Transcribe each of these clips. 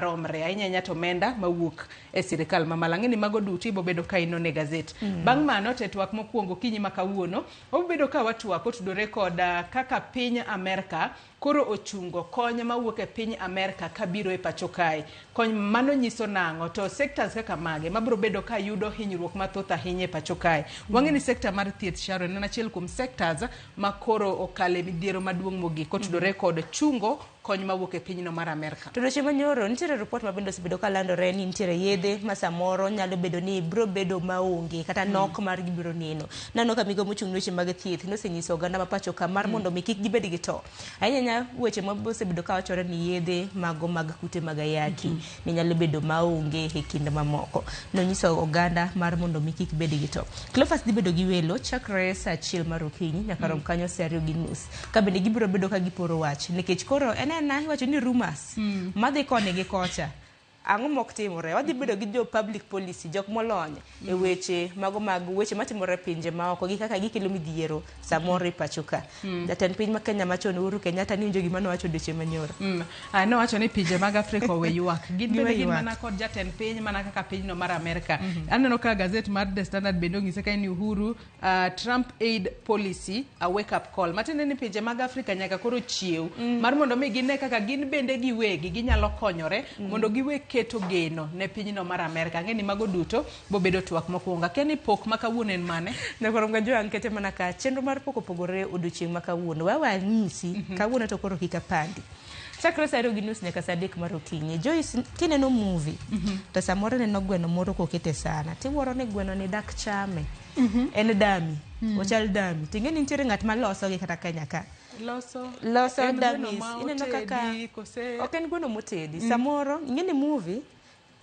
maromre ahinya ahinya to omenda mawuok e sirikal mamalo. Ang'e ni mago duto ibo bedo ka inone e gazet. Bang' mano to e twak mokwongo okinyi ma kawuono, wabo bedo ka watwak kotudore kod kaka piny Amerka koro ochungo kony mawuok e piny Amerka kabiro e pacho kae. Kony mano nyiso nang'o? To sectors kaka mage mabiro bedo ka yudo hinyruok mathoth ahinya e pacho kae? Wang'e ni sector mar thieth Sharon en achiel kuom sectors ma koro okale midhiero maduong' mogik kotudore kod chungo kony mawuok e pinyno mar Amerka. To dweche manyoro, nitiere ripot ma bende osebedo ka landore ni nitiere yedhe ma samoro nyalo bedo ni biro bedo maonge kata nok margi biro neno. Naneno ka migawo mochung' ne weche mag thieth nosenyiso oganda ma pacho ka mar mondo mi kik gibed gi to. Ahinya ahinya weche ma osebedo ka wachore ni yedhe mago mag kute mag ayaki ne nyalo bedo maonge e kind mamoko. Nonyiso oganda mar mondo mi kik bed gi to. Cleophas dhi bedo gi welo chakre saa achiel mar okinyi nyaka rom kanyo saa ariyo gi nus. Ka bende gibiro bedo ka giporo wach nikech koro en ena iwacho ni rumors madhi koni gi kocha. Ang'o mok timore? Wadhi bedo gi jo public policy, jok molony e weche mago mag weche matimore e pinje maoko gi kaka gikelo midhiero samoro e pacho ka. Jatend piny ma Kenya machon Uhuru Kenyatta niwinjo gima nowacho odiochieng' manyoro. Nowacho ni pinje mag Afrika owe ywak. Gin bende gin mana kod jatend piny mana kaka pinyno mar Amerka. Aneno ka gazet mar The Standard bende onyise ka ni Uhuru Trump aid policy a wake up call. Matiende ni pinje mag Afrika nyaka koro chiew mar mondo mi gine kaka gin bende giwegi ginyalo konyore mondo giwe keto geno ne pinyno mar Amerka. Ang'e ni mago duto bobedo twak mokwongo. Akia ni pok ma kawuono en mane? Nyakwar Mganjwang' kete mana ka chenro mar pok opogore odiochieng' ma kawuono. We anyisi, kawuono to koro kik apandi. Chakre saa ariyo gi nus nyaka saa adek mar okinyi. Joyce, kineno movie, to samoro ineno gweno moro kokete sana, tiwuoro ni gweno ni dak chame. En dami, ochal dami. Ting'e ni nitiere ng'at ma loso gi kata Kenya ka. Loso Loso en gweno dummies. ma Ineno kaka otedi kose ok en gweno motedi. Samoro ing'e ni movie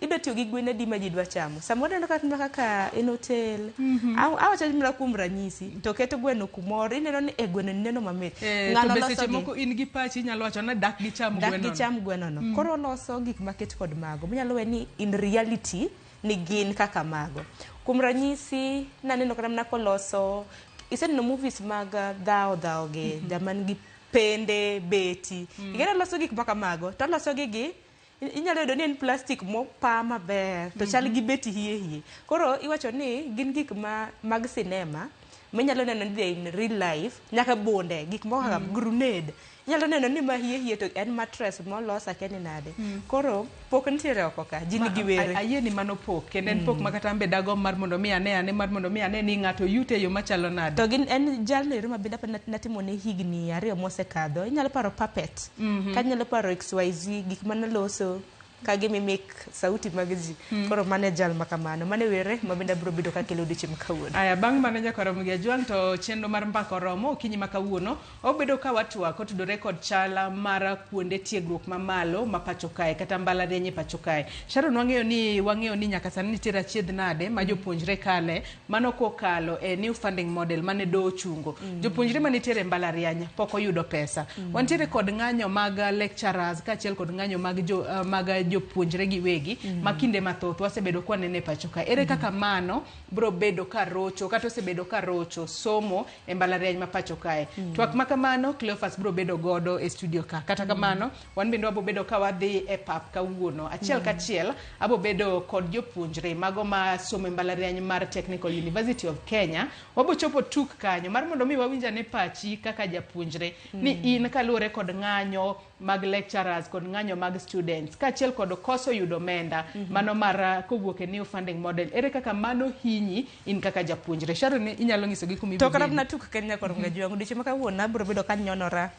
idwa tiyo gi gwen adi ma ji dwa chamo. Samoro ineno kata kaka en hotel. Awacho mana kuom ranyisi to keto gweno kumoro ineno ni e gweno ni neno mamit. To Ng'ano be loso seche gi. moko in gi pachi inyalo wacho ni dak gicham Dak gweno no. gicham gweno no. Koro oloso gik maket kod mago. Minyalo we ni in reality ni gin kaka mago. Kuom ranyisi naneno kata mana koloso iseneno movies mag dhao dhao gi jama nigi pende beti. Ing'e ni oloso gik makamago to oloso gi gi inyalo yudo ni en plastic mopa maber to chal gi beti hie hie. Koro iwacho ni gin gik ma mag sinema minyalo neno ni in real life nyaka bunde gik moko kaka grenade inyalo neno ni ma hie hie to en mattress molos akia ni nade. Koro pok nitiere oko ka ji nigi were. Ayie ni mano pok kendo en pok ma kata an be dagomb mar mondo mi ane ane mar mondo mi ane ni ng'ato yute e yo machalo nade. To gin en jalno ero ma bende apani natimo ne higni ariyo mosekadho. Inyalo paro puppet. Ka inyalo paro XYZ gik manoloso ka gimimik sauti mag ji. Koro mano e jal ma kamano. Mano e were ma bende abiro bedo kakelo odiochieng' ma kawuono. Aya, bang' mano nyakwar Ramogi Ajwang' to chenro mar mbaka oromo okinyi ma kawuono. Wabedo ka watwak kotudore kod chal mar kuonde tiegruok mamalo ma pacho kae kata mbalariany e pacho kae. Sharon wang'eyo ni nyaka sani nitiere achiedh nade ma jopuonjre kale mano kokalo e new funding model mane doho ochungo. Jopuonjre manitiere e mbalariany pok oyudo pesa. Wantiere kod ng'anyo mag lecturers kaachiel kod ng'anyo mag jo, mag jopuonjre giwegi ma kinde mathoth wasebedo kwaneno e pacho kae. Ere kaka mano biro bedo ka rocho kata osebedo ka rocho somo e mbalariany ma pacho kae. Twak ma kamano Cleophas biro bedo godo e studio ka. Kata kamano wan bende wabo bedo ka wadhi e pap kawuono. Achiel kachiel abo bedo kod jopuonjre mago ma somo e mbalariany mar Technical University of Kenya. Wabo chopo tuk kanyo mar mondo mi wawinj ane pachi kaka japuonjre ni in kaluwore kod ng'anyo mag lecturers kod ng'anyo mag students kaachiel kod koso yudo omenda mano mar kowuok e new funding model. Ere kaka mano hinyi in kaka japuonjre? Sharon inyalo nyiso gi kuma To kata ibiro mana tuk Kenya kor Mgajwang' odiochieng' ma kawuono abiro bedo ka nyonora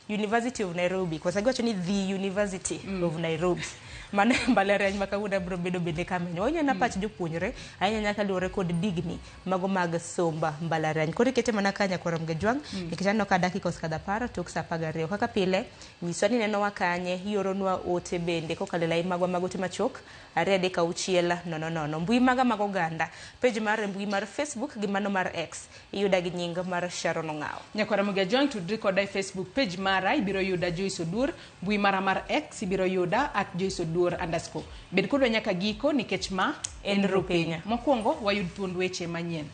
University of Nairobi. Kosa giwacho ni the University of Nairobi. Mano e mbalariany ma kawuono abiro bedo bende kamenyo. Wawinjo na pach jopuonjre ahinya ahinya kaluwore kod digni mago mag somba mbalariany. Koro ikete mana ka nyakwar Mgajwang' nikech aneno ka dakika osekadho apar tok saa apar gariyo. Kaka pile, nyiswa ni inenowa kanye, ioronwa ote bende kokalo e lai magwa mag ote machuok 2 3 6 0 0. Mbui maga mag oganda, page mar e mbui mar Facebook gi mano mar X, iyuda gi nying mar Sharon Ong'awo. Nyakwar Ramogi Ajwang' tudri koda e Facebook page mara ibiro yuda Joyce Oduor, mbui mara mar X ibiro yuda at Joyce Oduor underscore. Bed kodwa nyaka giko nikech ma en Rupinya. Mokwongo wayud thuond weche manyien.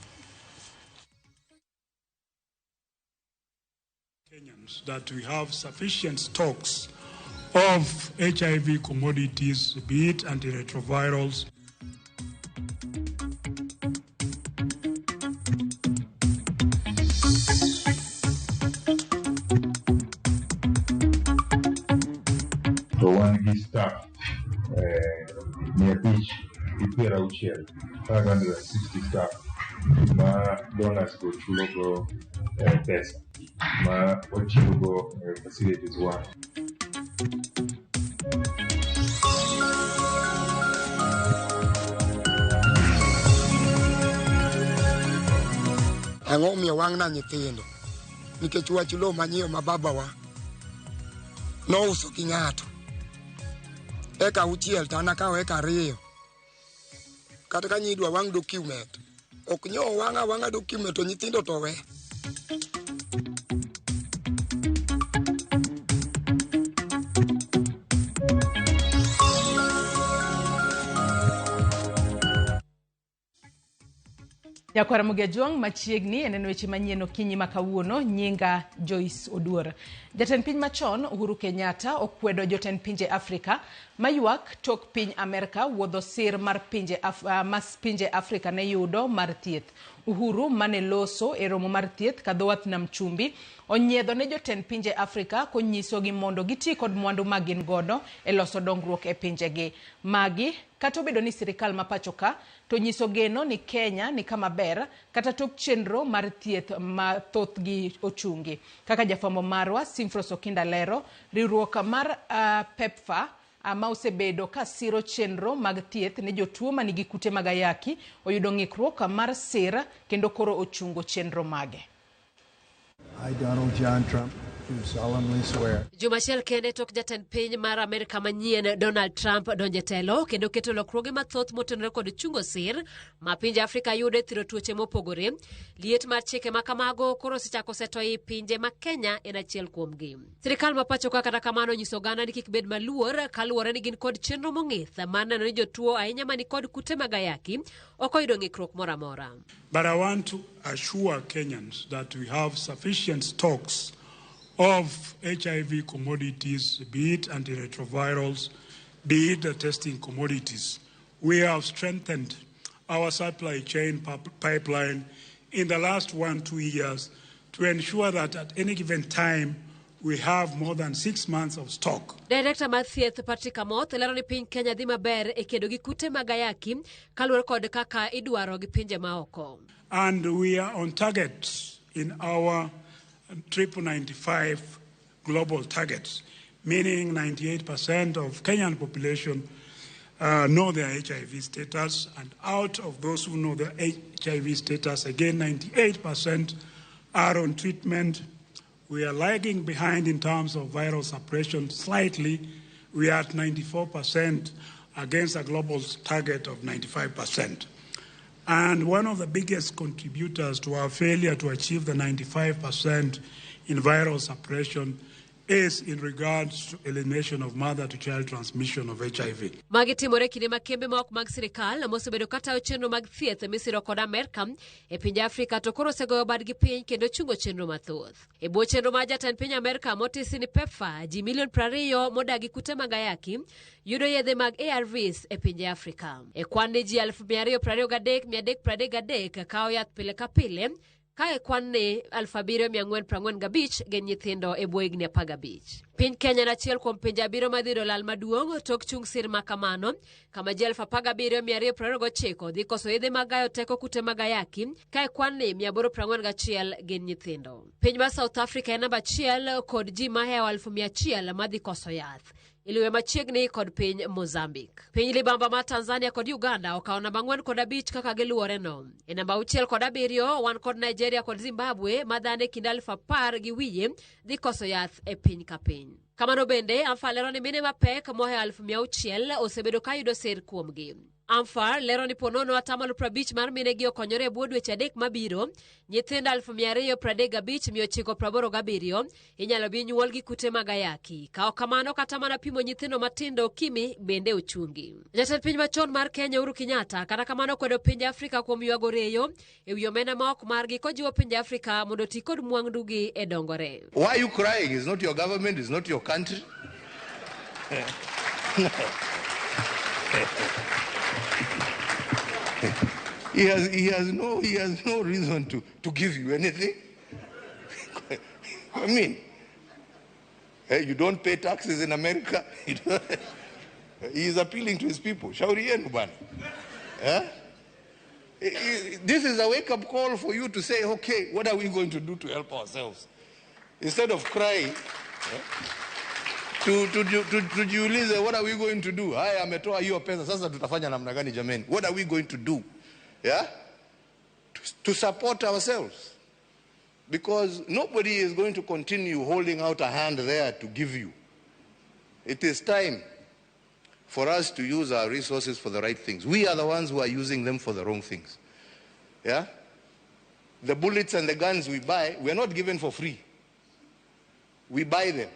Kenyans that we have sufficient stocks of HIV commodities, be it antiretrovirals. To wan gi staff 560, 560 staff ma donors go chulo go pesa ma wachiwo go facilities wa. Ang'o omiyo wang'na nyithindo? Nikech wach lowo manyiewo ma babawa nouso gi ng'ato. Eka auchiel to an akawo eka ariyo. Kata ka nyidwa wang' document. Ok nyo wang' awang'a document to nyithindo to we. Nyakwara Ramogi Ajwang' machiegni en weche manyien okinyi ma kawuono nyinga Joyce Oduor. Jatend piny machon Uhuru Kenyatta okwedo jotend pinje Afrika maywak tok piny Amerka wuodho sir mar pinje mas pinje Afrika ne yudo mar thieth. Uhuru mane loso e romo mar thieth ka dho wath nam chumbi onyiedho ne jotend pinje Afrika konyisogi mondo giti kod mwandu ma gin godo e loso dongruok e pinjegi. Magi kata obedo ni sirikal ma pacho ka to nyiso geno ni Kenya ni kama ber kata tok chenro mar thieth ma thothgi ochungi. Kaka jafwambo marwa Simfros Okinda lero, riwruok mar PEPFAR ma osebedo ka siro chenro mag thieth ne jotuo manigi kute mag ayaki oyudo ng'ikruok mar sir kendo koro ochungo chenro mage. I, Donald John Trump, do solemnly swear. Juma achiel kende tok jatend piny mar Amerka manyien Donald Trump donjo e telo kendo keto lokruoge mathoth motenore kod chungo sir ma pinje Afrika yudo e thiro tuoche mopogore. Liet mar chike ma kamago koro osechako seto ei pinje ma Kenya en achiel kuomgi. Sirikal ma pacho ka kata kamano onyiso oganda ni kik bed maluor kaluwore ni gin kod chenro mong'ith mar neno ni jotuo ahinya mani kod kute mag ayaki ok oyudo ng'ikruok moro amora. But I want to assure Kenyans that we have sufficient stocks of HIV commodities, be it antiretrovirals, be it the testing commodities. We have strengthened our supply chain pipeline in the last 1-2 years to ensure that at any given time we have more than 6 months of stock. Director mar thieth Patrick Amoth lero ni piny Kenya dhi maber e kedo gi kute mag ayaki kaluwore kod kaka idwaro gi pinje maoko. And we are on target in our 995 global targets, meaning 98% of Kenyan population know their HIV status, and out of those who know their HIV status, again 98% are on treatment. We are lagging behind in terms of viral suppression slightly. We are at 94% against a global target of 95%. And one of the biggest contributors to our failure to achieve the 95% in viral suppression is in regards to elimination of mother-to-child transmission of HIV. Magi timore kinde ma kembe ma ok mag sirikal mosebedo katayo chenro mag thieth misiro kod Amerka e pinje Afrika to koro osegoyo badgi piny kendo chungo chenro mathoth. E bwo chenro mar jatend piny Amerka motisi ni PEPFAR, ji milion 20 modagi kute mag ayaki yudo yedhe mag ARVs e pinje Afrika. E kwan ni ji 223,333 kawo yath pile ka pile, ka e kwan ni 7,445 gin nyithindo e bwo higni 15. Piny Kenya en achiel kuom pinje abiriyo madhi yudo lal maduong' tok chung sir ma kamano, kama ji 17,229 dhi koso yedhe mag gayo teko kute mag ayaki, ka e kwan ni 841 gin nyithindo. Piny mar South Africa en namba 1 kod ji mahewo 100,000 madhi koso yath. Iluwe machiegni kod piny Mozambique. Piny libamba mar Tanzania kod Uganda okawo namba 4 kod 5 kaka giluwore no. E namba 6 kod 7 wan kod Nigeria kod Zimbabwe ma dhano e kind 10,000 gi wiye dhi koso yath e piny ka piny. Kamano bende, AMFA lero ni mine mapek mohewo 600,000 osebedo ka yudo sir kuomgi. AMFA lero ni ponono 50% mar mine gi okonyore e bwo dweche 3 mabiro, nyithindo 235,987 inyalo bi nyuol gi kute mag ayaki. Ka ok kamano, kata mana pimo nyithindo matindo okimi bende ochungi. Jatend piny machon mar Kenya Uhuru Kenyatta kata kamano kwedo pinje Afrika kuom ywago reyo e wi omenda ma ok margi kojiwo pinje Afrika mondo oti kod mwandugi e dongore. Why are you crying? It's not your government, it's not your country. He has no reason to give you anything. I mean, hey, you don't pay taxes in America. He is appealing to his people. Shauri yenu bana. Eh? This is a wake-up call for you to say, "Okay, what are we going to do to help ourselves?" Instead of crying, eh, tujiulize, what are we going to do? Haya, ametoa hiyo pesa, sasa tutafanya namna gani jameni? What are we going to do? Yeah? To support ourselves. Because nobody is going to continue holding out a hand there to give you. It is time for us to use our resources for the right things. We are the ones who are using them for the wrong things. Yeah? The bullets and the guns we buy, we are not given for free. We buy them.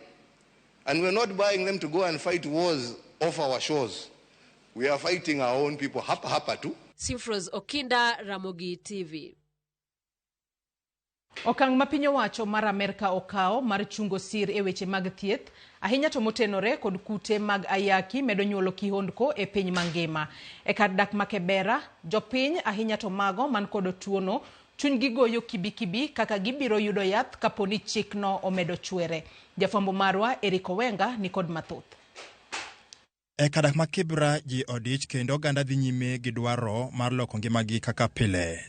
And we're not buying them to go and fight wars off our shores. We are fighting our own people. Hapa hapa tu. Simfros Okinda, Ramogi TV. Okang' ma piny owacho mar Amerka okawo mar chungo sir e weche mag thieth ahinya to motenore kod kute mag ayaki medo nyuolo kihondko e piny mangima. E kar dak ma Kibera, jopiny ahinya to mago man kod tuono chunygi goyo kibikibi kaka gibiro yudo yath kapo ni chikno omedo chwere. Jafwambo marwa Eric Owenga ni kod mathoth. E kar dak ma Kibra ji odich kendo oganda dhi nyime gi dwaro mar loko ngimagi kaka pile.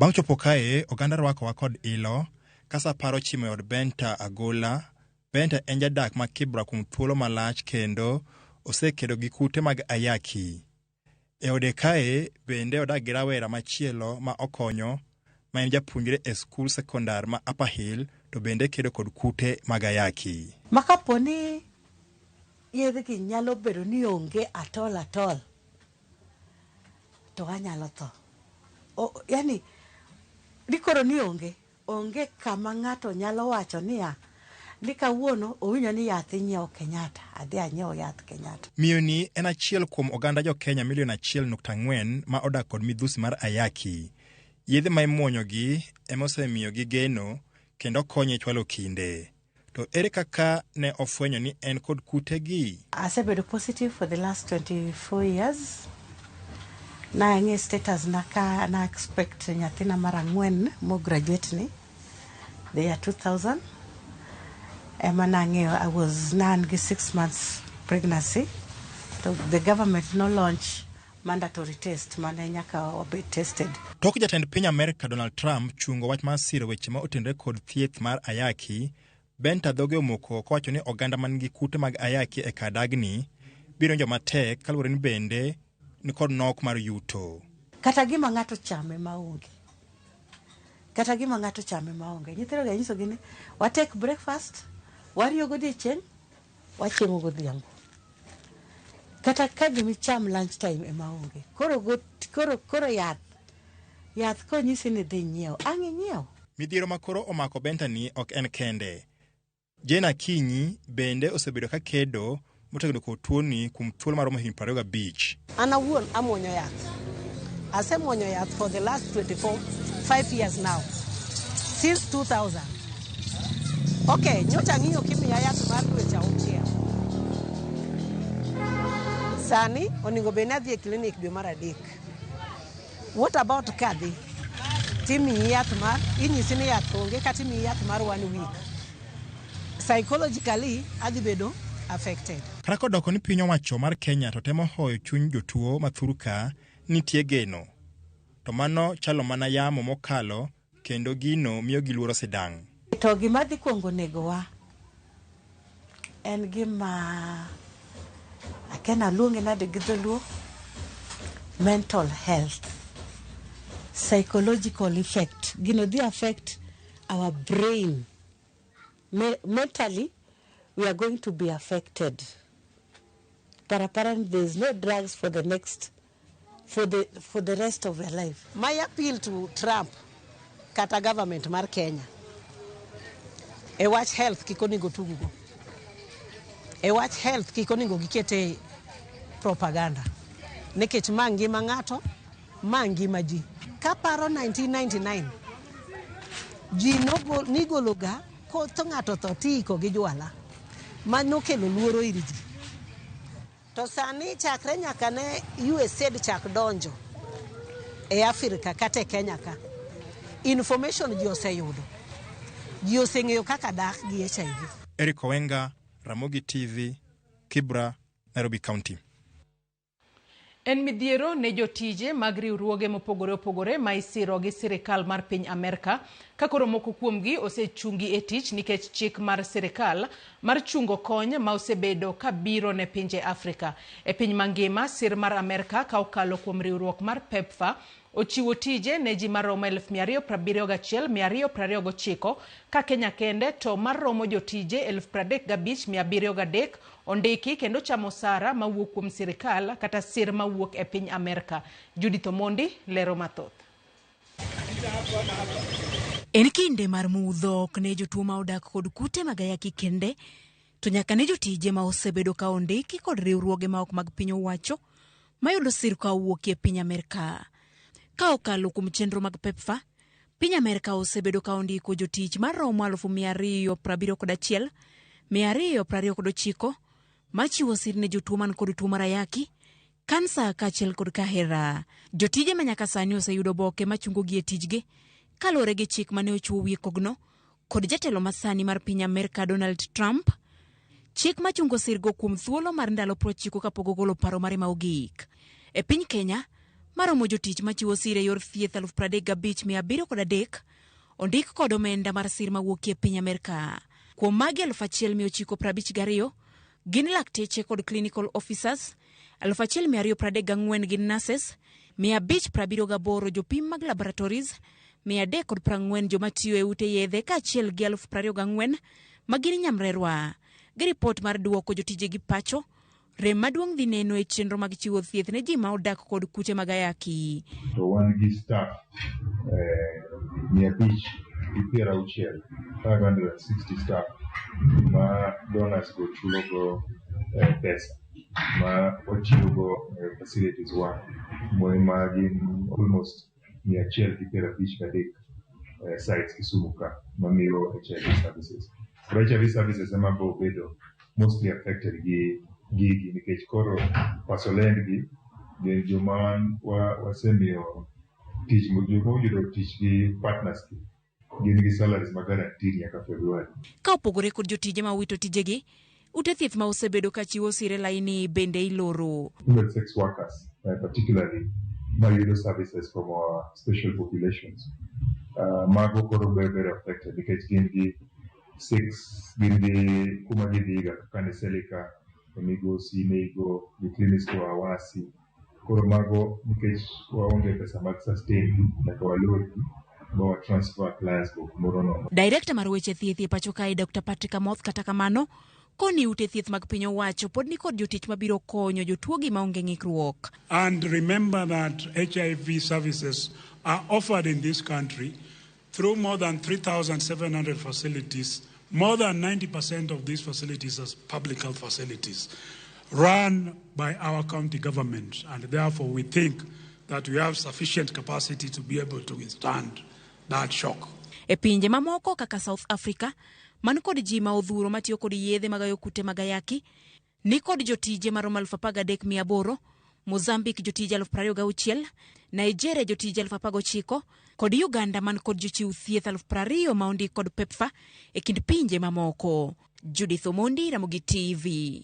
Bang' chopo kae, oganda rwakowa kod ilo, ka sapar ochimo e od Benta Agola. Benta en jadak ma Kibra kuom thuolo malach kendo osekedo gi kute mag ayaki. E ode kae bende odak gi rawera machielo ma okonyo ma en japuonjre e skul sekondar ma Upper Hill to bende kedo kod kute mag ayaki. Ma kapo ni yedhegi nyalo bedo ni onge at all at all, to anyalo tho. Yani ni koro ni onge onge kama ng'ato nyalo wacho niya ni kawuono owinjo ni yath inyiewo Kenyatta, adhi anyiew yath Kenyatta. Miyo ni en achiel kuom oganda jo-Kenya milion 1.4 ma odak kod midhusi mar ayaki. Yedhe ma imuonyogi ema osemiyogi geno kendo konye chwalo kinde. To ere kaka ne ofwenyo ni en kod kutegi? Asebedo positive for the last 24 years. Nang'e status na ka na expect nyathina mar ang'wen mo graduate ni the year 2000 ema nang'eyo I was nan gi 6 months pregnancy, to the government no launch mandatory test mane nyaka wabed tested. Tok jatend piny Amerka Donald Trump chungo wach mar siro weche ma otenore kod thieth mar ayaki, Benta dhoge omoko kowacho ni oganda man gi kute mag ayaki e kar dagni biro winjo matek kaluwore ni bende nikod nok mar yuto. Kata gima ng'ato chame maonge, kata gima ng'ato chame maonge. Nyithindo ga nyisogi ni wa take breakfast, wariyo godiechieng', wachiemo godhiambo, kata ka gimicham lunch time ema onge. Koro, koro yath yath konyisi ni dhi nyiew, ang' inyiew. Midhiero ma koro omako Benta ni ok en kende. Jane Akinyi bende osebedo ka kedo motegno kod tuoni kuom thuolo maromo higni 25. An awuon amuonyo yath. Asemuonyo yath for the last 24, 5 years now. Since 2000. Okay, nyocha ang'iyo kimiya yath mar dweche 6. Sani onego bed ni adhi e klinik dwe mar 3. What about kadhi? Timiyi yath mar, inyisi ni yath onge kata imiyi yath mar one week. Psychologically, adhi bedo affected. Kata kodoko ni piny owacho mar Kenya to temo hoyo chuny jotuo ma thurka nitie geno. To mano chalo mana yamo mokalo kendo gino miyo gi luoro sidang'. To gima dhi kuongo negowa en gima akia naluonge nade gi dholuo, mental health, psychological effect. Gino dhi affect our brain. Mentally we are going to be affected. But apparently there is no drugs for the next for the rest of your life. My appeal to Trump kata government mar Kenya e wach health, kik onego tuggo. E wach health, kik onego gikete propaganda nikech ma ngima ng'ato, ma ngima ji. Kaparo 1999 ji nigologa kotho ng'ato tho tiiko gi jwala. Ma nokelo luoro ir ji. To sani chakre nyaka ne USAID chak donjo e Afrika kata e Kenya ka, information ji oseyudo. Ji oseng'eyo kaka dak gi HIV. Eric Owenga, Ramogi TV, Kibra, Nairobi County. En midhiero ne jotije mag riwruoge mopogore opogore ma isiro gi sirikal mar piny Amerka ka koro moko kuomgi osechungi e tich nikech chik mar sirikal mar chungo kony ma osebedo ka biro ne pinje Afrika. E piny mangima, sir mar Amerka ka okalo kuom riwruok mar PEPFAR ochiwo tije ne ji maromo 271,229 ka Kenya kende to maromo jotije 35,703 ondiki kendo chamo osara mawuok kuom sirikal kata sir mawuok e piny Amerka. Judith Omondi lero mathoth. En kinde mar mudho ok ne jotuo ma odak kod kute mag ayaki kende, to nyaka ne jotije ma osebedo ka ondiki kod riwruoge ma ok mag piny owacho mayudo sir ka owuok e piny Amerka. Ka okalo kuom chenro mag PEPFAR, piny Amerka osebedo ka ondiko jotich maromo 271,229 machiwo sir ne jotuo man kod tuo mar ayaki, kansa kaachiel kod kahera. Jotije ma nyaka sani oseyudo oboke machungogi e tijgi kaluwore gi chik mane ochiwo wiye kogno kod jatelo masani mar piny Amerka Donald Trump. Chik machungo sirgo kuom thuolo mar ndalo 90 kapok ogolo paro mare ma ogik. E piny Kenya, maromo jotich machiwo sir e yor thieth 35,703 ondik kod omenda mar sir mawuok e piny Amerka. Kuom magi 1,952 gin lakteche kod clinical officers, 1,234 gin nurses, 578 jopim mag laboratories, 340 joma tiyo e ute yedhe kaachiel gi 24,000 ma gin nyamrerwa. Gi ripot mar duoko jotijegi pacho, rem maduong' dhi neno e chenro mag chiwo thieth ne ji ma odak kod kute mag ayaki. To wan gi staff 560, 560 staff ma donors go chulo go pesa ma wachiwo go facilities wa ma gin almost 153 sites Kisumu ka mamiyo HIV services. Koro HIV services ema biro bedo mostly affected gi gigi nikech koro pasolend gi gin joma wasemiyo tich, joma oyudo tich gi partners gi gin gi salaries ma guaranteed nyaka February. Ka opogore kod jotije ma owito tijegi, ute thieth ma osebedo ka chiwo sir e laini bende iloro. Female sex workers particularly mayudo services from our special populations. Mago koro very, very affected nikech gin gi six, gin gi kuma gidhiga kaka ne Selika, Migosi, Meigo, gi clinics go Awasi. Koro mago nikech waonge pesa mag sustain nyaka walorgi ma wa transfer clients go kumoro nono. Director mar weche thieth e pacho kae Dr. Patrick Amoth kata kamano koni ute thieth mag piny owacho pod nikod jotich mabiro konyo jotuogi maonge ng'ikruok. And remember that HIV services are offered in this country through more than 3,700 facilities. More than 90% of these facilities are public health facilities run by our county government, and therefore we think that we have sufficient capacity to be able to withstand that shock. E pinje mamoko kaka South Africa, man kod ji ma odhuro matiyo kod yedhe magayo kute mag ayaki, ni kod jotije maromo 13,800, Mozambique jotije 26,000, Nigeria jotije 19,000, kod Uganda man kod jochiw thieth 20,000 ma ondik kod PEPFAR e kind pinje mamoko. Judith Omondi, Ramogi TV.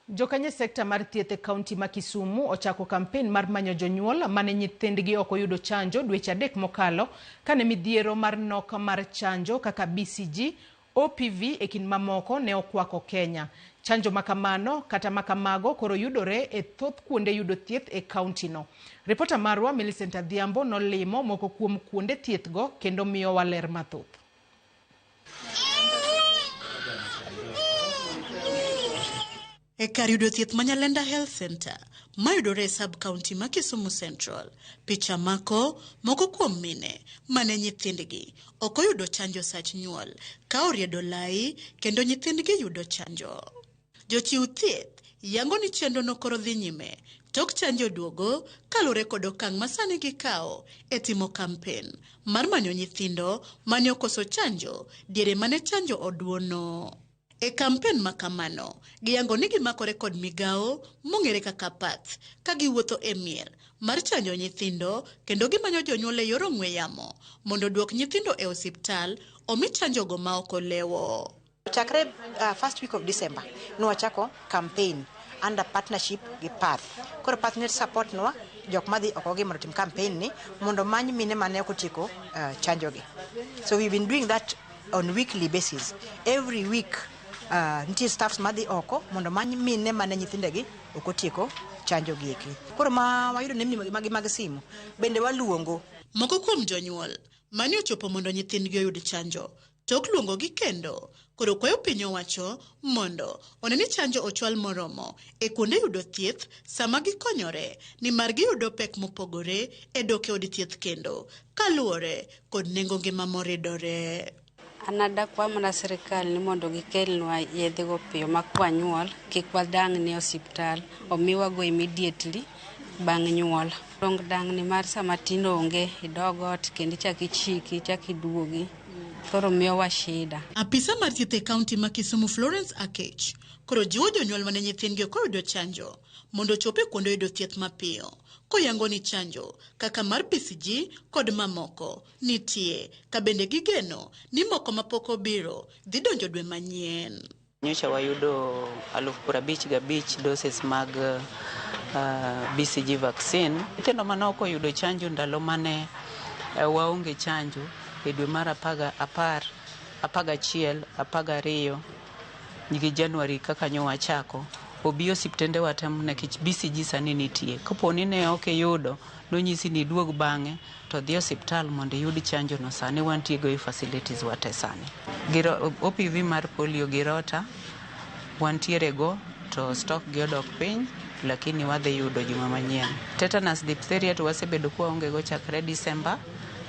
Jokanyo sekta mar thieth e kaunti ma Kisumu ochako kampen mar manyo jonyuol mane nyithindgi ok oyudo chanjo dweche 3 mokalo kane midhiero mar nok mar chanjo kaka BCG, OPV e kind mamoko ne okwako Kenya. Chanjo makamano kata makamago koro yudore e thoth kuonde yudo thieth e kaunti no. Ripota marwa Millicent Adhiambo nolimo moko kuom kuonde thieth go kendo miyowa ler mathoth. E kar yudo thieth ma Nyalenda Health Center mayudore e sub-county ma Kisumu Central, picha mako moko kuom mine mane nyithindgi ok oyudo chanjo sach nyuol ka oriedo lai kendo nyithindgi yudo chanjo. Jochiw thieth yango ni chenro no koro dhi nyime tok chanjo duogo kaluwore kod okang' ma sani gikawo e timo kampen mar manyo nyithindo mane okoso chanjo diere mane chanjo oduono. E kampen ma kamano, giyango ni gimakore kod migawo mong'ere kaka PATH ka giwuotho e mier mar chanjo nyithindo kendo gimanyo jonyuol e yor ong'we yamo mondo oduok nyithindo e osiptal omi chanjogo ma ok olewo. Chakre first week of December nwachako campaign under partnership gi PATH. Koro PATH ne support nwa jok madhi oko gi mondo otim campaign ni mondo many mine mane ok otieko chanjo gi. So we've been doing that on weekly basis. Every week nitie staffs madhi oko mondo many mine mane nyithindegi ok otieko chanjo gi eki. Koro ma wayudo nembni magi mag simu bende waluongo. Moko kuom jonyuol mane ochopo mondo nyithindgi oyud chanjo tok luongogi kendo koro kwayo piny owacho mondo one ni chanjo ochwal moromo e kuonde yudo thieth sama gikonyore nimar giyudo pek mopogore e dok e od thieth kendo kaluwore kod nengo ngima moridore. An adakwa mana sirikal ni mondo gikelnwa yedhego piyo ma kwanyuol kik wadang'ni e osiptal omiwago immediately bang' nyuol. Dong dang'ni mar sama tin onge idog ot kendo ichak ichiki ichak iduogi koro miyowa shida. Apisa mar thieth e kaunti ma Kisumu Florence Akech koro jiwo jonyuol mane nyithindgi ok oyudo chanjo mondo ochop e kuonde yudo thieth mapiyo koyango ni chanjo kaka mar BCG kod mamoko nitie ka bende gigeno ni moko mapok obiro dhi donjo dwe manyien. Nyocha wayudo 55,000 doses mag BCG vaccine. Nyithindo mane ok oyudo chanjo ndalo mane waonge chanjo e dwe mar 10, 11, 12 gi January kaka nyo wachako obi osiptende wa te nikech BCG sani nitie. Kapo ni ne ok iyudo nonyisi ni iduog bang'e to dhi osiptal mondo iyud chanjo no sani wantie go e facilities wa te sani. OPV mar polio gi rota wantiere go to stock gi odok piny lakini wadhi yudo juma manyien. Tetanus diphtheria to wasebedo kwaonge go chakre December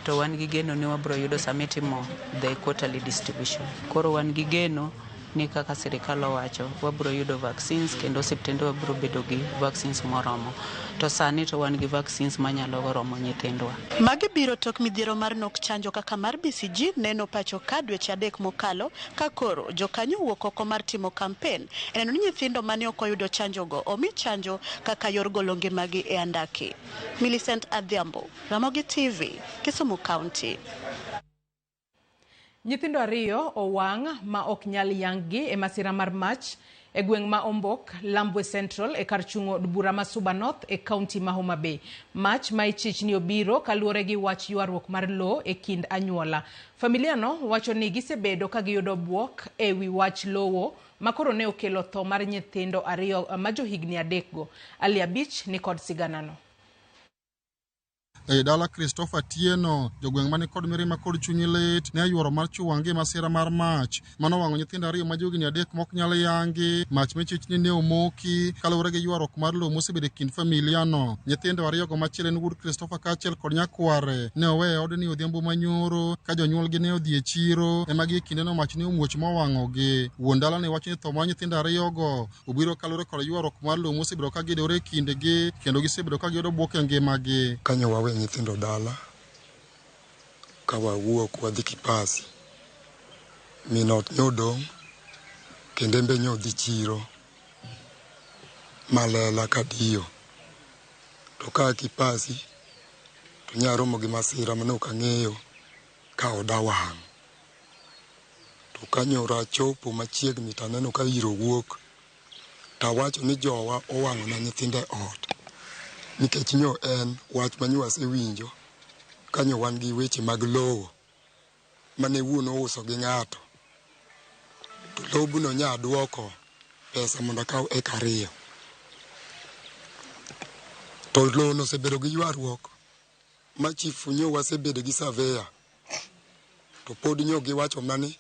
to wan gi geno ni wabro yudo sama itimo the quarterly distribution. Koro wan gi geno ni kaka sirikal owacho wabro yudo vaccines kendo osiptende wabro bedo gi vaccines moromo. To sani to wan gi vaccines manyalo romo nyithindwa. Magi biro tok midhiero mar nok chanjo kaka mar BCG neno pacho ka dweche 3 mokalo ka koro jokanyo wuok oko mar timo kampen e neno ni nyithindo mane ok oyudo chanjogo omi chanjo kaka yor golo ngimagi e andaki. Millicent Adhiambo, Ramogi TV, Kisumu County. Nyithindo 2 owang' ma ok nyal yang-gi e masira mar mach e gweng' ma Ombok, Lambwe Central e kar chung' od bura ma Suba North e kaunti ma Homa Bay. Mach ma ichich ni obiro kaluwore gi wach ywaruok mar lowo e kind anyuola. Familia no wacho ni gisebedo ka giyudo bwok e wi wach lowo ma koro ne okelo tho mar nyithindo 2 ma johigni 3 go. Ali Abich ni kod siganano. E dala Christopher Tieno, jogweng' mane kod mirima kod chuny lit ne yuoro mar chuwangi masira mar mach mano wang'o nyithindo 2 ma johigni 3 mok nyal yangi. Mach michich ni ne omoki kaluwore gi ywaruok mar lowo mosebedo e kind familia no. Nyithindo 2 go machielo en wuod Christopher kaachiel kod nyakware ne owe e odni odhiambo manyoro ka jonyuolgi ne odhi e chiro ema gi e kindeno mach ne omuoch mowang'ogi. Wuon dala ne wacho ni tho mar nyithindo 2 go obiro kaluwore kod ywaruok mar lowo mosebedo ka gidore e kindgi kendo gisebedo ka giyudo bwok e ngimagi. Kanyo wawe nyithindo dala ka wawuok wadhi Kipasi, min ot nyodong' kendo en be nyodhi chiro malela kadiyo to ka Kipasi to nyaromo gi masira mane ok ang'eyo ka oda wang'. To kanyoro achopo machiegni to aneno ka iro wuok tawacho ni jowa owang'ona nyithindo e ot nikech nyo en wach ma nyo wasewinjo kanyo wan gi weche mag lowo mane wuon ouso gi ng'ato to lobno nya duoko pesa mondo akaw eka 2 to lowono osebedo gi ywaruok ma chifu nyo wasebedo gi surveyor to pod nyo giwacho mana ni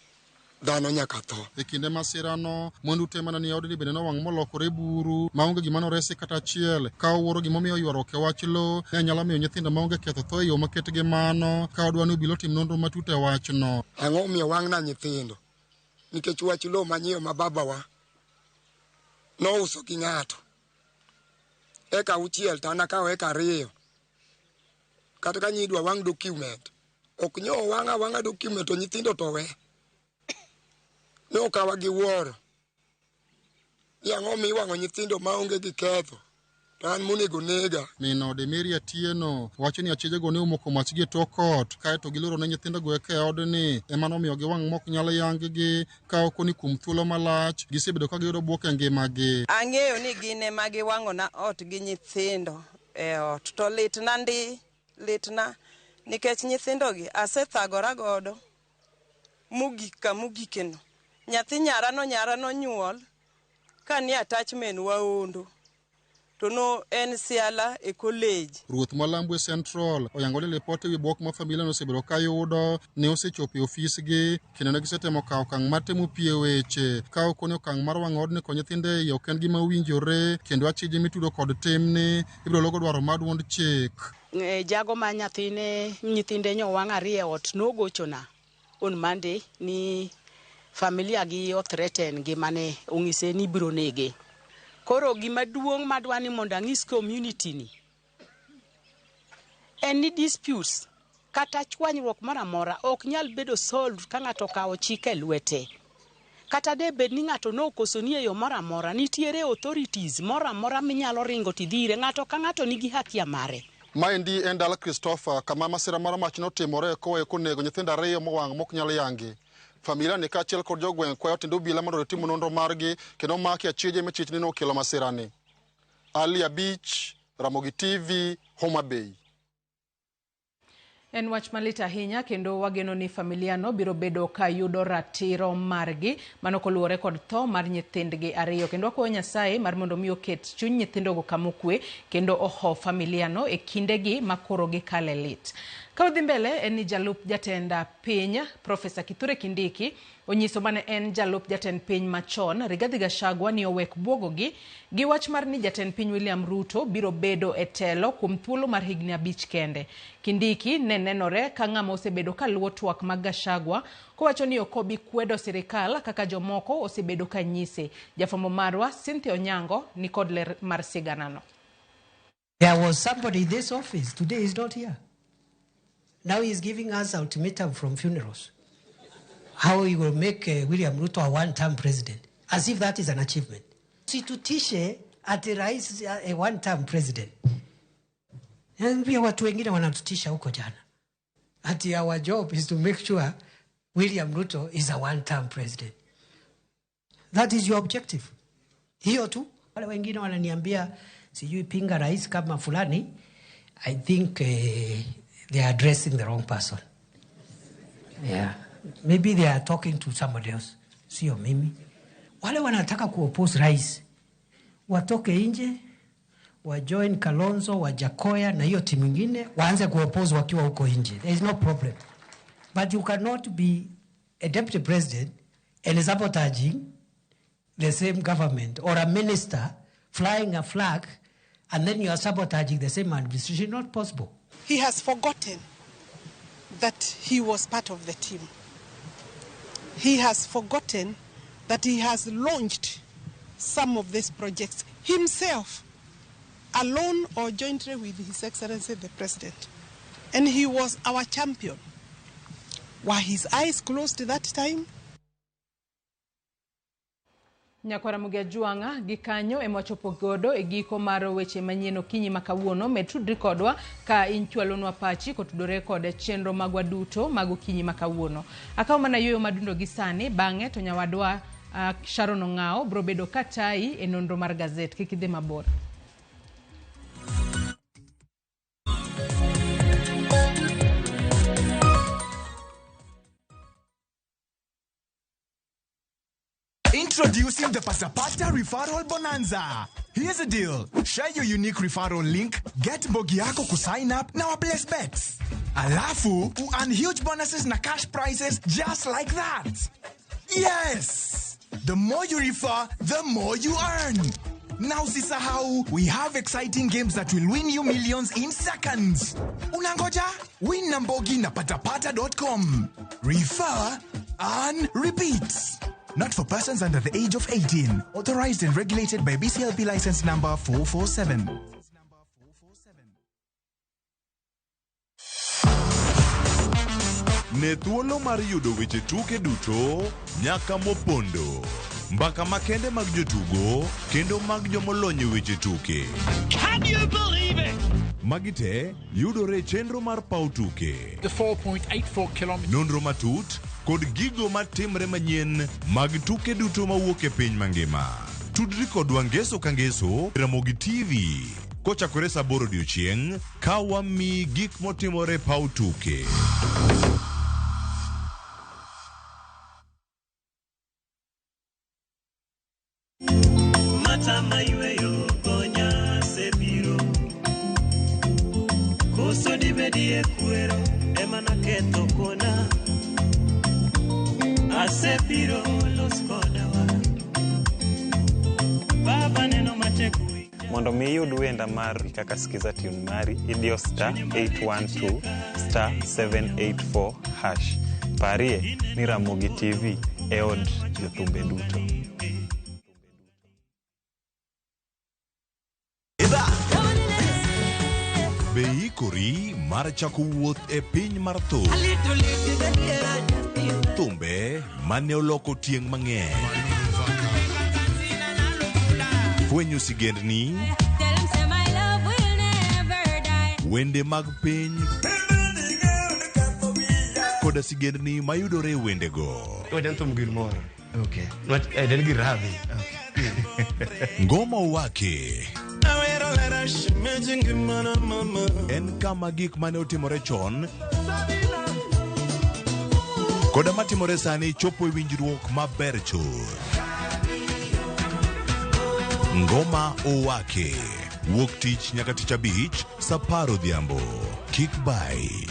dhano nyaka tho. E kinde masirano, mwandu te mana ni odni bende nowang' molokore buru maonge gima noresi kata achiel. Ka owuoro gimomiyo ywaruok e wach lowo ne nyalo miyo nyithindo maonge ketho tho e yo maket gi mano, ka odwa ni obila otim nonro matut e wachno. Ang'o omiyo wang'na nyithindo? Nikech wach lowo manyiewo ma babawa nouso gi ng'ato eka 6 to an akawo eka 2 kata ka nyidwa wang' document ok nyo wang' awang'a document to nyithindo to we. Ne okawa gi wuoro ni ang'o miwang'o nyithindo maonge gi ketho to an monego nega. Min ode Mary Atieno wacho ni achijego ne omoko mach gi e tok ot kaeto giloro ne nyithindogo eka e odni ema nomiyo giwang' mok nyal yanggi ka oko ni kuom thuolo malach gisebedo ka giyudo bwok e ngimagi. Ang'eyo ni gin ema giwang'ona ot gi nyithindo e ot to litna ndi, litna nikech nyithindogi asethagora godo mogik kamogikeno. Nyathi nyara no nyara nonyuol ka ni attachment waondo to no en siala e college. Ruoth ma Lambwe Central oyango ni lipot ewi bwok ma familia no osebedo ka yudo ne osechopo e ofisgi kendo ne gisetemo kawo okang' mar temo pie weche ka ok ni okang' mar wang'o odni kod nyithindo e iye ok en gima owinjore kendo achije mitudo kod timni ibiro logo dwaro mar duond chik. Jago ma nyathine nyithinde nyowang' ariyo e ot nogochona on Monday ni familia gi othreaten ngimane ong'ise ni ibiro nege. Koro gima duong' madwa ni mondo ang'is community ni en ni disputes kata chwanyruok moro amora ok nyal bedo solved ka ng'ato okawo chik e lwete. Kata de bed ni ng'ato nokosoni e yo moro amora, nitiere authorities moro amora minyalo ringo tidhi ire. Ng'ato ka ng'ato nigi hakia mare. Maendi en dala Christopher kama masira mar mach notimore koweyo konego nyithindo ariyo mowang' mok nyal yangi. Familia ni kaachiel kod jogweng' kwayo tend obila mondo otim nonro margi kendo maki achije machich ni nokelo masirani. Ali Abich, Ramogi TV, Homa Bay. En wach malit ahinya kendo wageno ni familia no biro bedo ka yudo ratiro margi mano koluwore kod tho mar nyithindgi ariyo kendo wakwayo Nyasaye mar mondo mi oket chuny nyithindogo kama okwe kendo oho familia no e kindegi ma koro gikale lit. Ka wadhi mbele en ni jalup jatend piny Profesa Kithure Kindiki onyiso mane en jalup jatend piny machon Rigathi Gachagua ni owek buogogi gi wach mar ni jatend piny William Ruto biro bedo e telo kuom thuolo mar higni 5 kende. Kindiki ne nenore ka ng'ama osebedo ka luwo twak mag Gachagua kowacho ni ok obi kwedo sirikal kaka jomoko osebedo ka nyise. Jafwambo marwa Cynthia Onyango ni kod ler mar siganano. There was somebody in this office. Today he's not here. Now he's giving us ultimatum from funerals. How he will make William Ruto a one-term president. As if that is an achievement. Situtishe ati rais a one-term president. Pia watu wengine wanatutisha huko jana. Ati our job is to make sure William Ruto is a one-term president. That is your objective. Hiyo tu. Wale wengine wananiambia sijui pinga rais kama fulani. I think they are addressing the wrong person. Yeah. Maybe they are talking to somebody else. Sio mimi. Wale wanataka kuoppose rais watoke nje wajoin Kalonzo, Wajackoyah na hiyo timu ingine waanze kuoppose wakiwa huko nje. There is no problem. But you cannot be a deputy president and sabotaging the same government or a minister flying a flag and then you are sabotaging the same administration. Not possible. He has forgotten that he was part of the team. He has forgotten that he has launched some of these projects himself, alone or jointly with His Excellency the President. And he was our champion. Were his eyes closed that time? Nyakwara Mugia Juanga gi kanyo ema wachopo godo e giko mar weche manyien okinyi ma kawuono. Med tudri kodwa ka in chwalonwa pachi kotudore kod chenro magwa duto mag okinyi ma kawuono. Akawo mana yueyo madundo gi sani, bang'e to nyawadwa Sharon Ong'ao biro bedo ka tayi e nonro mar gazet. Kik idhi mabor. Introducing the Pasapata Referral Bonanza. Here's the deal. Share your unique referral link, get mbogi yako kusign up na waplace bets. Alafu, earn huge bonuses na cash prizes just like that. Yes! The more you refer, the more you earn. Now usisahau, we have exciting games that will win you millions in seconds. Unangoja? Win na mbogi na patapata.com. Refer, earn, repeat. Not for persons under the age of 18. Authorized and regulated by BCLB license number 447. Ne thuolo mar yudo weche tuke duto nyaka mopondo. Mbaka makende mag jotugo kendo mag jomolony e weche tuke. Can you believe it? Magi te yudore e chenro mar paw tuke. The 4.84 kilometers. Nonro matut kod gigo matimre manyien mag tuke duto mawuok e piny mangima. Tudri kodwa ngeso ka ngeso Ramogi TV kochakore saa 8 odiochieng' ka wamiyi gik motimore e paw tuke. Mata mayweyo gonya sebiro Koso dibedie kwero ema naketho kuona Asebiro los kodawa Baba neno matek Mondo mi iyud wenda mar kaka Skiza tune mari, idiyo star 812 star 784 hash. Parie ni Ramogi TV e od jothumbe duto. Be iikori mar chako wuoth e piny mar thum? Thumbe mane oloko tieng' mang'eny. Fwenyo sigendni, wende mag piny, koda sigendni mayudore e wendego. Wende thum gir moro. Okay. En gir rabi. Ngoma Wake en kama gik mane otimore chon koda matimore sani chopo e winjruok maber chuth. Ngoma Owake wuok tich nyaka tich abich saa 10 odhiambo. Kik bai.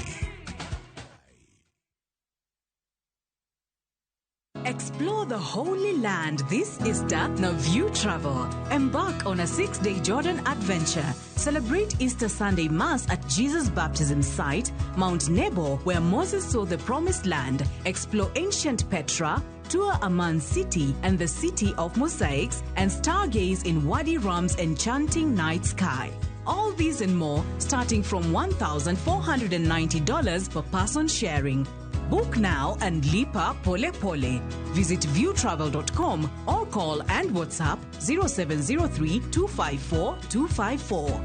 Explore the Holy Land this Easter, now View Travel. Embark on a 6-day Jordan adventure. Celebrate Easter Sunday Mass at Jesus' baptism site, Mount Nebo, where Moses saw the Promised Land. Explore ancient Petra, tour Amman City and the City of Mosaics, and stargaze in Wadi Rum's enchanting night sky. All these and more, starting from $1,490 per person sharing. Book now and lipa pole pole. Visit viewtravel.com or call and WhatsApp 0703 254 254.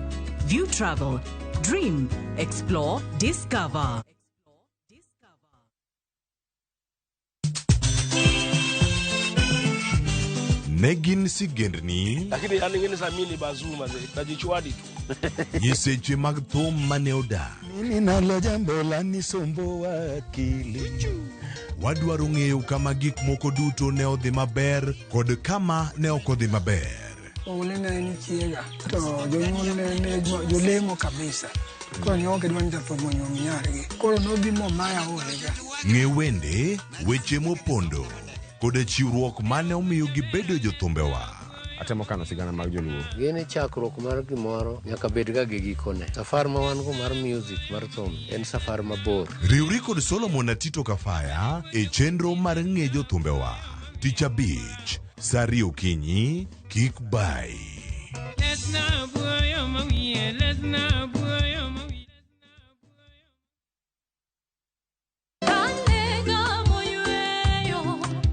View Travel. Dream, explore, discover. Ne gin sigendni, Lakini yani ngine sa mimi ni bazuma ze najichwadi tu. nyiseche mag thum mane odak. Mimi nalo jambo lanisumbua akili. Wadwaro ng'eyo kama gik moko duto ne odhi maber kod kama ne ok odhi maber. Oule ne en chiega to jonyuol ne jolemo kabisa. Koro ne ok gidwa ni jathum onyuom nyargi. Koro nodhi momaya olega. Ng'e wende, weche mopondo koda chiwruok mane omiyo gibedo jothumbewa. Atemo kano sigana mag joluo. Gini chakruok mar gimoro nyaka bed ga gi gikone. Safar ma wan go mar music mar thum en safar mabor. Riwri kod Solomon Atito Kafaya e chenro mar ng'e jothumbewa. Tich abich, saa 2 okinyi, kik bai.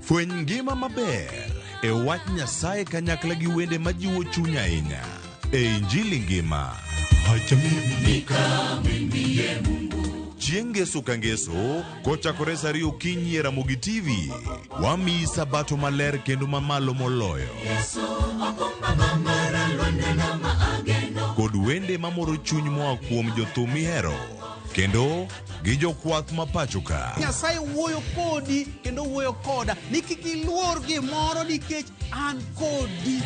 Fweny ngima maber e wach Nyasaye kanyakla gi wende majiwo chuny ahinya e Injili ngima. Chieng' ngeso ka ngeso kochakore saa 2 okinyi e Ramogi TV, wamiyi sabato maler kendo mamalo moloyo kod wende mamoro chuny moa kuom jothum mihero kendo gi jokwath ma pacho ka. Nyasaye wuoyo kodi kendo wuoyo koda ni kik iluor gimoro nikech an kodi.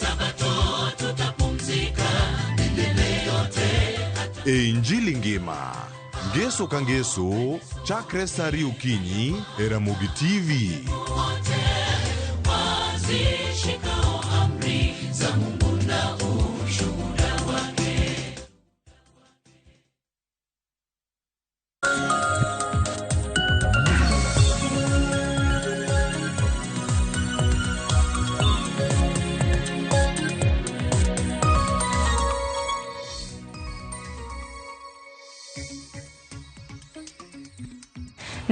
Sabato tutapumzika milele yote. E Injili ngima ngeso ka ngeso chakre saa 2 okinyi e Ramogi TV. Wazishikao amri za Mungu na ushuhuda wake.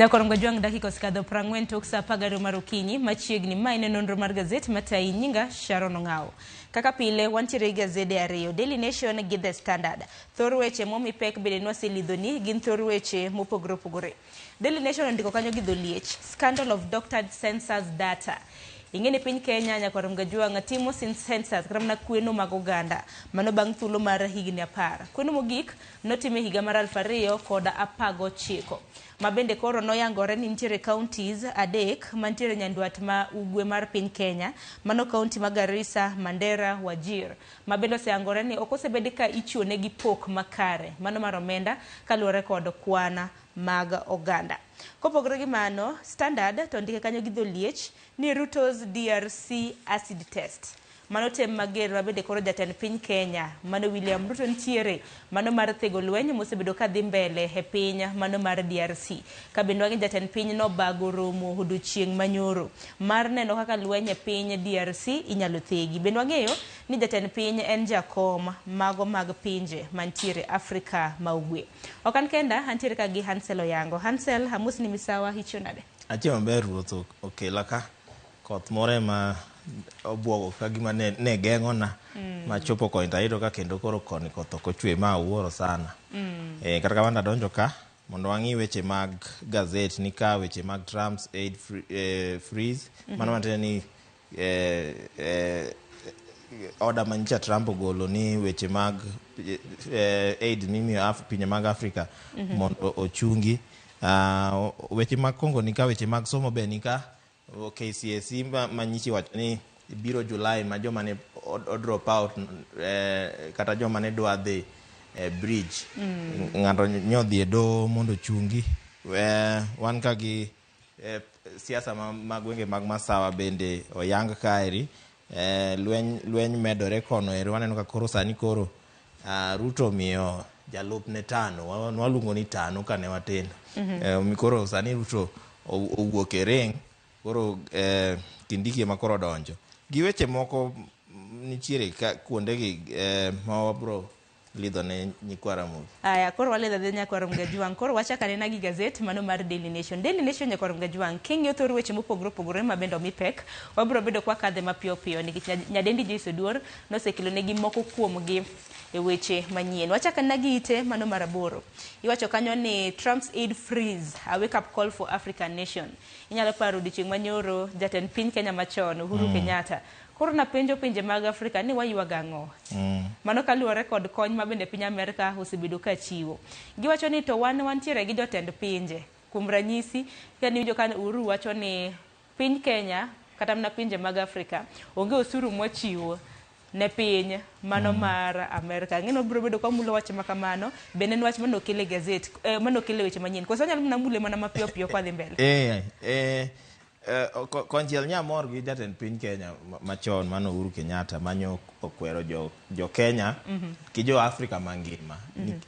Nyakorongo Jwang' dakika osekadho 40 tok saa 12 mar okinyi machiegni. Ma en nonro mar gazet matayi nyinga Sharon Ong'awo. Kaka pile wantiere gi gazede ariyo, Daily Nation gi The Standard. Thor weche momi pek bende nwaselidhoni gin thor weche mopogore opogore. Daily Nation ondiko kanyo gi dholiech, Scandal of Doctored Census Data. Ing'e ni piny Kenya Nyakwarom Gajwang' timo census kata mana kweno mag oganda. Mano bang' thuolo mar higni 10. Kweno mogik notim e higa mar 2019. Ma bende koro noyangore ni nitiere counties 3 mantiere nyandwat ma ugwe mar piny Kenya. Mano county ma Garissa, Mandera, Wajir. Ma bende oseyangore ni ok osebed ka ichiwo negi pok makare. Mano mar omenda kaluwore kod kwan mag oganda. Kopogore gi mano, Standard to ndike kanyo gi dholiech ni Ruto's DRC acid test. Mano tem mager ma bende koro jatend piny Kenya, mano William Ruto nitiere, mano mar thego lweny mosebedo ka dhi mbele e piny mano mar DRC. Ka bende wang'e jatend piny nobago romo odiochieng' manyoro mar neno kaka lweny e piny DRC inyalo thegi. Bende wang'eyo ni jatend piny en jakom mago mag pinje mantiere Afrika ma ugwe. Ok an kenda, antiere ka gi Hansel Oyango. Hansel, amosni misawa, ichiew nade? Achiew maber ruoth okela ka. Koth moro ema obuogo ka gima ne geng'ona machopo koni to ayudo ka kendo koro koni koth ok ochwe ma awuoro sana. Kata kamano adonjo ka mondo wang'i weche mag gazet ni ka weche mag Trump's aid freeze. Mano matiende ni order manyicha Trump ogolo ni weche mag aid mimiyo pinje mag Afrika mondo ochungi. Weche mag Congo ni ka, weche mag somo be ni ka. KCSE manyichi wacho ni biro July ma joma ne drop out kata joma ne dwa dhi bridge ng'ato nyodhi e doho mondo ochungi. Wan ka gi siasa ma gwenge mag Masawa bende oyang kaeri. Lweny medore kono ero waneno ka koro sani koro Ruto miyo jalupne tano, waluongo ni tano kane watindo. Koro sani Ruto owuok e ring, koro Kindiki ema koro donjo. Gi weche moko nitiere ka kuondegi ma wabro lidho ne nyikwa Ramogi. Aya, koro walidho adhi nyakwa Ramogi Ajwang'. Koro wachak anena gi gazet mano mar Daily Nation. Daily Nation nyakwa Ramogi Ajwang', king'iyo thor weche mopogore opogore ma bende omi pek, wabiro bedo kwa kadhe mapiyo piyo nikech nyadendi Joyce Oduor nosekelo negi moko kuomgi e weche manyien. Wachak anena gi ite mano mar 8. Iwacho kanyo ni Trump's aid freeze, a wake up call for African nation. Inyalo paro odiochieng' manyoro jatend piny Kenya machon Uhuru Kenyatta. Koro napenjo pinje mag Afrika ni waywago ang'o? Mano kaluwore kod kony ma bende piny Amerka osebedo ka chiwo. Giwacho ni to wan wantiere gi jotend pinje. Kuom ranyisi, kaniwinjo ka Uhuru wacho ni piny Kenya kata mana pinje mag Afrika onge osuru mwachiwo ne piny mano mar Amerka. Ng'eno biro bedo kwa mulo wach ma kamano, bende en wach mano okele gazet, mano okele weche manyien. Koso wanyalo mana mule mana mapiyo piyo kwa dhi mbele. Konchiel nyamor gi jatend piny Kenya machon mano Uhuru Kenyatta manyo okwero jo Kenya gi jo Afrika mangima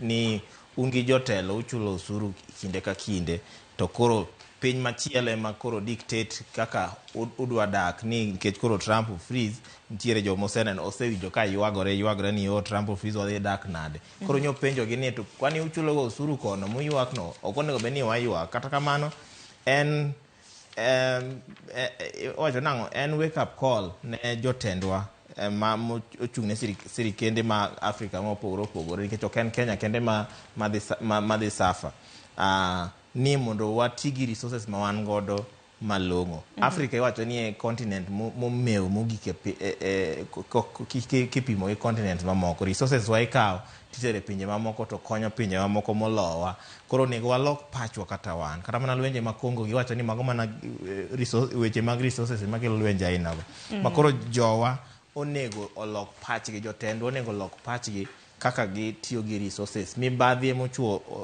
ni un gi jotelo uchulo osuru kinde ka kinde to koro piny machielo ema koro dictate kaka udwa dak ni nikech koro Trump freeze nitiere joma oseneno osewinjo ka ywagore ni o Trump freeze wadhi dak nade koro nyo penjo gi ni to kwani uchulo go osuru kono muywak no ok onego bed ni waywak kata kamano en owacho nang'o en wake up call ne jotendwa ma ochung' ne sirikende ma Afrika mopogore opogore nikech ok en Kenya kende ma dhi suffer ni mondo wati gi resources ma wan godo malong'o. Africa iwacho ni e continent momew mogik kipimo gi continent mamoko. Resources wa ikawo titere pinje mamoko to konyo pinje mamoko molowa. Koro onego walok pachwa kata wan. Kata mana lwenje ma Congo giwacho ni mago mana weche mag resources ema kelo lwenje aina go. Ma koro jowa onego olok pachgi, jotendwa onego olok pachgi kaka gitiyo gi resources. Mibadhi ema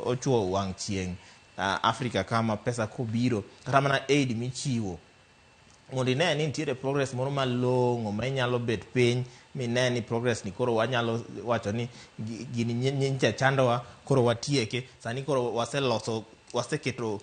ochuo wang' chieng' Africa kama pesa kobiro kata mana aid michiwo mondo ine ni nitiere progress moro malong'o ma inyalo bet piny mine ni progress ni koro wanyalo wacho ni gini nyicha chandowa koro watieke sani koro waseloso waseketo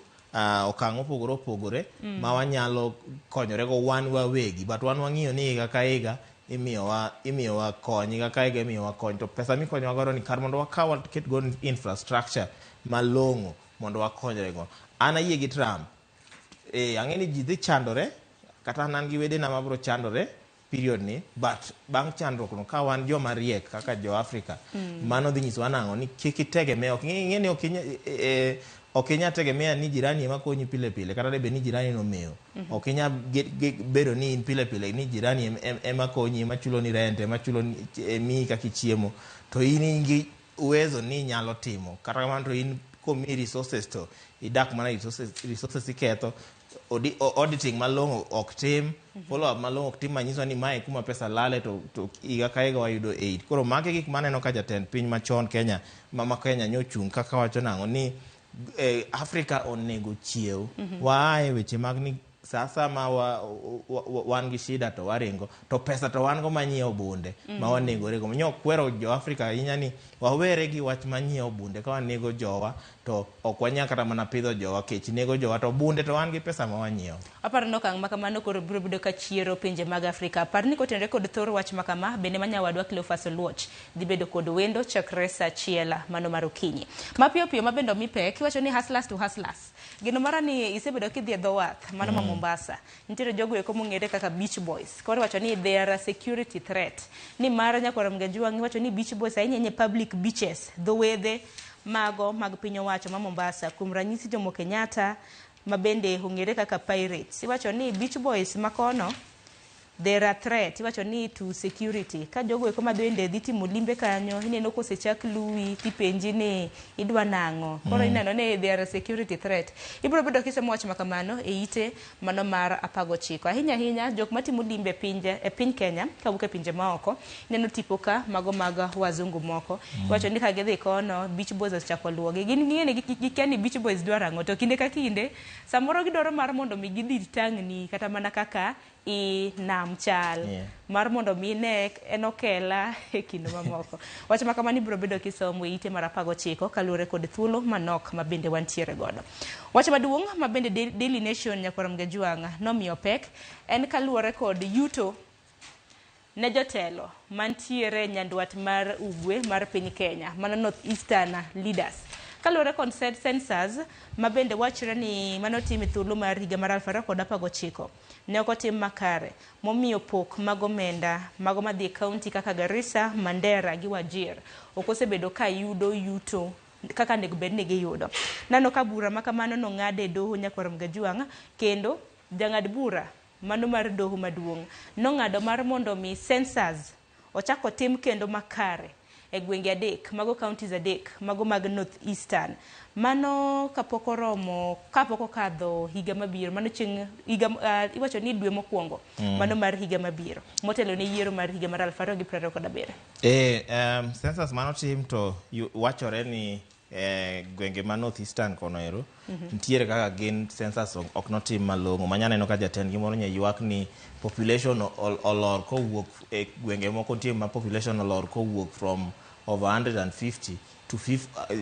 okang' mopogore opogore ma wanyalo konyorego wan wawegi but wan wang'iyo ni higa ka higa imiyowa kony higa ka higa imiyowa kony to pesa mikonyowa godo ni kar mondo wakaw waket go infrastructure malong'o mondo mondo wakonyre go. An ayie gi Trump. Ang'e ni ji dhi chandore, kata an gi wedena mabiro chandore period ni, but bang' chandruok no ka wan joma riek kaka jo Africa, mano dhi nyisowa nang'o ni kik itegemea, ok ing'e ni ok inya tegemea ni jirani ema konyi pile pile, kata debed ni jirani nomewo. Ok inya bedo ni in pile pile ni jirani ema konyi, ema chuloni rent, ema chuloni miyi kaka ichiemo, to in gi uwezo ni inyalo timo. Kata kamano to in komiyi resources to idak mana resources iketho, auditing malong'o ok tim, follow up malong'o ok tim, manyiso ni mae kuma pesa lale to higa ka higa wayudo aid. Koro magi gik maneno ka jatend piny machon Kenya, mama Kenya nyochung' kaka wacho nang'o ni Africa onego chiew. Waaye weche mag ni sasa ma wan gi shida to waringo, to pesa to wan go manyiewo bunde ma wanegore go. Nyo kwero jo Africa ahinya ni wawere gi wach manyiewo bunde, ka wanego jowa to ok wanyal kata mana pidho jowa, kech nego jowa, to bunde to wan gi pesa ma wanyiewo. Aparo ni okang' ma kamano koro biro bedo ka chiero pinje mag Afrika. Par ni kotenore kod thor wach ma kama, bende manyawadwa Cleophas Oluoch dhi bedo kod wendo chakre saa achiel mano mar okinyi. Mapiyo piyo ma bende omi pek, iwacho ni hustlers to hustlers. Geno mara ni isebedo kidhi e dho wath mano ma Mombasa. Nitiere jogo eko mong'ere kaka beach boys. Koro iwacho ni they are a security threat. Ni mar nyakwar Mgajwang' iwacho ni beach boys ahinya ahinya public beaches, dho wedhe mago mag piny owacho ma Mombasa. Kuom ranyisi Jomo Kenyatta ma bende ong'ere kaka pirates. Iwacho ni beach boys makono they are a threat. Iwacho ni to security. Ka jogo eko mabende dhi timo limbe kanyo, ineno kosechak luwi tipenji ni idwa nang'o. Koro ineno ni they are a security threat. Ibiro bedo kisomo wach makamano e ite mano mar 19. Ahinya ahinya jok matimo limbe e piny Kenya kawuok e pinje maoko, ineno tipo ka mago mag wazungu moko. Iwacho ni ka gidhi kono beach boys osechako luwogi. Gin ging'e ni gikia ni beach boys dwaro ang'o, to kinde ka kinde samoro gidwaro mar mondo mi gidhi tangni kata mana kaka i nam chal. Mar mondo mi ne en okela e kind mamoko. Wach ma kamano ibiro bedo kisomo e ite mar 19 kaluwore kod thuolo manok ma bende wantiere godo. Wach maduong' ma bende Daily Nation nyakwar Mgajwang' nomiyo pek en kaluwore kod yuto ne jotelo mantiere nyandwat mar ugwe mar piny Kenya, mano North Eastern leaders. Kaluwore kod census ma bende wachre ni manotim e thuolo mar higa mar 2019 ne ok otim makare, momiyo pok mag omenda mago madhi e kaunti kaka Garissa, Mandera gi Wajir ok osebedo ka yudo yuto kaka onego bed ni giyudo. Nano ka bura ma kamano nong'ad e doho nyakwar Mgajwang', kendo jang'ad bura mano mar doho maduong' nong'ado mar mondo mi census ochak otim kendo makare e gwenge adek, mago counties adek, mago mag North Eastern. Mano kapok oromo, kapok okadho higa mabiro, mano chieng' higa, iwacho ni dwe mokwongo, mano mar higa mabiro, motelo ne yiero mar higa mar 2027. Census manotim to wachore ni gwenge ma North Eastern kono ero, nitiere kaka gin census ok notim malong'o. Manya neno ka jatendgi moro nye ywak ni population olor kowuok e gwenge moko, nitie ma population olor kowuok from over 150 to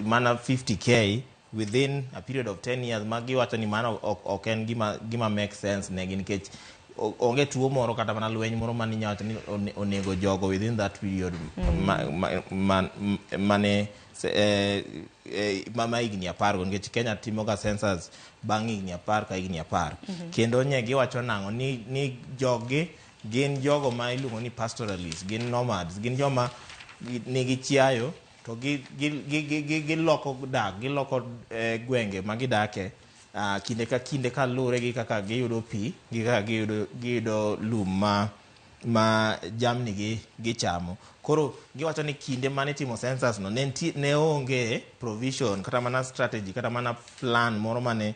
mana 50k within a period of 10 years, ma giwacho ni mano ok en gima make sense negi, nikech onge tuo moro kata mana lweny moro mane inyalo wacho ni onego jogo within that period mane ma higni 10 go, nikech Kenya timoga census bang' higni 10 ka higni 10. Kendo nye giwacho nang'o ni jogi gin jogo ma iluongo ni pastoralists, gin nomads, gin joma nigi chiayo to giloko dak, giloko gwenge ma gidake kinde ka kinde kaluwore gi kaka giyudo pi gi kaka giyudo lum ma jamni gi gichamo. Koro giwacho ni kinde mane itimo census no ne onge provision kata mana strategy kata mana plan moro mane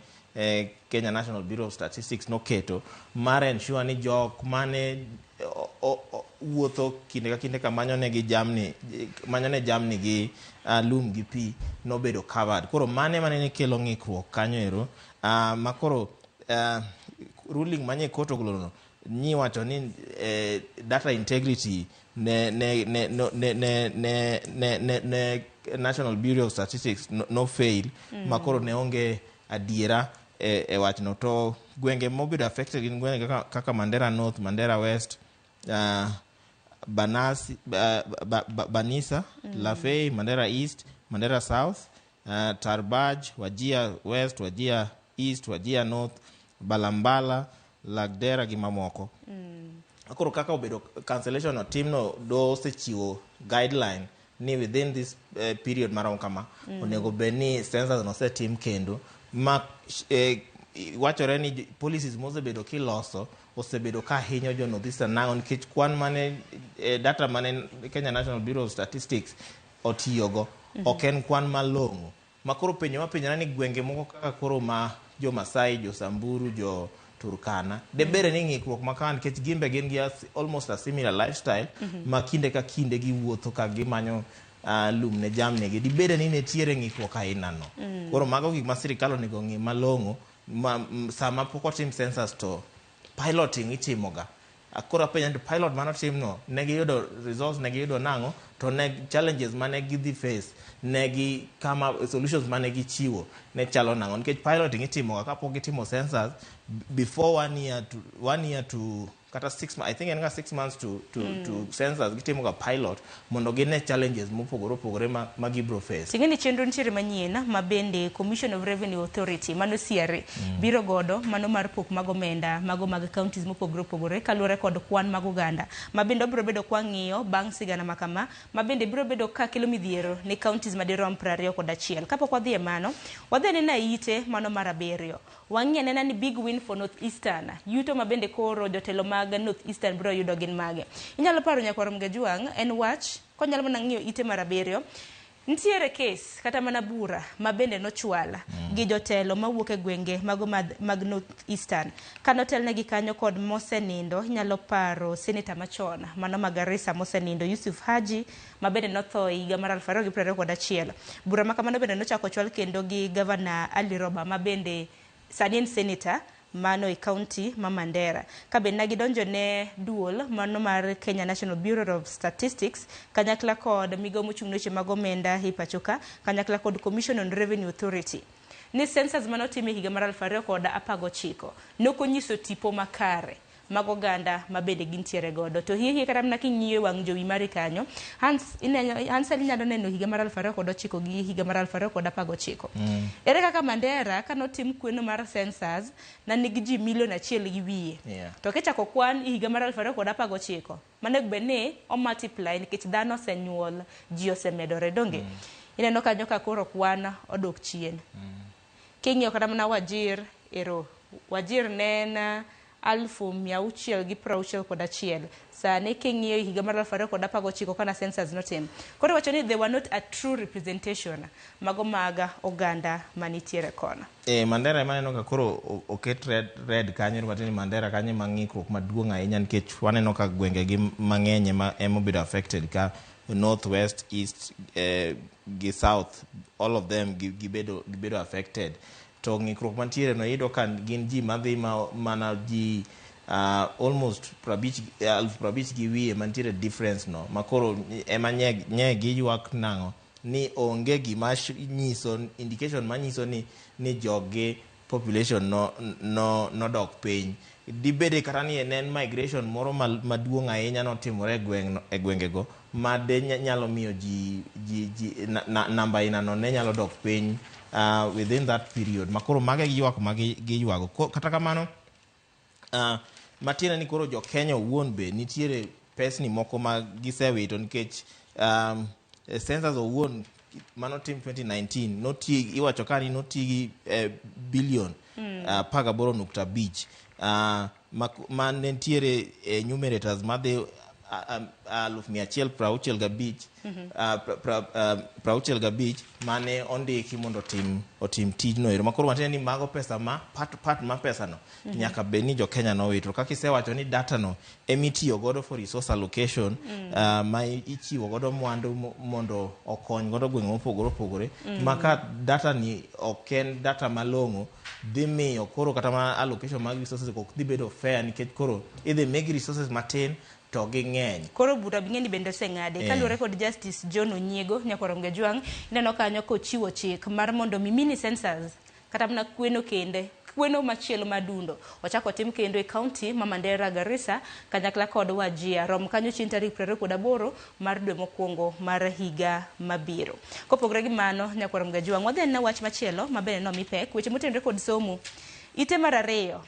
Kenya National Bureau of Statistics noketo mar ensure ni jok mane wuotho kinde ka kinde ka manyo ne jamni gi lum gi pi nobedo covered. Koro mane mane ne kelo ng'ikruok kanyo ero, ma koro ruling manye court ogolo no nyi wacho ni data integrity ne National Bureau of Statistics no fail, ma koro ne onge adiera e wachno. To gwenge mobedo affected gin gwenge kaka Mandera North, Mandera West, Banisa, Lafey, Mandera East, Mandera South, Tarbaj, Wajir West, Wajir East, Wajir North, Balambala, Lagdera gi mamoko. Koro kaka obedo cancellation otimno do osechiwo guideline ni within this period marom kama onego bed ni census nosetim kendo ma wachore ni policies mosebedo kiloso osebedo ka hinyo jo North Eastern nang'o nikech kwan mane data mane Kenya National Bureau of Statistics otiyogo ok en kwan malong'o. Ma koro penjo mapenjore ni gwenge moko kaka koro ma jo Masai, jo Samburu, jo Turkana debere ni ng'ikruok ma kama nikech gin be gin gi almost a similar lifestyle ma kinde ka kinde giwuotho ka gimanyo lum ne jamnigi dibede ni nitiere ng'ikruok aina no. Koro mago gik ma sirikal onego ng'i malong'o ma, sama pok otim census to piloting itimoga. Koro apenjo ni to pilot manotim no ne giyudo results, ne giyudo nang'o, to ne challenges mane gidhi face, ne gi kama solutions mane gichiwo ne chalo nang'o, nikech piloting itimoga kapok gitimo census before 1 year to kata 6, I think en ga 6 months to census gitimoga pilot mondo gine challenges mopogore opogore ma gibro face. Ting'e ni chenro nitiere manyien ma bende Commission of Revenue Authority mano CRA biro godo mano mar pok mag omenda mago mag counties mopogore opogore kaluwore kod kwan mag oganda ma bende obiro bedo kwang'iyo bang' sigana ma kama ma bende biro bedo ka kelo midhiero ne counties madirom 21. Kapok wadhi e mano, wadhi anena ite mano mar abiriyo. Wang'i anena ni big win for North Eastern. Yuto ma bende koro jotelo mag North Eastern biro yudo gin mage. Inyalo paro nyakwar Mgajuang' en wach konyalo mana ng'iyo ite mar abiriyo. Nitiere kes kata mana bura ma bende nochwal gi jotelo mawuok e gwenge mago mag North Eastern. Kanotelnegi kanyo kod mosenindo, inyalo paro seneta machon mano ma Garissa mosenindo Yusuf Haji ma bende notho e higa mar 2021. Bura ma kamano bende nochako ochwal kendo gi gavana Ali Roba ma bende sani en seneta mano e county ma Mandera. Ka bende ne gidonjo ne duol mano mar Kenya National Bureau of Statistics kanyakla kod migao mochung' ne weche mag omenda e pacho ka kanyakla kod Commission on Revenue Authority ni census manotim e higa mar 2019 nokonyiso tipo makare mag oganda ma bende gintiere godo. To hie hie kata mana king'iyo e wang' jowi mari kanyo, Hans, ineno, Hansel inyalo neno higa mar 2009 gi higa mar 2019. Ere kaka Mandera kanotim kweno mar census na nigi ji milion achiel gi wiye. To kichako kwan e higa mar 2019, manego bed ni o multiply nikech dhano osenyuol, ji osemedore, donge? Ineno kanyo ka koro kwan odok chien. King'iyo kata mana Wajir, ero, Wajir ne en 661,000. Sani king'iyo e higa mar 2019 kana census notim. Koro iwacho ni they were not a true representation mago mag oganda manitiere kono. Mandera ema aneno ka koro oket red kanyo matiende ni Mandera kanyo ema ng'ikruok maduong' ahinya nikech waneno ka gwenge gi mang'eny ema obedo affected ka north, west, east gi south, all of them gibedo affected. To ng'ikruok mantiere no iyudo ka gin ji madhi ma, mana ji almost 50,000 gi wiye mantiere difference no ma koro ema nye giywak nang'o ni onge gima nyiso indication manyiso ni joggi population no nodok piny. Dibede kata ni ne en migration moro maduong' ahinya notimore e gweng' e gwengego ma de nyalo miyo ji namba aina no ne nyalo dok piny within that period ma koro mago e ywak ma giywago. Kata kamano matiende ni koro jo Kenya owuon be nitiere pesni moko ma gisewito nikech census owuon manotim 2019 noti iwacho ka ni noti gi billion 18.5 ma ne nitiere enumerators madhi 165,000 65 mane ondiki mondo otim tijno ero. Makoro matiende ni mago pesa ma part ma pesa no nyaka bed ni jo Kenya nowito. Kaka isewacho ni data no emitiyo godo for resource allocation ma ichiwo godo mwandu mondo okony godo gwenge mopogore opogore ma ka data ni ok en data malong'o dhi miyo koro kata mana allocation mag resources ok dhi bedo fair nikech koro idhi migi resources matin to ging'eny. Koro bura bing'e ni bende oseng'ade kaluwore kod Justice John Onyiego nyakwar Ongejwang'. Ineno kanyo kochiwo chik mar mondo mi mini census kata mana kweno kende Kweno machielo madundo ochako tim kendo e kaunti ma Mandera, Garissa kanyakla kod Wajir. Rom kanyo chieng' tarik 28 mar dwe mokwongo mar higa mabiro. Kopogore gi mano, nyakwar Mgajwang', wadhi anena wach machielo ma bende nomi pek, weche motenore kod somo. Ite mar ariyo,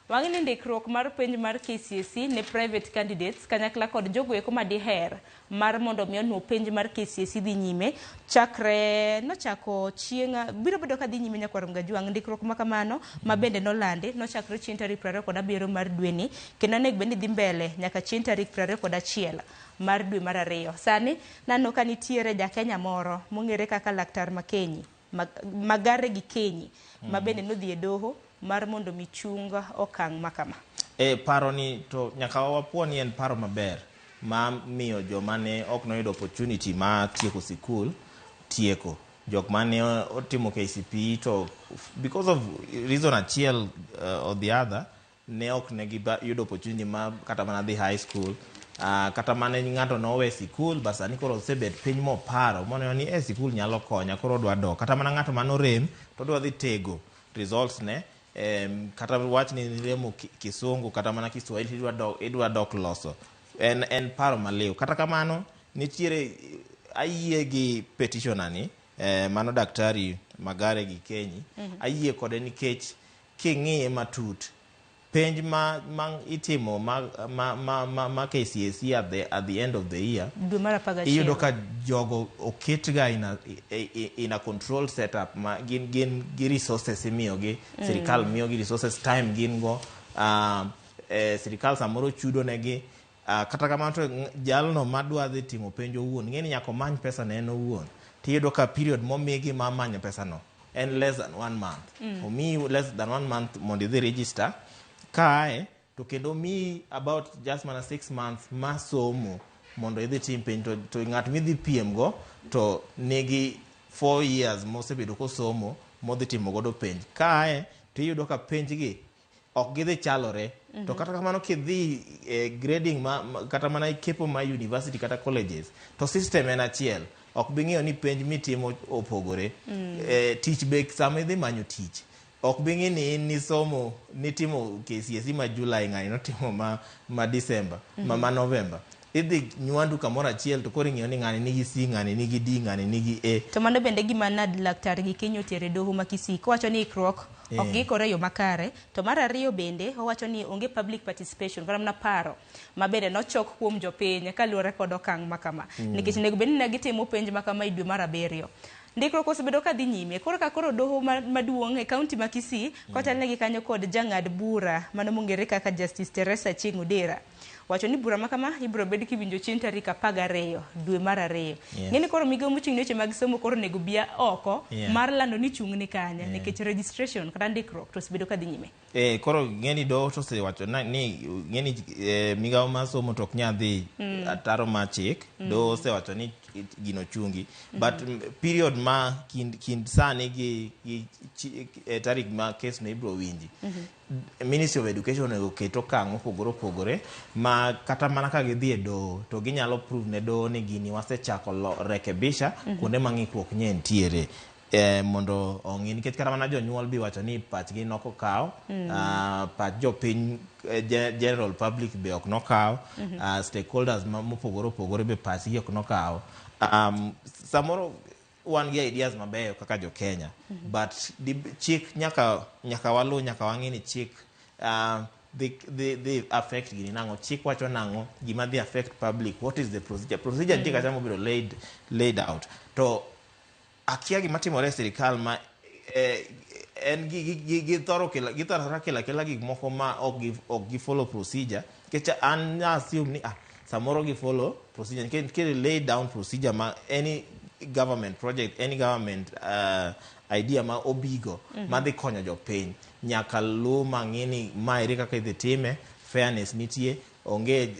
wang'e ni ndikruok mar penj mar KCSE ne private candidates kanyakla kod jogo eko madiher mar mondo mi onwo penj mar KCSE dhi nyime chakre nochako chieng' biro bedo ka dhi nyime nyakwar Mgajwang'. Ndikruok ma kamano ma bende nolandi nochakre chieng' tarik 27 mar dweni kendo onego bed ni dhi mbele nyaka chieng' tarik 21 mar dwe mar ariyo. Sani naneno ka nitiere ja Kenya moro mong'ere kaka Laktar Makenyi Magare gi Kenyi ma bende nodhi e doho mar mondo mi chung okang' ma kama. Paro ni to nyaka wapuo ni en paro maber ma miyo joma ne ok noyudo opportunity ma tieko sikul tieko. Jok mane otimo KCPE to because of reason achiel or the other ne ok ne giyudo opportunity ma kata mana dhi high school, kata mane ng'ato nowe sikul but sani koro osebet piny moparo moneno ni sikul nyalo konya koro odwa dok. Kata mana ng'ato manorem to odwa dhi tego results ne, kata wach ni niremo Kisungu kata mana Kiswahili idwa dok loso. En paro maliw. Kata kamano nitiere ayie gi petitioner ni, mano Daktari Magare gi Kenyi. Ayie kode nikech king'iye matut penj ma itimo ma KCSE at the end of the year, dwe mar 11, iyudo ka jogo oketga in a controlled setup ma gin gi resources imiyogi, sirikal miyogi resources, time gin go, sirikal samoro chudo negi. Kata kamano to jalno madwa dhi timo penj owuon ng'e ni nyaka omany pesa ne en owuon. Tiyudo ka period momigi mar manyo pesa no en less than 1 month. Omiyi less than 1 month mondo idhi register kae to kendo omiyi about just mana 6 months ma somo mondo idhi tim penj to ng'at midhi piem go to nigi 4 years mosebedo kosomo modhi timo godo penj. Kae to iyudo ka penj gi ok gidhi chalore. To kata kamano kidhi grading ma kata mana ikepo ma university kata colleges to system en achiel. Ok bi ng'iyo ni penj mitimo opogore. Tich be sama idhi manyo tich ok bi ng'i ni in nisomo nitimo KCSE ma July ng'ani notimo ma December, ma November. Idhi nywandu kamoro achiel to koro ing'iyo ni ng'ani nigi C, ng'ani nigi D, ng'ani nigi A. To mano bende gima nad Laktar Gikenyi otere doho ma Kisii kowacho ni ikruok ok giikore e yo makare. To mar ariyo bende owacho ni onge public participation kata mana paro ma bende nochok kuom jopiny kaluwore kod okang' ma kama. Nikech onego bed ni ne gitimo penj ma kama e dwe mar 7. Ndikruok osebedo ka dhi nyime. Koro ka koro doho maduong' e kaunti ma Kisii kotelnegi kanyo kod jang'ad bura mano mong'ere kaka Justice Teresa Achieng' Odera wacho ni bura ma kama ibiro bed kiwinjo chieng' tarik 12 dwe mar 2. Ng'eni koro migawo mochung' ne weche mag somo koro onego bi oko mar lando ni chung' ni kanye nikech registration kata ndikruok to osebedo ka dhi nyime. Koro ng'eni doho to osewacho ni ng'eni migawo mar somo to ok nyal dhi ataro mar chik. Doho osewacho ni gino chungi. But period ma kind sani gi tarik ma kes no ibiro winji. Ministry of Education onego ket okang' mopogore opogore ma kata mana ka gidhi e doho to ginyalo prove ne doho ni gini wasechako rekebisha kuonde ma ng'ikruok nye nitiere. Mondo ong'i nikech kata mana jonyuol bi wacho ni pachgi nok okaw, pach jopiny general public be ok nokaw, stakeholders mopogore opogore be pachgi ok nokaw. Samoro wan gi ideas mabeyo kaka jo Kenya, but chik nyaka walu, nyaka wang'i ni chik dhi affect gini nang'o, chik wacho nang'o, gima dhi affect public, what is the procedure? Procedure nitie kacha mobedo laid out. To akia gima timore e sirikal ma en githoro kela gik moko ma ok gi follow procedure. Nikech an assume ni samoro gi follow procedure nikech lay down procedure ma any government project, any government idea ma obigo ma dhi konyo jopiny nyaka lu mang'e ni ma ere kaka idhi time, fairness nitie. Onge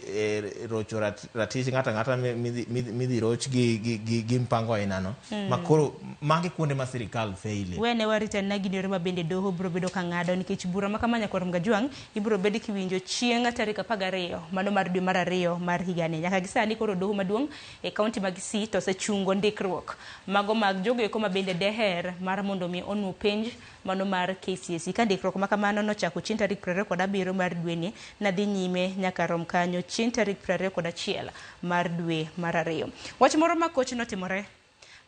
rocho ratich ng'ato ang'ata midhi roch gi mpango ainano. Ma koro magi kuonde ma sirikal faile. We ne warita na gini yore ma bende doho biro bedo ka ng'ado nikech bura ma kama nyakwar Mgajwang' ibiro bed kiwinjo chieng' tarik 12 mano mar dwe mar 2 mar higani. Nyaka gi sani koro doho maduong' e kaunti ma Kisii to osechungo ndikruok mago mag jogo eko ma bende deher mar mondo mi onwo penj mano mar KCSE. Ka ndikruok ma kamano nochako chieng' tarik 27 mar dweni nadhi nyime nyaka rom kanyo chieng' tarik 21 mar dwe mar 2. Wach moro ma koch notimore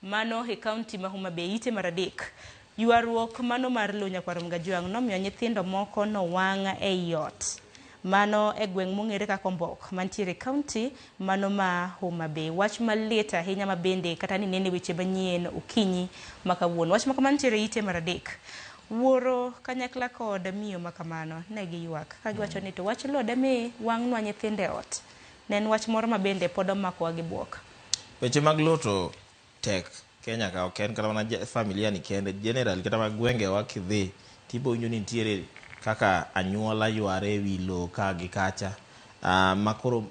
mano e kaunti ma Homa Bay ite mar 3. Ywaruok mano mar lowo nyakwar Mgajwang' nomiyo nyithindo moko nowang' ei ot mano e gweng' mong'ere kaka Ombok mantiere e kaunti mano ma Homa Bay. Wach malit ahinya ma bende kata ni nene weche manyien okinyi ma kawuono. Wach ma kamano nitiere ite mar 3. Wuoro kanyakla kod miyo ma kamano ne giywak ka giwacho ni to wach lowo demi wang'nwa nyithindo e ot. Ne en wach moro ma bende pod omakowa gi bwok. Weche mag lowo to tek Kenya ka ok en kata mana familia ni kende, general kata mag gwengewa kidhi tibo winjo ni nitiere kaka anyuola yware ewi lowo ka gi kacha, ma koro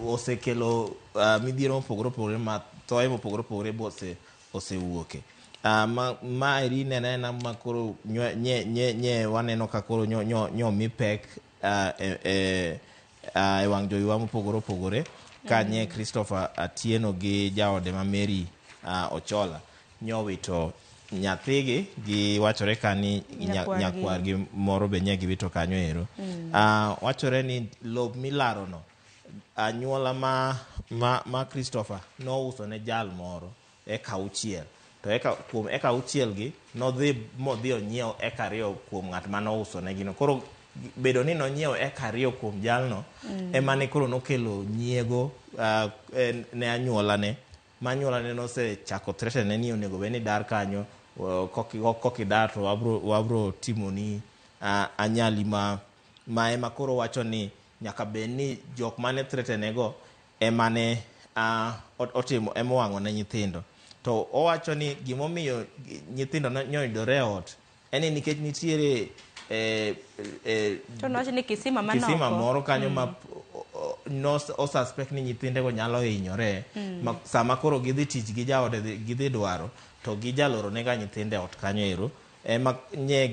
osekelo midhiero mopogore opogore ma thoe mopogore opogore be osewuoke. Ma eri neno anena ma koro nye waneno ka koro nyo mi pek e wang' jowi wa mopogore opogore ka nye Christopher Atieno gi jaode ma Mary Ochola nyowito nyathigi gi wachore ka ni nyakwargi moro be nye giwito kanyo ero. Wachore ni lob milarono anyuola ma Christopher nouso ne jal moro eka 6 to eka kuom eka 6 gi nodhi modhi onyiewo eka 2 kuom ng'at manouso ne gino. Koro bedo ni nonyiewo eka 2 kuom jalno ema ne koro nokelo nyiego ne anyuola ne ma anyuola ne nosechako threaten ne ni onego bed ni dar kanyo kokidar to wabro timoni anyali ma ema koro wacho ni nyaka bed ni jok mane threaten go ema ne otimo ema owang'o ne nyithindo. To owacho ni gimomiyo nyithindo nyoyudore e ot en ni nikech nitiere to nowacho ni kisima manoko, kisima moro kanyo ma osuspect ni nyithindego nyalo hinyore. Sama koro gidhi tich gi jaode gidhi dwaro to gijaloro nega nyithindo e ot kanyo ero. Ema nye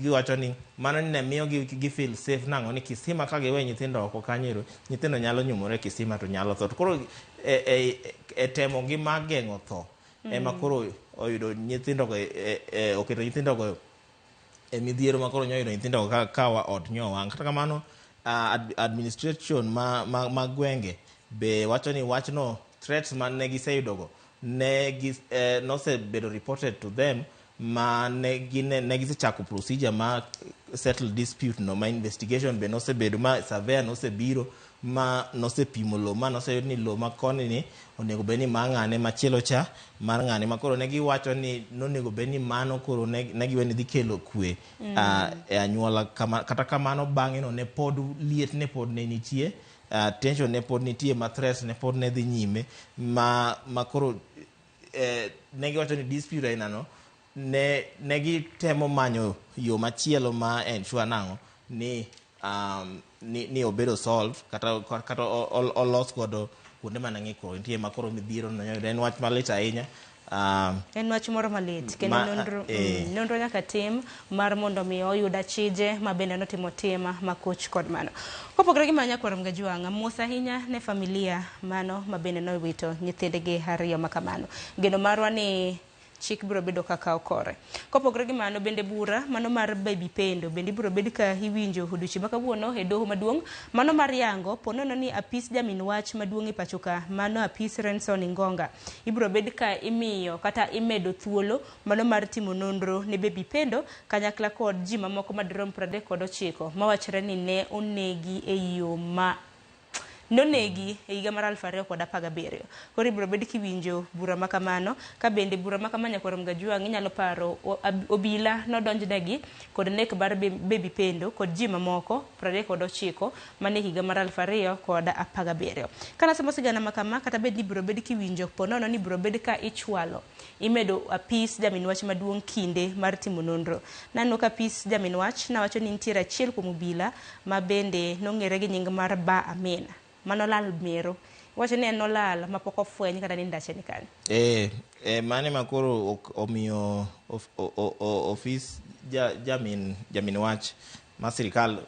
giwacho ni mano ne miyo gi feel safe nang'o ni kisima ka giwe nyithindo oko kanyo ero nyithindo nyalo nyumore kisima to nyalo tho. To koro e temo gi mar geng'o tho ema koro oyudo nyithindo go oketo nyithindo go e midhiero ma koro nyoyudo nyithindo go ka ot nyowang'. Kata kamano administration ma gwenge be wacho ni wachno threats man ne giseyudogo ne nosebedo reported to them ma ne gisechako procedure ma settle dispute no, ma investigation be nosebedo, ma surveyor nosebiro ma nosepimo lowo ma noseyud ni lowo ma koni ni onego bed ni mar ng'ane, machielo cha mar ng'ane, ma koro ne giwacho ni nonego bed ni mano koro ne giwe ni dhi kelo kwe e anyuola. Kata kamano bang'e no ne pod liet ne pod ne nitie, tension ne pod nitie, ma threats ne pod ne dhi nyime ma koro ne giwacho ni dispute aina no ne gitemo manyo yo machielo ma ensure nang'o ni ni obedo solved kata olos godo kuonde mane ng'ikruok nitie ma koro midhiero no en wach malit ahinya. En wach moro malit kendo nonro nyaka tim mar mondo mi oyud achije ma bende notimo tim makoch kod mano. Kopogore gi mano nyakwar Mgajwang', mos ahinya ne familia mano ma bende nowito nyithindgi 2 ma kamano. Geno marwa ni chik biro bedo kaka okore. Kopogore gi mano bende bura mano mar Baby Pendo bende ibiro bed ka iwinjo odiochieng' ma kawuono e doho maduong' mano mar yango ponono ni apis jamin wach maduong' e pacho ka mano apis Renson Ingonga ibiro bed ka imiyo kata imedo thuolo mano mar timo nonro ne Baby Pendo kanyakla kod ji mamoko madirom 39 mawachore ni ne onegi e yo ma Nonegi e higa mar 2017. Koro ibiro bed kiwinjo bura ma kamano, ka bende bura ma kama Nyakwar Mgajwang' inyalo paro obila nodonjnegi kod nek mar Baby Pendo kod ji mamoko 39 mane higa mar 2017. Kanasomo sigana ma kama, kata bed ni ibiro bed kiwinjo po nono ni ibiro bed ka ichwalo, imedo apis jamin wach maduong' kinde mar timo nonro. Naneno ka apis jamin wach nawacho ni nitiere achiel kuom obila ma bende nong'ere gi nying mar Ba Amin manolal mero. Iwacho ni en nolal mapok ofweny kata ni ndache ni kanye. Mane ma koro omiyo ofis jamin wach ma sirikal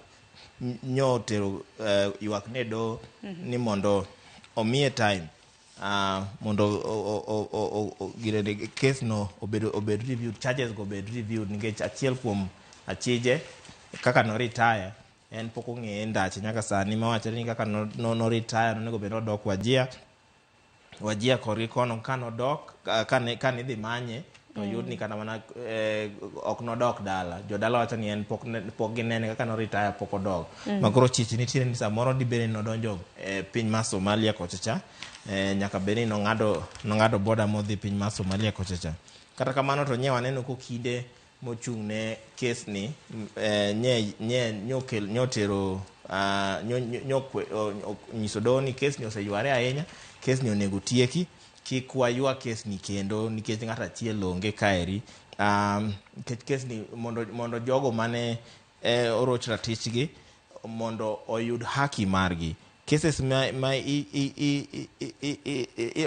nyo otero ywak ne doho ni mondo omiye time mondo case no obed reviewed, charges go obed reviewed, nikech achiel kuom achije kaka no retire en pok ong'eye ndache nyaka sani, mawachore ni kaka no retire nonego bed nodok Wajir korgi kono. Kanodok kane idhi manye to yud ni kata mana ok nodok dala. Jodala wacho ni en pok ginene kaka no retire pok odok. Ma koro chich nitiere ni samoro dibed ni nodonjo e piny mar Somalia kocha cha, nyaka bed ni nong'ado boda modhi piny mar Somalia kocha cha. Kata kamano to nye waneno kokinde mochung' ne kes ni nye nyotero nyiso doho ni kes ni oseyware ahinya, kes ni onego tieki, kik waywa kes ni kendo nikech ng'ato achiel onge kaeri, nikech kes ni mondo jogo mane oroch ratichgi mondo oyud haki margi. Cases ma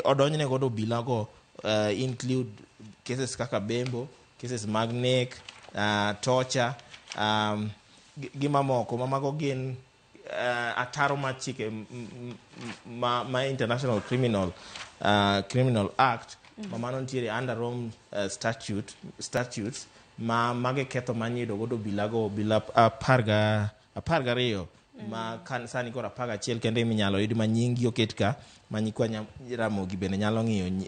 odonjne godo obila go include cases kaka bembo, cases mag nek, torture, gi mamoko ma mago gin ataro mar chike ma International Criminal Act ma mano nitiere under Rome statutes ma mage ketho manyiyudo godo obila go, obila 12 ma kan sani koro 11 kende eminyalo yud ma nyinggi oket ka ma nyikwa Ramogi bende nyalo ng'iyo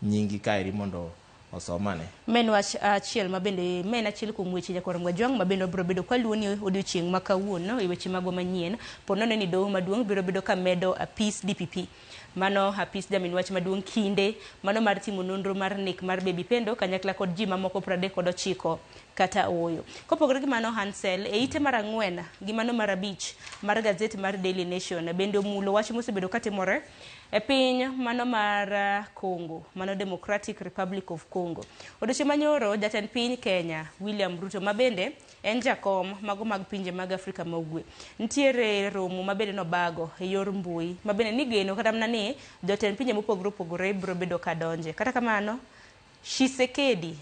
nyinggi kaeri mondo osomane. Ma en wach achiel ma bende ma en achiel kuom weche Nyakwar Mwajwang' ma bende wabiro bedo kwaluwo ni odiochieng' ma kawuono e weche magwa manyien. Po nono ni doho maduong' biro bedo ka medo apis DPP, mano apis jamin wach maduong' kinde mano mar timo nonro mar nek mar Baby Pendo kanyakla kod ji mamoko 39 kata ooyo. Kopogore gi mano, Hansel, e ite mar 4 gi mano mar 5 mar gazet mar Daily Nation bende omulo wach mosebedo katimore e piny mano mar Congo, mano Democratic Republic of Congo. Odiochieng' manyoro jatend piny Kenya William Ruto ma bende en jakom mago mag pinje mag Afrika ma Ugwe, nitiere romo ma bende nobago e yor mbui ma bende nigeno kata mana ni jotend pinje mopogore opogore biro bedo ka donje. Kata kamano, Tshisekedi,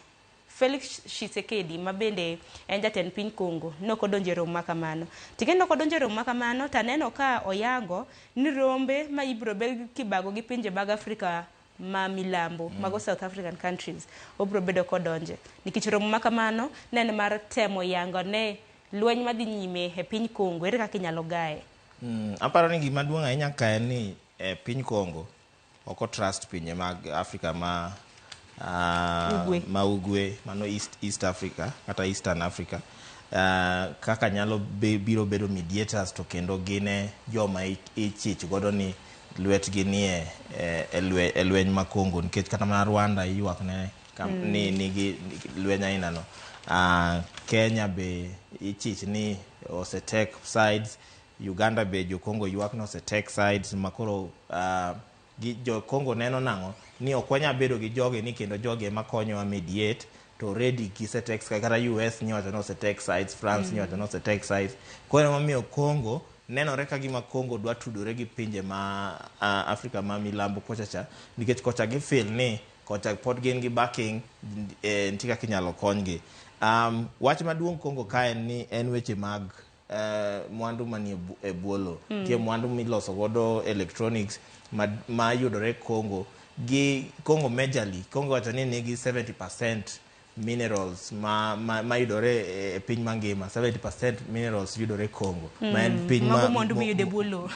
Felix Tshisekedi ma bende en jatend piny Congo nok odonjo e romo ma kamano. Tikendo ok odonjo e romo ma kamano to aneno ka oyango ni rombe ma ibiro bed kibago gi pinje mag Afrika ma milambo, mago South African countries, obiro bedo kodonje. Nikech romo ma kamano ne en mar temo yango ne lweny madhi nyime e piny Congo ere kaka inyalo gaye. Aparo ni gima duong' ahinya ka en ni piny Congo ok trust pinje mag Afrika ma Ugwe. Ma ugwe, mano East Africa kata Eastern Africa, kaka nyalo biro bedo mediators, to kendo gin joma ichich godo ni lwetgi nie e lweny ma Congo, nikech kata mana Rwanda iywak ne ni nigi lweny aina no. Kenya be ichich ni ose take sides, Uganda be jo Congo ywak ni ose take sides, makoro gi jo Congo neno nang'o ni ok wanyal bedo gi jogi ni kendo jogi ema konyowa mediate to already gise take, kata US nyowacho ni ose take sides, France nyowacho ni ose take sides. Koro emomiyo Congo nenore ka gima Congo dwa tudore gi pinje ma Afrika ma milambo kocha cha, nikech kocha gi feel ni kocha pod gin gi backing, nitie kaka inyalo konygi. Wach maduong' Congo ka en ni en weche mag mwandu manie e bwo lowo. Nitie mwandu miloso godo electronics ma yudore Congo gi Congo majorly. Congo wacho ni nigi 70% minerals ma yudore e piny mangima. 70% minerals yudore Congo. Ma en piny Mago mwandu miyudo e bwo lowo.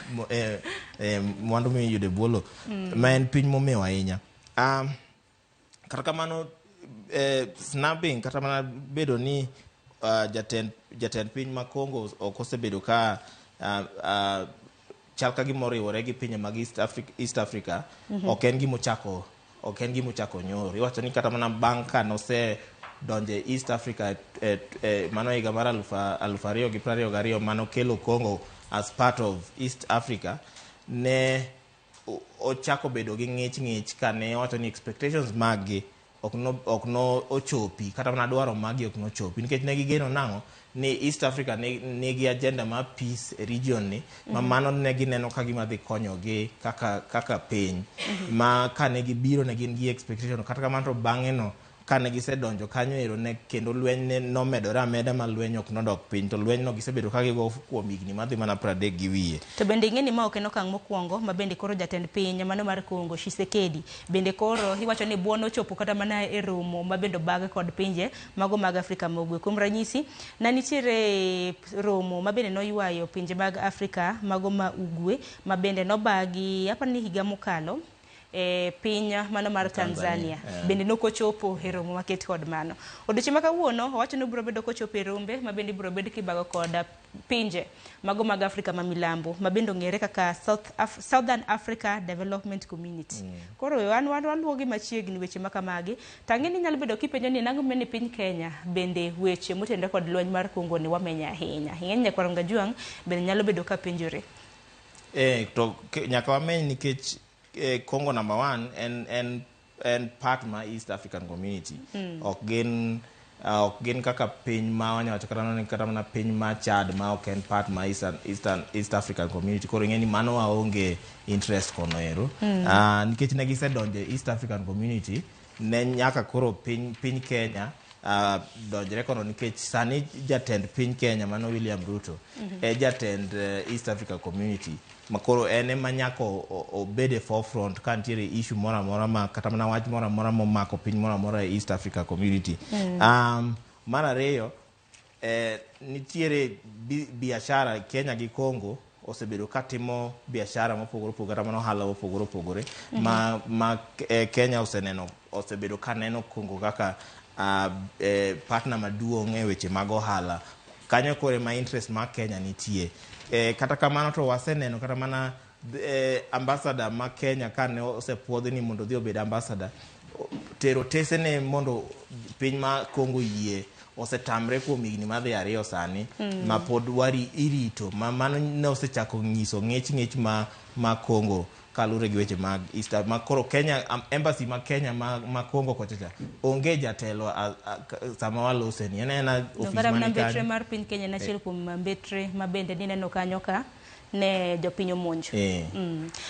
Mwandu miyudo e bwo lowo. Ma en piny momewo ahinya. Kata kamano, snubbing kata mana bedo ni jatend piny ma Congo ok osebedo ka chal ka gima oriwore gi pinje mag East Africa ok en gima ochako nyoro. Iwacho ni kata mana bang' ka nose donje East Africa mano higa mar 2022 mano kelo Congo as part of East Africa, ne ochako bedo gi ng'ich ka ne wacho ni expectations maggi ok no ochopi, kata mana dwaro maggi ok nochopi, nikech ne gigeno nang'o ni East Africa nigi agenda mar peace e region ni ma mano ne gineno ka gima dhi konyogi kaka piny ma kane gibiro ne gin gi expectation. Kata kamano to bang'e no kane gisedonjo kanyo ero ne kendo lweny ne nomedore ameda ma lweny ok nodok piny, to lweny no gisebedo ka gigo kuom higni madhi mana 30 gi wiye. To bende ing'e ni ma ok en okang' mokwongo ma bende koro jatend piny mano mar Congo Tshisekedi bende koro iwacho ni buono ochopo kata mana e romo ma bende obag kod pinje mago mag Afrika ma Ugwe. Kuom ranyisi na nitiere romo ma bende noywayo pinje mag Afrika mago ma Ugwe ma bende nobagi aparo ni higa mokalo piny mano mar Tanzania, bende nokochopo e romo maket kod mano. Odiochieng' ma kawuono owacho ni obiro bedo kochopo e rombe ma bende ibiro bed kibago kod pinje mago mag Afrika ma milambo ma bende ong'ere kaka Southern Africa Development Community. Koro wan waluwo gi machiegni weche ma kamagi. To ang'e ni nyalo bedo kipenjo ni nang'o mane piny Kenya bende weche motenore kod lweny mar Congo ni wamenyo ahinya. Ing'e ni nyakwar Ongajwang' bende nyalo bedo ka penjore. To nyaka wameny nikech Congo number 1 en part ma East African Community. Ok gin kaka piny ma wanyawacho kata mana piny ma Chad ma ok en part ma East African Community. Koro ing'e ni mano waonge interest kono ero. Nikech ne gisedonjo e East African Community, ne nyaka koro piny Kenya donjre kono, nikech sani jatend piny Kenya mano William Ruto e jatend East African Community ma koro en ema nyaka obed e forefront ka nitiere issue moro amora ma kata mana wach moro amora momako piny moro amora e East Africa Community. Mar ariyo, nitiere biashara Kenya gi Congo osebedo katimo biashara mopogore opogore, kata mana ohala mopogore opogore ma Kenya osebedo kaneno Congo kaka partner maduong' e weche mag ohala. Kanyo kore ma interest mar Kenya nitie. Kata kamano to waseneno kata mana ambassador ma Kenya kane osepuodhi ni mondo odhi obed ambassador, tero tesene mondo piny ma Congo yie osetamre kuom higni madhi 2 sani ma pod irito ma mano ne osechako nyiso ng'ich ma Congo kalure gi weche mag East ma koro Kenya embassy ma Kenya ma Congo kocha cha onge jatelo sama walose ni en ofis mane kanyo mar piny Kenya en achiel kuom mbetre ma bende nineno kanyo ka ne jopiny omonjo.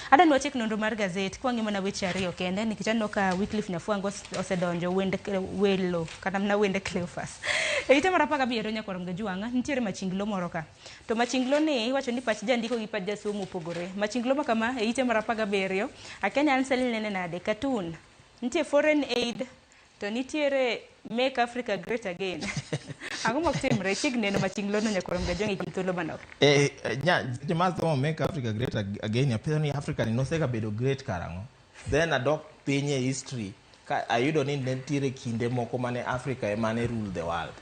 Adwa ni wachik nonro mar gazet kwang'iyo mana weche 2 kende nikech aneno ka Wycliffe Nyafwango osedonjo wend welo kata mana wende Cleophas. E ite mar 17 nyakwar Ongajwang' nitiere machinglo moro ka. To machinglo ni iwacho ni pach jandiko gi pach jasomo opogore. Machinglo ma kama e ite mar 17 akia ni Ansel nene nade cartoon. Nitie foreign aid to nitiere Make Africa Great Again. Ang'o mok timre chiegni neno machinglo no nyakwar Ongajwang' e kind thuolo manok. Joma somo Make Africa Great Again apenjo ni Africa ni nosega bedo great karang'o? Then adok piny e history ka ayudo ni ne nitiere kinde moko mane Africa ema ne rule the world.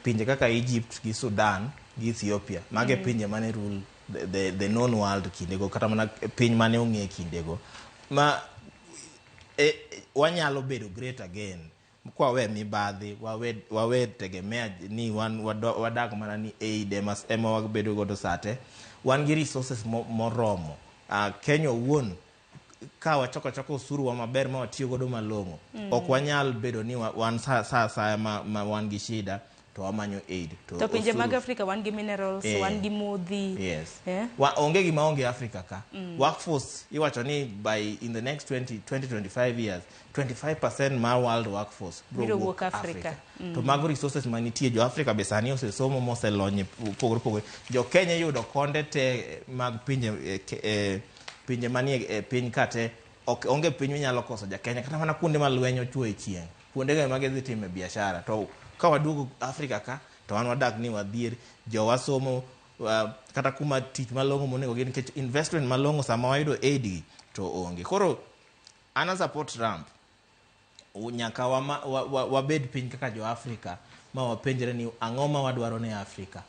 Pinje kaka Egypt gi Sudan gi Ethiopia mage pinje mane rule the known world kindego, kata mana piny mane ong'e kindego ma wanyalo bedo great again kwa we mibadhi, wawe tegemea ni wadak mana ni aid ema wabedo godo sate. Wan gi resources moromo. Kenya owuon ka wachoko osuru wa maber ma watiyo godo malong'o, ok wanyal bedo ni wan sa ma wan gi shida to wamanyo aid. To pinje mag Afrika wan gi minerals, wan gi modhi. Yes. Onge gima onge Afrika ka. Workforce iwacho ni by in the next 20-25 years 25% mar world workforce biro wuok Afrika. To mago resources manitie jo Afrika be sani osesomo moselony opogore opogore. Jo Kenya yudo konde te mag pinje manie piny kate ok onge piny minyalo koso ja Kenya kata mana kuonde ma lweny ochwo e chieng'. Kuonde go ema gidhi time biashara. To ka waduogo Afrika ka to wan wadak ni wadhier, jowa somo kata kuma tich malong'o monego gin nikech investment malong'o sama wayudo aid gi to onge. Koro an support Trump. Nyaka wabed piny kaka jo Afrika ma wapenjre ni ang'o ma wadwaro ne Afrika.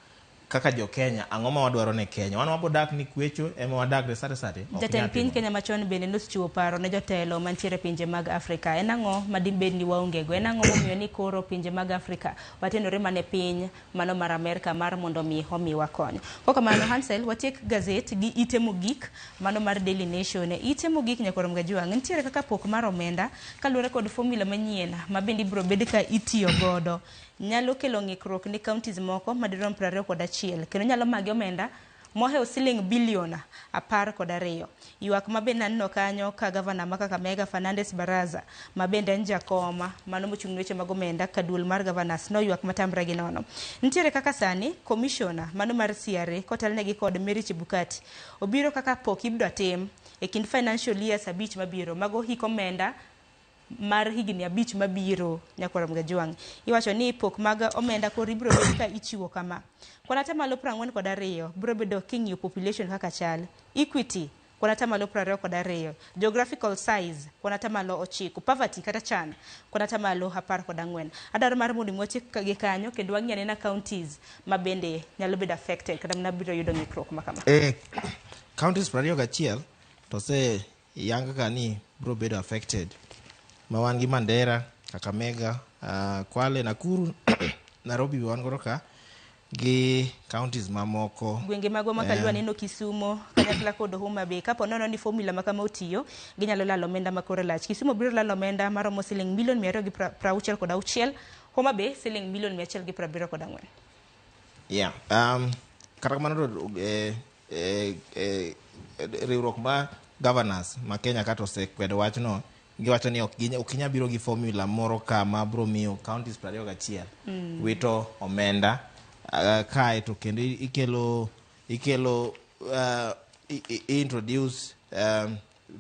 Kaka jo Kenya, ang'o ma wadwaro ne Kenya? Wan wabodak ni kwecho ema wadak de sate sate. Ok Jatend nyal piny timore. Kenya machon bende nosechiwo paro ne jotelo mantiere e pinje mag Afrika. En ang'o ma dibed ni waongego? En ang'o momiyo ni koro pinje mag Afrika watenore mana e piny mano mar Amerka mar mondo mi omiwa kony? Kokamano, Hansel, watiek gazet gi ite mogik mano mar Daily Nation. Ite mogik nyakwar Mgajuang' nitiere kaka pok mar omenda kaluwore kod formula manyien ma bende ibiro bed ka itiyo godo. Nyalo kelo ng'ikruok ne counties moko madirom 21 kendo nyalo magi omenda mohewo siling bilion 12. Ywak ma bende aneno kanyo ka gavana ma Kakamega Fernandes Baraza ma bende en jakom mano mochung' ne weche mag omenda ka duol mar governors noywak matamre gi nono. Nitiere kaka sani commissioner mano mar CRA kotelnegi kod Mary Chebukati obiro kaka pok ibiro tim e kind financial years 5 mabiro mago hik omenda mar higni 5 mabiro nyakwar Mgajuang'. Iwacho ni pok mag omenda koro ibiro bed ka ichiwo kama. Kwan atamalo 42 biro bedo king'iyo population kaka chal. Equity kwan atamalo 22. Geographical size kwan atamalo 9. Poverty kata chan kwan atamalo 14. Adwaro mar mondo mi watiek gi kanyo kendo wang'i anena counties ma bende nyalo bedo affected kata mana biro yudo ng'ikruok ma kama. Counties 21 to se yang ka ni biro bedo affected. Ma wan gi Mandera, Kakamega, Kwale, Nakuru, Nairobi be wan godo ka gi counties mamoko. Gwenge magwa ma Kalua neno Kisumo, kanyakla kod Homa Bay. Kapo nono ni formula ma kama otiyo, ginyalo lalo omenda ma kore lach. Kisumo biro lalo omenda maromo siling milion 266, Homa Bay siling milion 174. Yeah. Kata kamano to riwruok ma governors ma Kenya kata osekwedo wachno, giwacho ni ok ginyal biro gi formula moro ka ma biro miyo counties 21 wito omenda kae to kendo ikelo introduce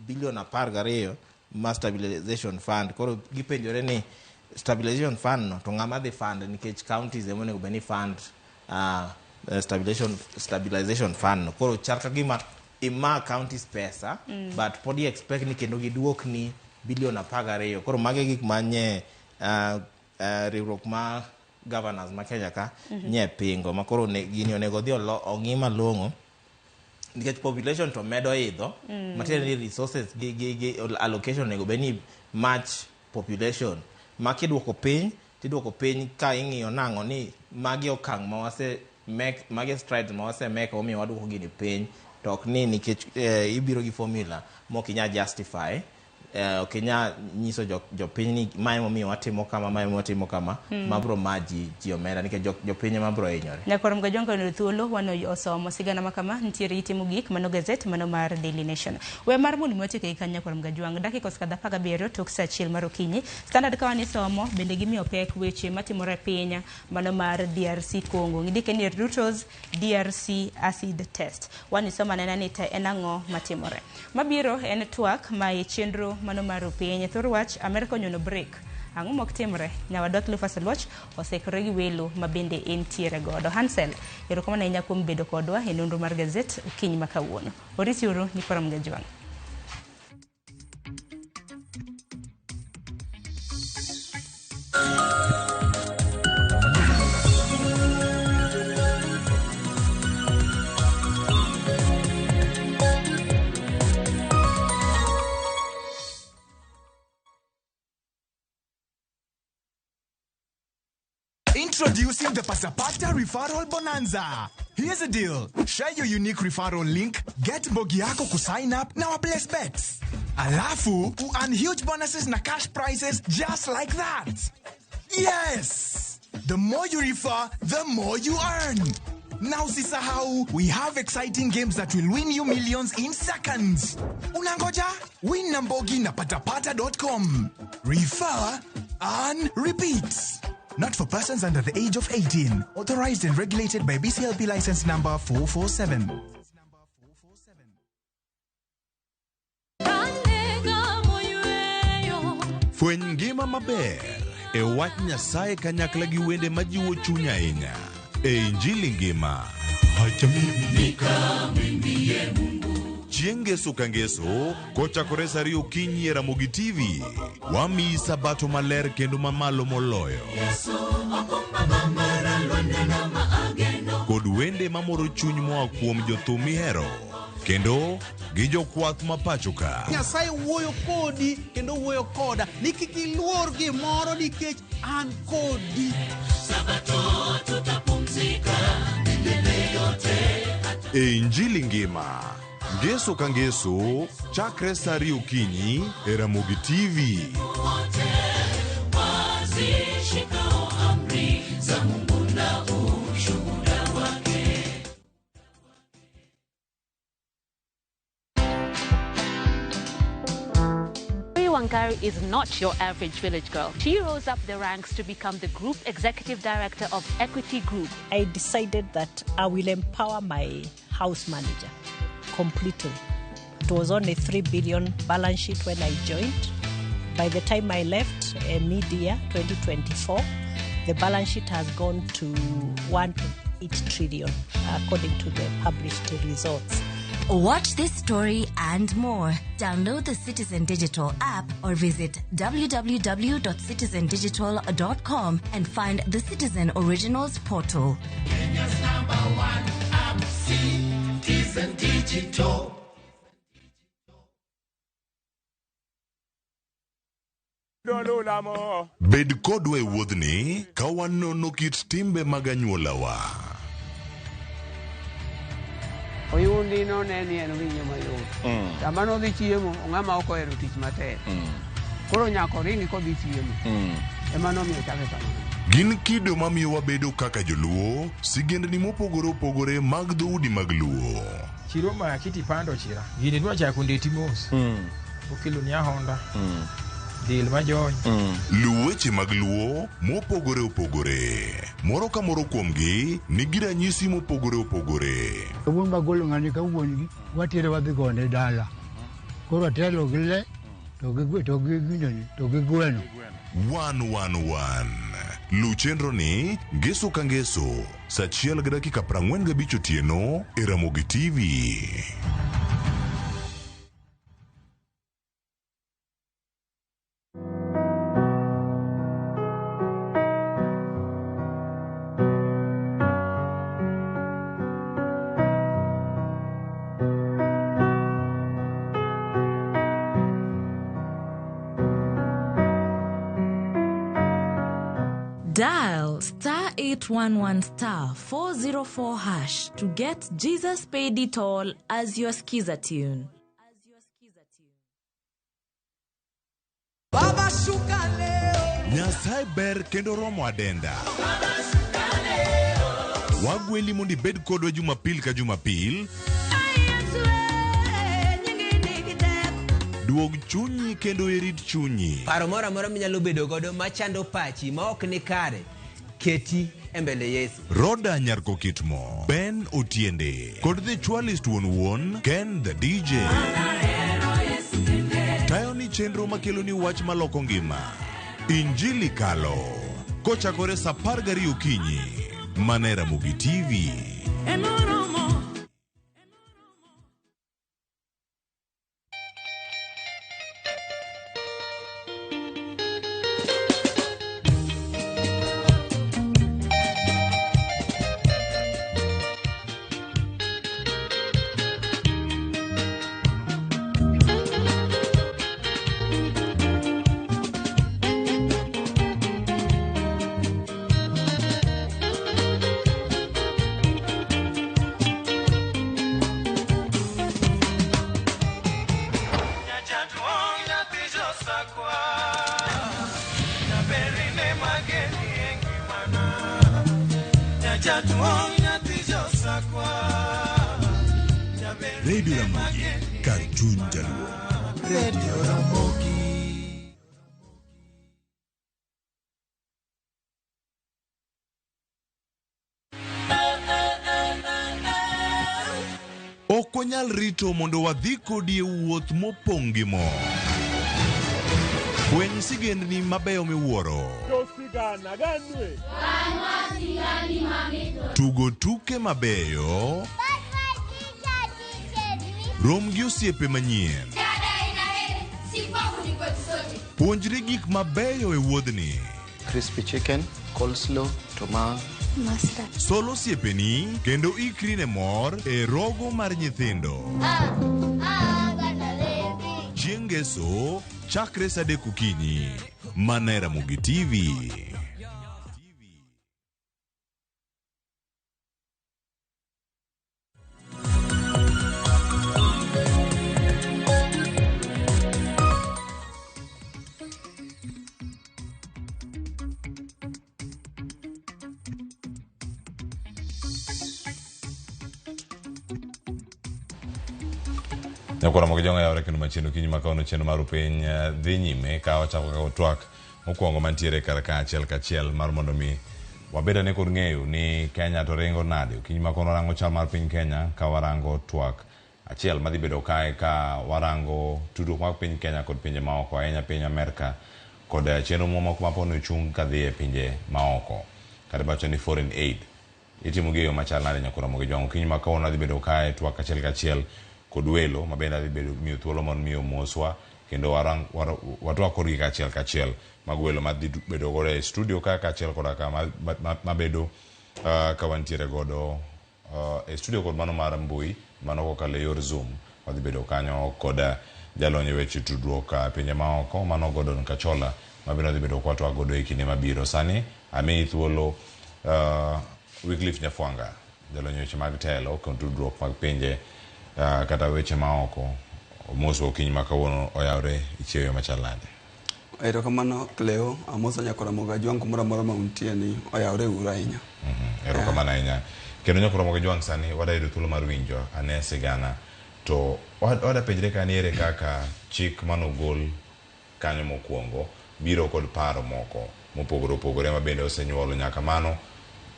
billion 12 ma stabilization fund. Koro gipenjore ni stabilization fund no to ng'ama dhi fund nikech counties ema onego bed ni fund stabilization fund no. Koro chal ka gima ima counties pesa but pod i expect ni kendo giduokni billion 12. Koro mage gik manye riwruok ma governors ma Kenya ka nye pingo ma koro gini onego dhi ong'i malong'o nikech population to medo idho matiende ni resources gi allocation onego bed ni match population ma kiduoko piny tiduoko piny ka ing'iyo nang'o ni magi okang' ma wase make magi strides ma wase make omiyo waduoko gini piny to ok ni nikech ibiro gi formula mok inyal justify ok inyal nyiso jopiny ni mae momiyo watimo kama mae momiyo watimo kama mabro ma ji omenda nikech jopiny ema bro hinyore. Nyakwar Mgajuang' ka thuolo wan osomo sigana ma kama nitiere ite mogik mano gazet mano mar Daily Nation. We mar mondo mi watiek e kanyo Nyakwar Mgajuang' dakika osekadho 17 tok saa 1 mar okinyi. Standard ka wan isomo bende gimiyo pek weche matimore e piny mano mar DRC Congo. Gindike ni Ruto's DRC acid test. Wan isomo anena ni te en ang'o matimore. Mabiro en twak ma e chenro mano mar piny. Thor wach Amerka onyono break. Ang'o mok timre? Nyawadwa Cleophas Oluoch osekore gi welo ma bende entiere godo. Hansel, erokamano ahinya kuom bedo kodwa e nonro mar gazet okinyi ma kawuono. Oriti uru nyikwa Mgajuang'. Introducing the Pasapata Referral Bonanza. Here's a deal. Share your unique referral link, get mbogi yako kusign up na waplace bets. Alafu, earn huge bonuses na cash prizes just like that. Yes! The more you refer, the more you earn. Now usisahau, we have exciting games that will win you millions in seconds. Unangoja? Win na mbogi na patapata.com. Refer, earn, repeat. Not for persons under the age of 18. Authorized and regulated by BCLP license number 447. Fweny ngima maber e wach Nyasaye kanyakla gi wende majiwo chuny ahinya e Injili ngima. Chieng' Ngeso ka Ngeso kochakore saa 2 okinyi e Ramogi TV, wamiyi sabato maler kendo mamalo moloyo. Kod kod wende mamoro chuny moa kuom jothum mihero kendo gi jokwath ma pacho ka. Nyasaye wuoyo kodi kendo wuoyo koda ni kik iluor gimoro nikech an kodi. Sabato tutapumzika milele yote. E Injili ngima ngeso ka ngeso chakre sa ariyo okinyi e Ramogi TV. Wote wazishikao amri za Mungu na ushuhuda wake. Wangari is not your average village girl. She rose up the ranks to become the Group Executive Director of Equity Group. I decided that I will empower my house manager completely. It was on a 3 billion balance sheet when I joined. By the time I left mid-year 2024, the balance sheet has gone to 1.8 trillion, according to the published results. Watch this story and more. Download the Citizen Digital app or visit www.citizendigital.com and find the Citizen Originals portal. Kenya's number one app, Citizen Digital. Bed kodwa e wuodhni ka wanono kit timbe mag anyuolawa. Oyundi no ne ni en winyo mayot. Sama nodhi chiemo, ng'ama ok ohero tich matek. Koro nyaka oringi kodhi chiemo. Ema nomiyo ochake kamano. Gin kido mamiyo wabedo kaka joluo, sigendni mopogore opogore mag dhoudi mag luo. Chiro ma kiti pando chira. Gini dwa chako ndeti mos. Okelo ni ahonda. Del majony. Luw weche mag luo mopogore opogore. Moro ka moro kuomgi nigi ranyisi mopogore opogore. Wuon magolo ng'ani ka wuon gi watere wadhi gone dala. Koro atelo gi le to gi to gi ginene to gi gweno. 111. Luw chenro ni ngeso ka ngeso saa 1:45 otieno e Ramogi TV. Dial star 811 star 404 hash to get Jesus Paid It All as your skiza tune. Baba shuka leo. Nyasaye ber kendo romo adenda. Wagweli mondo ibed kodwa Jumapil ka Jumapil. Duog chunyi kendo irit chunyi. Paro moro amora minyalo bedo godo machando pachi ma ok ni kare, keti e mbele Yesu. Roda Nyarko Kitmo, Ben Otiende, kod The Chwalist wuon wuon, Ken the DJ. Tayo ni chenro makelo ni wach maloko ngima. Injili kalo. Kochakore saa 12 okinyi. Mana e Ramogi TV. Radio Ramogi, kar chuny jaluo. Radio Ramogi. Ok wanyal rito mondo wadhi kodi e wuoth mopong' gi mor. Fweny sigendni mabeyo miwuoro. Tugo tuke mabeyo. Rom gi osiepe manyien. Puonjri gik mabeyo e wuodhni. Crispy chicken, coleslaw, to ma Master. Sol osiepeni kendo ikri ne mor e rogo mar nyithindo. Chieng' Ngeso chakre saa 3 okinyi mana e Ramogi TV. Nyakwara mogi jonga yawre kendo machieno okinyi ma kawuono chenro mar piny dhi nyime ka wachako ka twak mokwongo mantiere kar ka achiel kachiel mar mondo mi wabed ane kod ng'eyo ni Kenya to ringo nade. Okinyi ma kawuono warango chal mar piny Kenya ka warango twak achiel madhi bedo kae ka warango tudruok mag piny Kenya kod pinje maoko ahinya piny Amerka kod chenro mamoko ma pod ochung kadhi e pinje maoko kata wacho ni foreign aid itimo gi e yo machal nade. Nyakwara Ramogi Jwang' okinyi ma kawuono adhi bedo kae twak achiel kachiel kod welo ma bende adhi bedo miyo thuolo mondo mi omoswa kendo watwak kodgi kachiel kachiel. Mago welo madhi bedo godo e studio ka kaachiel koda ka mabedo ka wantiere godo e studio kod mano mar mbui mano kokalo e yor Zoom. Wadhi bedo kanyo kod jalony e weche tudruok pinje maoko mano Gordon Kachola ma bende wadhi bedo kwatwak godo e kinde mabiro. Sani amiyi thuolo Wycliffe Nyafwanga, jalony e weche mag telo kod tudruok mag pinje kata weche maoko. Omoso okinyi ma kawuono oyawre ichieyo machal nade? Erokamano Cleo, amoso nyakwara Ramogi Ajwang' kumoro amora ma untie ni oyawre uru ahinya. Erokamano ahinya. Kendo nyakwara Ramogi Ajwang' sani wada yudo thuolo mar winjo ane sigana to wada penjre ka ni ere kaka chik manogol kanyo mokwongo biro kod paro moko mopogore opogore ma bende osenyuolo nyaka mano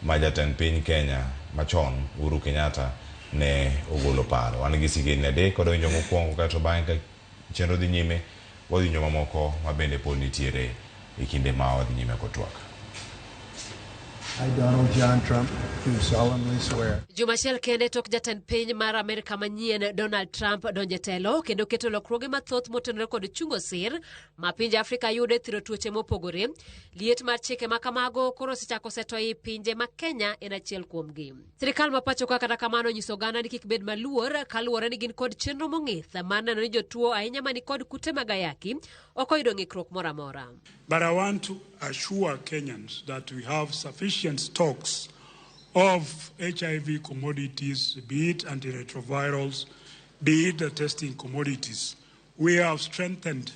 ma jatend piny Kenya machon Uhuru Kenyatta ne ogolo paro. Wan gi sigendni adek wadwa winjo mokwongo kaeto bang'e ka chenro dhi nyime wadhi winjo mamoko ma bende pod nitiere e kinde ma wadhi nyime kod twak. I, Donald John Trump, do solemnly swear. Juma achiel kende tok jatend piny mar Amerka manyien Donald Trump donjo e telo kendo keto lokruoge mathoth motenore kod chungo sir ma pinje Afrika yudo e thiro tuoche mopogore. Liet mar chike ma kamago koro osechako seto ei pinje ma Kenya en achiel kuomgi. Sirikal ma pacho ka kata kamano onyiso oganda ni kik bed maluor kaluwore ni gin kod chenro mong'ith mar neno ni jotuo ahinya mani kod kute mag ayaki ok oyudo ng'ikruok moro amora. But I want to assure Kenyans that we have sufficient stocks of HIV commodities, be it antiretrovirals, be it the testing commodities. We have strengthened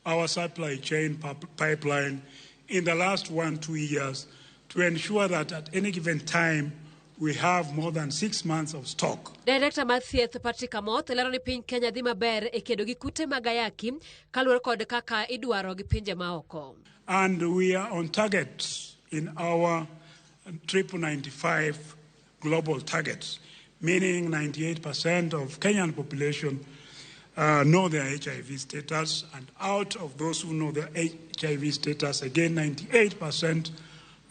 our supply chain pipeline in the last 1-2 years to ensure that at any given time we have more than 6 months of stock. Director mar thieth Patrick Amoth lero ni piny Kenya dhi maber e kedo gi kute mag ayaki kaluwore kod kaka idwaro gi pinje maoko. And we are on target in our triple 95 global targets, meaning 98% of Kenyan population know their HIV status, and out of those who know their HIV status, again 98%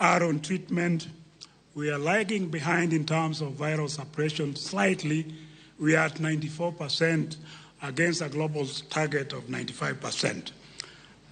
are on treatment. We are lagging behind in terms of viral suppression slightly. We are at 94% against a global target of 95%.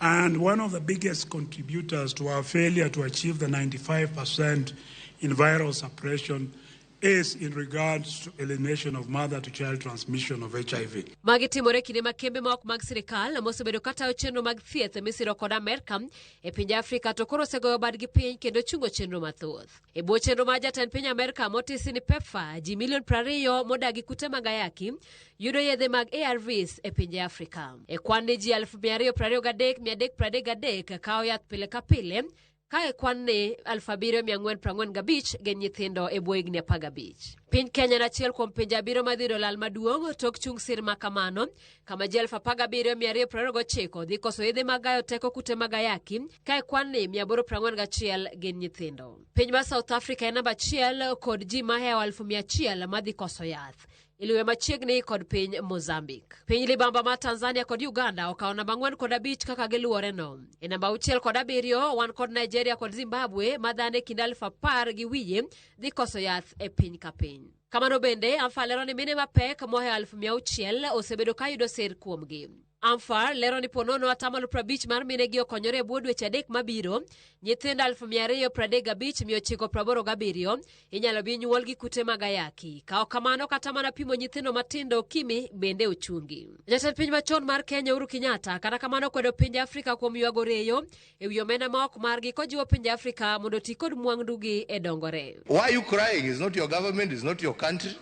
And one of the biggest contributors to our failure to achieve the 95% in viral suppression is in regards to elimination of mother-to-child transmission of HIV. Magi timore kinde ma kembe ma ok mag sirikal mosebedo katayo chenro mag thieth misiro kod Amerka e pinje Afrika to koro osegoyo badgi piny kendo chungo chenro mathoth. E bwo chenro mar jatend piny Amerka motisi ni PEPFAR, ji milion 20 modagi kute mag ayaki yudo yedhe mag ARVs e pinje Afrika. E kwan ni ji 223,333 kawo yath pile ka pile, ka e kwan ni 7,445 gin nyithindo e bwo higni 15. Piny Kenya en achiel kuom pinje 7 madhi yudo lal maduong' tok chung sir ma kamano, kama ji 17,229 dhi koso yedhe mag gayo teko kute mag ayaki, ka e kwan ni 841 gin nyithindo. Piny mar South Africa en namba 1 kod ji mahewo 100,000 madhi koso yath. Iluwe machiegni kod piny Mozambique. Piny libamba mar Tanzania kod Uganda okawo namba 4 kod 5 kaka giluwore no. E namba 6 kod 7 wan kod Nigeria kod Zimbabwe ma dhano e kind 10,000 gi wiye dhi koso yath e piny ka piny. Kamano bende, AMFA lero ni mine mapek mohewo 600,000 osebedo ka yudo sir kuomgi. AMFAR lero ni ponono atamalo 50 mar minegi okonyore e bwo dweche 3 mabiro, nyithindo 235,987 inyalo bi nyuol gi kute mag ayaki. Ka ok kamano, kata mana pimo nyithindo matindo okimi bende ochungi. Jatend piny machon mar Kenya Uhuru Kenyatta kata kamano kwedo pinje Afrika kuom ywago reyo e wi omenda ma ok margi kojiwo pinje Afrika mondo oti kod mwandugi e dongore. Why are you crying? It's not your government, it's not your country.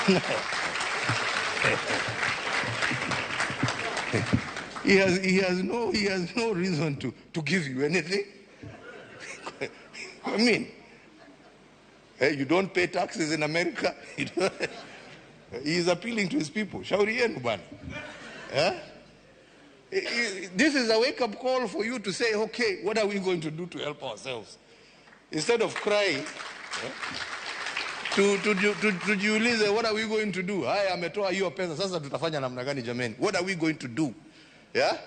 No. He has no reason to give you anything. I mean, hey, you don't pay taxes in America. He is appealing to his people. Shauri yenu bana. Eh? This is a wake-up call for you to say, okay, what are we going to do to help ourselves? Instead of crying, tujiulize, what are we going to do? Haya, ametoa hiyo pesa, sasa tutafanya namna gani jameni? What are we going to do? Yeah?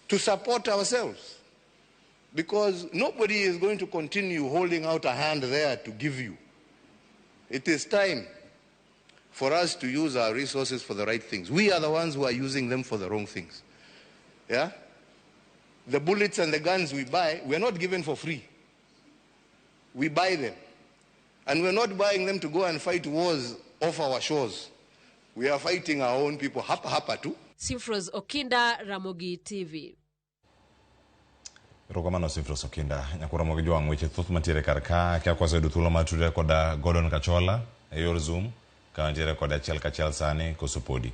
To support ourselves. Because nobody is going to continue holding out a hand there to give you. It is time for us to use our resources for the right things. We are the ones who are using them for the wrong things. Yeah? The bullets and the guns we buy, we are not given for free. We buy them. And we're not buying them to go and fight wars off our shores. We are fighting our own people. Hapa hapa tu. Simfros Okinda, Ramogi TV. Erokamano Simfros Okinda. Nyakura Ramogi Jwang' weche thoth mantiere kar ka kia kwaseyudo thuolo mar tudre koda Gordon Kachola e yor Zoom ka wantiere kode achiel kachiel sani koso podi.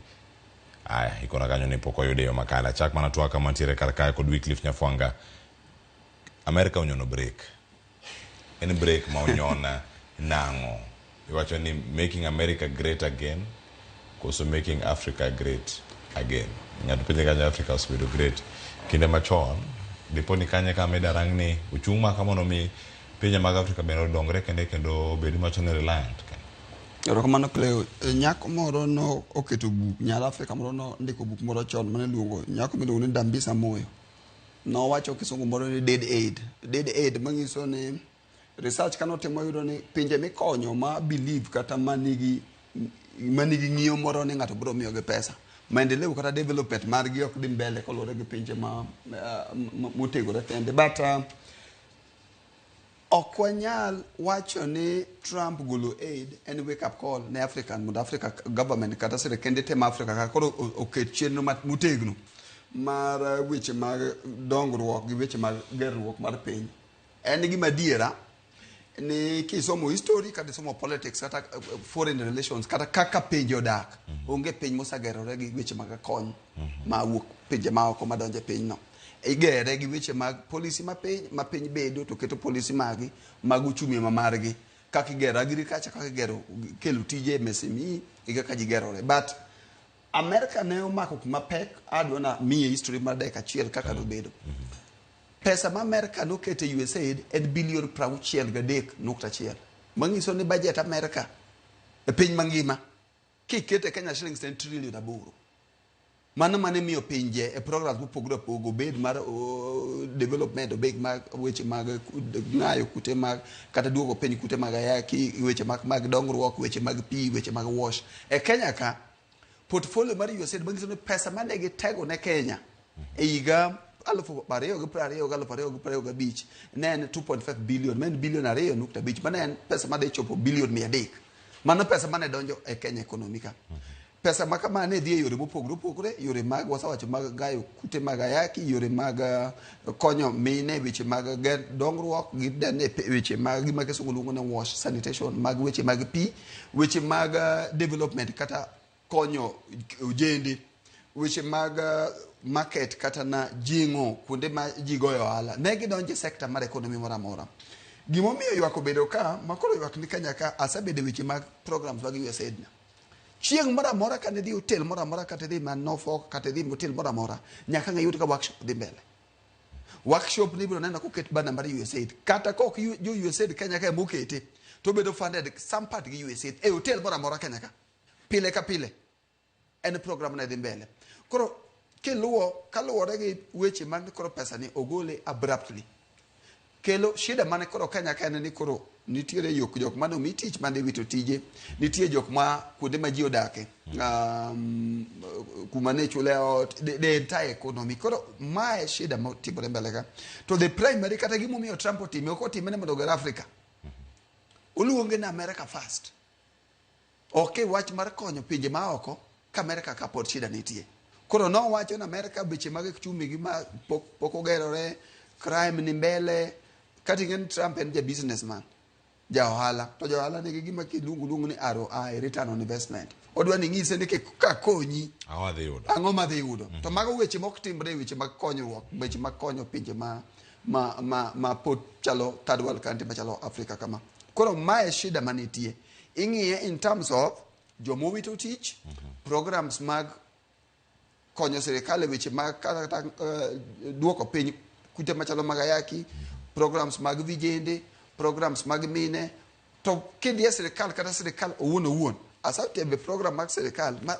Aya, ikona kanyo ni pok oyude yo makare. Achak mana twak mantiere kar kae kod Wycliffe Nyafwanga. Amerika onyono break. En break ma onyona nang'o? Iwacho ni making America great again koso making Africa great again. Ng'ato penje kanyo Africa osebedo great kinde machon, dipo ni kanye kama idarang ni ochung' ma mondo mi pinje mag Africa bende odongre kende kendo obed machon reliant. Erokamano Cleo. Nyako moro no oketo buk, nyar Afrika moro no ndiko buk moro chon mane iluongo nyako miluongo ni Dambisa Moyo. Nowacho kisungu moro ni dead aid. Dead aid manyiso ni research kanotimo yudo ni pinje mikonyo ma believe kata manigi ng'iyo moro ni ng'ato biro miyogi pesa. Maendeleo kata development margi ok dhi mbele kaluwore gi pinje ma motegore kende. But ok wanyal wacho ni Trump golo aid en wake up call ne African mondo Africa government kata sirkende te ma Africa ka koro oket chenro motegno mar weche mag dongruok gi weche mag gerruok mar piny. En gima adiera ni kisomo history kata isomo politics kata foreign relations kata kaka pinje odak, onge piny mosegerore gi weche mag kony mawuok pinje maoko madonjo e pinyno. Igere gi weche mag policy ma piny bedo to keto policy magi mag uchumi ma margi, kaka igero agriculture, kaka igero kelo tije MSME, e kaka ji gerore. But America ne omako kuma pek, adwa na miye history mar dakika achiel kaka nobedo. Pesa ma America nokete USAID en bilion 63.1. Manyiso ni budget America e piny mangima kikete Kenya shillings en trillion 8. Mano mane miyo pinje e programs mopogore opogore, obed mar development, obed mag weche mag ng'ayo kute mag kata duogo piny kute mag ayaki, weche mag dongruok, weche mag pi, weche mag wash. E Kenya ka portfolio mar USAID manyiso ni pesa mane gitego ne Kenya e higa 2022-2025 ne en 2.5 billion, ma en bilion 2.5, mane en pesa madhi chopo bilion 300. Mano pesa mane donjo e Kenya economy ka. Pesa ma kama ne dhi e yore mopogore opogore, yore mag wasewacho mag gayo kute mag ayaki, yore mag konyo mine, weche mag dongruok, gi weche mag gima kisungu luongo ni wash sanitation, mag weche mag pi, weche mag development kata konyo ojende, weche mag market kata na jing'o kuonde ma ji goyo ohala. Ne gidonjo e sector mar economy moro amora. Gimomiyo ywak obedo ka, makoro ywak ni Kenya ka, asebedo weche mag programs mag USAID na. Chieng' moro amora kane idhi hotel moro amora, kata idhi ma Norfolk, kata idhi hotel moro amora, nyaka ng'e yud ka workshop dhi mbele. Workshop ni ibiro neno koket banner mar USAID. Kata kok jo USAID Kenya ka emokete, to obedo funded some part gi USAID e hotel moro amora Kenya ka. Pile ka pile. En program ne dhi mbele. Koro kiluwo kaluwore gi weche mag koro pesa ni ogole abruptly. Kelo shida mane koro Kenya ka en ni koro Nitiere jok mane omi tich mane wito tije, nitie jok ma kuonde ma ji odake, kuma ne chule ot, the entire economy. Koro mae shida motimore mbele ka. To the primary kata gimomiyo Trump otime, ok otime ni mondo oger Africa. Oluonge ni America first. Ok e wach mar konyo pinje maoko ka America ka pod shida nitie. Koro nowacho ni America weche mag uchumi gi ma pok ogerore, crime ni mbele. Kata ing'e ni Trump en ja businessman, ja ohala. To ja ohala nigi gima kiluongo luongo ni ROI, return on investment. Odwa ni ng'ise ni kakonyi, ang'o madhi yudo. To mago weche mok timre, weche mag konyruok, weche mag konyo pinje ma pod chalo third world country machalo Africa kama. Koro mae shida manitie. Ing'iye in terms of jomowito tich, programs mag konyo sirikal e weche mag kata duoko piny kute machalo mag ayaki, programs mag vijende, programs mag mine. To kidhi e sirikal kata sirikal owuon owuon, asetemo program mag sirikal ma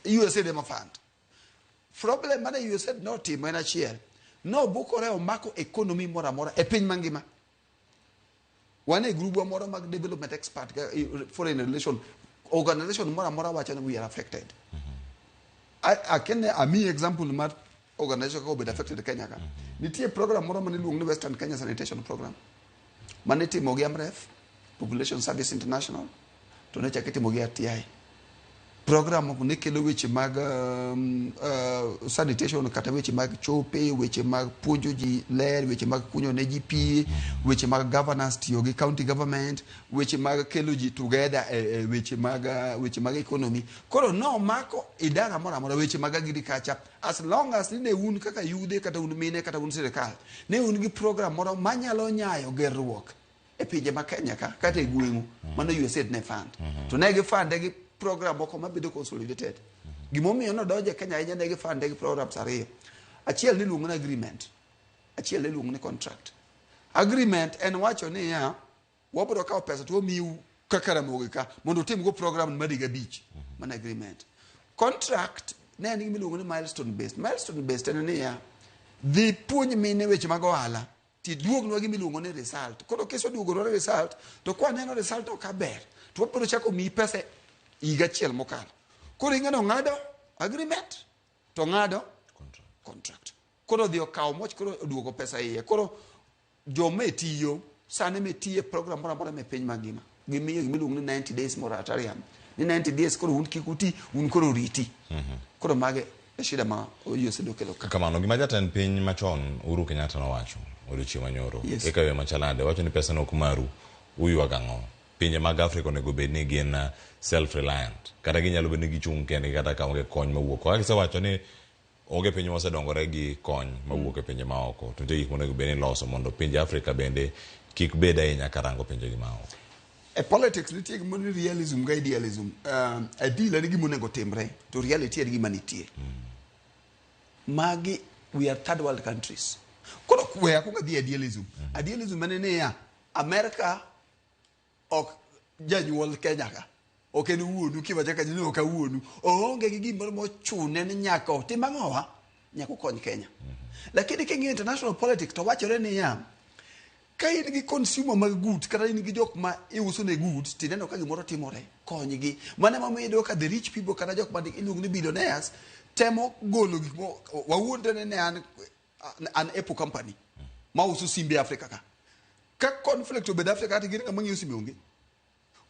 USAID ema fund. Problem mane USAID notimo en achiel, nobukore omako economy moro amora e piny mangima. Wan e grubwa moro mag development expert, foreign relation organization moro amora wacho ni we are affected. Akene ami example mar organization kaka obedo affected Kenya ka. Nitie program moro mane iluongo ni Western Kenya Sanitation Program mane itimo gi AMREF, Population Service International, to ne chak itimo gi RTI. Program ne kelo weche mag sanitation kata weche mag chope, weche mag puonjo ji ler, weche mag kunyo ne ji pi, weche mag governance tiyo gi county government, weche mag kelo ji together e weche mag economy. Koro no mako idara moro amora, weche mag agriculture, as long as ni ne un kaka yudhe kata un mine kata un sirikal, ne un gi program moro manyalo nyayo gerruok e pinje ma Kenya ka kata e gweng'u, mano USAID ne fund. To ne gi fund gi program moko mabedo consolidated. Gimomiyo nodonjo e Kenya ahinya, ne gi fund gi programs ariyo. Achiel niluongo ni agreement, achiel niluongo ni contract. Agreement en wacho niya, wabiro kawo pesa to wamiu kaka Ramogi ka mondo utim go program mar higa 5, mano agreement. Contract ne en gima iluongo ni milestone based. Milestone based en niya, dhi puonj mine weche mag ohala, tiduognwa gima iluongo ni result. Koro kiseduogonwa result, to kwaneno result ok ber, to wabiro chako miyi pesa higa achiel mokalo. Koro ing'eno ng'ado agreement to ng'ado contract. Koro dhi okawo moch, koro oduogo pesa iye. Koro joma tiyo sani metiye program moro amora me piny mangima, gimiyo gima iluongo ni 90 days moratorium. Ni 90 days koro un kik uti, un koro riti. Koro mage e shida ma USAID okelo ka. Kamano, gima jatend piny machon Uhuru Kenyatta nowacho odiochieng' manyoro, eka yo machalade, wacho ni pesa no ok maru, uywago ang'o? Pinje mag Afrika onego bed ni gin self-reliant, kata ginyalo bedo ni gichung' kendgi kata ka onge kony mawuok. Kaka gisewacho ni onge piny mosedongore gi kony mawuok e pinje maoko, to nitie gik monego bed ni loso mondo pinje Afrika bende kik bed ahinya karango pinjegi maoko. E politics nitie gimoro ni realism gi idealism. Ideal en gima onego timre, to reality en gima nitie. Magi, we are third world countries. Koro we akwongo adhi e idealism. Idealism en niya, America ok janyuol Kenya ka. Ok en wuonu, kiwacho kanyo ni ok awuonu. Oonge gi gimoro mochune ni nyaka otim ang'owa, nyaka okony Kenya. Lakini king'iyo international politics to wachore niya, ka in gi consumer mag goods kata in gi jok ma iuso ne goods, tineno ka gimoro timore, konygi. Mano ema omiyo iyudo ka the rich people kata jok ma iluongo ni billionaires temo golo gik mo, wawuondre ni an Apple company ma uso simbe Afrika ka. Ka conflict obedo Afrika kata gin ng'ama ng'iewo simbe onge.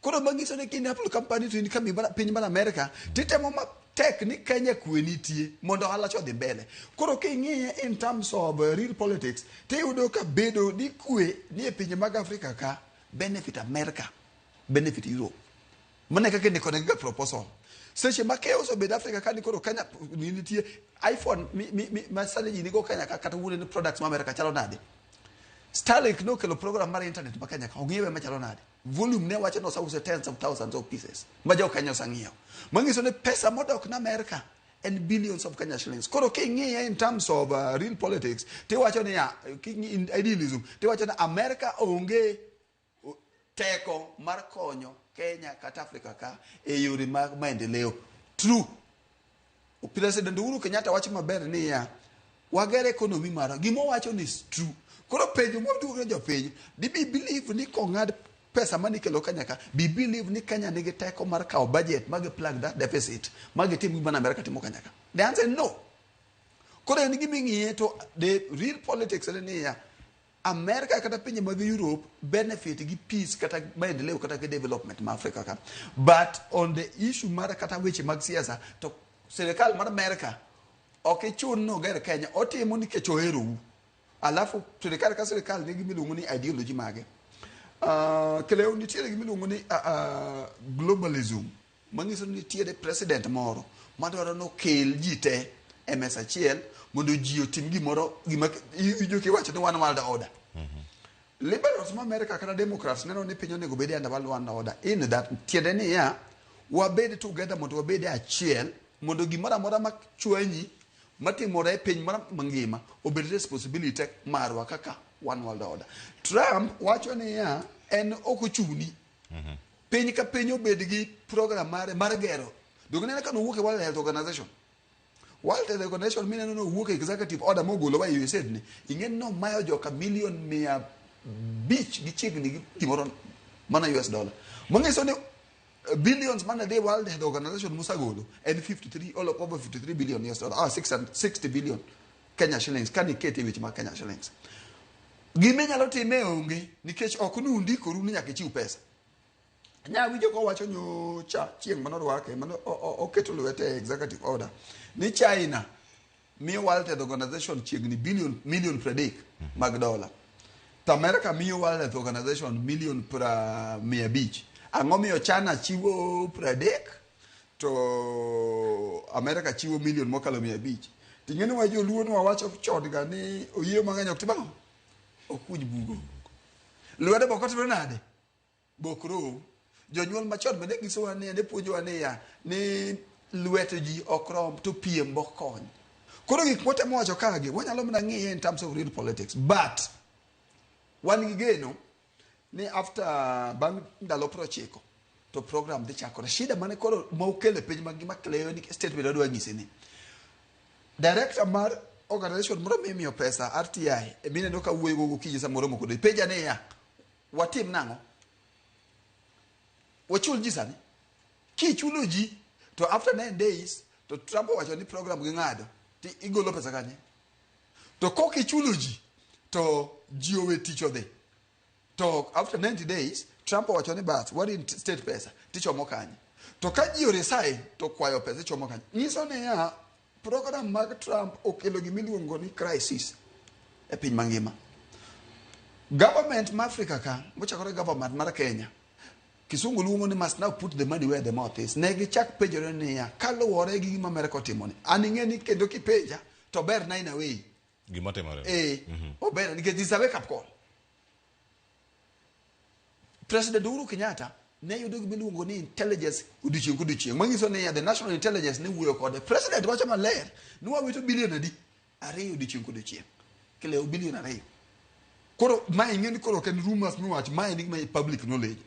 Koro manyiso ni kin Apple company to in kambi piny mar Amerika, titemo matek ni Kenya kwe nitie mondo ohala cha odhi mbele. Koro king'iye in terms of real politics, tiyudo ka bedo ni kwe ni e pinje mag Afrika ka benefit America, benefit Europe. Mano e kaka indiko negi ga proposal. Seche ma chaos obedo Afrika ka ni koro Kenya nitie iPhone ma sani ji nigo Kenya ka kata wuone ni products ma Amerika chalo nade. Starlink nokelo program mar internet ma Kenya ka, ong'iewe machalo nade. Volume ne wacho ni osause tens of thousands of pieces ma jo Kenya oseng'iewo. Manyiso ni pesa modok na Amerika en billions of Kenya shillings. Koro king'iye in terms of real politics, tiwacho niya, in idealism, tiwacho ni Amerika onge teko mar konyo Kenya kata Afrika ka e yore mag maendeleo. True. President Uhuru Kenyatta wacho maber niya, wager economy marwa. Gima owacho ni is true. Koro penjo moduogo ne jopiny, dibi believe ni kong'ad pesa mane ikelo Kenya ka, be believe ni Kenya nigi teko mar kawo budget ma gi plug that deficit ma gitim gima ne America timo Kenya ka? The answer is no. Koro en gima ing'iye to the real politics en niya, America kata pinje mag Europe benefit gi peace kata maendeleo kata gi development ma Africa ka. But on the issue mar kata weche mag siasa to sirikal mar America ok ichun ni oger Kenya, otimo nikech oherou. Alafu sirikal ka sirikal nigi gima iluongo ni ideology mage. Kleo nitiere gima iluongo ni globalism manyiso ni nitiere president moro madwaro ni okel ji te e mesa achiel mondo ji otim gimoro gima iwinjo kiwacho ni one world order. Liberals ma America kata Democrats neno ni piny onego bed under one world order. In that tiende niya wabed together mondo wabed e achiel mondo gimoro amora machwanyi matimore e piny mar mangima obed responsibility marwa kaka one world order. Trump wacho niya en ok ochuni piny ka piny obed gi program mare mar gero. Donge ineno ka nowuok e World Health Organization? World Health Organization mineno nowuok e executive order mogolo wa e USAID ni ing'e ni nomayo joka milion 500 gi chiegni gi gimoro mana US dollar. Manyiso ni billions mane dhi World Health Organization mosagolo en 53 all over 53 billion US dollar, 660 billion Kenya shillings kani ikete e weche mag Kenya shillings. Gima inyalo time onge nikech ok nundikoru ni nyaka ichiw pesa. Nya winjo kowacho nyocha chieng' manorwake mane oketo lwete e executive order ni China miyo World Health Organization chiegni billion million 30 mag dola. To America miyo World Health Organization million 500. Ang'o miyo China chiwo 30 to America chiwo million mokalo 500? Ting'e ni wa joluo ne wawacho chon ga ni oyieyo mang'eny ok tim ang'o? Ok kuny bugo. Lwedo bok otimore nade? Bok rom. Jonyuol machon bende nyisowa niya, ne puonjowa niya, ni lwet ji ok rom to piem bok kony. Koro gik mwatemo wacho kagi, wanyalo mana ng'iye in terms of real politics. But, wan gi geno ni after bang' ndalo 90 to program dhi chakore. Shida mane koro ma okelo e piny mangima Cleo ni statement adwa nyisi ni. Director mar organization moro mimiyo pesa RTI, mineno ka wuoyo go gokinyi samoro moko kode. Penja niya, watim nang'o? Wachul ji sani? Kichulo ji to after 9 days to Trump owacho ni program ging'ado ti igolo pesa kanye? To kok ichulo ji to ji owe tich odhi. To after 90 days Trump owacho ni bas wa reinstate pesa tichomo kanye? To ka ji oresign to kwayo pesa ichomo kanye? Nyiso niya program mag Trump okelo gimiluongo ni crisis e piny mangima. Government ma Africa ka, mochakore government mar Kenya, Kisungu luongo ni must now put the money where the mouth is. Ne gichak penjore niya, kaluwore gi gima America otimo ni, an ing'e ni kendo kipenja to ber na in a way. Gima timore. Ober nikech it's a wake up call. President Uhuru Kenyatta ne yudo gima iluongo ni intelligence odiochieng' kodiochieng' manyiso niya the national intelligence ne wuoyo kode. President wacho maler ni wawito bilion adi? 2 odiochieng' kodiochieng'. Kileo bilion 2. Koro mae ing'e ni koro ok en rumors miwacho, mae en gima public knowledge.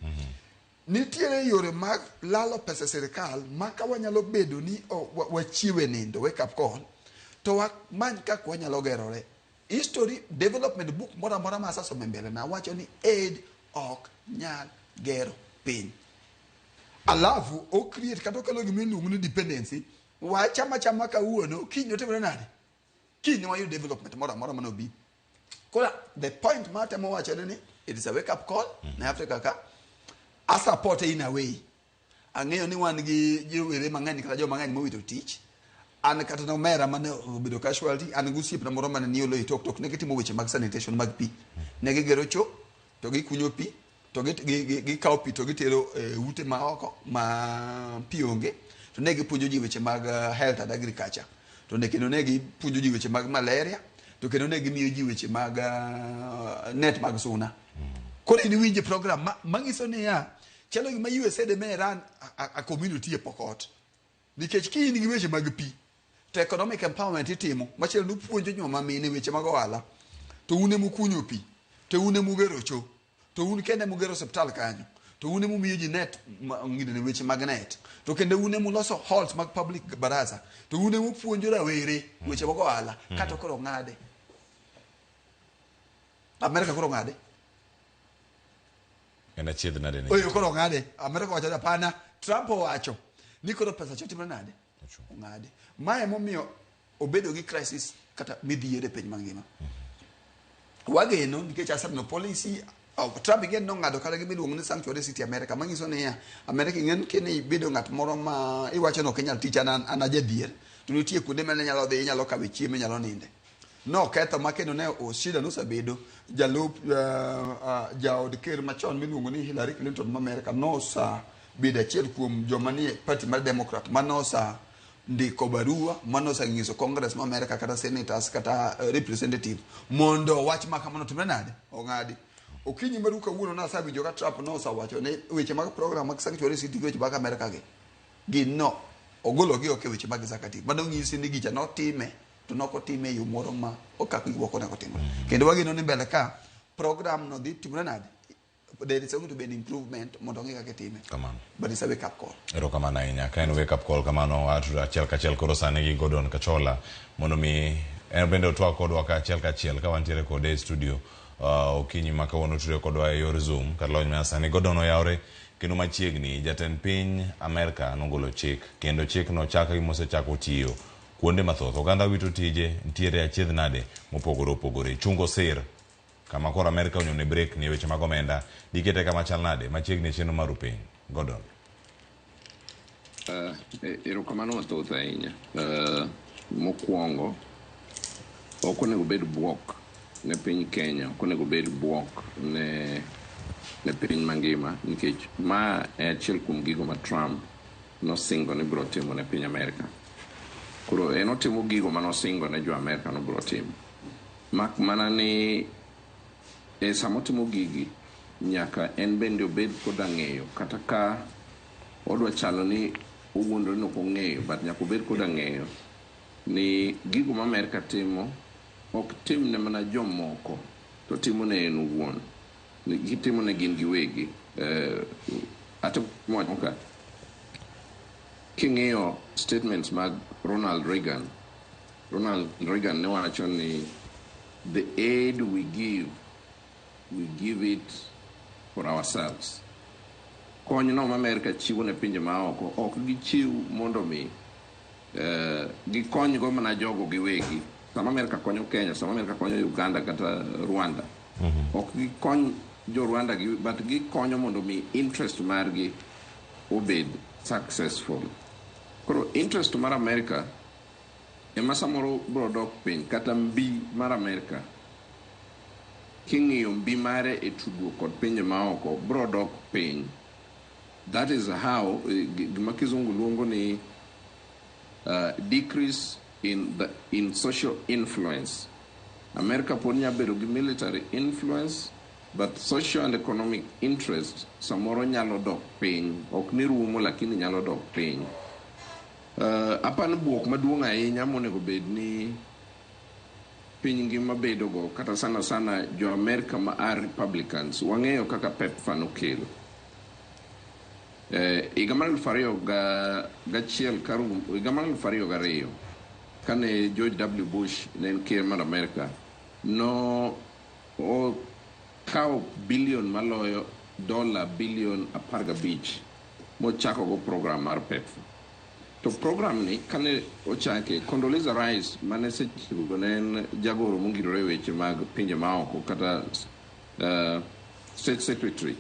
Nitiere yore mag lalo pesa e sirikal ma ka wanyalo bedo ni wachiewe nindo, wake up call, to wamany kaka wanyalo gerore. History development book moro amora ma asesomo e mbele na wacho ni aid ok nyal gero piny. Alafu o create kata okelo gima iluongo ni dependency, wachama chama kawuono, kiny otimore nade? Kiny wayud development moro amora mane obi. Koro the point ma atemo wacho ni it is a wake up call ne Africa ka. A support in a way. Ang'eyo ni wan gi jowere mang'eny kata joma mang'eny mowito tich. An kata nomera mane obedo casualty, an gi osiepna moro mane ni Oloitoktok, ne gitimo weche mag sanitation mag pi. Ne gigero cho, to gikunyo pi, to gikawo pi to gitero e ute ma oko ma pi onge. To ne gipuonjo ji weche mag health and agriculture. To ne kendo ne gipuonjo ji weche mag malaria, to kendo ne gimiyo ji weche mag net mag suna. Koro in iwinje program manyiso niya, chalo gima USAID ema run a community e Pokot. Nikech ki in gi weche mag pi, to economic empowerment itimo, machielo nupuonjo joma mine weche mag ohala, to un ema ukunyo pi, to un ema ugero cho, to un kende ema ugero osiptal kanyo, to un ema umiyo ji net, ng'inene weche mag net, to kendo un ema uloso halls mag public baraza, to un ema upuonjo rawere weche mag ohala, kata koro ng'ade. Amerika koro ng'ade. En achiedh nade ne? Oyo koro ong'ade. Amerika owacho ni hapana. Trump owacho ni koro pesa cha timre nade? Ong'ade. Mae emomiyo obedo gi crisis kata midhiero e piny mangima. Wageno nikech aseneno policy oh, Trump ing'e ni nong'ado kata gima iluongo ni sanctuary city America manyiso niya America ing'e ni kine ibedo ng'at moro ma iwacho ni ok inyal tich an an ajadhier to nitie kuonde ma inyalo dhi inyalo kawe chiemo inyalo ninde. Noketho ma kendo ne shida nosebedo jalup jaod ker machon miluongo ni Hillary Clinton ma Amerika nosebedo achiel kuom joma nie party mar Democrat manosa ndiko barua manosenyiso Congress ma Amerika kata senators kata representative mondo wach ma kamano otimre nade ong'adi. Okinyi maru kawuono nasewinjo ka Trump nosewacho ni weche mag program mag sanctuary city gi weche mag Amerika gi gin no ogologi oko e weche mag executive. Mano nyisi ni gicha notime to nok otime e yo moro ma ok kaka gik moko onego timre. Kendo wageno ni mbele ka program no dhi timore nade there is going to be an improvement mondo ong'e kaka itime. Kamano. But it's a wake up call. Erokamano ahinya. Ka en wake up call kamano, watudo achiel kachiel koro sani gi Gordon Kachola mondo mi en bende otwag kodwa ka achiel kachiel ka wantiere kode e studio okinyi ma kawuono otude kodwa e yor Zoom kata lony ma sani. Gordon oyawre kendo machiegni jatend piny Amerka nogolo chik kendo chikno chak gima osechako tiyo kuonde mathoth. Oganda wito tije nitiere achiedh nade mopogore opogore. Chungo sir kama koro Amerka onyone brek ni e weche mag omenda dikete kama chal nade machiegni e chenro mar piny. Gordon. Erokamano mathoth ahinya. Mokwongo, ok onego bed bwok ne piny Kenya, ok onego bed bwok ne piny mangima nikech ma e achiel kuom gigo ma Trump nosingo ni biro timo ne piny Amerka. Koro en otimo gigo manosingo ne jo Amerka nobiro timo. Mak mana ni e sama otimo gigi, nyaka en bende obed koda ng'eyo kata ka odwa chalo ni owuondore ni ok ong'eyo but nyaka obed koda ng'eyo ni gigo ma Amerka timo ok tim ne mana jomoko to timo ne en owuon. Gitimo ne gin giwegi. Atemo wacho ka king'iyo statements mag Ronald Reagan, Ronald Reagan ne wacho ni the aid we give it for ourselves. Kony no ma Amerka chiwo ne pinje maoko ok gichiw mondo mi gikonygo mana jogo giwegi. Sama Amerka konyo Kenya, sama Amerka konyo Uganda kata Rwanda, ok gikony jo Rwanda gi, but gikonyo mondo mi interest margi obed successful. Koro interest mar Amerka ema samoro biro dok piny kata mbi mar Amerka king'iyo mbi mare e tudruok kod pinje maoko biro dok piny. That is how gima kizungu luongo ni decrease in social influence. America pod nyalo bedo gi military influence but social and economic interest samoro nyalo dok piny. Ok ni rumo lakini nyalo dok piny. Apani buok maduong' ahinya monego bed ni piny ngima bedo go kata sana sana jo Amerika ma are Republicans wang'eyo kaka PEPFAR nokelo. Higa mar 2001 karum, higa mar 2002 kane George W. Bush ne en ker mar Amerika no okawo bilion maloyo dola bilion 15 mochako go program mar PEPFAR. To program ni kane ochake Condoleezza Rice mane sechego ne en jagoro mongirore e weche mag pinje maoko kata state secretary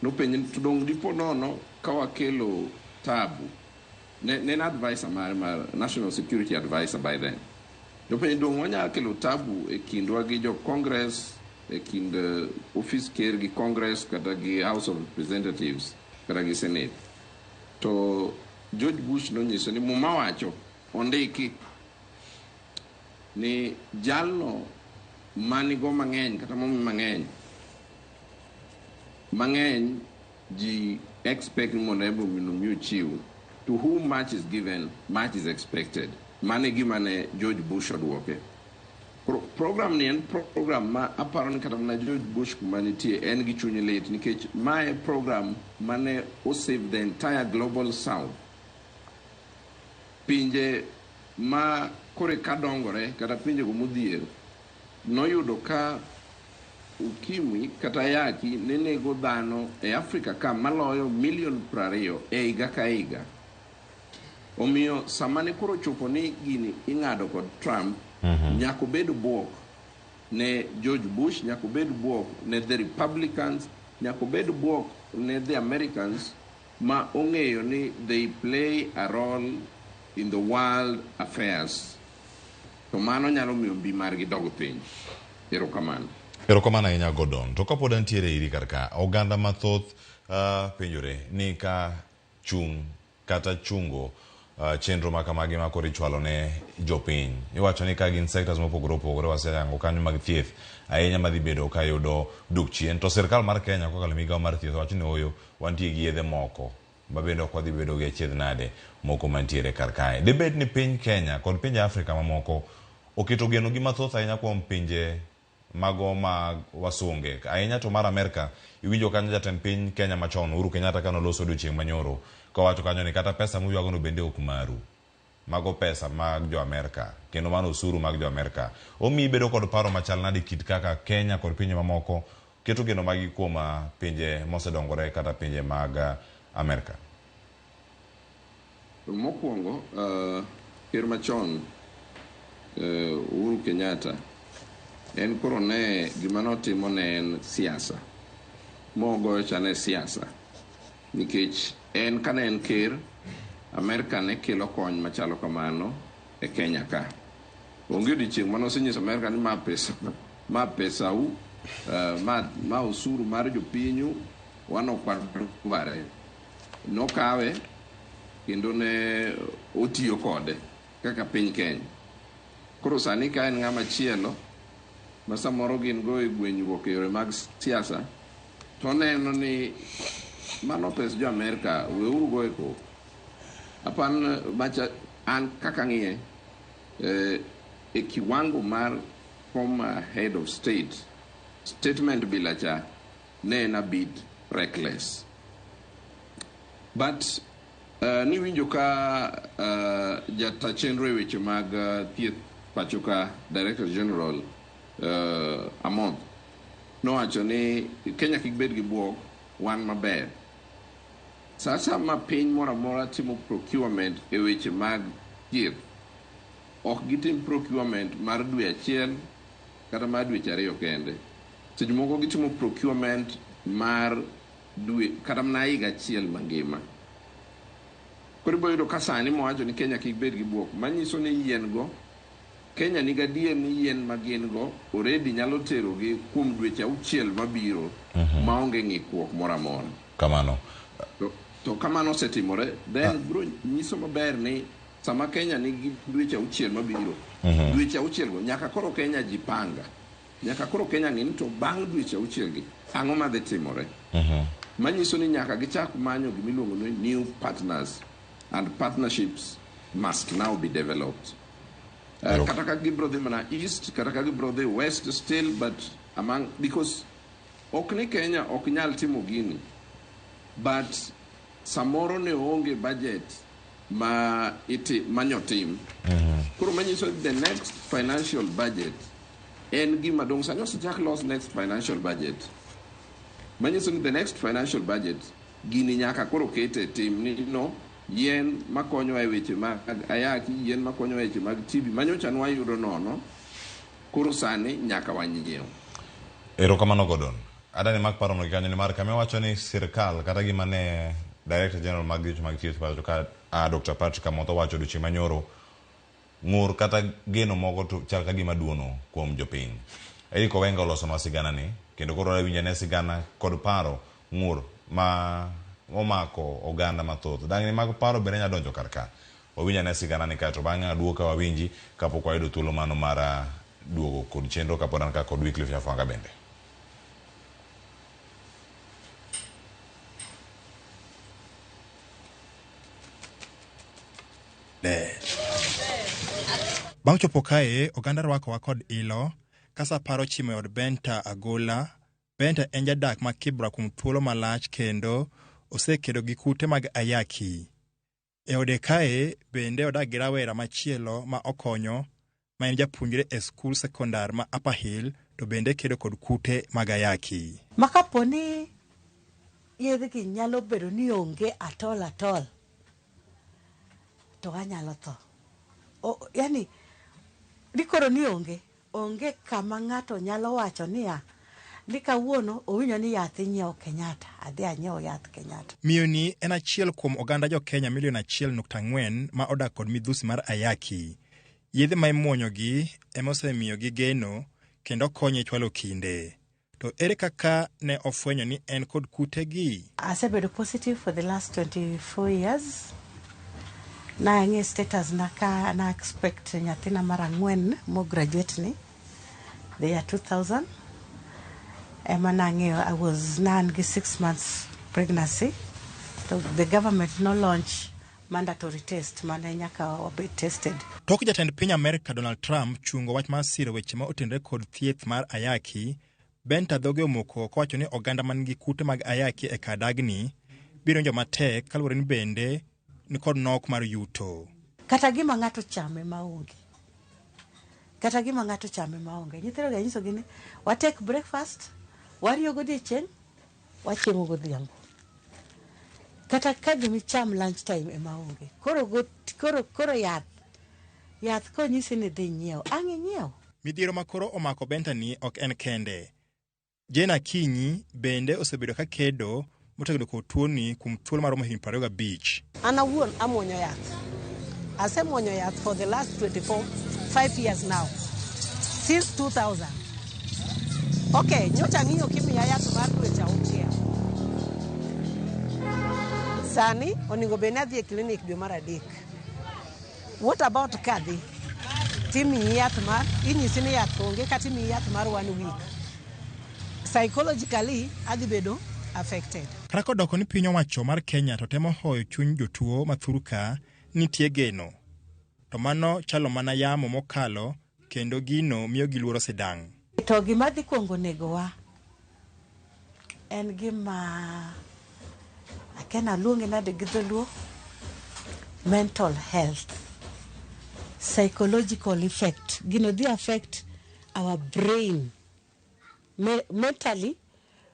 nopenje ni to dong dipo nono ka wakelo tabu ne en advisor mare mar national security advisor by then nopenje dong wanyalo kelo tabu e kindwa gi jo congress e kind office ker gi congress kata gi house of representatives kata gi senate to George Bush nonyiso ni muma wacho ondiki ni jalno manigo mang'eny kata momi mang'eny mang'eny ji expect ni mondo ebo mondo mi ochiw to whom much is given much is expected mano e gima ne George Bush oduoke. Koro program ni en program ma aparo ni kata mana George Bush kuma nitie en gi chuny lit nikech mae program mane osave the entire global south pinje ma kore ka dongore kata pinje go modhier noyudo ka Ukimwi kata ayaki ne nego dhano e Afrika ka maloyo milion 20 e higa ka higa. Omiyo sama ne koro ochopo ni gini ing'ado kod Trump, nyaka obed bwok ne George Bush, nyaka obed bwok ne the Republicans, nyaka obed bwok ne the Americans ma ong'eyo ni they play a role in the world affairs. To mano nyalo miyo mbi margi dog piny. Erokamano. Erokamano ahinya Gordon. To kapod antiere iri kar ka, oganda mathoth penjore ni ka chung' kata chungo chenro ma kamagi ma koro ichwalo ne jopiny. Iwacho ni ka gin sectors mopogore opogore waseyango kanyo mag thieth ahinya madhi bedo ka yudo duk chien. To sirkal mar Kenya kokalo e migawo mar thieth wacho ni ooyo wantie gi yedhe moko ma bende ok wadhi bedo gi achiedh nade moko mantiere kar kae. Dibed ni piny Kenya kod pinje Afrika mamoko oketo geno gi mathoth ahinya kuom pinje mago mag wasunge ahinya to mar Amerka. Iwinjo kanyo jatend piny Kenya machon Uhuru Kenyatta kane oloso odiochieng' manyoro kowacho kanyo ni kata pesa muywagono bende ok maru. Mago pesa mag jo Amerka kendo mano osuru mag jo Amerka. Omiyi bedo kod paro machal nade kit kaka Kenya kod pinje mamoko keto geno maggi kuom pinje mosedongore kata pinje mag Amerka? Mokwongo, ker machon Uhuru Kenyatta en koro ne gima notimo ne en siasa. Mogoyo cha ne siasa. Nikech en kane en ker, Amerka ne kelo kony machalo kamano e Kenya ka. Onge odiochieng' mane osenyiso Amerka ni ma pesa, ma pesau, ma osuru mar jopinyu, wan ok wadware. Nokawe kendo ne otiyo kode kaka piny Kenya. Koro sani ka en ng'ama chielo ma samoro gin go e gwenyruok e yore mag siasa, to oneno ni mano pes jo Amerka, weuru go e koko. Apan macha an kaka ng'iye, e kiwango mar former head of state, statement bila cha ne en a bit reckless. But niwinjo ka jata chenro e weche mag thieth pacho ka, Director General Amoth nowacho ni Kenya kik bed gi bwok, wan maber. Sasa ma piny moro amora timo procurement e weche mag thieth, ok gitim procurement mar dwe achiel kata mar dweche ariyo kende. Seche moko gitimo procurement mar dwe kata mana higa achiel mangima. Koro ibiro yudo ka sani mowacho ni Kenya kik bed gi bwok, manyiso ni yien go Kenya ni gadier ni yien ma gin go already nyalo terogi kuom dweche auchiel mabiro maonge ng'ikruok moro amora. Kamano. To kamano osetimore, then biro nyiso maber ni sama Kenya nigi dweche auchiel mabiro, dweche auchiel go nyaka koro Kenya jipanga. Nyaka koro Kenya ng'e ni to bang' dweche auchiel gi, ang'o madhi timore? Manyiso ni nyaka gichak manyo gimiluongo ni new partners and partnerships must now be developed. Kata ka gibiro dhi mana east, kata ka gibiro dhi west still, but among, because ok ni Kenya ok nyal timo gini, but samoro ne onge budget ma iti manyotim. Koro manyiso the next financial budget en gima dong' sani osechak los next financial budget. Manyiso ni the next financial budget gini nyaka koro kete tim ni no yien makonyowa e weche mag ayaki, yien makonyowa e weche mag TB manyocha nwayudo nono, koro sani nyaka wanyiew. Erokamano Gordon. Adani mak paro no kanyo nimar kama iwacho ni sirkal kata gima ne Director General mag weche mag thieth pacho ka Dr. Patrick Amotho wacho odiochieng' manyoro, ng'ur kata geno moko to chal ka gima duono kuom jopiny. Eric Owenga olosonwa sigana ni kendo koro wawinjo ane sigana kod paro ng'ur ma omako oganda mathoth. Dang'ni mag paro bende nyalo donjo kar ka. Wawinj ane sigana ni kaeto bang'e aduogo ka wawinji kapok wayudo thuolo mano mar duogo kod chenro kapod an ka kod Wycliffe Nyafwanga bende. Bang' chopo kae, oganda rwakowa kod ilo, ka sa 10 ochimo e od Benta Agola. Benta en jadak ma Kibra kuom thuolo malach kendo osekedo gi kute mag ayaki. E ode kae bende odak gi rawera machielo ma okonyo, ma en japuonjre e skul sekondar ma Upper Hill to bende kedo kod kute mag ayaki. Ma kapo ni yedhgi nyalo bedo ni onge at all at all, to anyalo tho. Yani, ni koro ni onge kama ng'ato nyalo wacho niya, ni kawuono owinjo ni yath inyiewo Kenyatta, adhi anyiew yath Kenyatta. Miyo ni en achiel kuom oganda jo Kenya milion 1.4 ma odak kod midhusi mar ayaki. Yedhe ma imuonyogi ema osemiyogi geno kendo konye chwalo kinde. To ere kaka ne ofwenyo ni en kod kutegi? Asebedo positive for the last 24 years. Nang'e status na ka na expect nyathina mar 4 mo graduate ni the year 2000. Ema nang'eyo I was nan gi 6 months pregnancy. So the government no launch mandatory test mane nyaka wabed tested. Tok jatend piny Amerka Donald Trump chungo wach mar siro weche ma otenore kod thieth mar ayaki, Benta dhoge omoko kowacho ni oganda man gi kute mag ayaki e kadagni biro winjo matek kaluwore ni bende ni kod nok mar yuto. Kata gima ng'ato chame maonge. Kata gima ng'ato chame maonge. Nyithindo ga nyisogi ni wa take breakfast, wariyo godiechieng', wachiemo godhiambo. Kata ka gima icham lunch time ema onge. Koro yath konyisi ni dhi nyiew, ang' inyiew. Midhiero ma koro omako Benta ni ok en kende. Jane Akinyi bende osebedo ka kedo motegno kod tuoni kuom thuolo maromo higni 25. An awuon amuonyo yath. Asemuonyo yath for the last 5 years now. Since 2000. Okay, nyocha ng'iyo kimiya yath mar dweche 6. Sani onego bed ni adhi e klinik dwe mar 3. What about kadhi? Timiyi yath mar, inyisi ni yath onge kata imiyi yath mar 1 week. Psychologically, adhi bedo affected. Kata kodoko ni piny owacho mar Kenya to temo hoyo chuny jotuo mathurka nitie geno. To mano chalo mana yamo mokalo kendo gino miyo giluoro sidang'. To gima dhi kuongo negowa en gima akia aluonge nade gi dholuo, mental health, psychological effect. Gino dhi affect our brain. Mentally,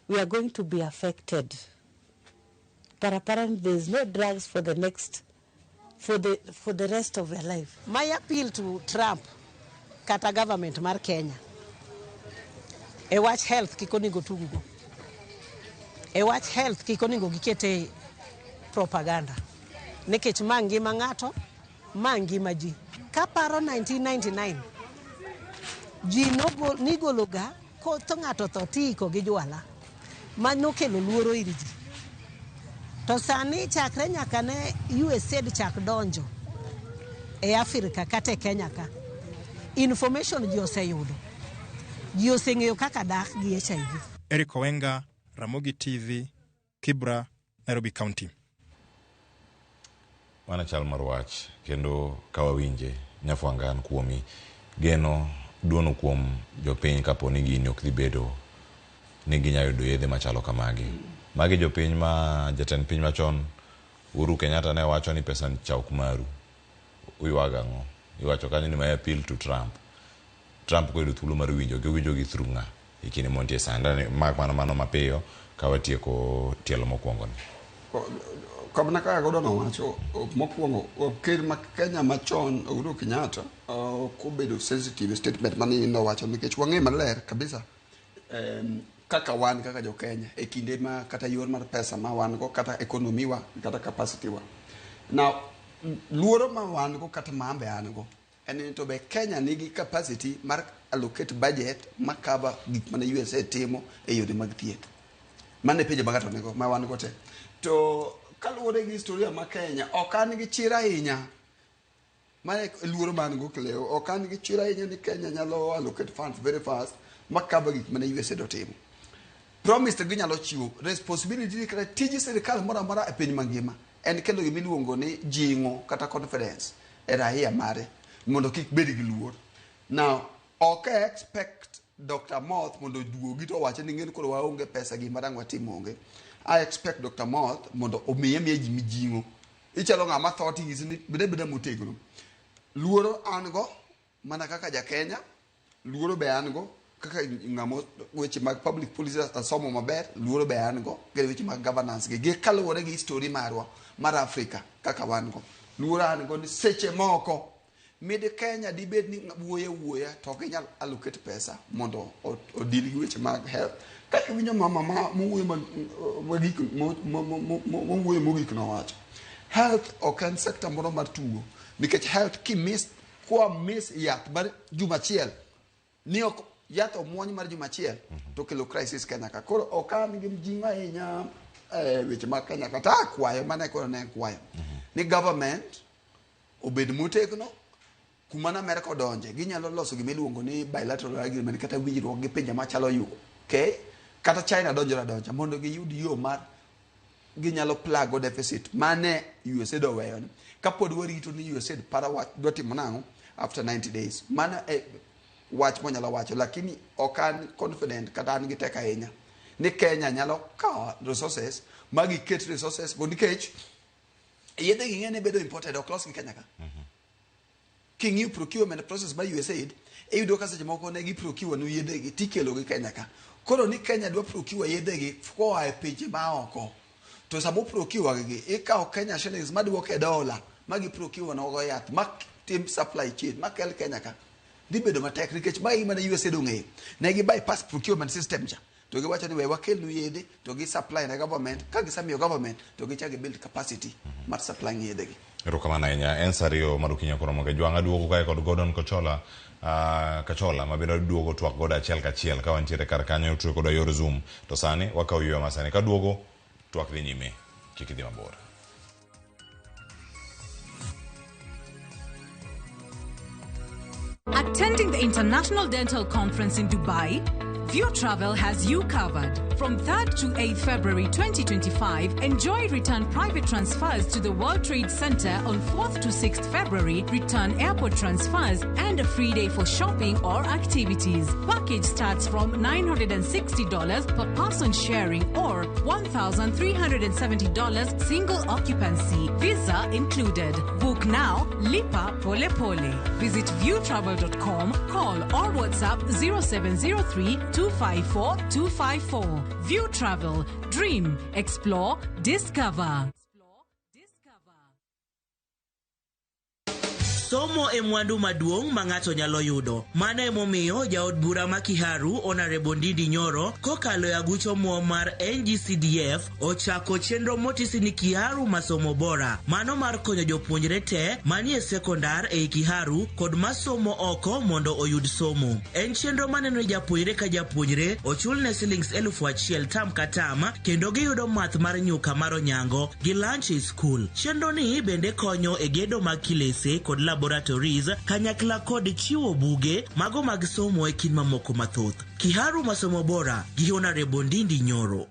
we are going to be affected. But apparently there is no drugs for the next, for the rest of your life. My appeal to Trump, kata government mar Kenya, e wach health kik onego tugo. E wach health kik onego gikete propaganda. Nikech ma ngima ng'ato, ma ngima ji. Kaparo 1999, ji nigologa kotho ng'ato tho tiiko gi jwala. Mano kelo luoro ir ji. To sani chakre nyaka ne USAID chak donjo e Afrika kata e Kenya ka, information ji oseyudo. Ji oseng'eyo kaka dak gi HIV. Eric Owenga, Ramogi TV, Kibra, Nairobi County. Mano chal mar wach kendo kawawinje nyafwanga an kuomi geno duono kuom jopiny kapo ni gini ok dhi bedo ni ginyalo yudo yedhe machalo kamagi. Magi jopiny ma jatend piny machon Uhuru Kenyatta ne wacho ni pesa cha ok maru. Uywago ang'o? Iwacho kanyo ni my appeal to Trump. Trump koyudo thuolo mar winjo gi owinjo gi through ng'a e kinde montie sani. Mak mana mano mapiyo ka watieko tielo mokwongo ni. Kamna kaka Gordon owacho, mokwongo ker ma Kenya machon Uhuru Kenyatta ok obedo sensitive statement mane nowacho nikech wang'e maler kabisa kaka wan kaka jo Kenya e kinde ma kata yor mar pesa ma wan go kata economy wa kata capacity wa. Now luoro ma wan go kata ma ambe an go en ni to be Kenya nigi capacity mar allocate budget ma cover gik mane USA timo e yore mag thieth. Mano e penjo ma ng'ato nigo ma wan go te. To kaluwore gi historia ma Kenya, ok an gi chir ahinya. Mano e luoro ma an go Cleo. Ok an gi chir ahinya ni Kenya nyalo allocate funds very fast ma cover gik mane USAID otimo. Promise to ginyalo chiwo responsibility kata tij sirikal moro amora e piny mangima en kelo gima iluongo ni jing'o kata confidence e raia mare mondo kik bed gi luor. Now, ok expect Dr. Moth mondo oduogi to owache ni ng'en koro waonge pesa gima dang' watim onge. I expect Dr. Moth mondo omiye miye ji mijing'o. Ichalo ng'ama tho ting'isi ni bed abeda motegno. Luoro an go mana kaka ja Kenya, luoro be an go Kaka ng'ama weche mag public policy asomo maber, luoro be an go, gi weche mag governance gi, gi kaluwore gi history marwa mar Africa kaka wan go. Luoro an go ni seche moko mid Kenya dibed ni wuoyo wuoya to ok ginyal allocate pesa mondo odeal gi weche mag health. Kaka iwinjo mama ma mowuoyo mogik mowuoyo mogik nowacho. Health ok en sector moro mar tugo nikech health kimiss kwa miss yath mar juma achiel ni ok yath omuony mar juma achiel to kelo crisis Kenya ka. Koro ok an gi mjing'o ahinya e weche mag Kenya ka. To akwayo mane koro ne akwayo ni government obed motegno kuma ne Amerka odonje ginyalo loso gima iluongo ni bilateral agreement kata winjruok gi pinje machalo UK kata China donjore adonja mondo giyud yo mar ginyalo plago deficit mane USAID oweyo ni kapod warito ni USAID para wach dwa timo nang'o after 90 days. Mano e wach monyalo wacho, lakini ok an confident kata an gi teko ahinya ni Kenya nyalo kawo resources ma giket resources go nikech yedhe gi ng'eny bedo imported ok los gi Kenya ka. King'iyo procurement process mar USAID iyudo ka seche moko ne gi procure nu yedhe gi tikelo gi Kenya ka. Koro ni Kenya dwa procure yedhe gi koa e pinje maoko to sama procure gi ikawo Kenya shillings maduoke e dola ma gi procure nogo yath ma tim supply chain ma kel Kenya ka dhi bedo matek nikech mae gima ne USAID ong'eyo. Ne gi bypass procurement system cha to giwacho ni we wakelnu yedhe to gi supply ne government ka gisemiyo government to gichak gi build capacity mar supplying yedhe gi. Erokamano ahinya. En sa ariyo mar okinyi koromo ga jwang' aduogo kae kod Gordon Kochola Kachola ma bende aduogo twak godo achiel kachiel ka wantiere kar kanyo tuyo kodwa yor Zoom. To sani wakawo yueyo ma sani kaduogo twak dhi nyime. Kik idhi mabor. Attending the International Dental Conference in Dubai? View Travel has you covered. From 3rd to 8th February 2025, enjoy return private transfers to the World Trade Center on 4th to 6th February, return airport transfers, and a free day for shopping or activities. Package starts from $960 per person sharing or $1,370 single occupancy. Visa included. Book now, lipa pole pole. Visit viewtravel.com, call or WhatsApp 0703 254 254. View Travel. Dream, explore, discover. Somo e mwandu maduong' ma ng'ato nyalo yudo. Mano emomiyo jaod bura ma Kiharu Honorable Ndindi Nyoro kokalo e aguch omuom mar NGCDF ochako chenro motisi ni Kiharu Masomo Bora. Mano mar konyo jopuonjre te manie sekondar ei Kiharu kod masomo oko mondo oyud somo. En chenro maneno ni japuonjre ka japuonjre ochulne silings 1000 tam ka tam kendo giyudo math mar nyuka mar onyango gi lunch e skul. Chenro ni bende konyo e gedo mag kilese kod laboratories kanyakla kod chiwo buge mago mag somo e kind mamoko mathoth. Kiharu Masomo Bora gi Honorable Ndindi Nyoro.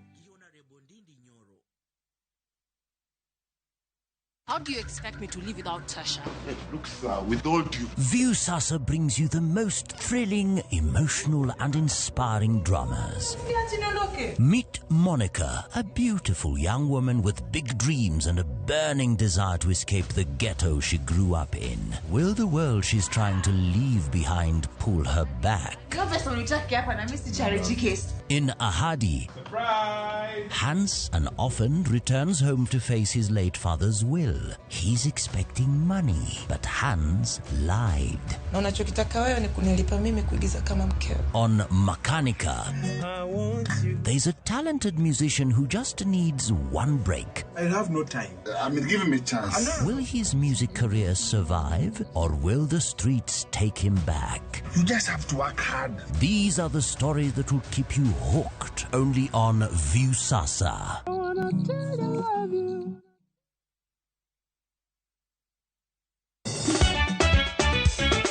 How do you expect me to live without Tasha? Look, sir, with all due... Viusasa brings you the most thrilling, emotional, and inspiring dramas. Meet Monica, a beautiful young woman with big dreams and a burning desire to escape the ghetto she grew up in. Will the world she's trying to leave behind pull her back? In Ahadi, Hans, an orphan, returns home to face his late father's will. He's expecting money, but Hans lied. Na unachokitaka wewe ni kunilipa mimi kuigiza kama mkeo. On Makanika, there's a talented musician who just needs one break. I have no time. I mean, give him a chance. Will his music career survive, or will the streets take him back? You just have to work hard. These are the stories that will keep you hooked only on Viusasa.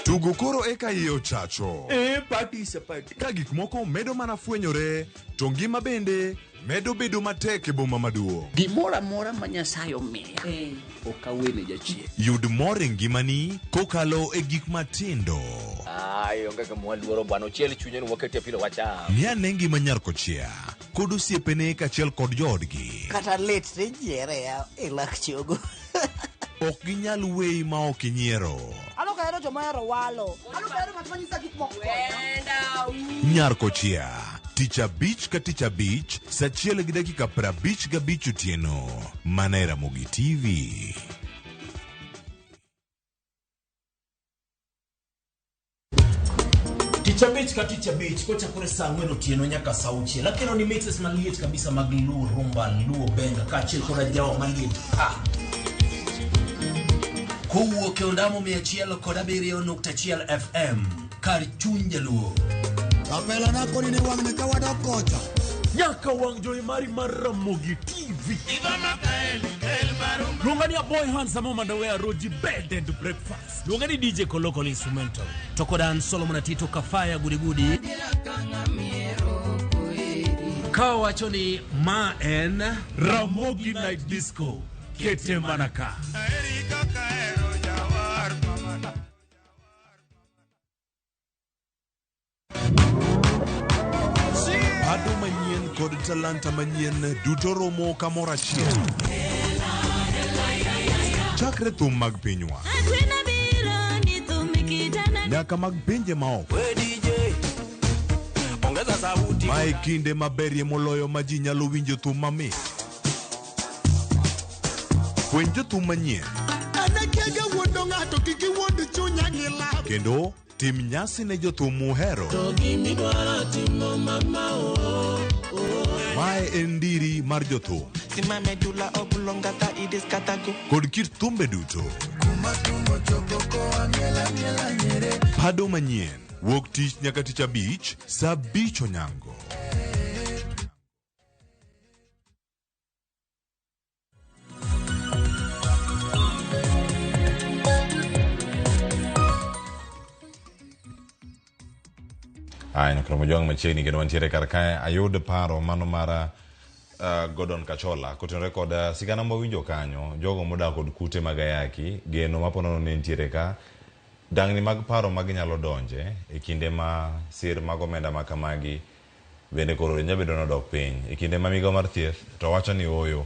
Tugo koro eka iye ochacho. E party is a party. Ka gik moko medo mana fwenyore, to ngima bende medo bedo matek e boma maduong'. Gimoro amora ma Nyasaye omiya ok awene jachien. Yud mor e ngimani kokalo e gik matindo. Ai, onge gima waluoro bwana, ochiel chunye ni wakete pilo wacham. Ng'i ane ngima nyar kochia kod osiepene kaachiel kod joodgi. Kata lit ni nyiere e lak chogo. Ok ginyal weyi ma ok inyiero. Ano ka Ahero joma ohero walo. Ahero ng'at manyisa gik moko. Nyar Kochia, tich abich ka tich abich, saa achiel gi dakika 55 otieno, mana e Ramogi TV. Tich abich ka tich abich kochakore saa 4 otieno nyaka saa 6 akelo ni mixes maliet kabisa mag Luo Rumba, Luo Benga kaachiel kod ajawa maliet pa. Kowuok e ondamo 107.1 FM kar chuny jaluo. Kapela na koni ni wang'ni ka wadok kocha. Nyaka wang' jowi mari mar Ramogi TV. Luonga ni Aboy Handsome Mandawe Roji Bed and Breakfast. Luonga ni DJ Kolokol Instrumental. To kod an Solomon Atito Kafaya Gudigudi. Ka wacho ni ma en Ramogi Night Disco. Kete mana ka. Pado manyien kod talanta manyien duto romo kamoro achiel. Chakre thum mag pinywa nyaka mag pinje maoko. Mae kinde maberie moloyo ma ji nyalo winjo thum mamit. Fweny jothum manyien Anakiaga wuondo ng'ato kik iwuond chunya gi lab. kendo tim nyasi ne jothum muhero. Mae en ndiri mar jothum kod kit thumbe duto. Pado manyien wuok tich nyaka tich abich saa 5 onyango. Aya, nyakromo jwang' machiegni kendo wantiere kar kae ayud paro mano mar Gordon Kachola kotenore kod sigana mawinjo kanyo jogo modak kod kute mag ayaki geno maponono ne nitiere ka dangni mag paro maginyalo donje e kinde ma sir mag omenda ma kamagi bende koro nyalo bedo nodok piny e kinde ma migao mar thieth to wacho ni ooyo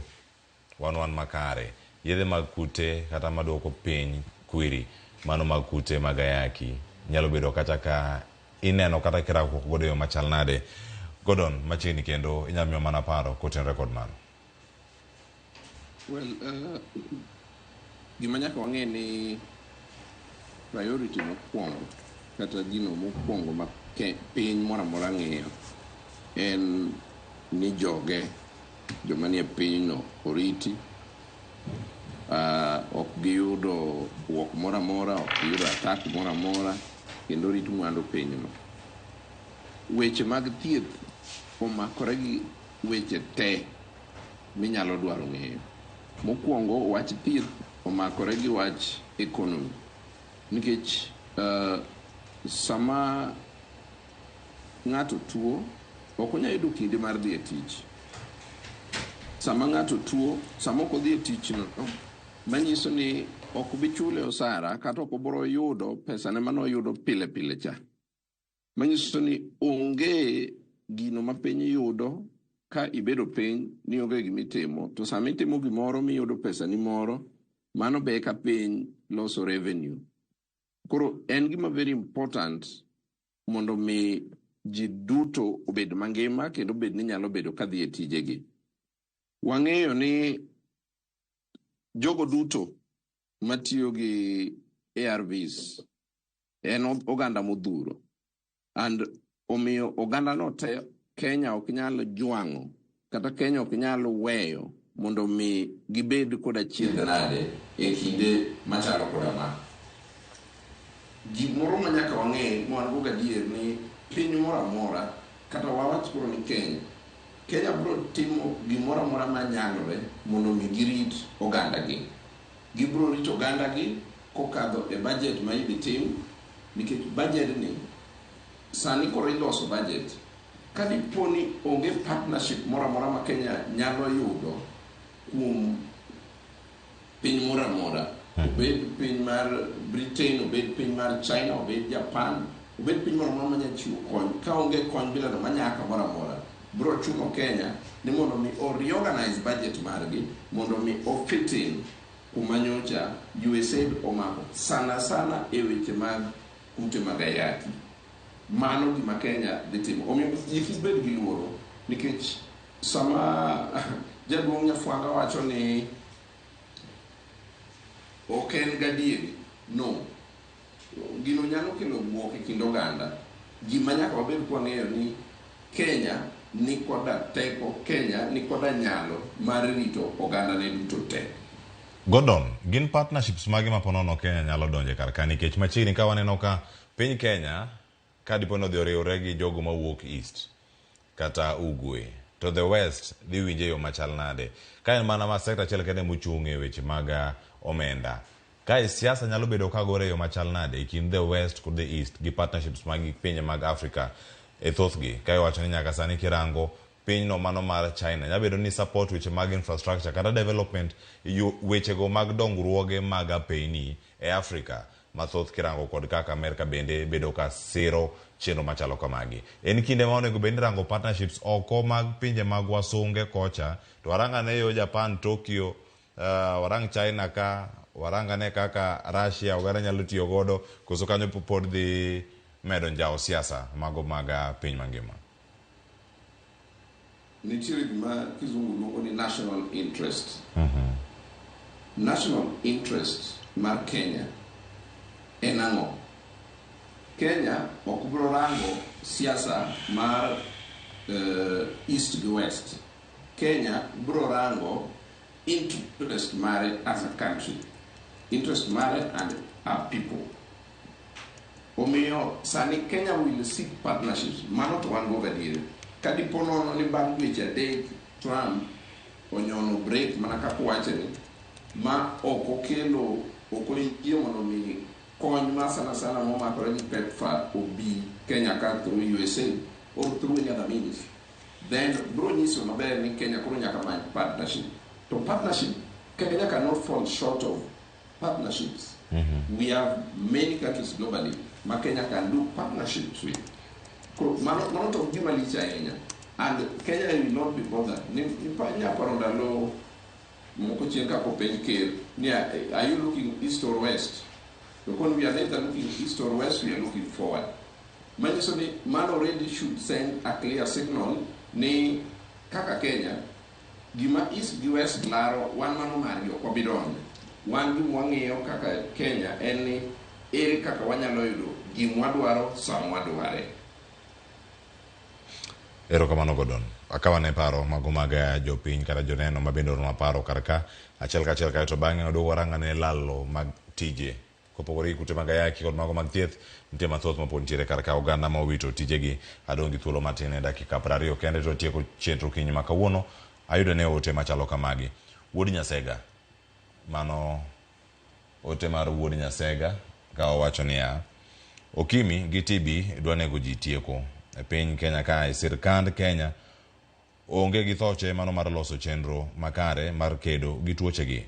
wan makare yedhe mag kute kata maduoko piny kwiri mano mag kute mag ayaki nyalo bedo kata ka ineno kata kirakruok godo e yo machal nade. Gordon, machiegni kendo inyalo miyo mana paro kotenore kod mano. Well, gima nyaka wang'e ni priority mokwongo kata gino mokwongo ma piny moro amora ng'iyo en ni joge joma nie pinyno oriti, ok giyudo wuok moro amora, ok giyudo attack moro amora, kendo rit mwandu pinyno. Weche mag thieth omakore gi weche te minyalo dwaro ng'eyo. Mokwongo, wach thieth omakore gi wach economy. Nikech sama ng'ato tuo, ok onyal yudo kinde mar dhi e tich. Sama ng'ato tuo, sama ok odhi e tich no, manyiso ni ok bi chule osara kata ok obiro yudo pesane manoyudo pile pile cha. Manyiso ni onge gino ma piny yudo ka ibedo piny ni onge gimitimo. To sama itimo gimoro miyudo pesani moro, mano be ka piny loso revenue. Koro en gima very important mondo mi ji duto obed mangima kendo bed ni nyalo bedo kadhi e tijegi. Wang'eyo ni jogo duto matiyo gi ARVs en oganda modhuro. And omiyo oganda no te Kenya ok nyal jwang'o kata Kenya ok nyal weyo mondo mi gibed kod achiedh nade e kinde machalo koda ma. Gimoro ma nyaka wang'e ma wan go gadier ni piny moro amora kata wawach koro ni Kenya, Kenya biro timo gimoro amora manyalore mondo mi girit ogandagi. Gibiro rito ogandagi kokadho e budget ma idhi tim, nikech budget ni sani koro iloso budget. Ka dipo ni onge partnership moro amora ma Kenya nyalo yudo kuom piny moro amora, obed piny mar Britain, obed piny mar China, obed Japan, obed piny moro amora manyalo chiwo kony, ka onge kony bilano manyaka moro amora, biro chuno Kenya ni mondo mi o reorganize budget margi mondo mi o fit in kuma nyocha USAID omako sana sana e weche mag kute mag ayaki. Mano gima Kenya dhi timo. Omiyo ji kik bed gi luoro nikech sama jaduong' Nyafwanga wacho ni ok en gadieri, no. Gino nyalo kelo buok e kind oganda. Gima nyaka wabed kwang'eyo ni Kenya ni koda teko, Kenya ni koda nyalo mar rito oganda ne duto te. Gordon, gin partnerships mage ma ponono Kenya nyalo donje kar ka nikech machiegni ka waneno ka piny Kenya ka dipo ni odhi oriwre gi jogo mawuok East kata Ugwe to the West dhi winje yo machal nade? Ka en mana ma sekta achiel kende mochung' e weche mag omenda. Kae siasa nyalo bedo ka gore e yo machal nade e kind the West kod the East gi partnerships mag pinje mag Africa e thothgi. Ka iwacho ni nyaka sani kirango pinyno mano mar China nyalo bedo ni support weche mag infrastructure kata development yo wechego mag dongruoge mag apeyni e Africa mathoth kirango kod kaka Amerka bende bedo ka siro chenro machalo kamagi. En kinde ma onego bed ni rango partnerships oko mag pinje mag wasunge kocha to warang ane yo Japan, Tokyo, warang China ka, warang ane kaka Russia oganda nyalo tiyo godo koso kanyo pod dhi medo njawo siasa mago mag piny mangima. Nitiere gima kizungu luongo ni national interest. National interest mar Kenya en ang'o? Kenya ok biro rango siasa mar East gi West. Kenya biro rango interest mare as a country. Interest mare and our people. Omiyo sani Kenya will seek partnerships. Mano to wan go gadier. Ka dipo nono ni bang' dweche adek Trump onyono break mana kaka owacho ni ma ok okelo ok oyie mondo mi kony ma sana sana momakore gi PEPFAR obi Kenya ka through USA or through any other means, then bro nyiso maber ni Kenya koro nyaka many partnership. To partnership, Kenya cannot fall short of partnerships. We have many countries globally ma Kenya can do partnerships with. Koro mano to ok gima lich ahinya. And Kenya will not be bothered. Ni nyaparo ndalo moko chien ka kopenj ker ni are you looking east or west? To kon we are neither looking east or west, we are looking forward. Manyiso ni mano already should send a clear signal ni kaka Kenya gima east gi west laro wan mano margi ok wabi donjo. Wan gima wang'iyo kaka Kenya en ni ere kaka wanyalo yudo gima wadwaro sama wadware. Erokamano Gordon. Akawane paro mago mag jopiny kata joneno ma bende oronwa paro kar ka achiel kachiel kaeto bang'e waduogo warang'ane lalo mag tije. Kopogore gi kute mag ayaki kod mago mag thieth, nitie mathoth mapod nitiere kar ka oganda ma owito tijegi. Adong' gi thuolo matin e dakika 20 kende to tieko chenro okinyi ma kawuono. Ayudo ne ote machalo kamagi. Wuod Nyasega. Mano ote mar Wuod Nyasega ka owacho niya, Okimi gi TB dwa nego ji tieko. E piny Kenya kae, sirkand Kenya onge gi thoche mano mar loso chenro makare mar kedo gi tuochegi.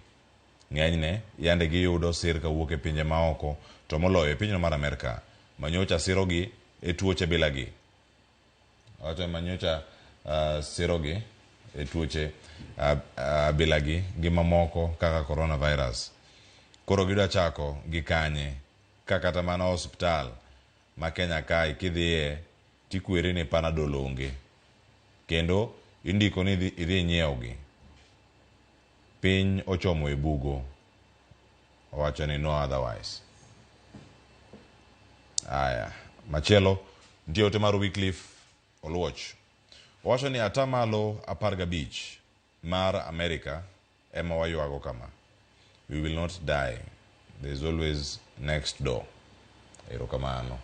Ng'enyne, yande giyudo sir kawuok e pinje maoko, to moloyo e pinyno mar Amerka, manyocha sirogi e tuoche bilagi. Owacho manyocha sirogi e tuoche bilagi gi mamoko kaka coronavirus. Koro gidwa chako gi kanye ka kata mana osiptal ma Kenya kae kidhiye tikweri ni Panadol onge. Kendo indiko ni idhi inyiewogi. Piny ochomo e bugo. Owacho ni no otherwise. Aya, machielo nitie ote mar Wycliffe Oluoch. Owacho ni atamalo 15 mar Amerika ema waywago kama. We will not die. There is always next door. Erokamano.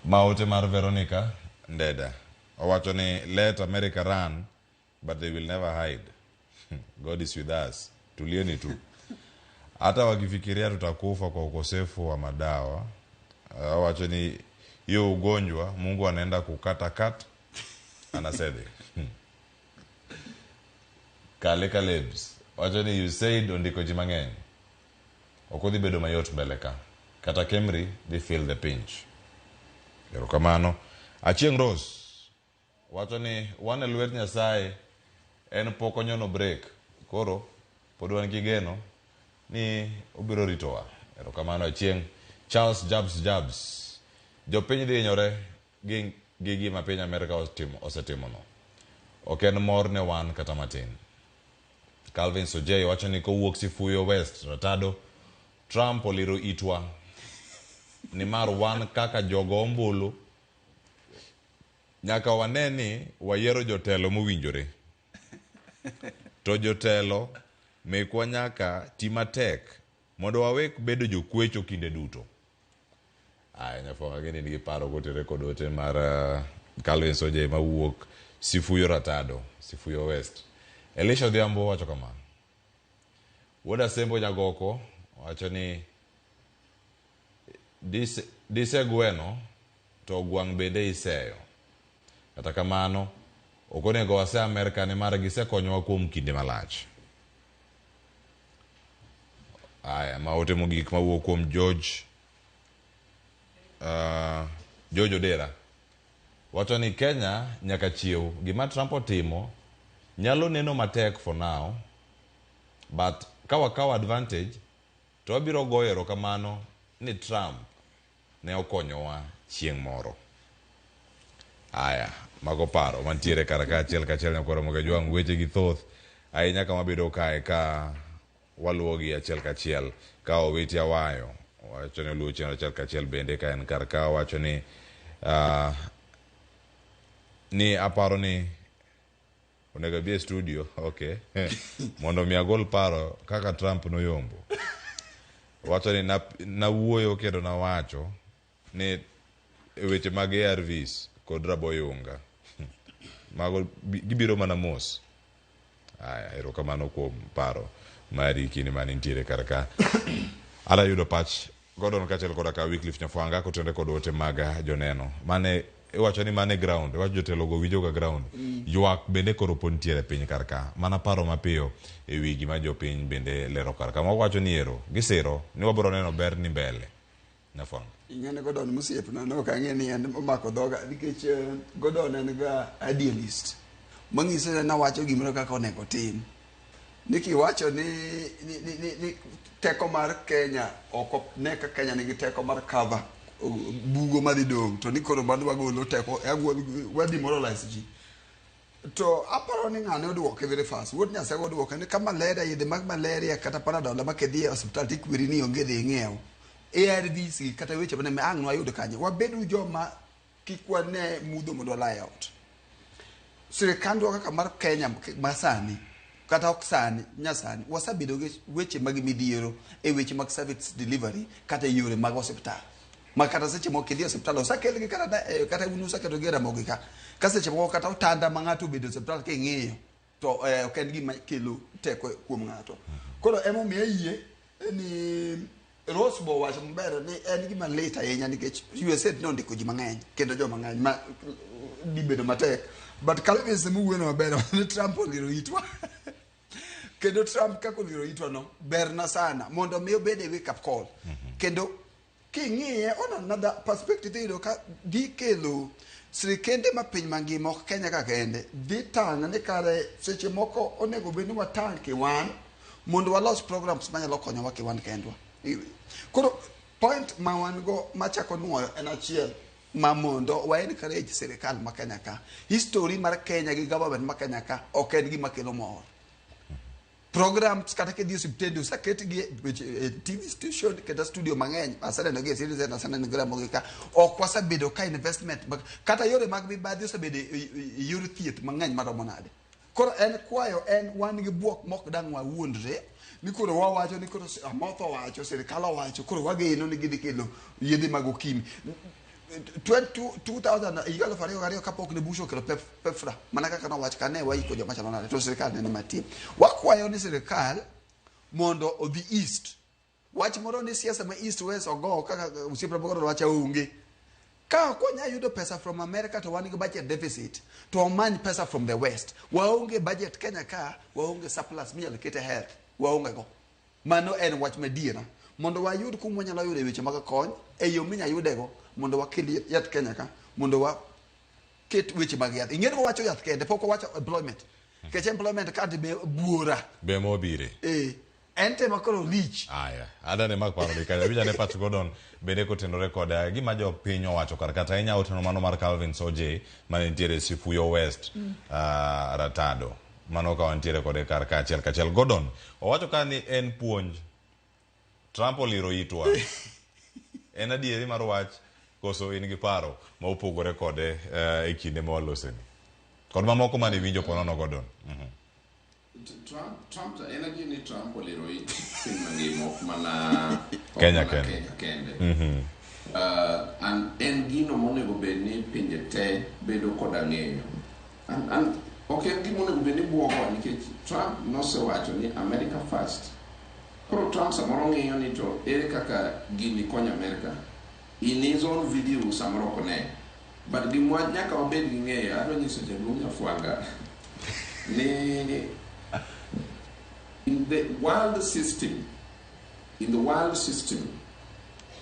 Ma ote mar Veronica Ndeda. Owacho ni let America run but they will never hide. God is with us. Tulieni tu. Hata wakifikiria tutakufa kwa ukosefu wa madawa, wacho ni hiyo ugonjwa Mungu anaenda kukata kat anasema. Kale Kalebs wacho ni USAID ondiko ji mang'eny. Ok odhi bedo mayot mbele ka. Kata Kemri dhi feel the pinch. Erokamano. Achieng' Rose wacho ni wan e lwet Nyasaye en pok onyono break. Koro pod wan gi geno ni obiro ritowa. Erokamano Achieng'. Charles Jabs Jabs. Jopiny dhi hinyore gi gi gima piny Amerika otimo, osetimono. Ok en mor ne wan kata matin. Calvin Sojei wacho ni kowuok Sifuyo West, Ratado, Trump oliro itwa nimar wan kaka jogo ombulu nyaka wane ni wayiero jotelo mowinjore. To jotelo mekwa nyaka ti matek mondo wawek bedo jokwecho kinde duto. Aya, Nyafwanga gini nigi paro kotere kod ote mar Calvin Soje mawuok Sifuyo Ratado, Sifuyo West. Elisha Odhiambo wacho kama. Wuod Asembo Nyagoko wacho ni dise, dise gweno to gwang' bende iseyo. Kata kamano, ok onego wase Amerka nimar gisekonyowa kuom kinde malach. Aya, ma ote mogik mawuok kuom George George Odera wacho ni Kenya nyaka chiew. Gima Trump otimo nyalo neno matek for now, but ka wakawo advantage to wabiro goyo erokamano ni Trump ne okonyowa chieng' moro. Aya, mago paro mantiere kar ka achiel kachiel nyakwar Ramogi Ajwang' weche gi thoth ahinya kama bedo kae ka waluwogi achiel kachiel ka Owiti Awayo wacho ni oluwo chenro achiel kachiel bende ka en kar ka wacho ni ni aparo ni onego abi e studio okay mondo mi agol paro kaka Trump noyombo wacho ni nawuoyo kendo nawacho ni e weche mag ARVs kod raboyunga mago gibiro mana mos. Aya, erokamano kuom paro mari kinde mane intiere kar ka. Adwa yudo pach Gordon kaachiel koda ka Wycliffe Nyafwanga kotenore kod ote mag joneno. Mane iwacho ni mane ground, iwacho jotelo go winjo ga ground. Ywak bende koro pod nitiere piny kar ka. Mana paro mapiyo e wi gima jopiny bende lero kar ka. Moko wacho ni ero, gisiro ni wabiro neno ber ni mbele. Nyafwanga. Ing'e ni Gordon mosiepna ne ok ang'e ni en omako dhoga nikech Gordon en ga idealist. Manyiso ni nawacho gimoro kaka onego otim. Ni kiwacho ni, ni, ni, ni, ni teko mar Kenya ok ne ka Kenya nigi teko mar cover bugo madhi dong' to ni koro mano wagolo teko wa demoralize ji. To aparo ni ng'ane oduoke very fast. Wuod Nyasaye oduoke ni ka malaria, yedhe mag malaria kata Panadol ma kidhi e osiptal tikweri ni onge dhi ing'iew. ARVs gi kata weche mane ang' nwayud kanye. Wabedu joma kik wane mudho mondo walai ot. Sirikandwa kaka mar Kenya masani kata ok sani nyasani wasebedo gi weche mag midhiero e weche mag service delivery kata e yore mag osiptal. Ma kata seche moko kidhi e osiptal osekelgi kata kata un useketogi e Ramogi ka. Ka seche moko kata otanda ma ng'ato obedo e osiptal king'iyo to ok en gima kelo teko kuom ng'ato. Koro emomiyo ayie ni Rose bo owacho maber ni en gima lit ahinya nikech USAID nondiko ji mang'eny kendo joma ng'eny ma dhi bedo matek. But Calvin mowuoyo maber ni Trump oliro itwa. Kendo Trump kaka oliro itwa no berna sana mondo mi obed e wake up call. Kendo king'iye on another perspective iyudo ka dhi kelo sirikende ma piny mangima ok Kenya ka kende dhi tang' ni kare seche moko onego bed ni watang' kiwan mondo walos programs manyalo konyowa kiwan kendwa. Koro point ma wan go machako nuoyo en achiel ma mondo wa encourage sirikal ma Kenya ka. History mar Kenya gi government ma Kenya ka ok en gima kelo mor. Programs kata kidhi e osiptende oseketgi e TV station kata studio mang'eny aseneno gi e Citizen aseneno gi Ramogi ka ok wasebedo ka investment kata yore mag mibadhi osebedo e yor thieth mang'eny maromo nade. Koro en kwayo en wan gi buok mok dang' wawuondre ni koro wawacho ni koro Amoth owacho sirikal owacho koro wageno ni gidhi kelo yedhe mag okimi. 2000 higa 2002 kapok ne Bush okelo PEPFAR mana kaka nowach ka ne waiko joma chalo nade to sirikal ne ni matin. Wakwayo ni sirikal mondo odhi east. Wach moro ni siasa ma east west ogo kaka osiepna moro wacho onge. Ka ok wanyal yudo pesa from America to wan gi budget deficit to wamany pesa from the west. Waonge budget Kenya ka, waonge surplus minyalo ket e health, waonge go. Mano en wach madiera. Mondo wayud kuma wanyalo yudo e weche mag kony e yo minyalo yudego mondo wakel yath Kenya ka mondo waket weche mag yath. Ing'e ni wawacho yath kende pok wawacho employment. Nikech employment ka be buora. Be mobire. Eh. En tema koro lich. Aya, adane mak paro gi kanyo. Winja ne pach Gordon bende kotenore kod gima jopiny owacho kar kata ahinya otieno mano mar Calvin Soje mane nitiere Sifuyo West Ratado. Mano ka wantiere kode kar ka achiel kachiel. Gordon owacho ka ni en puonj. Trump oliro itwa. En adieri mar wach koso in gi paro ma opogore kode e kinde ma waloseni. Kod mamoko mane iwinjo ponono Gordon. Trump en adier ni Trump oliro it piny mangima ok mana Kenya kende. And en gino monego bed ni pinje te bedo koda ng'eyo. And ok en gima onego bed ni buogowa nikech Trump nosewacho ni America first. Koro Trump samoro ng'iyo ni to ere kaka gini konyo America. In his own video samoro ok one. But gimwa nyaka wabed gi ng'eyo, adwa nyiso jaduong' Nyafwanga ni in the world system,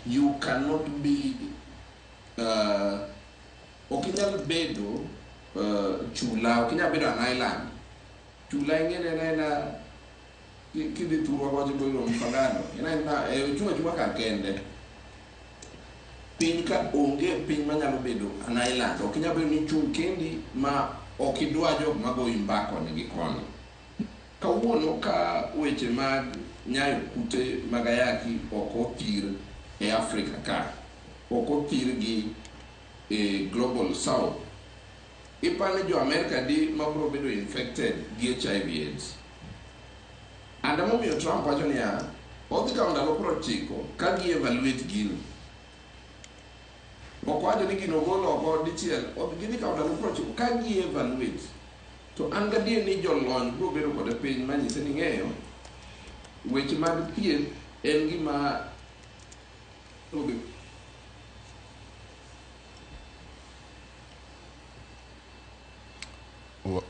you cannot be ok inyal bedo chula, ok inyal bedo an island. Chula ing'e en aena kidhi thurwa kocha to iluongo Mfagano. En aena ochung' achung'a kar kende. Piny ka onge piny manyalo bedo an island. Ok inyal bedo ni ichung' kendi ma ok idwa jok magoyi mbaka koni gi koni. Kawuono ka weche mag nyayo kute mag ayaki ok othir e Afrika ka, ok othir gi e Global South, ipani jo Amerika di mabro bedo infected gi HIV AIDS. And emomiyo Trump wacho niya, odhi kawo ndalo 90 ka gi evaluate gino. Ok wacho ni gino gol oko dichiel, gidhi kawo ndalo 90 ka gi evaluate. To an gadier ni jolony biro bedo kode piny manyise ni ng'eyo weche mag thieth en gima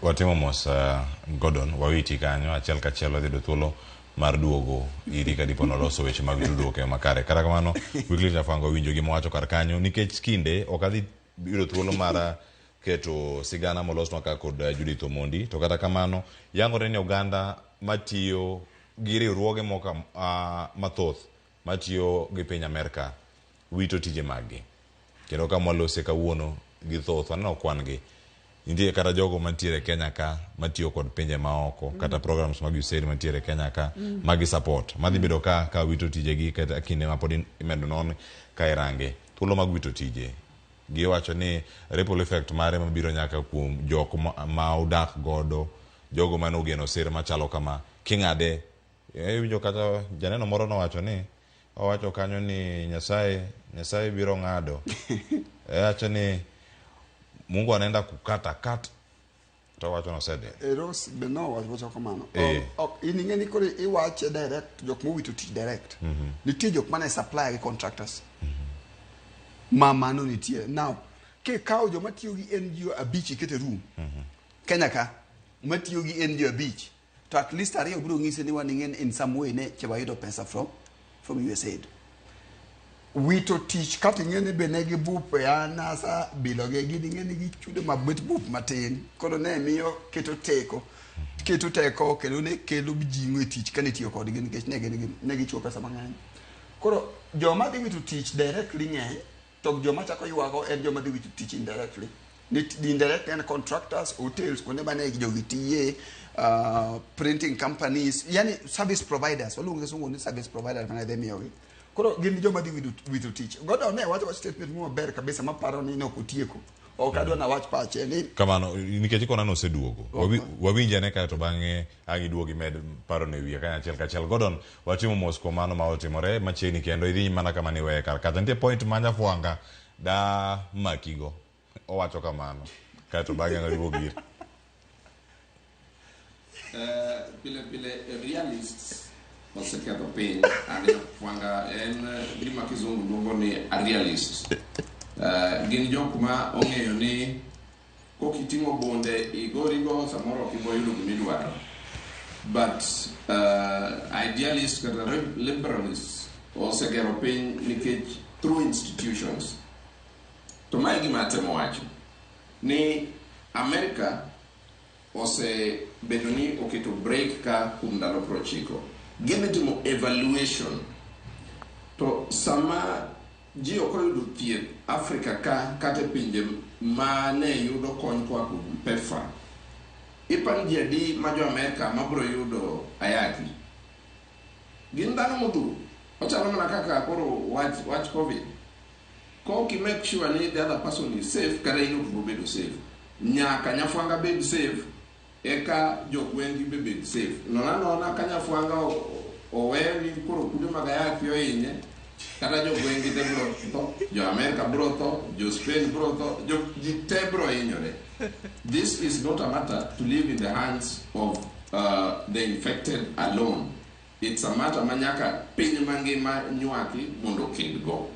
Watimo mos Gordon, wawiti kanyo achiel kachiel wadhi yudo thuolo mar duogo iri ka dipo noloso weche mag tudruok e makare. Kata kamano, Wycliffe Nyafwango winjo gima wacho kar kanyo nikech kinde ok adhi yudo thuolo mar keto sigana molosnwa ka kod Judith Omondi. To kata kamano, yangore ni oganda matiyo gi riwruoge moko mathoth matiyo gi piny Amerka wito tije maggi. Kendo kama walose kawuono gi thoth, waneno kwan gi. Nitie kata jogo mantiere Kenya ka matiyo kod pinje maoko kata programs mag USAID mantiere Kenya ka magi support madhi bedo ka wito tijegi kata kinde ma pod imedo non ka irange thuolo mag wito tije. Giwacho ni ripple effect mare mabiro nyaka kuom jok ma odak godo, jogo mane ogeno sir machalo kama king'ade. Iwinjo kata janeno moro nowacho ni owacho kanyo ni Nyasaye biro ng'ado. Owacho ni Mungu anaenda kukata kat to wacho nosedhi. Eros be nowacho kamano. Ok in ing'e ni koro iwache direct jok mowito tich direct. Nitie jok mane supply gi contractors. Ma mano nitie. Now kikawo joma tiyo gi NGO 5 ikete room. Kenya ka matiyo gi NGO 5 to at least 2 biro ng'ise ni wan ing'e in some way ne chewayudo pesa from USAID. Wito tich kata ing'e ni be ne gibup ya NASA biloge gin ing'e ni gichudo mabet bup matin. Koro ne miyo keto teko kendo ne kelo mijing'o e tich kane itiyo kodgi nikech ne gichiwo pesa mang'eny. Koro joma dhi wito tich directly ng'eny to joma chako ywago en joma dhi wito tich indirectly. Indirect en contractors, hotels, kuonde mane jogi tiye, printing companies, yani service providers. Waluongo kisungu ni service providers mane dhi miyogi. Koro gin joma dhi wito tich. Gordon ne wacho statement maber kabisa maparo ni ne ok otieko. Ok adwa na wach pache ni kamano nikech kona noseduogo. Wawinje ane kae to bang'e ang' iduogi med paro ne wiye kanyo achiel kachiel. Gordon, watimo mos kuom mano ma otimore machiegni kendo idhi mana kama niweye kar kacha. Nitie point ma Nyafwanga da makigo. Owacho kamano. Kae to bang'e ang' iduogi ire. Pile pile realists oseketho piny. And Nyafwanga en gima kizungu luongo ni a realist. Gin jok ma ong'eyo ni kokiting'o bunde igorigo samoro ok ibo yudo gimidwaro. But idealist kata liberalists osegero piny nikech through institutions. To mae gima atemo wacho ni America osebedo ni oketo break ka kuom ndalo 90. Gidhi timo evaluation. To sama ji ok oyudo thieth Africa ka kata e pinje ma ne yudo kony koa kuom PEPFAR, iparo ji adi ma jo Amerka mabiro yudo ayaki? Gin dhano modhuro. Ochalo mana kaka koro wach, wach COVID. Kok i make sure ni the other person is safe, kata in ok ibo bedo safe. Nyaka nyafwanga bed safe, eka jogweng'gi be bed safe. Nona nona ka nyafwanga owe ni koro kute mag ayaki ohinye, kata jogweng'gi te biro tho, jo Amerika biro tho, jo Spain biro tho, jo ji te biro hinyore. This is not a matter to leave in the hands of the infected alone. It's a matter ma nyaka piny mangima nywaki mondo oked go.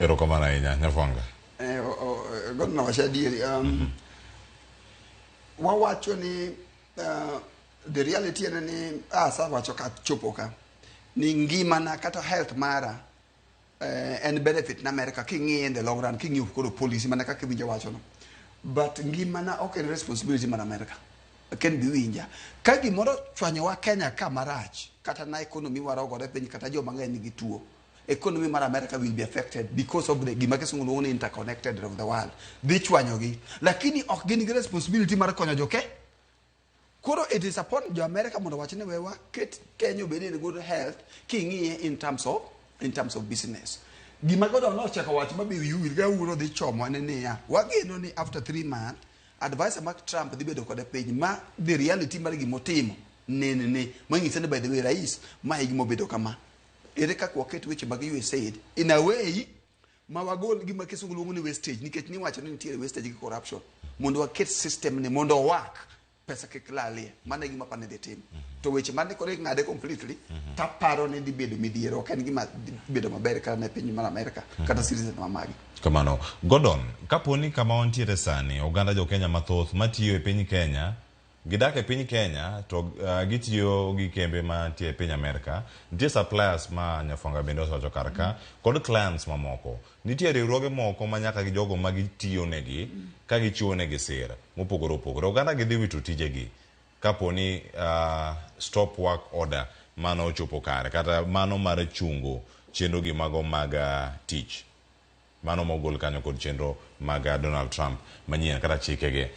Erokamano ahinya, Nyafwanga. Gordon owacho adieri. Wawacho ni the reality en ni asawacho ka chopo ka ni ngimana kata health mara en benefit na America king'iye in the long run, king'iyo koro policy mana kaka iwinjo wacho no, but ngimana ok en responsibility mar America. Ken bi winja ka gimoro chwanyowa Kenya ka marach, kata na economy warogore piny, kata joma ng'eny nigi tuo, economy mar America will be affected because of the gima kisungu luongo ni interconnected of the world dhi chwanyogi, lakini ok gin gi responsibility mar konyo joke. Koro it is upon jo America mondo wach ni we waket Kenya obed in good health king'iye in terms of business. Gima Gordon nochako wach ma be wiyi wil ga wuoro dhi chomo en niya, wageno ni after 3 months advisor mar Trump dhi bedo kode piny ma the reality mar gimotimo nene mang'ise ni, by the way, rais, ma e gimobedo kama, ere kaka waket weche mag USAID in a way ma wagol gima kisungu luongo ni wastage, nikech niwacho ni nitiere wastage gi corruption, mondo waket system ni mondo owak pesa kik lalie. Mano e gima apani dhi tim. To weche mane koro ing'ade completely, taparo ni dhi bedo midhiero, ok en gima dhi bedo maber kata ne piny mar America kata citizen ma magi. Kamano. Gordon, kapo ni kama wantiere sani, oganda jo Kenya mathoth matiyo e piny Kenya, gidak e piny Kenya to gitiyo gi kembe mantie e piny Amerika. Nitie suppliers ma Nyafwanga bende osewacho kar ka, kod clients mamoko. Nitie riwruoge moko ma nyaka gi jogo ma gitiyo negi ka gichiwo negi sir mopogore opogore. Oganda gi dhi wito tijegi kapo ni stop work order mano ochopo kare, kata mano mar chungo chenro gi mago mag tich. Mano mogol kanyo kod chenro mag Donald Trump manyien kata chikege.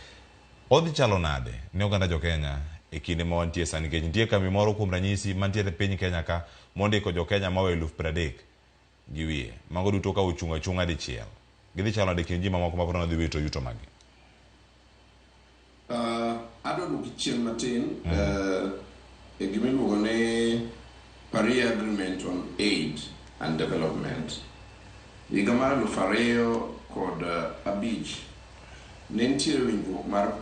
Odhi chalo nade ne oganda jo Kenya e kinde ma wantie sani, nikech nitie kambi moro kuom ranyisi mantiere e piny Kenya ka mondiko jo Kenya mawe 30,000 gi wiye. Mago duto ka ochung' achung'a dichiel. Gidhi chalo nade kind ji mamoko ma pod dhi wito yuto maggi? Adwa duoki chien matin e gima iluongo ni Paris Agreement on Aid and Development. Higa mar 2005 ne nitiere winjruok mar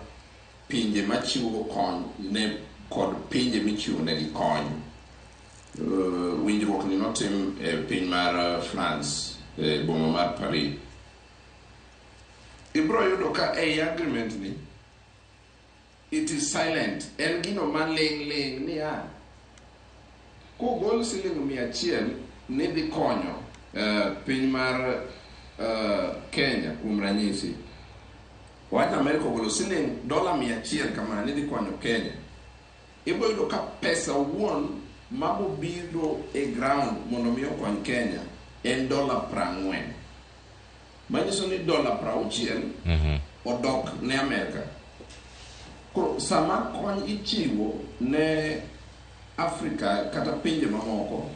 pinje machiwo kony ne kod pinje michiwo negi kony. Winjruok ni notim e piny mar France, e boma mar Paris. Ibiro yudo ka ei agreement ni it is silent, en gino maling' ling' niya kogol siling 100 ni dhi konyo piny mar Kenya, kuom ranyisi wach Amerika ogolo siling dola 100 kama ni dhi konyo Kenya, ibiro yudo ka pesa owuon mabobiro e ground mondo mi okony Kenya en dola 40, manyiso ni dola 60 odok ne Amerika. Koro sama kony ichiwo ne Afrika kata pinje mamoko,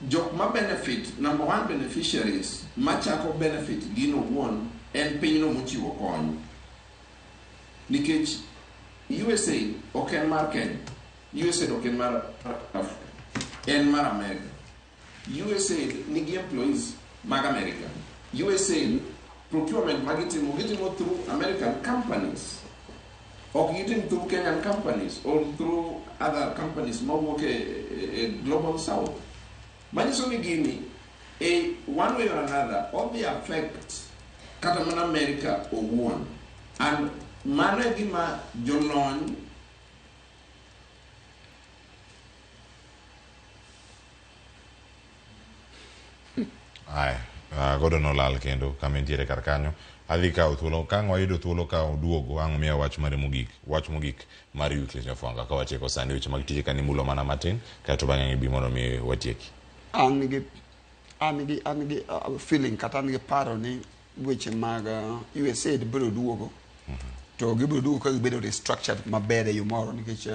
jok ma benefit, number one beneficiaries machako benefit gino owuon en pinyno mochiwo kony, nikech USAID ok en mar Kenya, USAID ok en mar Africa, en mar America. USAID nigi employees mag America. USAID procurement magitimo, gitimo through American companies, ok gitim through Kenyan companies or through other companies mawuok e global south. Manyiso ni gini e one way or another odhi affect kata mana America owuon, and mano e gima jolony Aya. Gordon olal kendo kama entiere kar kanyo. Adhi kawo thuolo, ka ang' wayudo thuolo ka oduogo, ang' miya wach mare mogik, wach mogik mar Wycliffe Nyafwanga ka watieko sani weche mag tije kanimulo mana matin, kaeto bang'e ibi mondo mi watieki. An gi an gi an gi feeling kata an gi paro ni weche mag USAID biro duogo. To gibiro duogo ka gibedo restructured maber e yo moro nikech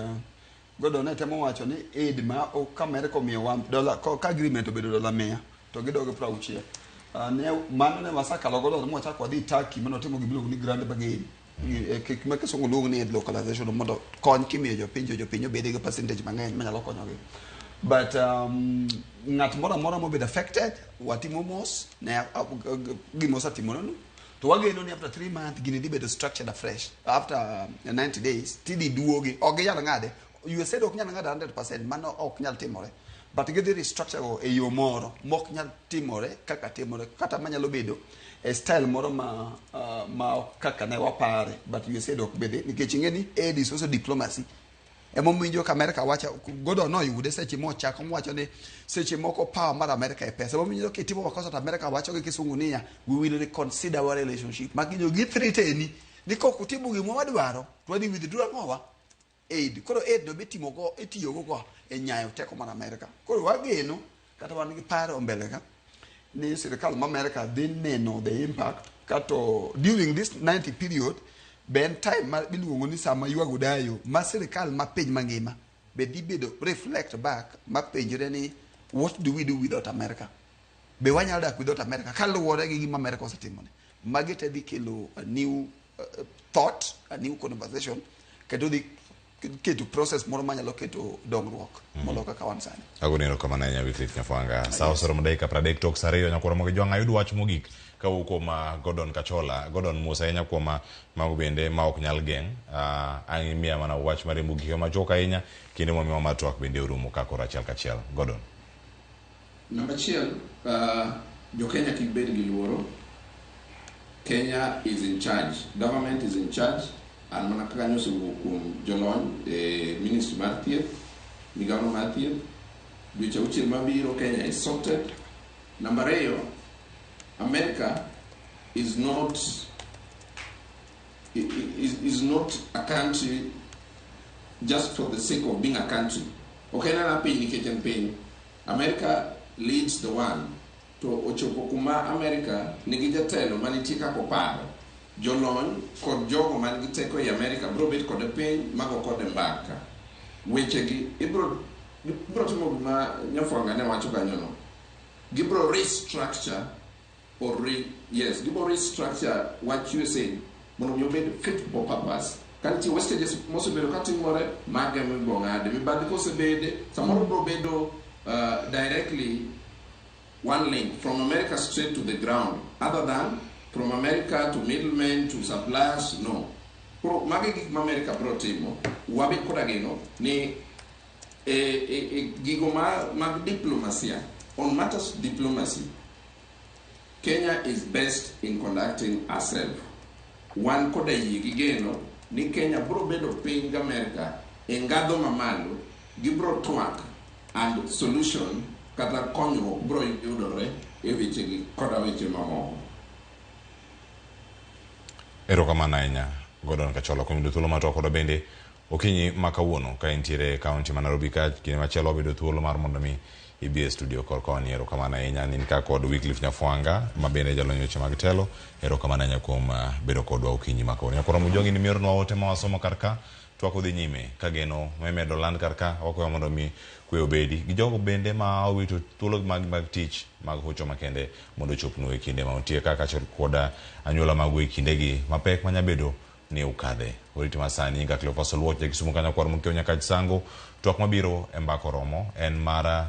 Gordon ne temo wacho ni aid ma ka America omiyowa dola ka agreement obedo dola 100 to gidogo 60. Ne mano ne wasakalo godo mwachako wadhi Turkey mane watimo gima iluongo ni grand bargain. Gik ma kisungu luongo ni aid localization mondo kony kimiyo jopiny jopiny obed gi percentage mang'eny manyalo konyogi. But ng'at moro amora mobedo affected watimo mos ne gima osetimorenu to wageno ni after 3 months gini dhi bedo structured afresh after 90 days tidhi duogi ok ginyal ng'ade USAID ok nyal ng'ado 100% mano ok nyal timore but gidhi restructure go e yo moro mok nyal timore kaka timore kata manyalo bedo e style moro ma ma kaka ne wapare but USAID ok bede nikech ing'e ni aid is also diplomacy emomiyo ka America wacho Gordon noyude seche mochako mowacho ni seche moko power mar America e pesa emomiyo kitimo makosa to America wacho gi kisungu niya we will reconsider our relationship maginyo gi threaten ni kok utimo gima wadwaro to wadhi withdraw ang'owa aid koro aid no bitimo go itiyo go go e nyayo teko mar America koro wageno kata wan gi paro mbele ka ni sirikal ma America dhi neno the impact kato during this 90 period be en time ma iluongo ni sama ywago dayo ma sirikal ma piny mangima be dhi bedo reflect back ma penjre ni what do we do without America be wanyalo dak without America kaluwore gi gima America osetimone magi te dhi kelo a new thought a new conversation kendo dhi keto process moro manyalo keto dongruok molo kaka wan sani. Agoni erokamano ahinya Wycliffe Nyafwanga. Sa oseromo dakika 30 tok sa 2 nyakwar Ramogi Jwang' ayud wach mogik kawuok kuom Gordon Kachola. Gordon mos ahinya kuom mago bende ma ok nyal geng'. Ang' imiya mana wach mari mogik e machuok ahinya kinde mwamiwa mar twak bende orumo ka koro achiel kachiel. Gordon. Namba achiel, jo Kenya kik bed gi luoro. Kenya is in charge. Government is in charge. An mana kaka nyo osewuok kuom jolony e ministry mar thieth, migawo mar thieth, dweche auchiel mabiro Kenya is sorted. Namba ariyo, America is not is not a country just for the sake of being a country. Ok en ana piny nikech en piny. America leads the world. To ochopo kuma America nigi jatelo manitie kaka oparo. Jolony kod jogo man gi teko ei America biro bet kode piny mago kode mbaka. Wechegi ibro timo gima Nyafwanga ne wacho kanyono. Gibro restructure or yes, gibro restructure wach USAID mondo mi obed fit for purpose. Ka nitie wastages mosebedo katimore, mago ema ibiro ng'adi. Mibadhi kosebede, samoro biro bedo directly one link from America straight to the ground, other than from America to middlemen to suppliers, no. Koro magi gik ma America biro timo, wabed koda geno ni gigo mag diplomasia, on matters diplomacy, Kenya is best in conducting herself. Wan koda yie gi geno ni Kenya biro bedo piny gi America e ngadho mamalo, gibiro twak and solution kata konyruok biro yudore e wechegi koda weche mamoko. Erokamano ahinya Gordon Kachola kuom yudo thuolo mar twak kodwa bende okinyi ma kawuono ka intiere e kaunti ma Nairobi ka kinde machielo wabedo thuolo mar mondo mi ibi e studio kor koni. Erokamano ahinya nin ka kod Wycliffe Nyafwanga ma bende jalony weche mag telo. Erokamano ahinya kuom bedo kodwa okinyi ma kawuono. Nyakwar Ramogi Jwang' in mioronwa ote ma wasomo kar ka twak odhi nyime ka geno ma imedo land kar ka wakwayo mondo mi kwe obedi gi jogo bende ma owito thuolo mag tich mag hocho makende mondo ochopnu e kinde ma untie kaka achiel kod anyuola magu e kindegi mapek manyabedo ni ukadhe. Oriti masani nyinga Cleophas Oluoch ja Kisumu kanyo kwar Mokeo Nyakach Sango. Twak mabiro e mbaka oromo en mar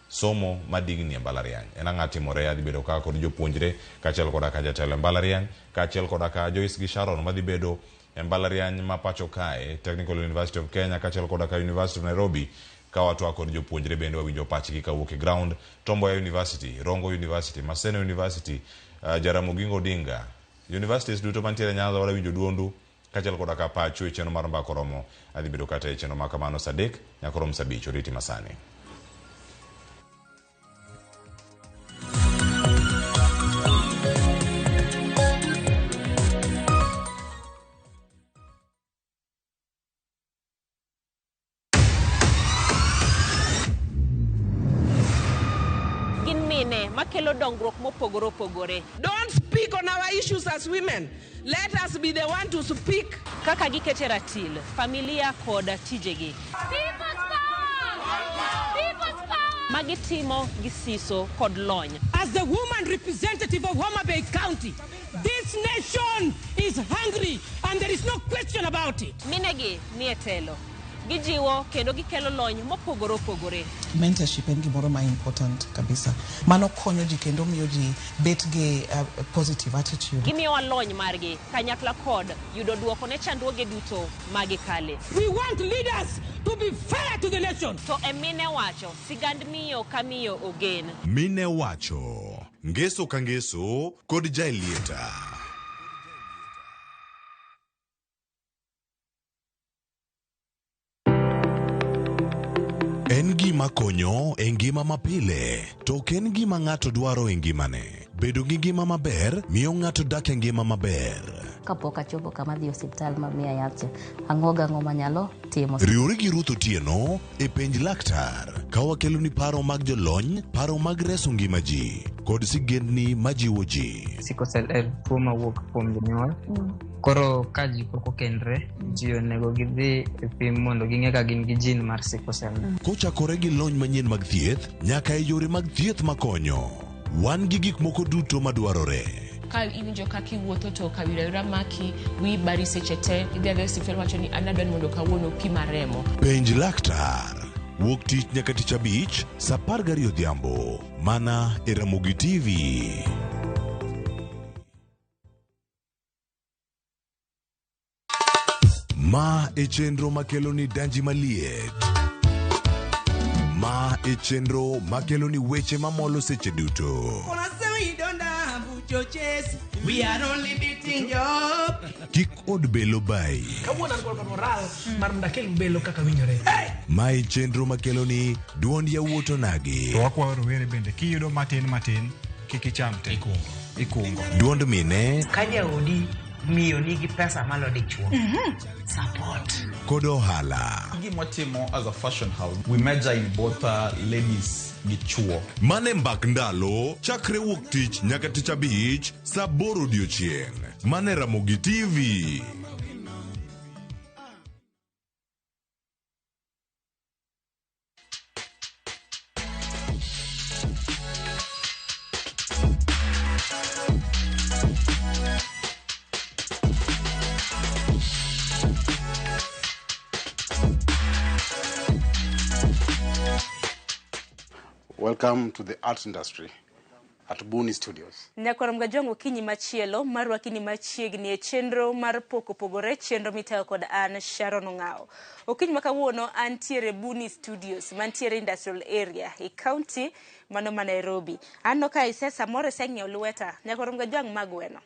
somo madigni e mbalariany. En ang'a timore adhi bedo ka kod jopuonjre kaachiel koda ka jatelo e mbalariany kaachiel koda ka Joyce gi Sharon madhi bedo e mbalariany ma pacho kae Technical University of Kenya kaachiel koda ka University of Nairobi ka watwak kod jopuonjre bende wawinjo pachgi kawuok e ground Tom Mboya University, Rongo University, Maseno University, Jaramogi Oginga Odinga Universities duto mantiere Nyanza wadwa winjo duondu kaachiel koda ka pachu e chenro mar mbaka oromo adhi bedo kata e chenro ma kamano sa 3 nyaka rom sa 5 oriti masani. dongruok mopogore opogore. Don't speak on our issues as women. Let us be the one to speak. Kaka gikete ratil, familia kod tijegi. Magitimo gi siso kod lony. As the woman representative of Homa Bay County, this nation is hungry and there is no question about it. Minegi nie telo. Gijiwo kendo gikelo lony mopogore opogore. Mentorship en gimoro ma important kabisa. Mano konyo ji kendo miyo ji bet gi positive attitude. Gimiyowa lony margi kanyakla kod yudo duoko ne chandruoge duto magikale. We want leaders to be fair to the nation. To e mine wacho, sigand miyo ka miyo ogen. Mine wacho, ngeso ka ngeso kod Jaelieta. En gima konyo e ngima mapile, to ok en gima ng'ato dwaro e ngimane. Bedo gi ngima maber miyo ng'ato dak e ngima maber. Kapok achopo kama dhi osiptal ma miya yath cha, ang'o gang'o manyalo timo. Riwri gi Ruth Otieno e penj laktar ka wakeloni paro mag jolony, paro mag reso ngima ji kod sigendni majiwo ji. Sickle cell en tuo mawuok kuom jonyuol. Koro ka ji pok okendre, ji onego gidhi e pim mondo ging'e ka gin gi gene mar sickle cell. Kochakore gi lony manyien mag thieth nyaka e yore mag thieth makonyo, wan gi gik moko duto madwarore. Ka iwinjo kaka iwuotho to kawira wira maki, wiyi bari seche te, idhi adhiya e osiptal wacho ni an adwa ni mondo kawuono pima remo. Penj laktar. Wuok tich nyaka tich abich saa 12 odhiambo mana e Ramogi TV. Ma e chenro makelo ni danji maliet. Ma e chenro makelo ni weche mamolo seche duto. We are only beating job. Kik od belo bayi. Kawuono an kod moral mar mondo akel belo kaka winjore. Ma e chenro makelo ni duond yawuot onagi. To wakwayo rowere bende kiyudo matin matin kik icham te. Ikungo. Duond mine Ka jaodi miyo nigi pesa malo dichuo. Support. Kod ohala. Gima watimo as a fashion house, we major in both ladies gi chuo. Mane mbak ndalo chakre wuok tich nyaka tich abich saa 8 odiochieng'. Mane Ramogi TV. Welcome to the arts industry at Buni Studios. Nyakwar Mgajwang' okinyi machielo marwaki ni machiegni e chenro mar pok opogore chenro mitayo kod an Sharon Ong'awo. Okinyi ma kawuono antiere Buni Studios mantiere industrial area e county mano ma Nairobi. Aneno ka ise samoro iseng'iewo lweta Nyakwar Mgajwang' ma gweno.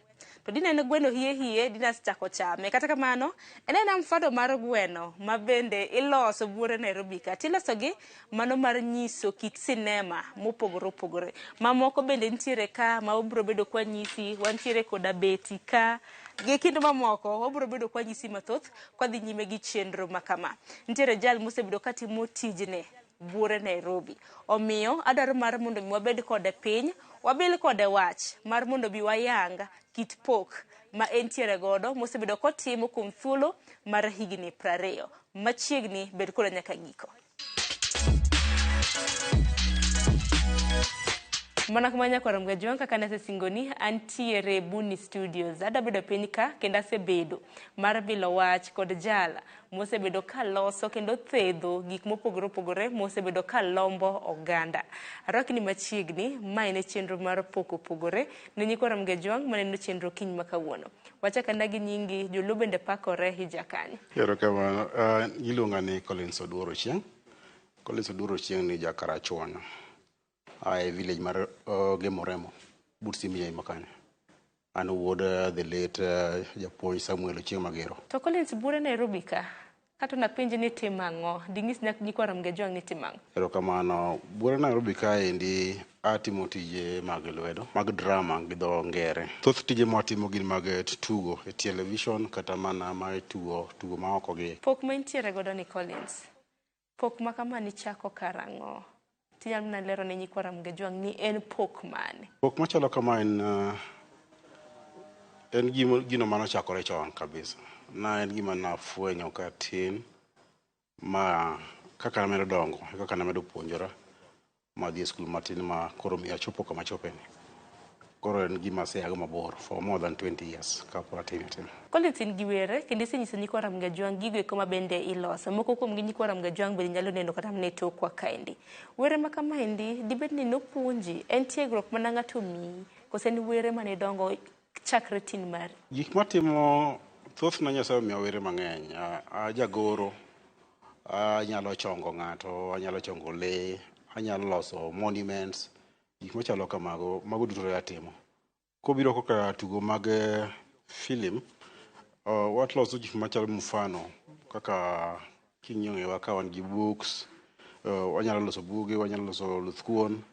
To dineno gweno hie hie dinas chako chame. Kata kamano en aena mfano mar gweno ma bende iloso buore Nairobi ka. Tiloso gi mano mar nyiso kit sinema mopogore opogore. Mamoko bende nitiere ka ma wabiro bedo kwa nyisi, wantiere koda beti ka gi kind mamoko wabiro bedo kwa nyisi mathoth kwa dhi nyime gi chenro ma kama. Nitiere jal mosebedo katimo tijne buore Nairobi. Omiyo adwaro mar mondo mi wabed kode piny, wabil kode wach mar mondo bi wayang kit pok ma entiere godo mosebedo kotimo kuom thuolo mar higni 20. Machiegni bed koda nyaka giko. Mana kuma nyakwar Mgajwang' kaka nasesingoni antiere Buni Studios. Adwa bedo piny ka kendo asebedo mar bilo wach kod jala mosebedo kaloso kendo thedho gik mopogore opogore mosebedo kalombo oganda. Arwaki ni machiegni, ma en e chenro mar pok opogore ne nyikwa Mgajwang' maneno chenro kiny ma kawuono. Wachak ane gi nyingi, joluo bende pakore hija kanye. Erokamano. Iluonga ni Collins Oduor Ochieng'. Collins Oduor Ochieng' ni jakarachuonyo. Ae village mar Gemoremo, but Simiyai makanye. An wuod the late japuonj Samuel Ochieng' Magero. To Collins buore Nairobi ka, kata napenji ni timo ang'o, ding'is nyikwa Mgajwang' ni timo ang'o? Erokamano. Buore Nairobi kaendi atimo tije mag lwedo, mag drama gi dho ngere. Thoth tije mwatimo gin mag tugo e television kata mana mar tugo tugo ma oko gi. Pok ma intiere godo ni Collins, pok ma kama nichako karang'o? Tinyalo mana lero ne nyikwa Ramogi Ajwang' ni en pok mane? Pok machalo kama en en gino manochakore chon kabisa. Na en gima nafwenyo katin ma kaka namedo dongo e kaka namedo puonjora madhi e skul matin ma koro miyo achopo kama achopeni. Koro en gima aseago mabor for more than 20 years kapod atime atima. Collins in gi were kendo isenyiso nyikwa Ramogi Ajwang' gigo eko ma bende iloso. Moko kuom gi nyikwa Ramogi Ajwang' bende nyalo neno kata mana e tokwa kaendi. Were ma kamaendi dibed ni nopuonji, en tiegruok mana ng'ato omiyi kose en were mane idongo chakre tin mari? Gik matimo thothna Nyasaye omiya were mang'eny. Ajagoro, anyalo chongo ng'ato, anyalo chongo lee, anyalo loso monuments, gik machalo kamago, mago duto atimo. Kobiro koka tugo mag film, waloso gik machalo mfano kaka king'iyo ng'ewa ka wan gi books, wanyalo loso buge, wanyalo loso luth kuon,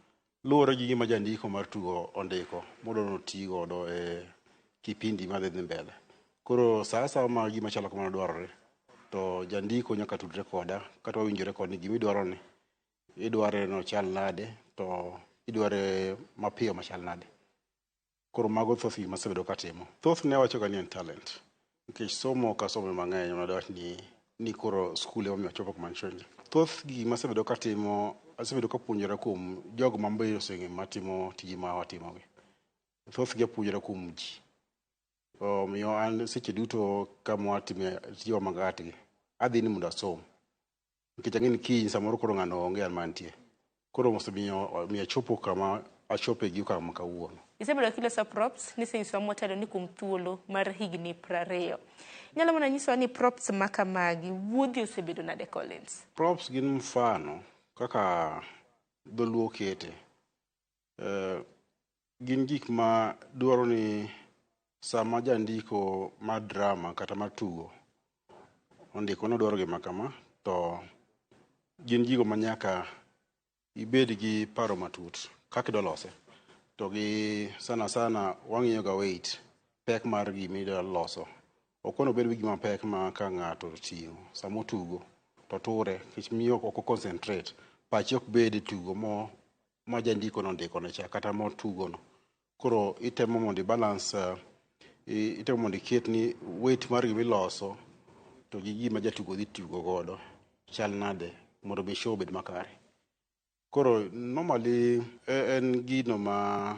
luwore gi gima jandiko mar tugo ondiko modwa ni oti godo e kipindi madhi dhi mbele. Koro sa asaya ma gima chalo kamano dwarore, to jandiko nyaka tudre koda kata wawinjore kode ni gimidwaro ni idware nochal nade to idware mapiyo machal nade. Koro mago thoth gik masebedo katimo. Thothne awacho ga ni en talent. Nikech somo ok asome mang'eny madawach ni koro skul ema omiyo achopo kuma antiere. Thoth gik masebedo katimo, asebedo kapuonjora kuom jogo ma be oseng'eyo matimo tije ma watimogi. Thothgi apuonjora kuom ji. Omiyo an seche duto kama watime tijewa mag art gi, adhi ni mondo asom. Nikech ang'e ni kiny samoro koro ng'ano onge an mantie. Koro osemiyo omiyo achopo kama achope gi okang' ma kawuono. Isebedo kiloso props, nisenyisowa motelo ni kuom thuolo mar higni 20. Inyalo mana nyisowa ni props ma kamagi wuodhi osebedo nade Collins? Props gin mfano kaka dholuo kete. Gin gik ma dwaro ni sama jandiko mar drama kata mar tugo ondiko ni odwaro gima kama, to gin gigo ma nyaka ibed gi paro matut kaka idwa lose. To gi sana sana wang'iyo ga weight, pek mar gima idwa loso. Ok onego obed gima pek ma ka ng'ato oting'o sama otugo to ture nikech miyo ok o concentrate. Pache ok bed e tugo ma jandiko nondiko ne cha kata motugo no. Koro itemo mondo i balance, itemo mondo iket ni weight mar gima iloso to gi gima jatugo dhi tugo godo chal nade mondo mi show obed makare. Koro normally en gino ma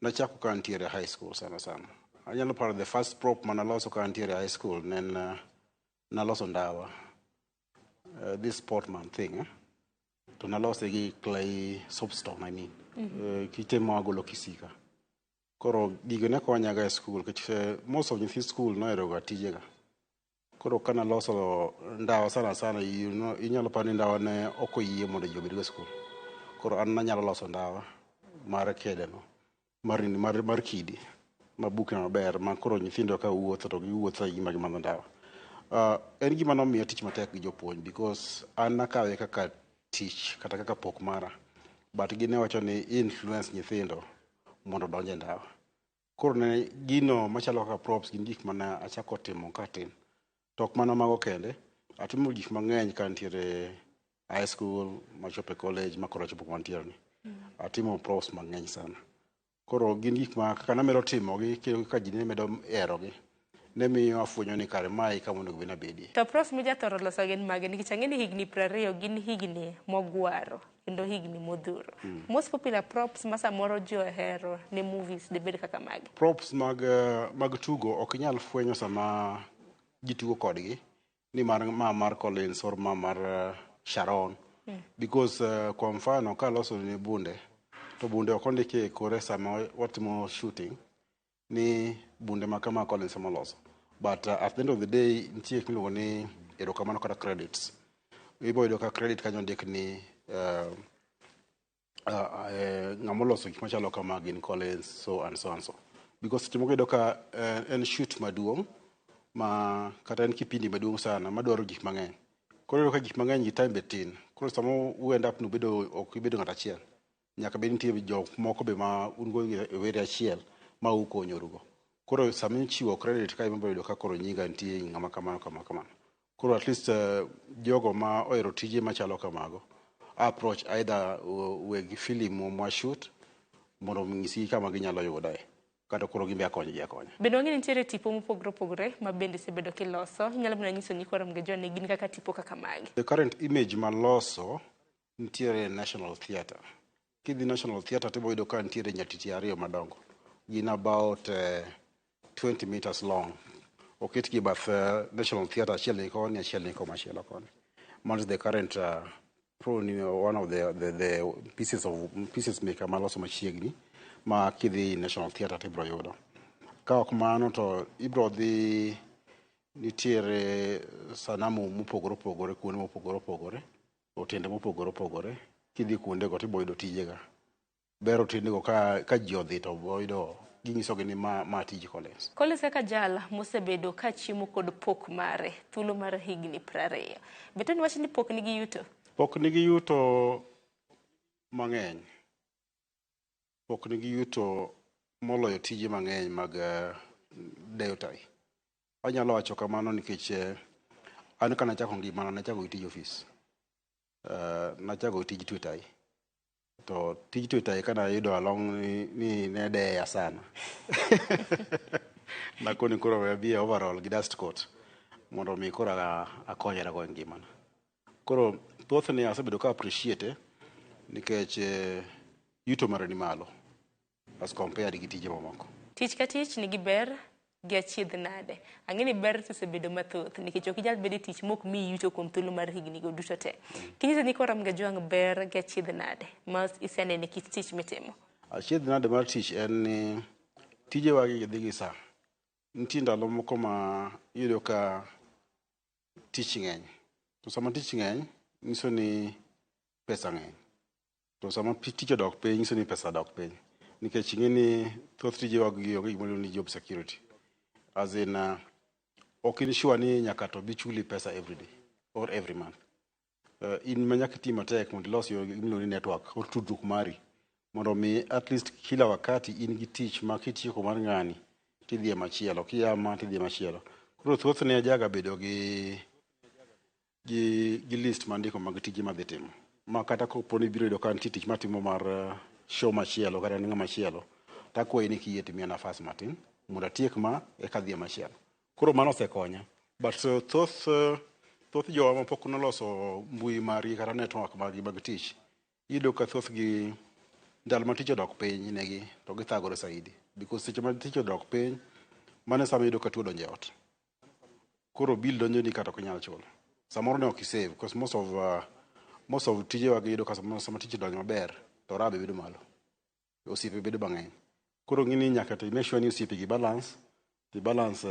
nachako ka antiere high school sana sana. Anyalo paro the first prop manaloso ka antiere high school ne en naloso ndawa. This Portman thing, eh? To nalose gi clay soapstone, I mean. Kite ma wagolo Kisika. Koro gigo ne konyaga e school nikech most of nyithi school nohero ga tijega. Koro ka naloso ndawa sana sana, you know, inyalo paro ni ndawa ne ok oyie mondo ji obedgo e school. Koro an nanyalo loso ndawa mar kede no, mar kidi mabukne maber ma koro nyithindo ka wuotho to giwuotho ka gima gimadho ndawa. En gima nomiya tich matek gi jopuonj because an nakawe kaka tich kata kaka pok mara. But gin ne wacho ni influence nyithindo mondo odonj e ndawa. Koro ne gino machalo kaka props gin gik mane achako timo katin. To ok mana mago kende, atimo gik mang'eny ka antiere high school, machopo e college, ma koro achopo kuma antiere ni. Atimo props mang'eny sana. Koro gin gik ma kaka namedo timogi kendo kaka ji ne medo herogi, ne miyo afwenyo ni kare mae e kama onego bed ni abedie. To props mijathoro loso gin mage? Nikech ang'e ni higni 20 gin higni mogwaro kendo higni modhuro. Most popular props ma samoro ji ohero ne movies dibed kaka mage? Props mag tugo ok inyal fwenyo sama ji tugo kodgi ni mar ma mar Collins or ma mar Sharon. Because kwa mfano kaloso ne bunde to bunde ok ondiki e kore sama watimo shooting ni bunde ma kama Collins ema oloso. But at the end of the day nitie gik miluongo ni erokamano kata credits. Ibo yudo ka credit kanyo ondik ni ng'ama oloso gik machalo kama gin Collins so and so and so. Because seche moko iyudo ka en shoot maduong' ma kata en kipindi maduong' sana madwaro gik mang'eny. Koro iyudo ka gik mang'eny gi time be tin. Koro sama u end up ni ubedo ok ibedo ng'at achiel. Nyaka bed nitie jok moko be ma un go e were achiel ma ukonyorugo. Koro sama ichiwo credit ka ema yudo ka koro nyinga nitie ng'ama kamano kama kamano. Koro at least jogo ma ohero tije machalo kamago approach either weg film mwa shoot mondo onyisgi kama ginyalo yudae kata koro gimbe akonygi akonya. Bende wang'e ni nitiere tipo mopogore opogore ma bende isebedo kiloso. Inyalo mana nyiso nyikwa Ramogi Ajwang' ni gin kaka tipo kaka mage. The current image maloso nitiere National Theatre. Kidhi National Theatre to ibo yudo ka nitiere nyatiti ariyo madongo. Gin about 20 meters long. Oketgi e bath National Theatre, achiel ni koni, achiel ni komachielo koni. Mano is the current probably one of the pieces of pieces meka maloso machiegni ma kidhi National Theatre to ibro yudo. Ka ok mano to ibro dhi nitiere sanamu mopogore opogore kuonde mopogore opogore, otende mopogore opogore. Kidhi kuondego to ibo yudo tijega. Ber otendego ka ji odhi to bo yudo ginyisogi ni ma tij Collins. Collins kaka jal mosebedo ka chiemo kod pok mare thuolo mar higni 20. Be to niwach ni pok nigi yuto? Pok nigi yuto mang'eny. Pok nigi yuto moloyo tije mang'eny mag deyo tai. Anyalo wacho kamano nikech an kanachako ngimana nachako gi tij ofis. Nachako gi tij twe tai. To tij twe tai kana yudo along ni ne deya sana. Nakoni koro we abi e overall gi dust coat mondo mi koro akonyra go e ngimana. Koro thothne asebedo ka appreciate nikech yuto mare ni malo as compared gi tije mamoko. Tich ka tich nigi ber gi achiedh nade. Ang'e ni ber to osebedo mathoth nikech ok inyal bedo e tich mok miyi yuto kuom thuolo mar higni go duto te. Kinyiso nyikwa Ramogi Ajwang' ber gi achiedh nade ma iseneno e kit tich mitimo. Achiedh nade mar tich en ni tijewa gi dhi gi sa. Nitie ndalo moko ma iyudo ka tich ng'eny. To sama tich ng'eny, nyiso ni pesa ng'eny. To sama tich odok piny, nyiso ni pesa dok piny. Nikech ing'e ni thoth tijewa gi onge gima iluongo ni job security. As in, ok in sure ni nyaka to bi chuli pesa every day or every month. In ma nyaka iti matek mondo ilos yo gima iluongo ni network or tudruok mari mondo mi at least kila wakati in gi tich ma kitieko mar ng'ani tidhi e machielo, kia ma tidhi e machielo. Koro thothne ajaga bedo gi list mandiko mag tije madhi timo. Ma kata kopo ni ibiro yudo ka nitie tich matimo mar show machielo kata ne ng'ama chielo, takwayi ni kiyie timiya nafas matin mondo atiek ma eka adhi e machielo. Koro mano osekonya. But thoth jowa mapok noloso mbui margi kata network margi mag tich, iyudo ka thothgi ndalo ma tich odok piny negi to githagore saidi. Because seche ma tich odok piny, mano e sama iyudo ka tuo odonjo e ot. Koro bill donjoni kata ok inyal chulo. Samoro ne ok isave because most of tijewa gi iyudo ka sama tich odonjo maber to rabe bedo malo. Osiepe bedo mang'eny. Koro ng'ini nyaka to i make sure ni osiepe gi balance, ti balance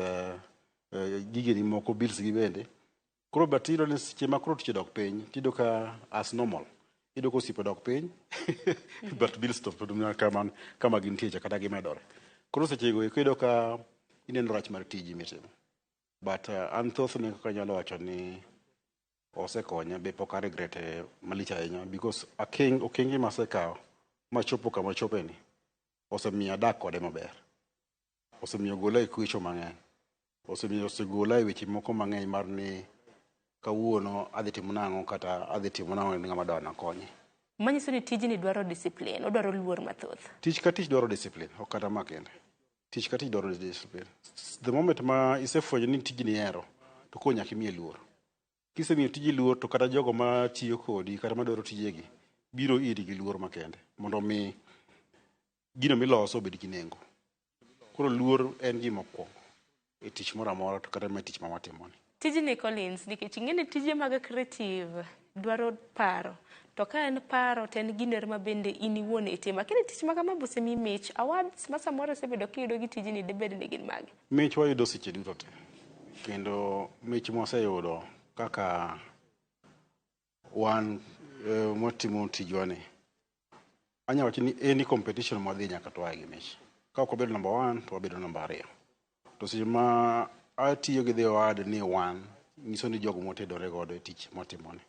gigeni moko bills gi bende. Koro but iyudo ni seche ma koro tich odok piny, tiyudo ka as normal. Iyudo ka osiepe odok piny, but bills to pod mana kama gintie cha kata gimedore. Koro seche go eko iyudo ka ineno rach mar tiji mitimo. But an thothne kaka anyalo wacho ni osekonya be pok a regret malich ahinya because okenge masekawo machopo kama achopeni osemiyo adak kode maber. Osemiyo ogola e kwecho mang'eny. Osemiyo osegola e weche moko mang'eny mar ni kawuono adhi timo nang'o kata adhi timo nang'o ne ng'ama dwa konye. Manyiso ni tijni dwaro discipline, odwaro luor mathoth. Tich ka tich dwaro discipline, ok kata ma kende. Tich ka tich dwaro discipline. The moment ma isefwenyo ni tijni ihero, to koro nyaka imiye luor. Kisemiyo tiji luor to kata jogo matiyo kodi kata madwaro tijegi biro iri gi luor makende mondo mi gino miloso obed gi nengo. Koro luor en gima okwongo e tich moro amora to kata ma tich ma watimoni. Tijni Collins, nikech ing'e ni tije mag creative dwaro paro. To ka en paro to en gino ma bende in iwuon itimo. Lakini tich ma kama be osemiyi mich, awards ma samoro isebedo kiyudo gi tijni dibed ni gin mage? Mich wayudo seche duto te. Kendo mich mwaseyudo kaka wan mwatimo tijwa ni. Anya wacho ni any competition mwadhi nyaka to wae gi mich. Ka ok wabedo number one to wabedo namba ariyo. To seche ma atiyo gi the word ni wan, nyiso ni jogo motedore godo e tich mwatimoni.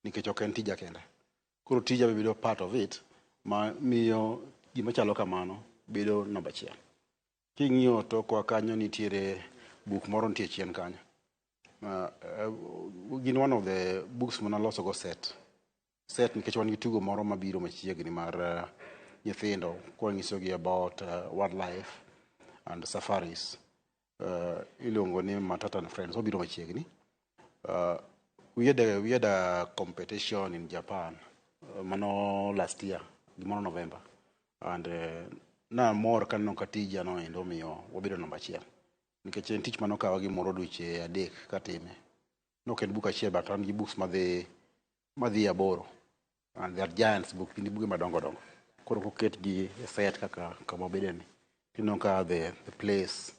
Nikech ok en tija kenda. Koro tija be bedo part of it ma miyo gima chalo kamano bedo namba achiel. King'iyo tokwa kanyo nitiere buk moro nitie chien kanyo. Gin one of the books manaloso go set. set nikech wan gi tugo moro mabiro machiegni mar nyithindo kwanyisogi about wildlife and safaris iluongo ni Matata and Friends obiro machiegni. We had a competition in Japan mano last year gimoro November and namor kaneno ka tija no endo omiyo wabedo namba achiel nikech en tich manokawa gimoro dweche 3 katime. Nok en buk achiel but an gi books madhi 8 and they are giants book, gin buge madongo dongo. Koro koketgi e set kaka kama obede ni tineno ka the place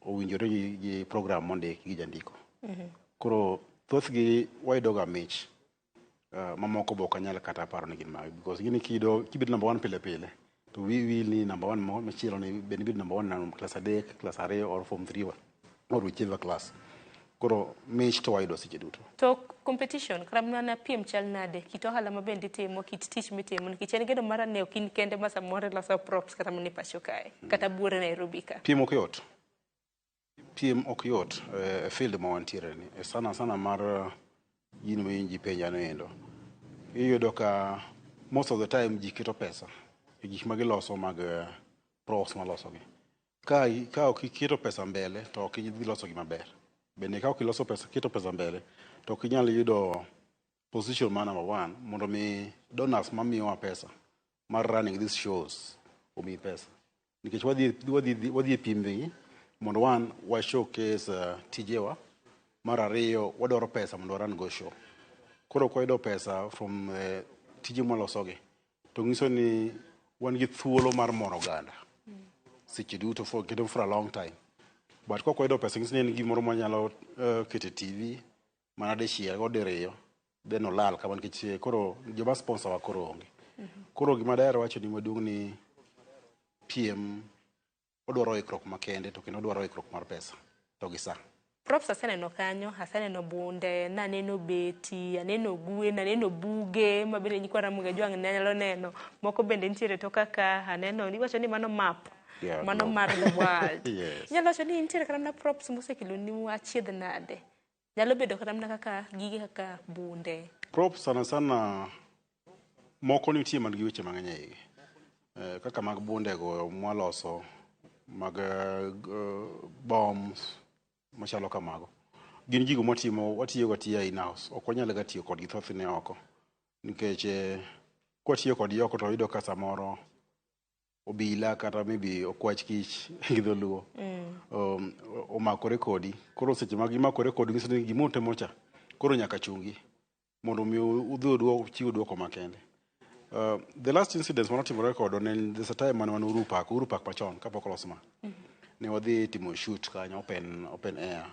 owinjore gi program mondik gi jandiko. Koro thothgi wayudo ga mich mamoko be ok anyal kata paro ni gin mage because gini kiyudo kibedo number one pile pile to wiyi wil ni number one machielo ni bende ibedo number one na klas 3, klas 2 or form 3 or whichever class. Koro mich to wayudo seche duto. To competition kata mana piem chal nade kit ohala ma bende itimo, kit tich mitimo, nikech en gedo mar ne ok in kende ma samoro iloso props kata mana e pacho kae kata buore Nairobi ka. Piem ok yot. Piem ok yot e field ma wantiere ni. E sana sana mar gino ma ji penja no endo. Iyudo ka most of the time ji keto pesa e gik ma giloso mag props maloso gi. Ka ok iketo pesa mbele to ok idhi loso gi maber. Bende ka ok iloso pesa, keto pesa mbele to ok inyal yudo position mar number one mondo mi donors mamiyowa pesa mar running these shows omiyi pesa. Nikech wadhi e piem gi mondo one wa showcase tijewa, mar ariyo wadwaro pesa mondo wa run go show. Koro kwayudo pesa from tije mwalosogi to nyiso ni wan gi thuolo mar moro oganda seche duto for, kendo for a long time. But kok wayudo pesa nyiso ni en gimoro mwanyalo keto e TV mana dichiel go diriyo then olal kama nikech koro joma sponsor wa koro onge. Koro gima daher wacho ni maduong' ni piem odwaro ikruok makende to kendo odwaro ikruok mar pesa to gi sa. Props aseneno kanyo, aseneno bunde, naneno beti, aneno gwen, aneno buge ma bende nyikwa Ramogi Ajwang' ne nyalo neno. Moko bende nitiere toka ka, aneno, iwacho ni mano map. Yeah, mano globe. Mar the world. Yes. Inyalo wacho ni nitiere kata mana props mosekeloni achiedh nade. Nyalo bedo kata mana kaka gige kaka bunde. Props sana sana moko nitie man gi weche mang'eny e igi. Kaka mag bundego mwaloso mag bombs machalo kamago. Gin gigo mwatimo watiyo go atiya in house. Ok wanyal ga tiyo kodgi thothne oko. Nikech kwatiyo kodgi oko to iyudo ka samoro obila kata maybe okwach kich gi dholuo omakore kodi. Koro seche ma gimakore kodi nyiso ni gimutimo cha koro nyaka chungi mondo mi udhi uchiw duoko makende. The last incident manotimore kodwa ne en there's a time mane wan Uhuru Park, Uhuru Park machon kapok olos ma. Ne wadhi timo shoot kanyo open air.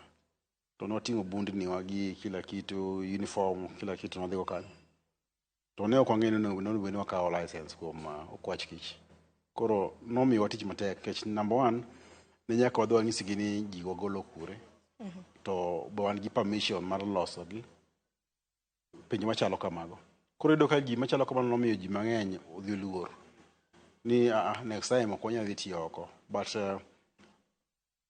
To ne wating'o bundni wa gi kila kitu, uniform, kila kitu ne wadhi go kanyo. To ne ok wang'eyo ni onego bed ni wakawo license kuom okwach kich. Koro nomiyowa tich matek nikech number one ne nyaka wadhi wanyisgi ni gigo wagolo kure to be wan gi permission mar losogi penjo machalo kamago. Koro iyudo ka gima chalo kamano nomiyo ji mang'eny odhi oluor ni next time ok wanyal dhi tiyo oko. But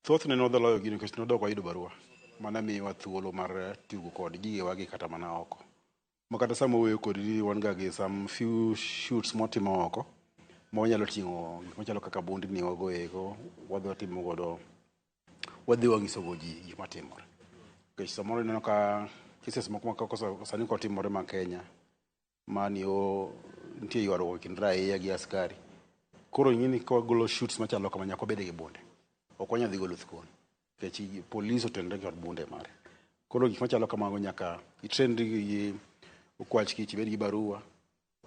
thothne ne wadhi loyo gino nikech ne wadok wayudo barua mane miyowa thuolo mar tugo kod gigewa gi kata mana oko. Ma kata sama wuoyo kodi wan ga gi some few shoots mwatimo oko ma wanyalo ting'o gik machalo kaka bundni wago eko wadhi watimo godo wadhi wang'iso go ji gik matimore. Nikech samoro ineno ka cases moko ma kaka sani kotimore ma Kenya mani o nitie ywaruok e kind raia gi askari. Koro ing'e ni ka wagolo shoots machalo kama nyaka wabed gi bunde. Ok wanyal dhi golo thuon nikech polis otenore kod bunde mare. Koro gik machalo kamago nyaka i train gi okwach kich ibed gi barua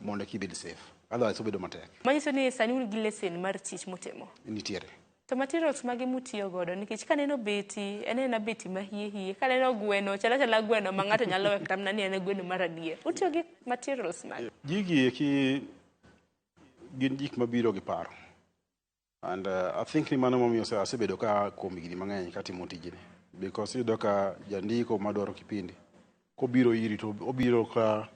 mondo eka ibed safe. Otherwise obedo matek. Manyiso ni sani un gi lesen mar tich mutimo. Nitiere. To materials mage mutiyo godo nikech kaneno beti, en ena beti ma hie hie. Kaneno gweno, chalo achala gweno ma ng'ato nyalo weyo kata mana ni en gweno mar adier. Utiyo gi materials mage? Gigi eki gin gik mabiro gi paro. And I think ni mano momiyo asebedo ka kuom higni mang'eny katimo tijni. Because iyudo ka jandiko madwaro kipindi kobiro iri to obiro ka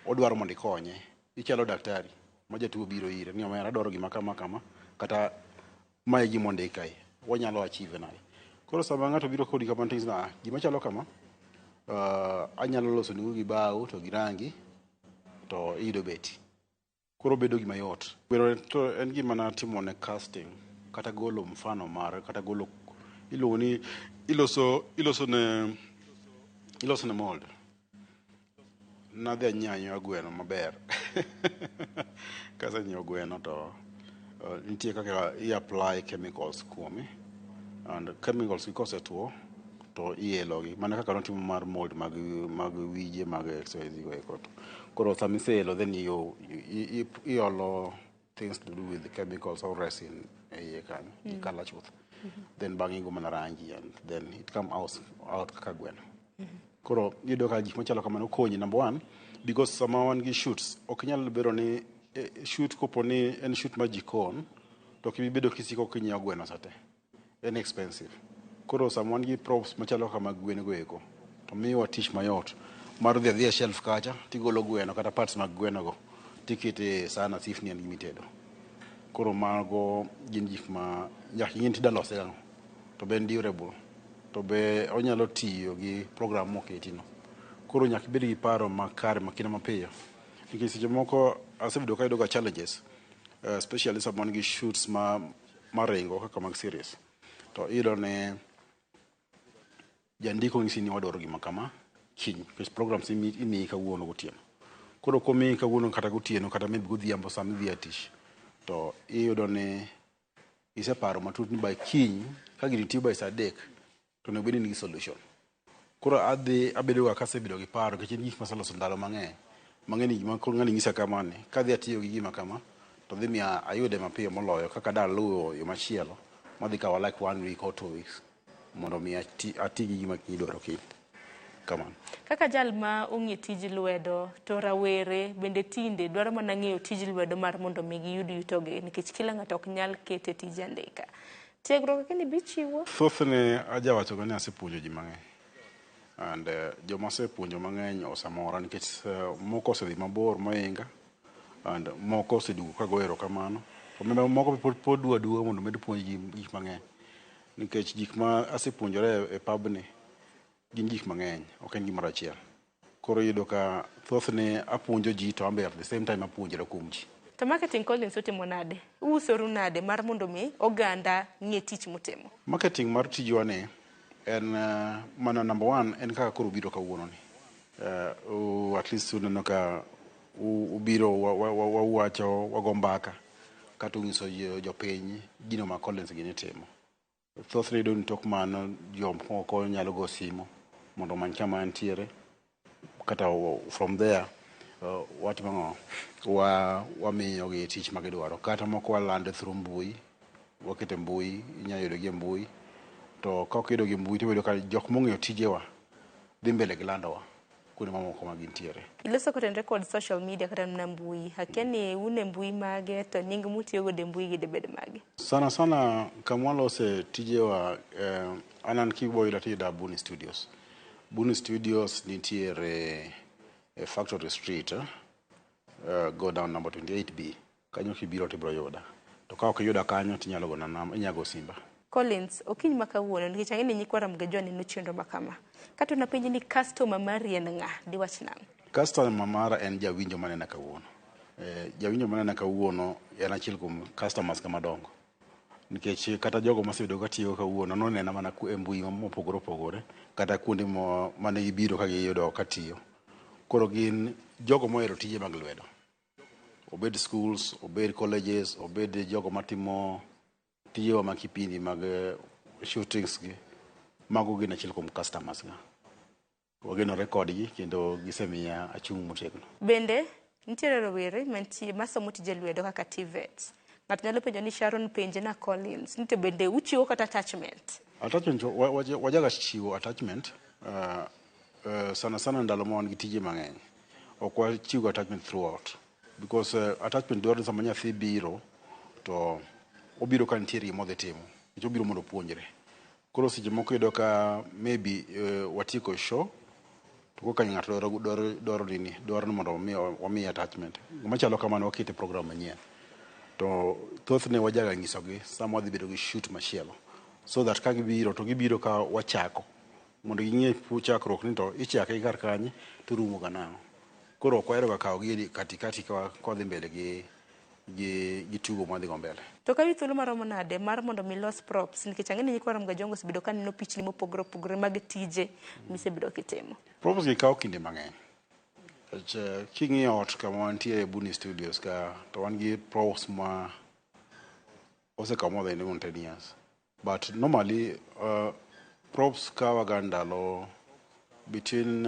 odwaro mondo ikonye. Ichalo daktari ma jatuo biro ire ni omera adwaro gima kama kama kata mae e gima ondik kae wanyalo achieve nade. Koro sama ng'ato biro kodi kamano to inyise ni gima chalo kama Anyalo loso nigo gi bao to gi rangi to iyudo beti. Koro bedo gima yot. Gweno to en gima natimo ne casting kata golo mfano mare kata golo iluongo ni iloso ne iloso ne mold. Nadhi anyiewo anyiewa gweno maber. Kasenyiewo gweno to nitie kaka i apply chemicals kuome and chemicals gi kosetuo to ielo gi mana kaka notimo mar mold mag wije mag XYZ go eko. Koro sama iseelo then iolo things to do with the chemicals or resin e iye kanyo gi colour chuth. Then bang'e igo mana rangi and then it come out kaka gweno. Koro iyudo ka gik machalo kamano konyi number one because sama wan gi shoots ok inyal bedo ni shoot kopo ni en shoot mar jikon to ok ibi bedo kisiko kinyiewo gweno sate. En expensive. Koro sama wan gi props machalo kaka mag gwen go eko to miyowa tich mayot mar dhi adhiya e shelf kacha tigolo gweno kata parts mag gweno go tikete e san as if ni en gima itedo. Koro mago gin gik ma nyaka ing'e ni tida lose gang'o to be en durable to be onyalo tiyo gi program moketi no. Koro nyaka ibed gi paro makare makinde mapiyo nikech seche moko asebedo ka ayudo ga challenges especially sama wan gi shoots ma maringo kaka mag series to iyudo ni jandiko ng'isi ni wadwaro gima kama kiny nikech programs imiyi kawuono gotieno. Koro komiyi kawuono kata gotieno kata maybe godhiambo sama idhi e tich to iyudo ni iseparo matut ni by kiny ka gini tiyo by saa 3 to onego bed ni in gi solution. Koro adhi abedo ga kasebedo gi paro nikech en gik maseloso ndalo mang'eny. Mang'eny ni gima koro ng'ani nyisa kama ni kadhi atiyo gi gima kama to dhi miya ayude mapiyo moloyo kaka daluwo yo machielo madhi kawa like 1 week or 2 weeks mondo mi ati gi gima idwaro kiny. Kamano. Kaka jal ma ong'e tij lwedo to rawere bende tinde dwaro mana ng'eyo tij lwedo mar mondo mi giyud yutogi nikech kila ng'ato ok nyal kete tij andika. Tiegruok lakini bichiwo? Thothne ajawacho ga ni asepuonjo ji mang'eny. And joma asepuonjo mang'eny osemora nikech moko osedhi mabor mohinga and moko oseduogo ka goyo erokamano. To moko pod dwa aduoga mondo omed puonjgi gik mang'eny. Nikech gik ma asepuonjore e pabni gin gik mang'eny, ok en gimoro achiel. Koro iyudo ka thothne apuonjo ji to an be at the same time apuonjora kuom ji. To marketing Collins utimo nade? Uusoru nade mar mondo mi oganda ng'e tich mutimo? Marketing mar tijwa ni en mana number one en kaka koro ubiro kawuono ni. At least uneno ka ubiro wawacho wago mbaka kata unyiso jopiny gino ma Collins gini timo. Thothne iyudo ni tok mano jomoko nyalo go simu mondo omany kama antiere kata from there watimo ang'o wamiyogi tich magidwaro kata moko walando through mbui wakete mbui inyalo yudogi e mbui to ka ok iyudogi e mbui to iyudo ka jok mong'eyo tijewa dhi mbele gi landowa kuonde mamoko ma gintiere. Iloso kotenore kod social media kata mana mbui. Akia ni un e mbui mage to nying mutiyo godo e mbui gi dibed mage? Sana sana kama walose tijewa an kiboyuda tiyuda Buni Studios. Buni Studios nitiere e Factory Street, go down number 28B. Kanyo kibiro tibiro yuda. To ka ok iyuda kanyo tinyalo gona namba, inyalo go simba. Collins, okinyi ma kawuono nikech ang'e ni nyikwa Ramogi Ajwang' neno chenro ma kama. Kata napenji ni customer mari en ng'a, diwach nang'o? Customer mara en jawinjo manena kawuono. Jawinjo manena kawuono en achiel kuom customers ka madongo. Nikech kata jogo mosebedo katiyo kawuono nonena mana e mbui mopogore opogore kata kuonde mane gibiro ka giyudo katiyo. Koro gin jogo mohero tije mag lwedo. Obed schools, obed colleges, obed jogo matimo tijewa mag kipindi mag shootings gi, mago gin achiel kuom customers ga. Wagenore kodgi kendo gisemiya achung' motegno. Bende nitiere rowere mantie masomo tije lwedo kaka TVET. Ng'ato nyalo penjo ni Sharon penje na Collins, ni to bende uchiwo kata attachment? Attachment wajaga chiwo attachment sana sana ndalo ma wan gi tije mang'eny. Ok wachiw attachment throughout because attachment dwaro ni sama nyathi biro to obiro ka nitiere gima odhi timo nikech obiro mondo opuonjre. Koro seche moko iyudo ka maybe watieko show to koka ng'ato dwaro nini dwaro ni mondo wamiye attachment. Gima chalo kamano wakete program manyien. To thothne wajaga nyisogi sama wadhi bedo gi shoot machielo so that ka gibiro to gibiro ka wachako Mondo ging'e chakruok ni to ichake gi kar kanye to rumo ga nang'o. Koro ok wahero ga kawo gi katikati ka wadhi mbele gi tugo mwadhi go mbele. To kawi thuolo maromo nade mar mondo mi los props nikech ang'e ni nyikwa Ramogi Ajuong' osebedo ka neno pichni mopogore opogore mag tije misebedo kitimo. Props gi kawo kinde mang'eny. King'iyo ot kama wantie e Buni Studios ka to wan gi props ma osekawo more than even 10 years. But normally props kawa ga ndalo between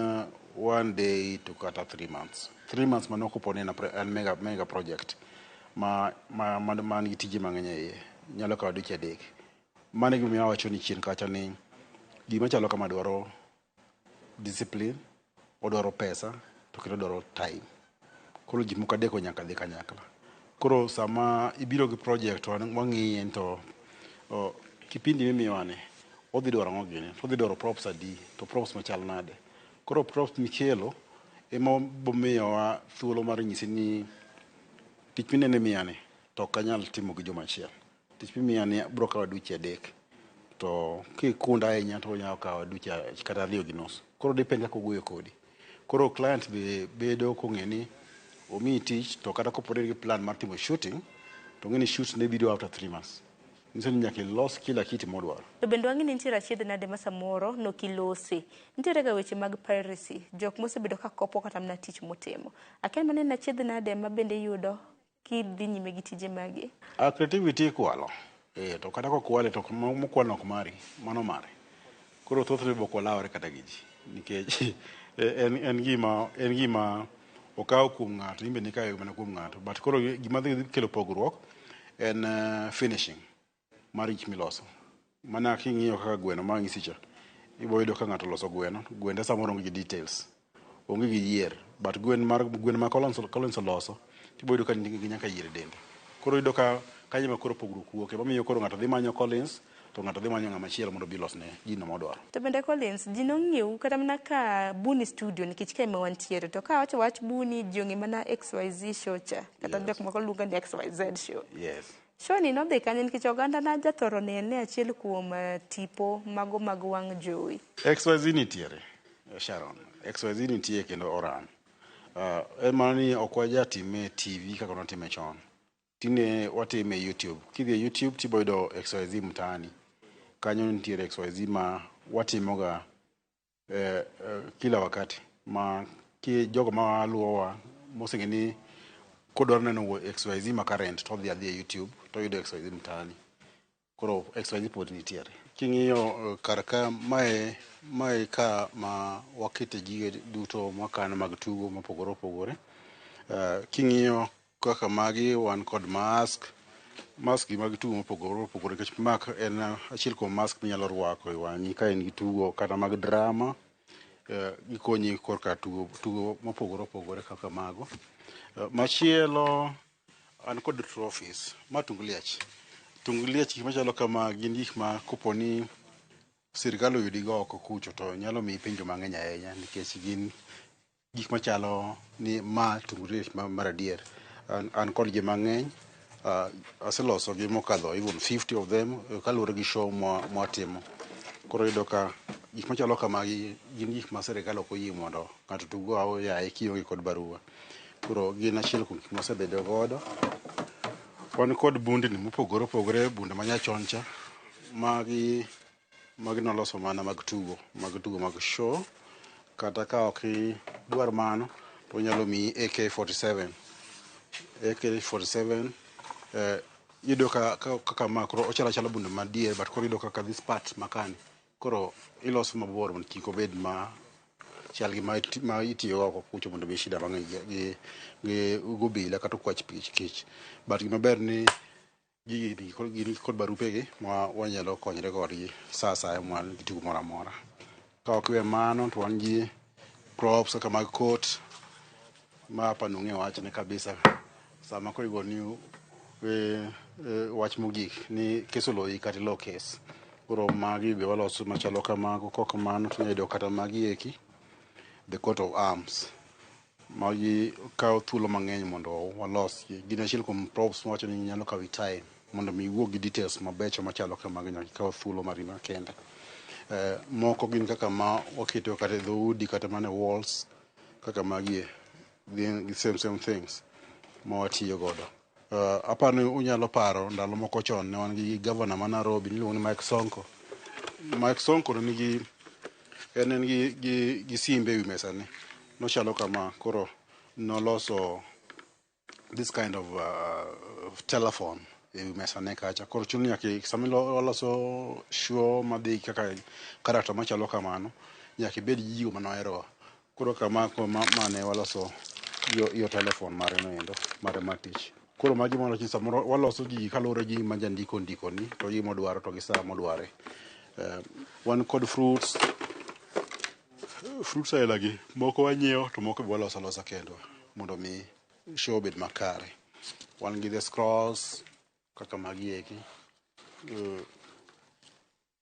1 day to kata 3 months. 3 months mano kopo ni en mega project ma man gi tije mang'eny e iye nyalo kawo dweche 3. Mano e gimomiyo awacho ni chien kacha ni gima chalo kama dwaro discipline, odwaro pesa to kendo odwaro time. Koro ji moko adek nyaka dhi kanyakla. Koro sama ibiro gi project to wang'iye to kipindi mimiyowa ni odhi dwaro ang'o gini, to odhi dwaro props adi, to props machal nade. Koro props mikelo ema bomiyowa thuolo mar nyisi ni tich minene miyani to ok anyal timo gi juma achiel. Tich mimiyani biro kawa dweche 3 to kikunda ahinya to onyalo kawa dweche kata 2.5. Koro depend kaka owuoyo kodi. Koro client be bedo kong'e ni omiyi tich to kata kopo ni gi plan mar timo shooting to ng'e ni shoot ne biro after 3 months. Nyiso ni nyaka ilos kila kitu modwaro. To bende wang'e ni nitiere achiedh nade ma samoro nokilose. Nitiere ga weche mag piracy, jok mosebedo ka kopo kata mana tich motimo. Akia ni mano en achiedh nade ma bende iyudo kidhi nyime gi tije magi. Creativity ikwalo. To kata kokwale to mokwalo ok mari, mano mare. Koro thothne be ok walawre kata gi ji nikech en gima okawo kuom ng'ato, in bende ikawe mana kuom ng'ato. But koro gima dhi kelo pogruok en finishing mar gik miloso. Mana king'iyo kaka gweno ma ang'isi cha, ibo yudo ka ng'ato oloso gweno, gwende samoro onge gi details, onge gi yier, but gwen ma Collins oloso, tibo yudo ka nigi nyaka yier e dende. Koro iyudo ka kanyo ema koro pogruok wuok, emomiyo koro ng'ato dhi manyo Collins to ng'ato dhi manyo ng'ama chielo mondo obi olosne gino modwaro. To bende Collins, ji nong'iew kata mana ka Buni Studio nikech ka ema wantiere, to ka wacho wach Buni ji ong'e mana XYZ show cha, kata jok moko luongo ni XYZ show. Yes. Show ni nodhi kanye nikech oganda na jathoro nene achiel kuom tipo mago mag wang' jowi. XYZ nitiere, Sharon. XYZ nitie kendo oran. En mana ni ok wajatime TV kaka notime chon. Tinde watime YouTube. Kidhi e YouTube tibo yudo XYZ mtaani. Kanyo nitiere XYZ ma watimoga kila wakati. Ma ki jogo ma luwowa moseng'e ni kodwaro neno XYZ ma current to odhi adhiya e YouTube to oyudo XYZ mtaani. Koro XYZ pod nitiere. King'iyo kar ka mae ka ma wakete gige duto mwakano mag tugo mopogore opogore. King'iyo kaka magi wan kod mask gi mag tugo mopogore opogore nikech mak en achiel kuom mask minyalo rwako e wang'i ka in gi tugo kata mag drama, gikonyi korka tugo mopogore opogore kaka mago. Machielo an kod trophies ma tung liech. Tung liech gik machalo kama gin gik ma kopo ni sirikal oyudi go oko kucho to nyalo miyi penjo mang'eny ahinya nikech gin gik machalo ni ma tung liech mar adier. An kod ji mang'eny, aseloso gi mokadho even 50 of them kaluwore gi show mwatimo. Koro iyudo ka gik machalo kamagi gin gik ma sirikal ok oyie mondo ng'ato otug go yaye kionge kod barua. Koro gin achiel kuom gik mwasebedo godo. Wan kod bundni mopogore opogore, bunde manyachon cha, magi noloso mana mag tugo mag show. Kata ka ok idwar mano, to onyalo miyi AK-47. AK-47 iyudo kaka ma koro ochalo achala bunde madier, but koro iyudo kaka this part makani koro iloso mabor mondo kik obed ma chal gi ma itiyo oko kucho mondo mi shida mang'eny gi obila kata okwach kich. But gima ber ni gigi gin kod barupegi ma wanyalo konyre kodgi sa asaya ma wan gi tugo moro amora. Ka ok iwe mano to wan gi props kaka mag court ma hapa nong'e wachne kabisa. Sama koro igoni wach mogik ni kes oloyi kata ilo kes. Koro magi be waloso machalo kamago. Kok kamano to inyalo yudo kata magi eki, the coat of arms. Magi kawo thuolo mang'eny mondo walosgi. Gin achiel kuom props mawacho ni nyalo kawi time mondo mi iwuog gi details mabecho machalo kamagi nyaka ikaw thuolo mari makende. Moko gin kaka ma waketo kata e dhoudi kata mana e walls kaka magie gin same same things ma watiyo godo. Aparo ni unyalo paro ndalo moko chon ne wan gi governor ma Nairobi niluongo ni Mike Sonko. Mike Sonko ne nigi en en gi simbe ewi mesane. Nochalo kama koro noloso this kind of telephone ewi mesane kacha. Koro chuno ni nyaka sama waloso show madhi kaka character machalo kamano, nyaka ibed gi gigo manohero. Koro kama mane waloso yo telephone mare noendo mare mar tich. Koro magi mano chi samoro waloso gigi kaluwore gi gima jandiko ondikoni to gi gima to gi saa modware. Wan kod fruits fruits aila gi moko wanyiewo to moko be waloso alosa kendwa mondo mi show obed makare. Wan gi the scrolls kaka magi eki.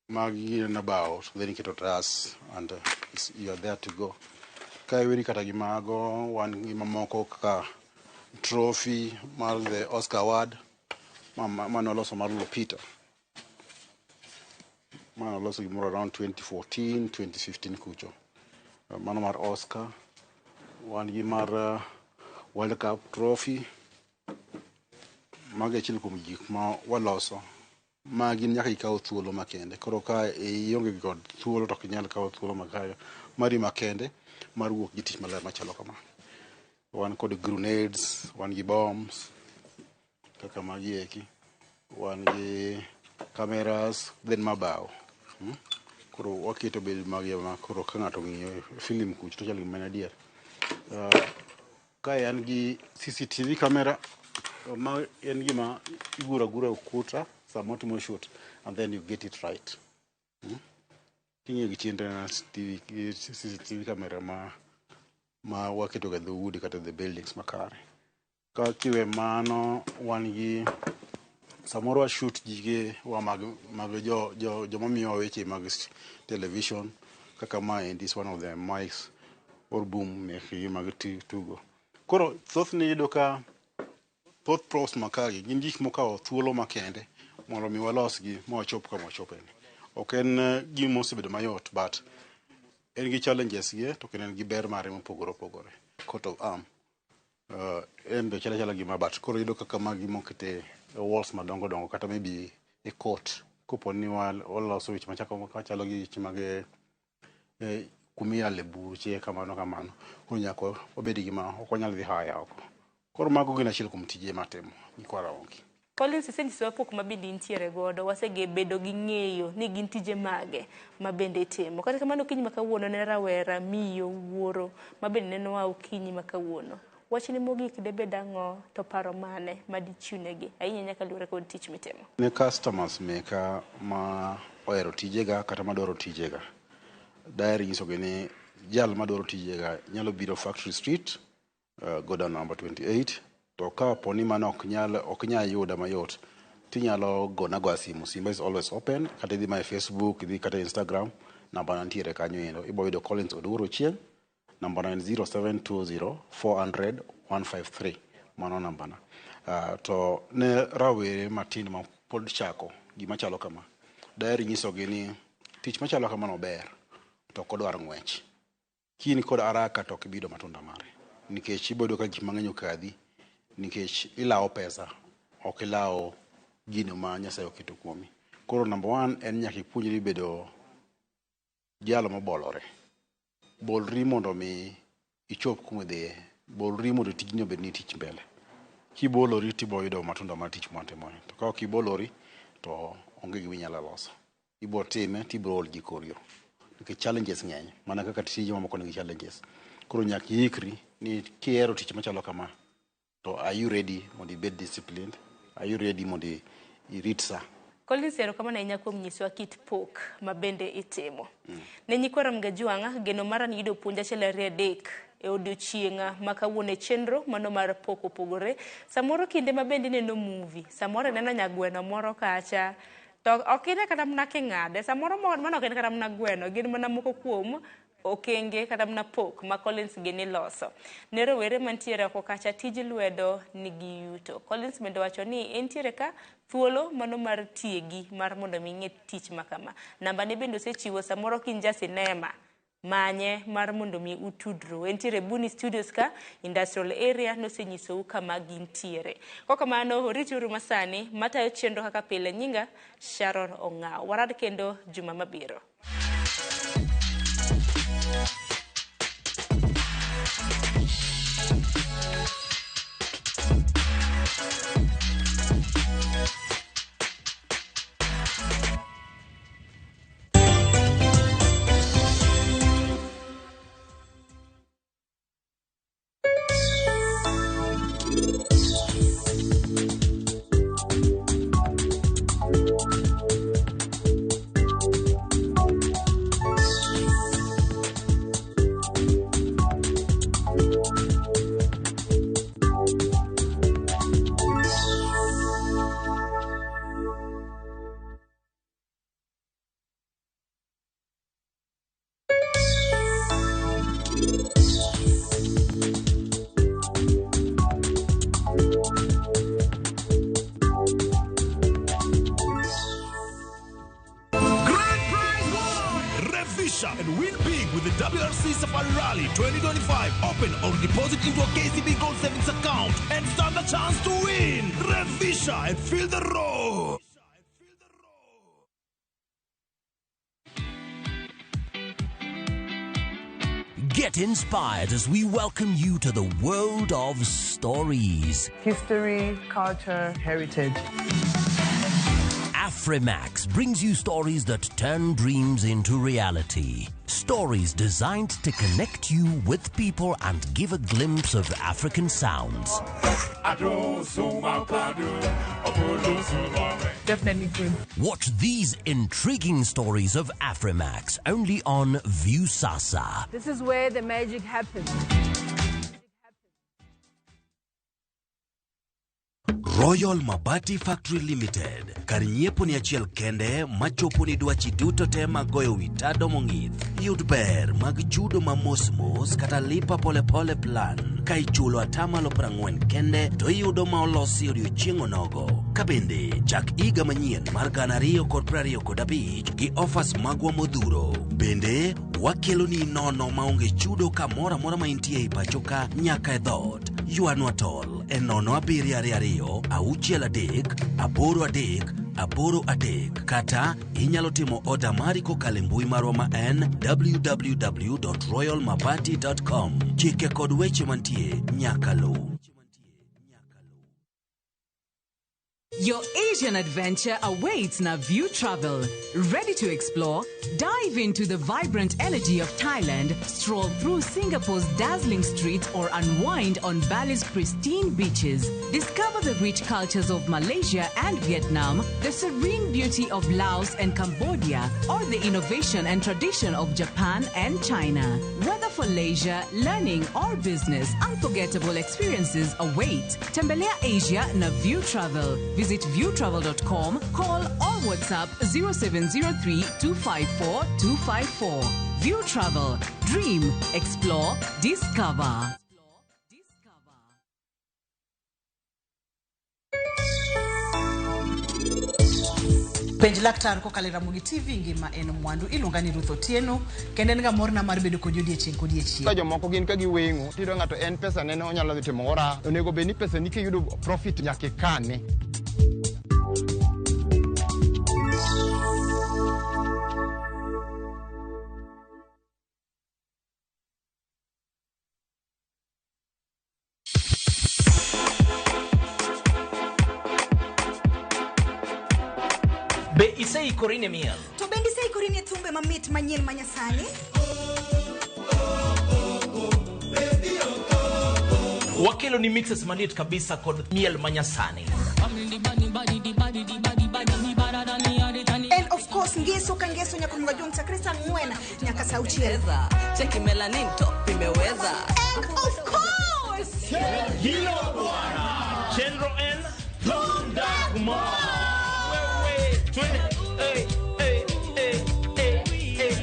Magi gin about then iketo otas and you are there to go. Ka iweri kata gi mago wan gi mamoko kaka trophy mar the Oscar Award mane waloso mar Lupita. Mane waloso gimoro around 2014, 2015 kucho. Mano mar Oscar. Wan gi mar World Cup trophy. Mago e achiel kuom gik ma waloso. Magi nyaka ikaw thuolo makende. Koro ka ionge kod thuolo to ok inyal kawo thuolo makare mari makende mar wuok gi tich maler machalo kama. Wan kod grenades, wan gi bombs kaka magi eki. Wan gi cameras then mabao. Koro waketo bed magi ma koro ka ng'ato ong'iyo film kucho to chalo gima en adier. Kae an gi CCTV camera ma en gima iguro agura e ukuta sama otimo shoot and then you get it right. King'iyo gi chien to TV, CCTV camera ma waketo ga dhoudi kata the buildings makare. Ka kiwe mano wan gi samoro wa shoot gige wa mag jo jo joma miyowa weche mag television kaka ma endi is one of the mics or boom mekgi mag tugo. Koro thothne iyudo ka thoth props makagi gin gik mokawo thuolo makende mondo mi walosgi ma wachop kama wachopeni. Ok en gima osebedo mayot but en gi challenges ge to kendo en gi ber mare mopogore opogore. Coat of arm en be chal achala gi ma but koro iyudo kaka magi mokete e walls madongo dongo kata maybe e court kopo ni waloso weche machalo gi weche mag kumiyale buche kamano kamano. Koro nyaka wabed gi ma ok wanyal dhi haya oko. Koro mago gin achiel kuom tije matimo nyikwa Ramogi. Collins isenyisowa pok ma bende intiere godo, wasebedo gi ng'eyo ni gin tije mage ma bende itimo. Kata kamano okinyi ma kawuono ne rawera, miyo, wuoro ma bende nenowa okinyi ma kawuono. Wachni mogik debed ang'o to paro mane ma dichiwnegi ahinya nyaka luwore kod tich mitimo? Ne customers meka ma ohero tijega kata madwaro tijega, daher nyisogi ni jal madwaro tijega nyalo biro Factory Street, godown number 28, to ka po ni mano ok nyal yuda mayot, tinyalo gona goya simu. Simba is always open, kata idhi ma e Facebook, idhi kata e Instagram, namba na nitiere kanyo endo. Ibo yudo Collins Oduor Ochieng', namba na en 0720 400 153, mano namba na. To ne rawere matindo ma pod chako gima chalo kama, daher nyisogi ni tich machalo kamano ber, to ok odwar ng'wech. Ka in kod haraka to ok ibi yudo matunda mare, nikech ibo yudo ka gik mang'eny okadhi, nikech ilawo pesa, ok ilawo gino ma Nyasaye oketo kuomi. Koro number one en nyaka ipuonjri bedo jalo mobolore. Bolri mondo mi ichop kuma idhiye. Bolri mondo tijni obedni tich mbele. Kibolori tibo yudo matunda mar tich mwatimoni. To ka ok ibolori to onge gima inyalo loso. Ibo time tibiro ol gi kor yo. Nikech challenges ng'eny mana kaka tije mamoko nigi challenges. Koro nyaka iikri ni kihero tich machalo kama to are you ready mondo ibed disciplined? Are you ready mondo irit sa? Collins, erokamano ahinya kuom nyisowa kit pok ma bende itimo. Ne nyikwa Ramogi Ajwang', geno mara ni yudo puonj achiel ariyo adek e odiochieng' ma kawuono e chenro mano mar pok opogore. Samoro kinde ma bende ineno movie, samoro ineno nyagweno moro kacha, to ok ine kata mana king'ade, samoro mano ok en kata mana gweno, gin mana moko kuom okenge kata mana pok ma Collins gini loso. Ne rowere mantiere oko kacha tij lwedo nigi yuto. Collins bende wacho ni entiere ka thuolo mano mar tiegi mar mondo mi ing'e tich ma kama. Namba ne bende osechiwo samoro ka in ja sinema manye mar mondo mi utudru. Entiere Buni Studios ka industrial area nosenyisou kama gintiere. Kokamano orituru masani matayo chenro kaka pile nyinga Sharon Ong'aw. Warad kendo juma mabiro. And win big with the WRC Safari Rally 2025. Open or deposit into a KCB Gold Savings account and stand a chance to win. Revisha and feel the road. Get inspired as we welcome you to the world of stories. History, culture, heritage. Afrimax brings you stories that turn dreams into reality. Stories designed to connect you with people and give a glimpse of African sounds. Definitely good. Watch these intriguing stories of Afrimax only on Viusasa. This is where the magic happens. Royal Mabati Factory Limited. Kar nyiepo ni achiel kende machopo ni dwachi duto te mag goyo wi tado mong'ith. Yud ber mag chudo ma mos mos kata lipa pole pole plan. Ka ichulo atamalo 40 kende to iyudo ma olosi odiochieng' onogo. Ka bende chak higa manyien mar 2025 gi offers magwa modhuro. Bende wakelo ni nono maonge chudo kamoro amora ma intie e pacho ka nyaka e dhoot. Ywanwa tol e 0 7 2 6 3 8 3 8 3 kata inyalo timo oda mari kokalo e mbui marwa ma en www.royalmabati.com. Chike kod weche mantie nyaka luw. Your Asian adventure awaits Naview Travel. Ready to explore? Dive into the vibrant energy of Thailand, stroll through Singapore's dazzling streets, or unwind on Bali's pristine beaches. Discover the rich cultures of Malaysia and Vietnam, the serene beauty of Laos and Cambodia, or the innovation and tradition of Japan and China. Whether for leisure, learning, or business, unforgettable experiences await. Tembelea Asia Naview Travel. Visit viewtravel.com, call or WhatsApp 0703 254 254. View Travel. Dream, explore, discover. Penj laktar kokalo e Ramogi TV ngima en mwandu iluonga ni Ruth Otieno kendo en ga morna mar bedo kodi odiechieng' kodiechieng'. Ka jomoko gin ka giweng'o tiyudo ng'ato en pesa nene onyalo dhi timo ora onego bed ni pesa ni kiyudo profit nyaka ikane. Be iseikori ne miel? To bende iseikori ne thumbe mamit manyien manyasani? Wakelo ni mixes maliet kabisa kod miel manyasani. And of course ngeso ka ngeso nyaka mga jong chakre saa 4 nyaka saa 6. Cheki melanin top imeweza. And of course Hilo bwana. Chenro en Thundagmo. Twende. Hey, hey, hey, hey, hey.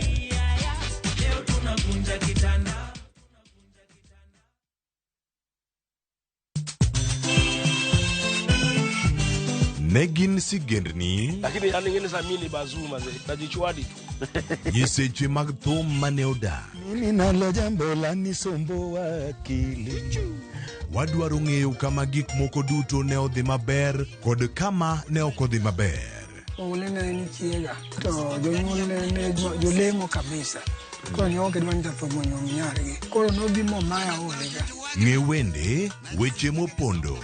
Ne gin sigendni Lakini yani ngine za mimi ni bazuma ze najichwadi tu. Nyiseche mag thum mane odak. Mimi nalo jambo la nisumbua akili. Wadwaro ng'eyo kama gik moko duto ne odhi maber kod kama ne ok odhi maber. Oule ne en chiega to jonyuol ne ne jolemo kabisa. Koro ne ok gidwa ni jathum onyuom nyargi. Koro nobi momaya olega. Ng'e wende, weche mopondo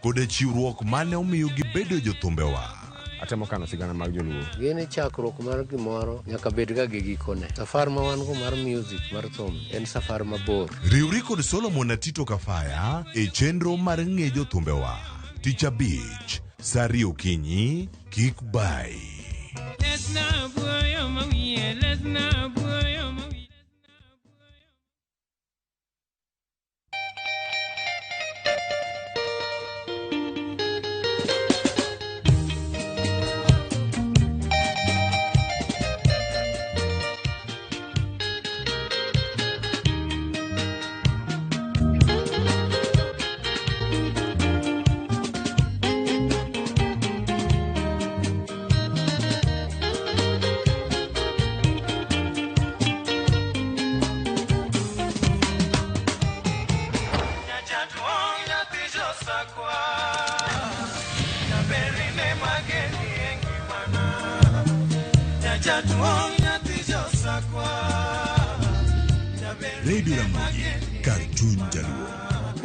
kod chiwruok mane omiyo gibedo jothumbewa. Atemo kano sigana mag joluo. Gini chakruok mar gimoro nyaka bed ga gi gikone. Safar ma wan go mar music mar thum en safar mabor. Riwri kod Solomon Atito Kafaya e chenro mar ng'e jothumbewa. Tich abich, sa ariyo okinyi, kik bai. Radio Ramogi, Cartoon Jaluo.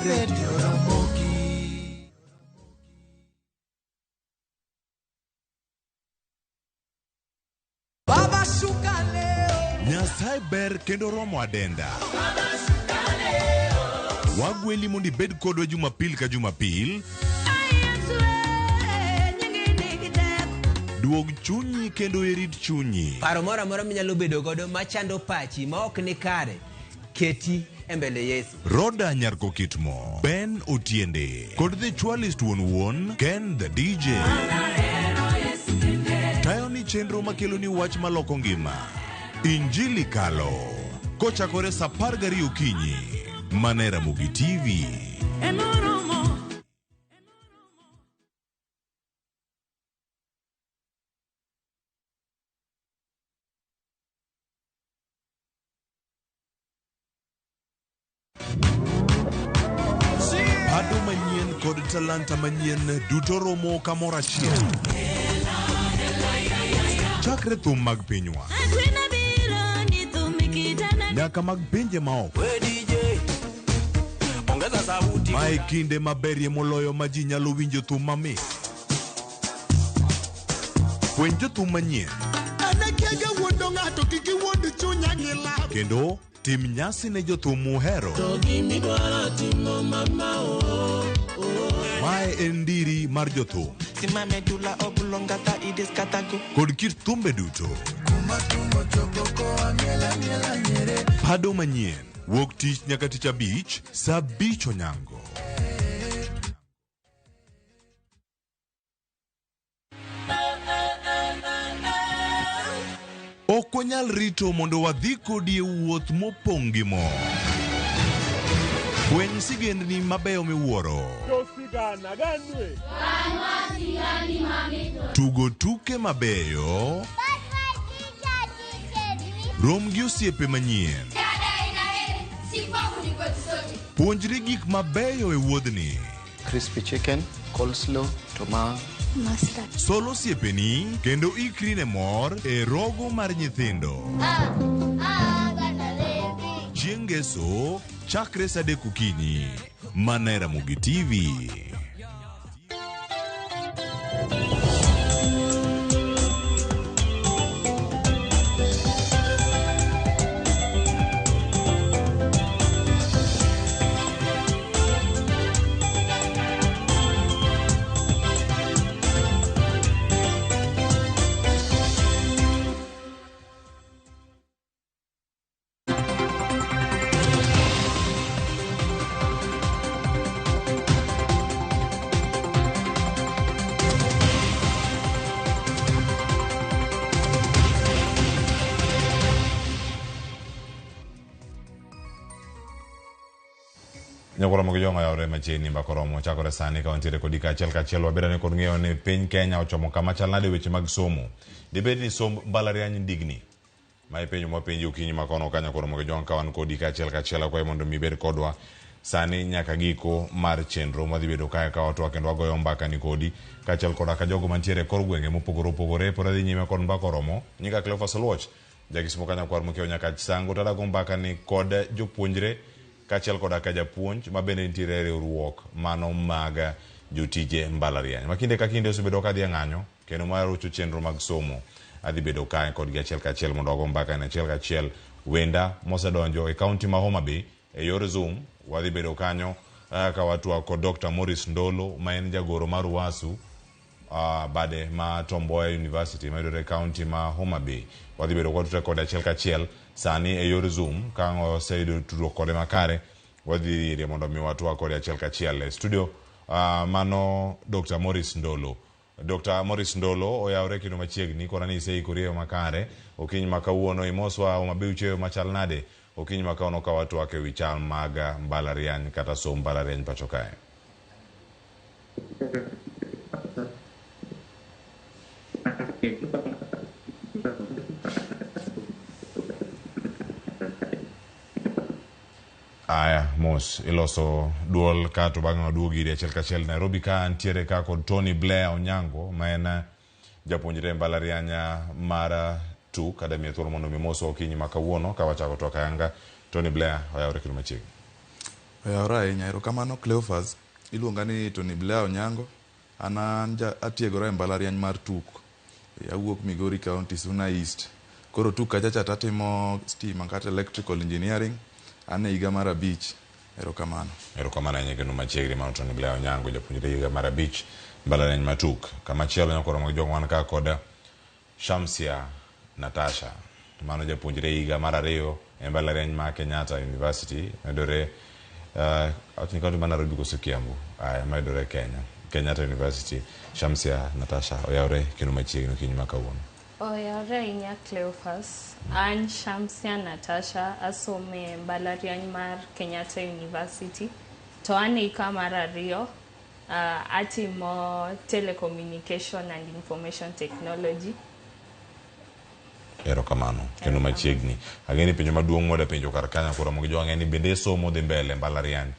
Radio Ramogi. Baba shuka leo. Nyasaye ber kendo romo adenda. Wagweli mondo ibed kodwa Jumapil ka Jumapil. Duog chunyi kendo irit chunyi. Paro moro amora minyalo bedo godo machando pachi ma ok ni kare, keti e mbele Yesu. Roda Nyarko Kitmo, Ben Otiende, kod The Chwalist wuon wuon, Ken the DJ. Tayo ni chenro makelo ni wach maloko ngima. Injili Kalo, kochakore sa 12 okinyi, mana e Ramogi TV. Pado manyien kod talanta manyien duto romo kamoro achiel. Chakre thum mag pinywa nyaka mag pinje maoko. Mae kinde maberie moloyo ma ji nyalo winjo thum mamit. Fweny jothum manyien kendo tim nyasi ne jothum muhero. Mae en ndiri mar jothum kod kit thumbe duto. Pado manyien wuok tich nyaka tich abich sa 5 onyango. Ok wanyal rito mondo wadhi kodi e wuoth mopong' gi mor. Fweny sigendni mabeyo miwuoro. Tugo tuke mabeyo. Rom gi osiepe manyien. Puonjri gik mabeyo e wuodhni. Crispy chicken, coleslaw, tomato. Sol osiepeni kendo ikri ne mor e rogo mar nyithindo. Chieng' Ngeso chakre sa 3 okinyi mana e Ramogi TV. Nyakoro Ramogi Jwang' oyawore machiegni mbaka oromo chakore sani ka wantiere kodi kaachiel kachiel wabedane kod ng'eyo ni piny Kenya ochomo kama chal nade weche mag somo. Dibed ni somb mbalariany digni ma ipenjo mwapenji okinyi ma kono ka Nyakoro Ramogi Jwang' ka wan kodi kaachiel kachiel akwayi mondo mi ibed kodwa sani nyaka giko mar chenro mwadhi bedo kae ka watwak kendo wagoyo mbaka ni kodi kaachiel koda ka jogo mantiere e kor gwenge mopogore opogore pod adhi nyime kod mbaka oromo. Nyinga Cleophas Oluoch jakismo ka nyakwar mokiewo nyaka Sango to adago mbaka ni kod jopuonjre kaachiel koda ka japuonj ma bende nitiere e riwruok mano mag jotije mbalariany ma kinde ka kinde osebedo ka dhi e ng'anyo kendo marocho chenro mag somo. Adhi bedo kae kodgi achiel kachiel mondo wago mbaka ni achiel kachiel. Wenda mosedonjo e kaunti ma Homa Bay e yor Zoom wadhi bedo kanyo ka watwak kod Dr. Maurice Ndolo ma en jagoro mar UASU bade ma Tom Mboya University mayudore e kaunti ma Homa Bay. Wadhi bedo kod kode achiel kachiel sani e yor Zoom ka ang' waseyudo tudruok kode makare wadhi ire mondo mi watwak kode achiel kachiel e studio. Mano Dr. Maurice Ndolo. Dr. Maurice Ndolo oyawre kendo machiegni kona ni iseikori e yo makare okinyi ma kawuono imoswa Homa Bay ucheyo machal nade okinyi ma kawuono ka watwak e wi chal mag mbalariany kata somb mbalariany pacho kae. Aya, mos iloso duol ka to bang'e waduog iri achiel kachiel Nairobi ka ntiere ka kod Tony Blair Onyango ma en japuonjre e mbalariany mar TUK. Adamiye thuolo mondo mi moswa okinyi ma kawuono ka wachako twak ayanga. Tony Blair oyawre kendo machiegni. Oyawre ahinya, erokamano Cleophas. Iluonga ni Tony Blair Onyango. An atiegora e mbalariany mar TUK. Awuok Migori County, Suna East. Koro TUK kacha cha tatimo stima kata electrical engineering. An e higa mar 5. Erokamano. Erokamano ahinya kendo machiegni mano Tony Blair Onyango japuonjre higa mar 5 mbalariany mar TUK. Kamachielo nyakoro mag jong wan ka kod Shamsia Natasha. Mano japuonjre higa mar 2 e mbalariany ma Kenyatta University mayudore awach ni kaunti ma Nairobi koso Kiambu. Aya, mayudore Kenya. Kenyatta University. Shamsia Natasha oyawre kendo machiegni okinyi ma kawuono. Oyawre ahinya Cleophas. An Shamsia Natasha asomo e mbalariany mar Kenyatta University. To an e higa mar 2 atimo telecommunication and information technology. Erokamano kendo machiegni. Ang'e ni penjo maduong' mwada penjo kar kanyo koro Ramogi Jwang' en ni bende somo dhi mbele mbalariany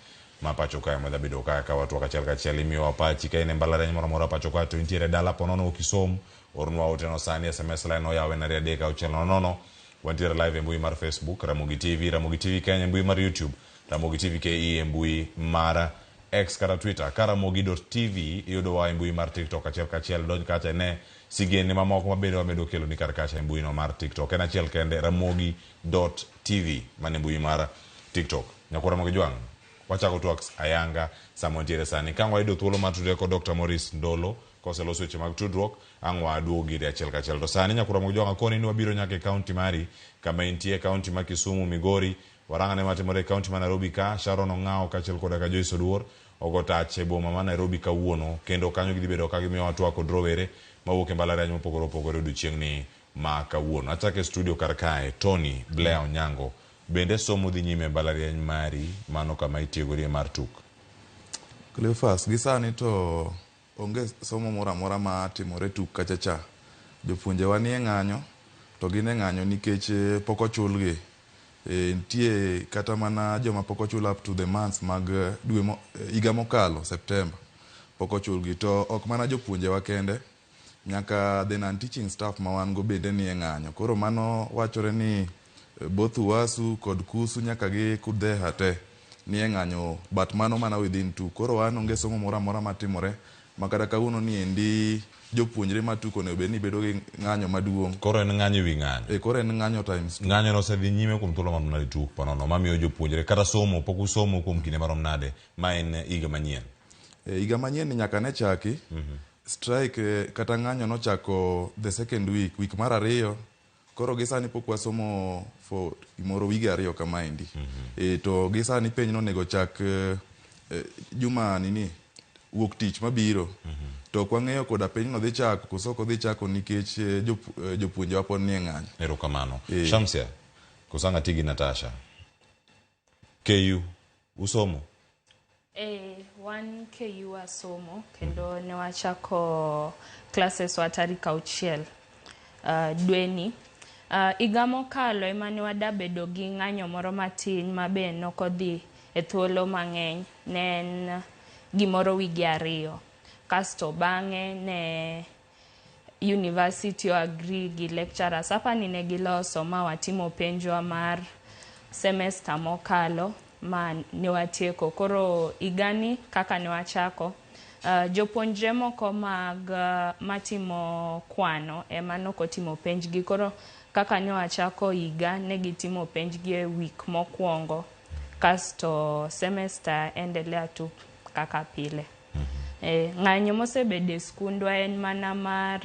ma pacho kae mwadhi bedo ka ka watwak achiel kachiel imiyowa pachi ka in e mbalariany moro amora pacho kae to intiere dala po nono ok isom ornwa ote no sani SMS line oyaw en 2 3 6 0 0. Wantiere live e mbui mar Facebook Ramogi TV, Ramogi TV Kenya e mbui mar YouTube, Ramogi TV KE e mbui mar X kata Twitter, ka Ramogi.tv iyudowa e mbui mar TikTok achiel kachiel. Donj kacha ine sigene mamoko mabende wamedo kelo ni kar kacha e mbui no mar TikTok. En achiel kende Ramogi.tv mane mbui mar TikTok. Nyakwar Ramogi Jwang' wachako twak ayanga sama wantiere sani. Ka wayudo thuolo mar tudre kod Dr. Maurice Ndolo koseloso weche mag tudruok ang' waduog ire achiel kachiel. To sani nyakwar Ramogi Jwang' akoni ni wabiro nyaka e kaunti mari kama intie, kaunti ma Kisumu, Migori. Warang'ane matimore e kaunti ma Nairobi ka Sharon Ong'ao kaachiel koda ka Joyce Oduor ogo tach e boma ma Nairobi kawuono kendo kanyo gidhi bedo ka gimiyowa twak kod rowere mawuok e mbalariany mopogore opogore odiochieng'ni ma kawuono. Achako e studio kar kae Tony Blair Onyango bende somo dhi nyime e mbalariany mari mano kama itiegorie mar TUK. Cleophas, gi sani to onge somo moro amora ma timore TUK kacha cha. Jopuonjewa nie ng'anyo to gin e ng'anyo nikech pok ochulgi. Nitie kata mana joma pok ochul up to the months mag dwe higa mokalo September pok ochulgi. To ok mana jopuonjewa kende, nyaka the non-teaching staff ma wan go bende nie ng'anyo. Koro mano wachore ni both UASU kod KUSU nyaka gi KUDHEHA te nie ng'anyo, but mano mana within TUK. Koro wan onge somo moro amora matimore ma kata kawuono ni endi jopuonjre ma TUK onego bed ni bedo gi ng'anyo maduong'. Koro en ng'anyo ewi ng'anyo. Koro en ng'anyo times 2. Ng'anyo no osedhi nyime kuom thuolo marom nade TUK ponono mamiyo jopuonjre kata somo pok usomo kuom kinde marom nade ma en higa manyien? Higa manyien ni nyaka ne chaki. Strike kata ng'anyo nochako the second week, week mar 2. Koro gi sani pok wasomo for gimoro wige 2 kamaendi. To gi sani penj nonego chak juma nini wuok tich mabiro. To ok wang'eyo koda penj no dhi chako koso ok odhi chako nikech jopuonjewa pod nie ng'anyo. Erokamano. Shamsia, koso ang' ati gi Natasha. KU, usomo? Eh, wan KU wasomo kendo ne wachako classes wa tarik 6 dweni. Higa mokalo ema ne wadabedo gi ng'anyo moro matin ma be nokodhi e thuolo mang'eny, ne en gimoro wige 2. Kasto bang'e ne university o agree gi lecturers, apani ne giloso ma watimo penjwa mar semester mokalo ma ne watieko. Koro higani kaka ne wachako, jopuonjre moko mag matimo kwano ema nokotimo penjgi. Koro kaka ne wachako higa, ne gitimo penjgi e week mokwongo, kasto semester endelea tu kaka pile. Ng'anyo mosebedo e skundwa en mana mar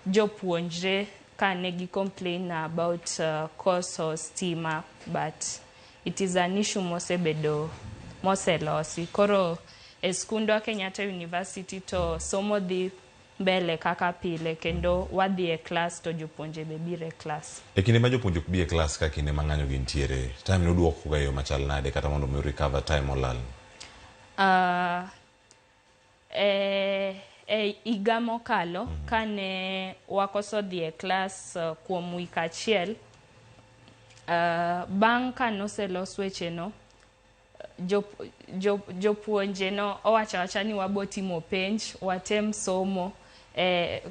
jopuonjre ka ne gi complain about koso stima, but it is an issue mosebedo moselosi. Koro e skundwa Kenyatta University to somo dhi mbele kaka pile, kendo wadhi e klas to jopuonje be biro e klas. E kinde ma jopuonje ok bi e klas ka kinde ma ng'anyo gintiere, time no duoko ga e yo machal nade kata mondo mi recover time molal? E higa mokalo kane wakoso dhi e klas kuom wik achiel, bang' ka noselos weche no, jopuonje no owacho awacha ni wabo timo penj, watem somo e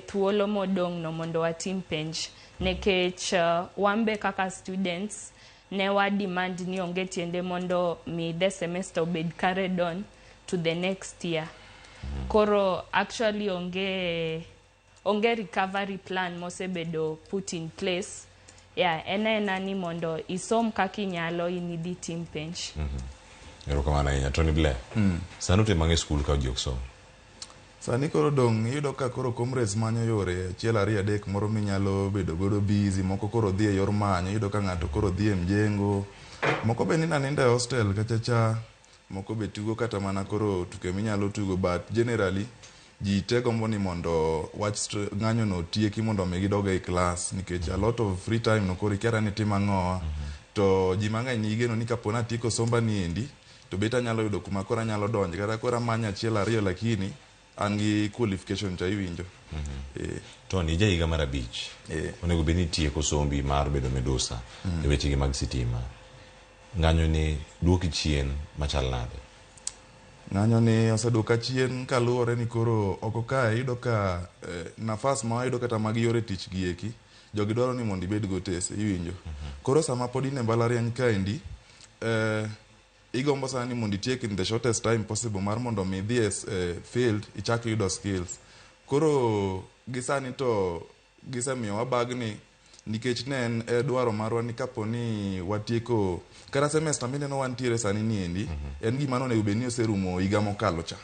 thuolo modong' no mondo watim penj, nikech wan be kaka students ne wa demand ni onge tiende mondo mi the semester obed carried on to the next year. Koro actually onge recovery plan mosebedo put in place. Yeah, en aena ni mondo isom kaka inyalo in idhi tim penj. Erokamano ahinya. Tony Blair. Sani utimo ang'o e skul ka ji ok som? Sani koro dong' iyudo ka koro comrades manyo yore 1 2 3 moro minyalo bedo godo busy, moko koro dhi e yor manyo, iyudo ka ng'ato koro dhi e mjengo, moko be nindo aninda e hostel kacha cha, moko be tugo kata mana koro tuke minyalo tugo, but generally ji te gombo ni mondo wach ng'anyo no otieki mondo mi gidog ei klas, nikech a lot of free time no koro ikia ni tim ang'owa. To ji mang'eny nigi geno ni kapo ni atieko somba ni endi to bet anyalo yudo kuma koro anyalo donje, kata koro amanyo 1 2 lakini an gi qualification cha iwinjo. Tony, ija higa mar 5. Onego bed ni itieko sombi mar bedo midusa e wechegi mag sitima. Ng'anyo ni duoki chien machal nade? Ng'anyo ni oseduoka chien kaluwore ni koro oko kae iyudo ka nafas ma wayudo kata mag yore tich gi eki, jogi dwaro ni mondo ibed gotese, iwinjo. Koro sama pod in e mbalariany kaendi, igombo sana ni mondo itiek in the shortest time possible mar mondo mi idhi e field ichak yudo skills. Koro gi sani to gisemiyowa bagni nikech ne en dwaro marwa ni kapo ni watieko kata semester mineno wantiere sani ni endi, en gima nonego bed ni oserumo higa mokalo cha.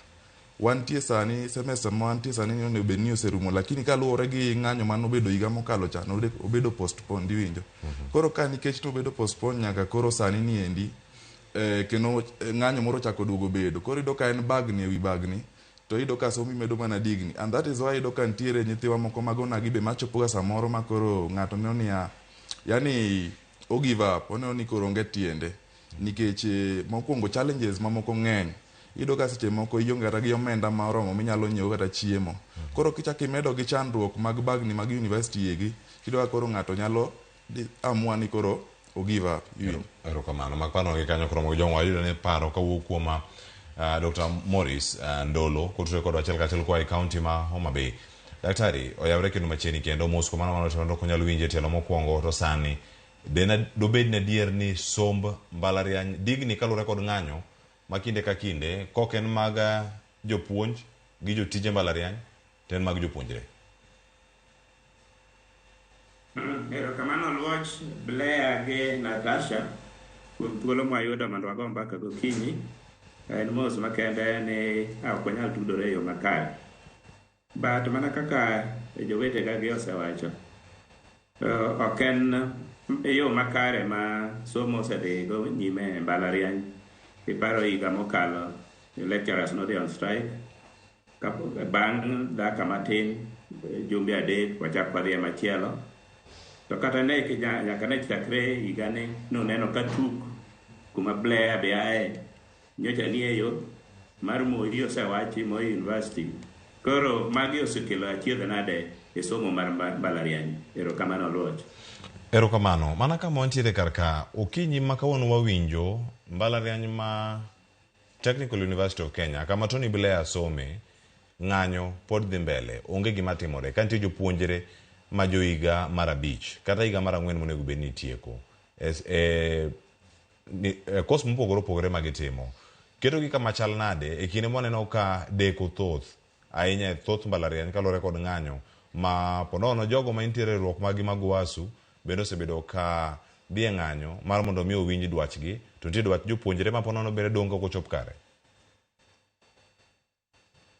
Wantie sani semester ma wantie sani ni onego bed ni oserumo, lakini kaluwore gi ng'anyo manobedo higa mokalo cha, obedo postponed, iwinjo. Koro ka nikech nobedo postponed nyaka koro sani ni endi, kendo ng'anyo moro ochako duogo bedo. Koro iyudo ka en bagni ewi bagni, to iyudo ka somo imedo mana digni. And that is why iyudo ka nitiere nyithiwa moko mag onagi be machopoga samoro ma koro ng'ato neno niya, yani o give up, oneno ni koro onge tiende. Nikech mokwongo challenges mamoko ng'eny. Iyudo ka seche moko ionge kata gi omenda ma oromo minyalo nyiewo kata chiemo. Koro kichako imedo gi chandruok mag bagni mag university egi, iyudo ka koro ng'ato nyalo amua ni koro o give up. Erokamano. Mak paro gi kanyo koromo gi jong'wa wayudo ni paro kawuok kuom Dr. Morris Ndolo kotudore kodwa achiel kachiel koa e kaunti ma Homa Bay. Daktari, oyawre kendo machiegni kendo mos kuom mano mano ok onyal winjo e tielo mokwongo to sani dobed ni adier ni somb mbalariany digni kaluwore kod ng'anyo ma kinde ka kinde kok en mag jopuonj gi jotije mbalariany to en mag jopuonjre. Erokamano Luoch, Blair gi Natasha kuom thuolo mwayudo mondo wago mbaka gokinyi. En mos makende ni ok wanyal tudore e yo makare. But mana kaka jowetega gi osewacho, ok en yo makare ma somo osedhigo nyime e mbalariany. Iparo higa mokalo, lecturers nodhi on strike. Bang' dakika matin, jumbe 3, wachak wadhi e machielo. To kata ne nyaka ne chakre higani nuneno ka tuk kuma Blair be ae. nyocha nie yo, mar Moi osewachi, Moi University. Koro magi osekelo achiedh nade e somo mar mbalariany. Erokamano Oluoch. Erokamano. Mana kama wantiere kar ka, okinyi ma kawuono wawinjo mbalariany ma Technical University of Kenya, kama Tony Blair some, ng'anyo pod dhi mbele, onge gima timore. Ka nitie jopuonjre ma jo higa mar 5 kata higa mar 4 monego bed ni tieko e course mopogore opogore ma gitimo, ketogi kama chal nade e kinde mwaneno ka deko thoth ahinya e thoth mbalariany kaluwore kod ng'anyo ma ponono jogo ma nitiere e riwruok maggi mag UASU bende osebedo ka dhi e ng'anyo mar mondo mi owinj dwachgi, to nitie dwach jopuonjre ma ponono bende dong' ka ok ochop kare.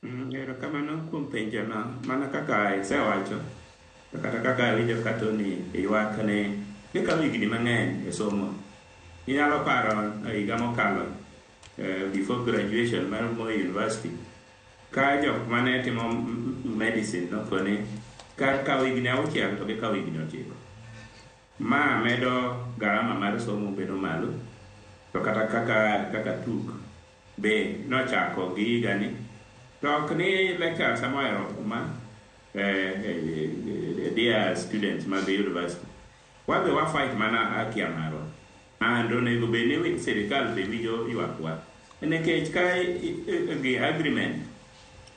Erokamano kuom penjono. Mana kaka isewacho, to kata kaka awinjo ka Tony ywak ni gikawo higni mang'eny e somo. Inyalo paro higa mokalo before graduation mar Moi University, ka jok mane timo medicine nokoni kar kawo higni 6 to gikawo higni 9. Ma medo garama mar somo bedo malo, to kata kaka TUK be nochako gi higani, to ok ni lecturers ema ohero ma dear students mag university. Wadhi wa fight mana haki marwa. And onego bed ni sirikal be winjo ywakwa. Nikech ka gi agreement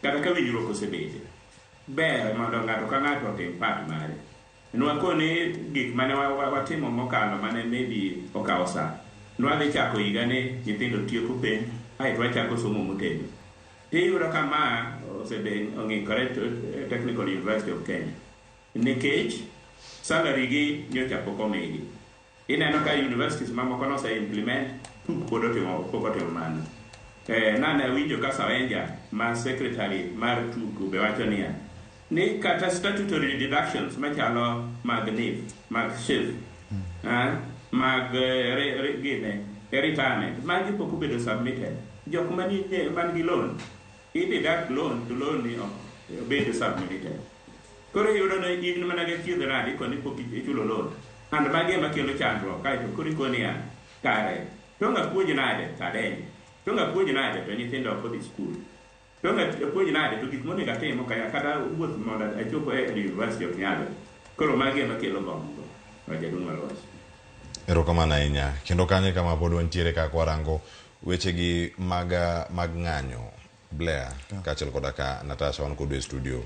kata ka winjruok osebede, ber mondo ng'ato ka ng'ato otim part mare. Nwakoni gik mane watimo mokalo mane maybe okawo sa. Nwadhi chako higa ni nyithindo tieko penj, aeto wachako somo motegno. Tiyudo ka ma osebe ong'ikore Technical University of Kenya. Nikech salary gi nyocha pok omigi. Ineno ka universities mamoko nose implement, TUK pod pok otimo mano. Nane awinjo ka Sawenja ma secretary mar TUK be wacho niya, ni kata statutory deductions machalo mag NHIF, mag SHIF, mag gine, retirement, magi pok obedo submitted. Jok man gi loan, i deduct loan to loan ni ok obedo submitted. Koro iyudo ni in mana gi achiedh nade ikoni pok ichulo loan. And magi ema kelo chandruok, kaeto koro ikoni ya, kare, to ng'a puonj nade to adenyo, to ng'a puonj nade to nyithindo ok odhi skul. To ng'a puonj nade to gik monego atim ok anyal, kata wuoth mondo achop e university ok nyalre. Koro magi ema kelo gombo, jaduong' Maluoch. Erokamano ahinya. Kendo kanyo kama pod wantiere kaka warango wechegi mag ng'anyo. Blair, kaachiel koda ka Natasha wan kodu e studio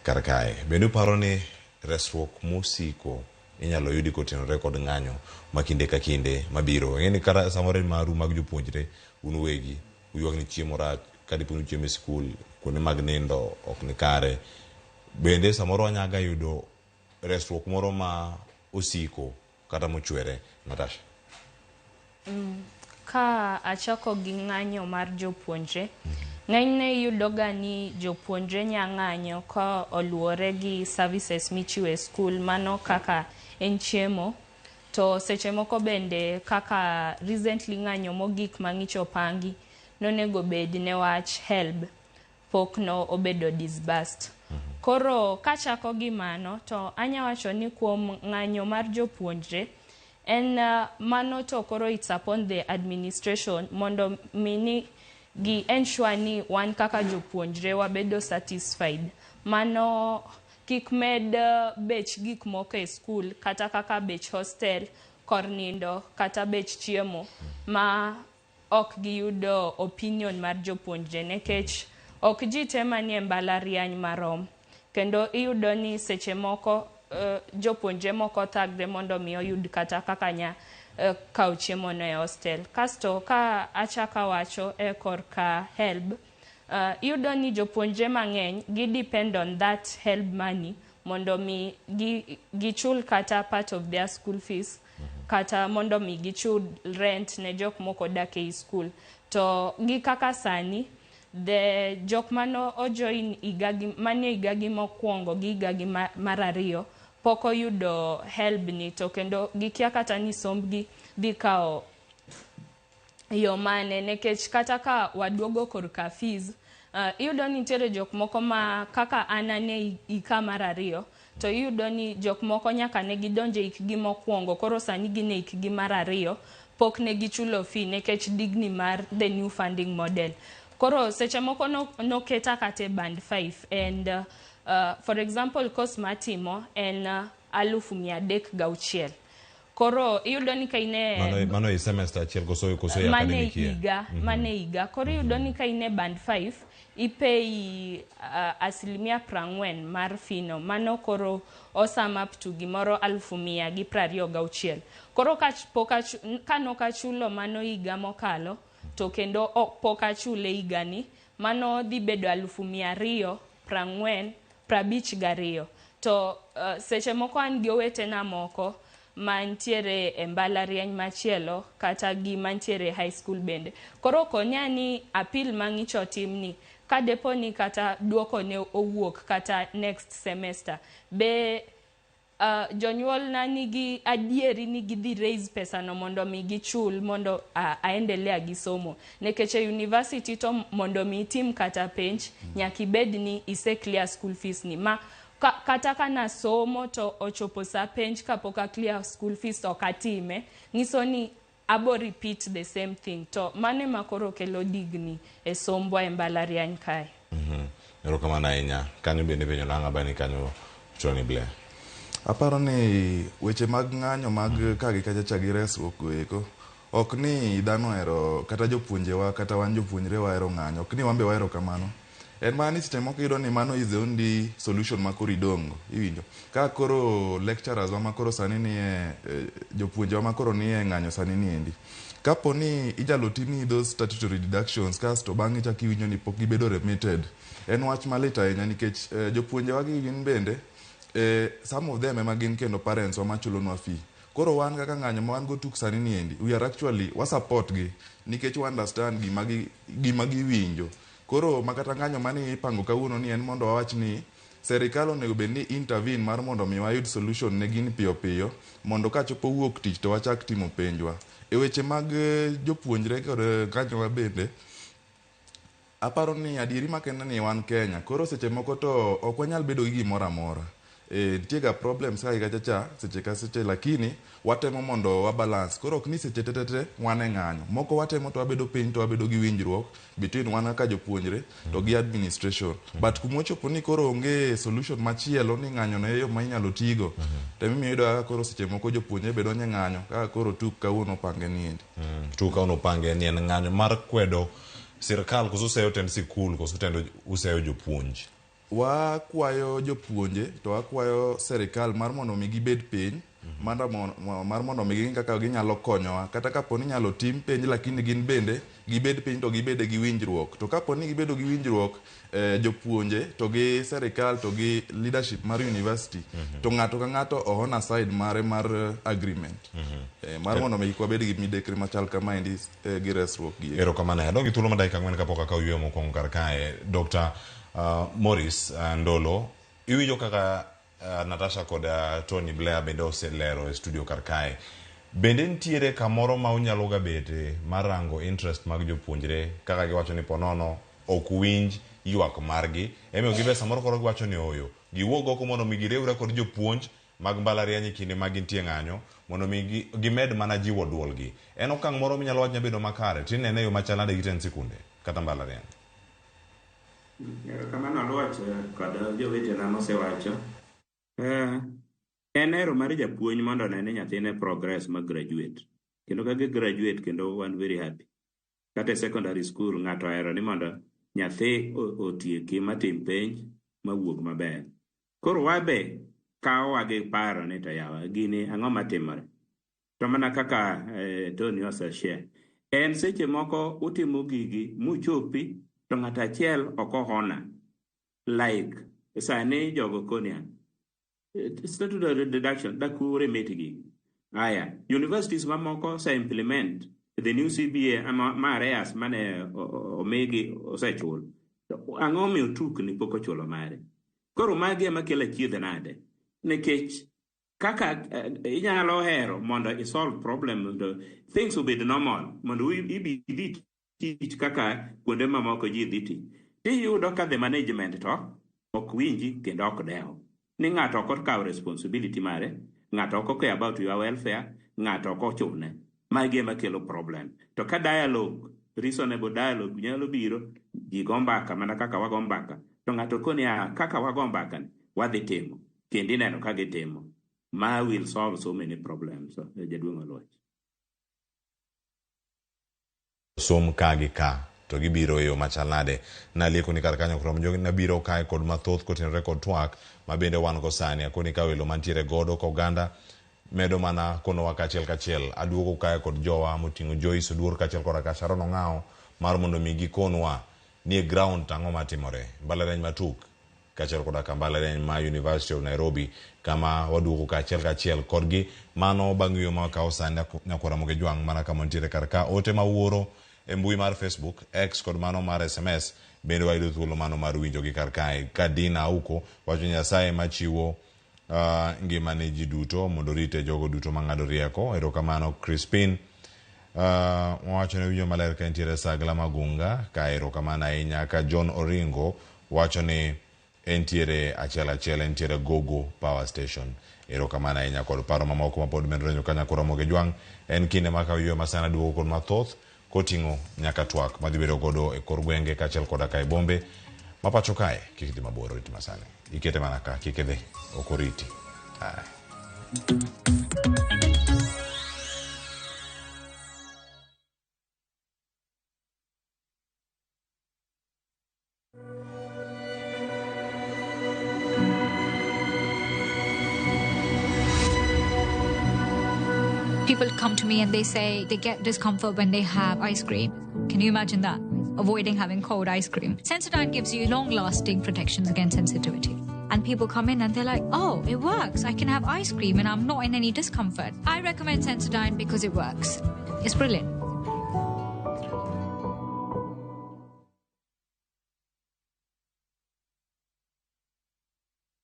kar kae. Bende uparo ni resruok mosiko inyalo yudi kotenore kod ng'anyo ma kinde ka kinde mabiro? Ing'e ni kata samoro en maru mag jopuonjre un uwegi uywak ni chiemo rach, ka dipo ni uchiemo e skul, kuonde mag nindo ok ni kare. Bende samoro wanyaga yudo resruok moro ma osiko kata mochwere, Natasha? Ka achako gi ng'anyo mar jopuonjre, ng'enyne iyudoga ni jopuonjre nya ng'anyo ka oluwore gi services michiwo e skul, mano kaka en chiemo, to seche moko bende kaka recently ng'anyo mogik mang'icho opangi nonego bed ne wach HELB pok no obedo disbursed. Koro kachako gi mano to anya wacho ni kuom ng'anyo mar jopuonjre en mano to koro it's upon the administration mondo mi gi ensure ni wan kaka jopuonjre wabedo satisfied. Mano kik med bech gik moko e skul kata kaka bech hostel, kor nindo kata bech chiemo ma ok giyudo opinion mar jopuonjre nikech ok ji te manie mbalariany marom. Kendo iyudo ni seche moko jopuonjre moko thagre mondo mi oyud kata kaka nya kawo chiemo no e hostel. Kasto ka achako awacho e korka HELB, iyudo ni jopuonjre mang'eny gi depend on that HELB money mondo mi gichul kata part of their school fees, kata mondo mi gichul rent ne jok moko odak ei school. To gi kaka sani, the jok mano ojoin higagi, manie higagi mokwongo gi higagi mar ariyo pok oyudo HELB ni, to kendo gikia kata ni sombgi dhi kawo yo mane, nikech kata ka waduogo korka fees, iyudo ni nitiere jok moko ma kaka an ane hika mar ariyo, to iyudo ni jok moko nyaka ne gidonjo e hikgi mokwongo, koro sani gin e hikgi mar ariyo, pok ne gichulo fee nikech digni mar the new funding model. Koro seche moko noketa kata e band 5 and for example course matimo en 306,000. Koro iyudo ni ka ine Mano e semester achiel koso e mane academic year? Higa, mane higa. Koro iyudo ni ka in e band 5 ipay 40% mar fee no. Mano koro o sum up to gimoro 126,000. Koro ka pok ka nok achulo mano higa mokalo to kendo ok pok achule higani, mano dhi bedo 242,052. To seche moko an gi owetena moko mantiere e mbalariany machielo kata gi mantiere e high school bende. Koro konya ni appeal mang'icho otimni ka depo ni kata duoko ne owuok kata next semester be jonyuol na nigi adieri ni gidhi raise pesa no mondo mi gichul mondo aendelea gi somo, nikech e university to mondo mi itim kata penj nyaka ibed ni ise clear school fees ni ma kata ka nasomo to ochopo sa penj kapok a clear school fees ok atime, nyiso ni abo repeat the same thing, to mano ema koro kelo digni e sombwa e mbalariany kae. Erokamano ahinya. Kanyo bende penjo nang'a bani kanyo, Tony Blair. Aparo ni weche mag ng'anyo mag ka gi kacha cha gi resruok go eko ok ni dhano ohero, kata jopuonjewa kata wan jopuonjre wahero ng'anyo, ok ni wan be wahero kamano. En mana ni seche moko iyudo ni mano is the only solution ma koro idong'o. Iwinjo ka koro lecturers wa ma koro sani nie jopuonjewa ma koro nie ng'anyo sani ni endi, kapo ni inyalo timni those statutory deductions kasto bang'e chak iwinjo ni pok gibedo remitted, en wach malit ahinya nikech jopuonjewa gi gin bende some of them ema gin kendo parents wa machulonwa fee. Koro wan kaka ng'anyo ma wan go tuk sani ni endi, we are actually wa support gi nikech wa understand gima giwinjo. Koro makata ng'anyo mani ipango kawuono ni en mondo wawach ni serikal onego bed ni intervene mar mondo mi wayud solution ne gini piyo piyo mondo kachopo wuok tich to wachak timo penjwa. E weche mag jopuonjre kod ng'anyowa bende, aparo ni adieri makende ni wan Kenya, koro seche moko to ok wanyal bedo gi gimoro amora. Nitie ga problems ka gi kacha cha seche ka seche, lakini watemo mondo wa balance. Koro ok ni seche te te te wan e ng'anyo. Moko watemo to wabedo piny to wabedo gi winjruok between wan kaka jopuonjre to gi administration. But kumochopo ni koro onge solution machielo ni ng'anyo no e yo ma inyalo tigo, to emomiyo iyudo kaka koro seche moko jopuonjre be donjo e ng'anyo kaka koro tuk kawuono opange ni endi. Tuk kawuono opange ni en ng'anyo mar kwedo sirkal koso useyo tend sikul koso tend useyo jopuonj? Wakwayo jopuonje to wakwayo serikal mar mondo mi gibed piny mar mondo mi ging'i kaka ginyalo konyowa, kata kapo ni inyalo tim penj, lakini gin bende gibed piny to gibede gi winjruok. To kapo ni gibedo gi winjruok jopuonje to gi serikal to gi leadership mar university, to ng'ato ka ng'ato ohona side mare mar agreement mar mondo mi kik wabed gi midekre machal kamaendi gi resruok gi. Erokamano. Adong' gi thuolo mar dakika 4 kapok akawo yueyo mokwongo kar kae. Dr. Morris Ndolo, iwinjo kaka Natasha kod Tony Blair bende oselero e studio kar kae. Bende nitiere kamoro ma unyalo ga bete mar rango interest mag jopuonjre kaka giwacho ni ponono ok winj ywak margi, emiyo gibe samoro koro giwacho ni oyo giwuog oko mondo mi giriwre kod jopuonj mag mbalariany e kinde ma gintie ng'anyo mondo mi gimed mana jiwo duolgi. En okang' moro minyalo wach nyabedo makare tinene e yo machal nade gi tend sikunde kata mbalariany? Erokamano Oluoch kod jowetena mosewacho. En hero mar japuonj mondo one ni nyathine progress ma graduate. Kendo ka gi graduate kendo wan very happy. Kata e secondary school ng'ato ohero ni mondo nyathi otieki matim penj mawuog maber. Koro wabe kawowa gi paro ni to yawa gini ang'o matimore. To mana kaka Tony ose share. En seche moko utimo gigi muchopi to ng'ato achiel ok ohona. Like sani jogo konia statutory deduction dak remit gigi. Aya, universities mamoko ose implement the new CBA ma arrears mane omigi osechul. Ang'o omiyo tuk ni pok ochulo mare? Koro magi ema kelo achiedh nade? Nikech kaka inyalo hero mondo i solve problem mondo things obed normal mondo ibi idhi tich kaka kuonde mamoko ji dhi tich. Tiyudo ka the management to ok winji kendo ok dew. Ni ng'ato ok okawo responsibility mare, ng'ato ok care about your welfare, ng'ato ok ochune. Magi ema kelo problem. To ka dialogue, reasonable dialogue nyalo biro, ji go mbaka mana kaka wago mbaka. To ng'ato koni ah, kaka wago mbaka ni, wadhi timo. Kendo ineno ka gitimo. Ma will solve so many problems, jaduong' Oluoch. Som ka gi ka to gibiro e yo machal nade. Nalieko ni kar kanyo ok rom jogi nabiro kae kod mathoth kotenore kod twak ma bende wan go sani. Akoni ka welo mantiere godo ka oganda medo mana konowa kachiel kachiel. Aduogo kae kod jowa moting'o Joyce Oduor kaachiel koda ka Sharon Ong'awo mar mondo mi gikonwa ni e ground to ang'o matimore. Mbalariany ma Tuk kaachiel koda ka mbalariany ma University of Nairobi kama waduogo kaachiel kachiel kodgi. Mano bang' yueyo ma wakawo sani nyakwar Ramogi Jwang' mana kama wantiere kar ka. Ote ma uoro e mbui mar Facebook, X kod mano mar SMS bende wayudo thuolo mano mar winjogi kar kae. Ka Dina Auko wacho Nyasaye machiwo ngima ne ji duto mondo orite jogo duto mang'ado rieko. Erokamano Crispin. Wacho ne winjo maler ka entiere Sagla Magunga ka erokamano ahinya ka John Oringo wacho ni entiere achiel achiel entiere Gogo Power Station. Erokamano ahinya kod paro mamoko mapod medore nyuka nyaka Ramogi Jwang'. En kinde ma ka yueyo masana duogo kod mathoth koting'o nyaka twak madhi bedo godo e kor gwenge kaachiel koda ka e bombe ma pacho kae. Kik dhi mabor rit masani. Ikete mana ka, kik idhi, ok oriti. Aye. People come to me and they say they get discomfort when they have ice cream. Can you imagine that? Avoiding having cold ice cream. Sensodyne gives you long-lasting protections against sensitivity. And people come in and they're like, oh, it works. I can have ice cream and I'm not in any discomfort. I recommend Sensodyne because it works. It's brilliant.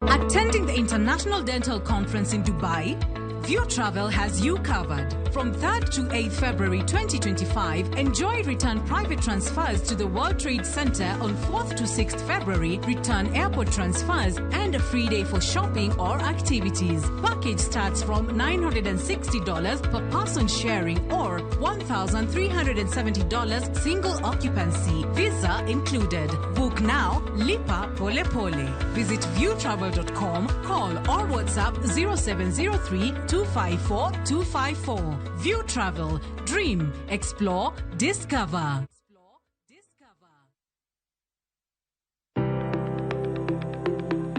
Attending the International Dental Conference in Dubai? View Travel has you covered. From 3rd to 8th February 2025, enjoy return private transfers to the World Trade Center on 4th to 6th February, return airport transfers, and a free day for shopping or activities. Package starts from $960 per person sharing or $1,370 single occupancy. Visa included. Book now, Lipa Pole Pole. Visit viewtravel.com, call or WhatsApp 0703 254 254. View Travel. Dream, explore, discover.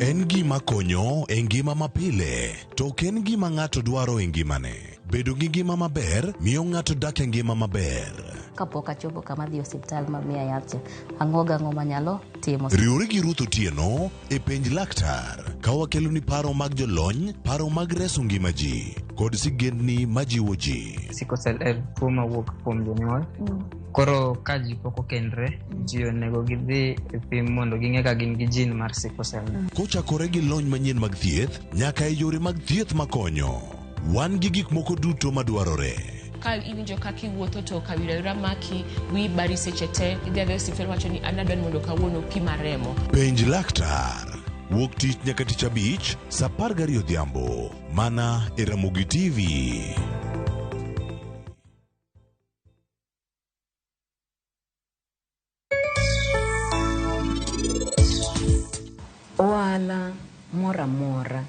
En gima konyo e ngima mapile, to ok en gima ng'ato dwaro e ngimane. Bedo gi ngima maber miyo ng'ato dak e ngima maber. Kapok achopo kama adhi e osiptal ma miya yath cha, ang'o gang'o manyalo timo. Riwri gi Ruth Otieno e Penj Laktar ka wakeloni paro mag jolony, paro mag reso ngima ji, kod sigendni majiwo ji. Sickle cell en tuo mawuok kuom jonyuol. Koro ka ji pok okendre, ji onego gidhi e pim mondo ging'e ka gin gi gene mar sickle cell. Kochakore gi lony manyien mag thieth nyaka e yore mag thieth makonyo, wan gi gik moko duto madwarore. Ka iwinjo kaka iwuotho to kawira wira maki, wiyi bari seche te, idhi adhiya e osiptal iwacho ni an adwa ni mondo kawuono pima remo. Penj laktar. Wuok tich nyaka tich abich, saa 12 odhiambo, mana e Ramogi TV. Ohala moro amora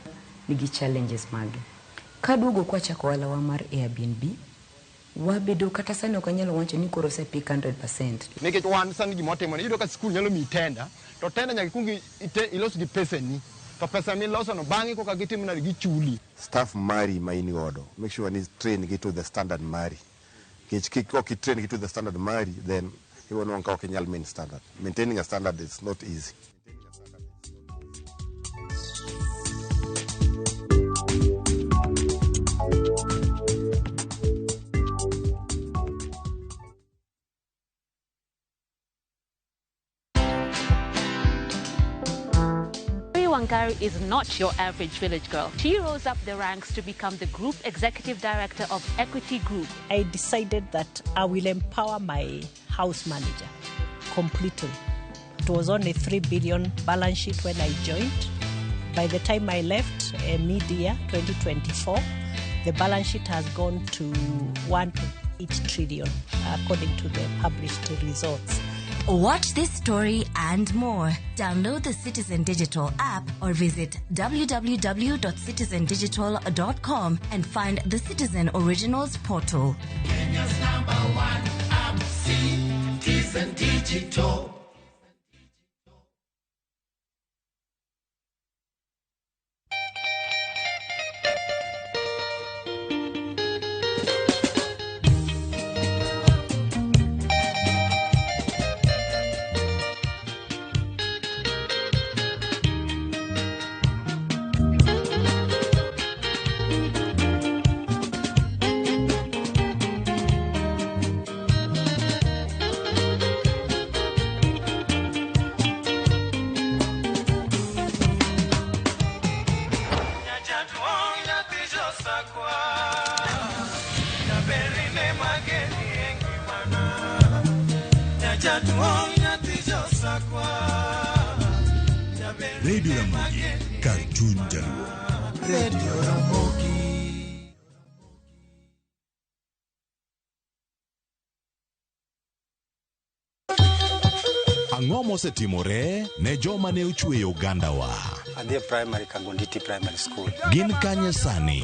nigi challenges mage. Kaduogo kwachako ohalawa mar Airbnb, wabedo kata sani ok anyal wacho ni koro ose pick 100%. Nikech wan sani gima watimo ni iyudo ka skul nyalo miyi tenda, to tenda nyaka ikwong ilos gi pesani, to pesa milosono bang'e koka gitimo nade gichuli. Staff mari ma in godo, make sure ni train gi to the standard mari. Nikech kik ok i train gi to the standard mari, then ibiro nwang'o ka ok inyal main standard. Maintaining a standard is not easy. Wangari is not your average village girl. She rose up the ranks to become the Group Executive Director of Equity Group. I decided that I will empower my house manager completely. It was only 3 billion balance sheet when I joined. By the time I left mid-year 2024, the balance sheet has gone to 1.8 8 trillion, according to the published results. Watch this story and more. Download the Citizen Digital app or visit www.citizendigital.com and find the Citizen Originals portal. Kenya's number one app, Citizen Digital. Radio Ramogi, kar chuny jaluo. Radio Ramogi. Ang'o mosetimore ne joma ne ochweyo ogandawa? Adhi e primary Kagonditi Primary School. Gin kanye sani?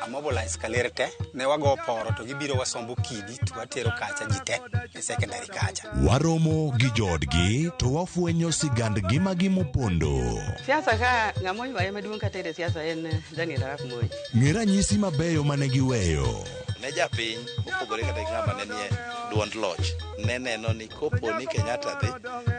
Amobilize kaler te, ne wago poro to gibiro wasombo kidi to watero kacha ji te e secondary kacha. Waromo gi joodgi to wafwenyo sigand ngimagi mopondo. Siasa ka ng'ama oywaye maduong' kata e siasa en Daniel Arap Moi. Ng'e ranyisi mabeyo mane giweyo. Ne japiny mopogore kata gi ng'ama ne nie duond loch ne neno ni kopo ni Kenyatta dhi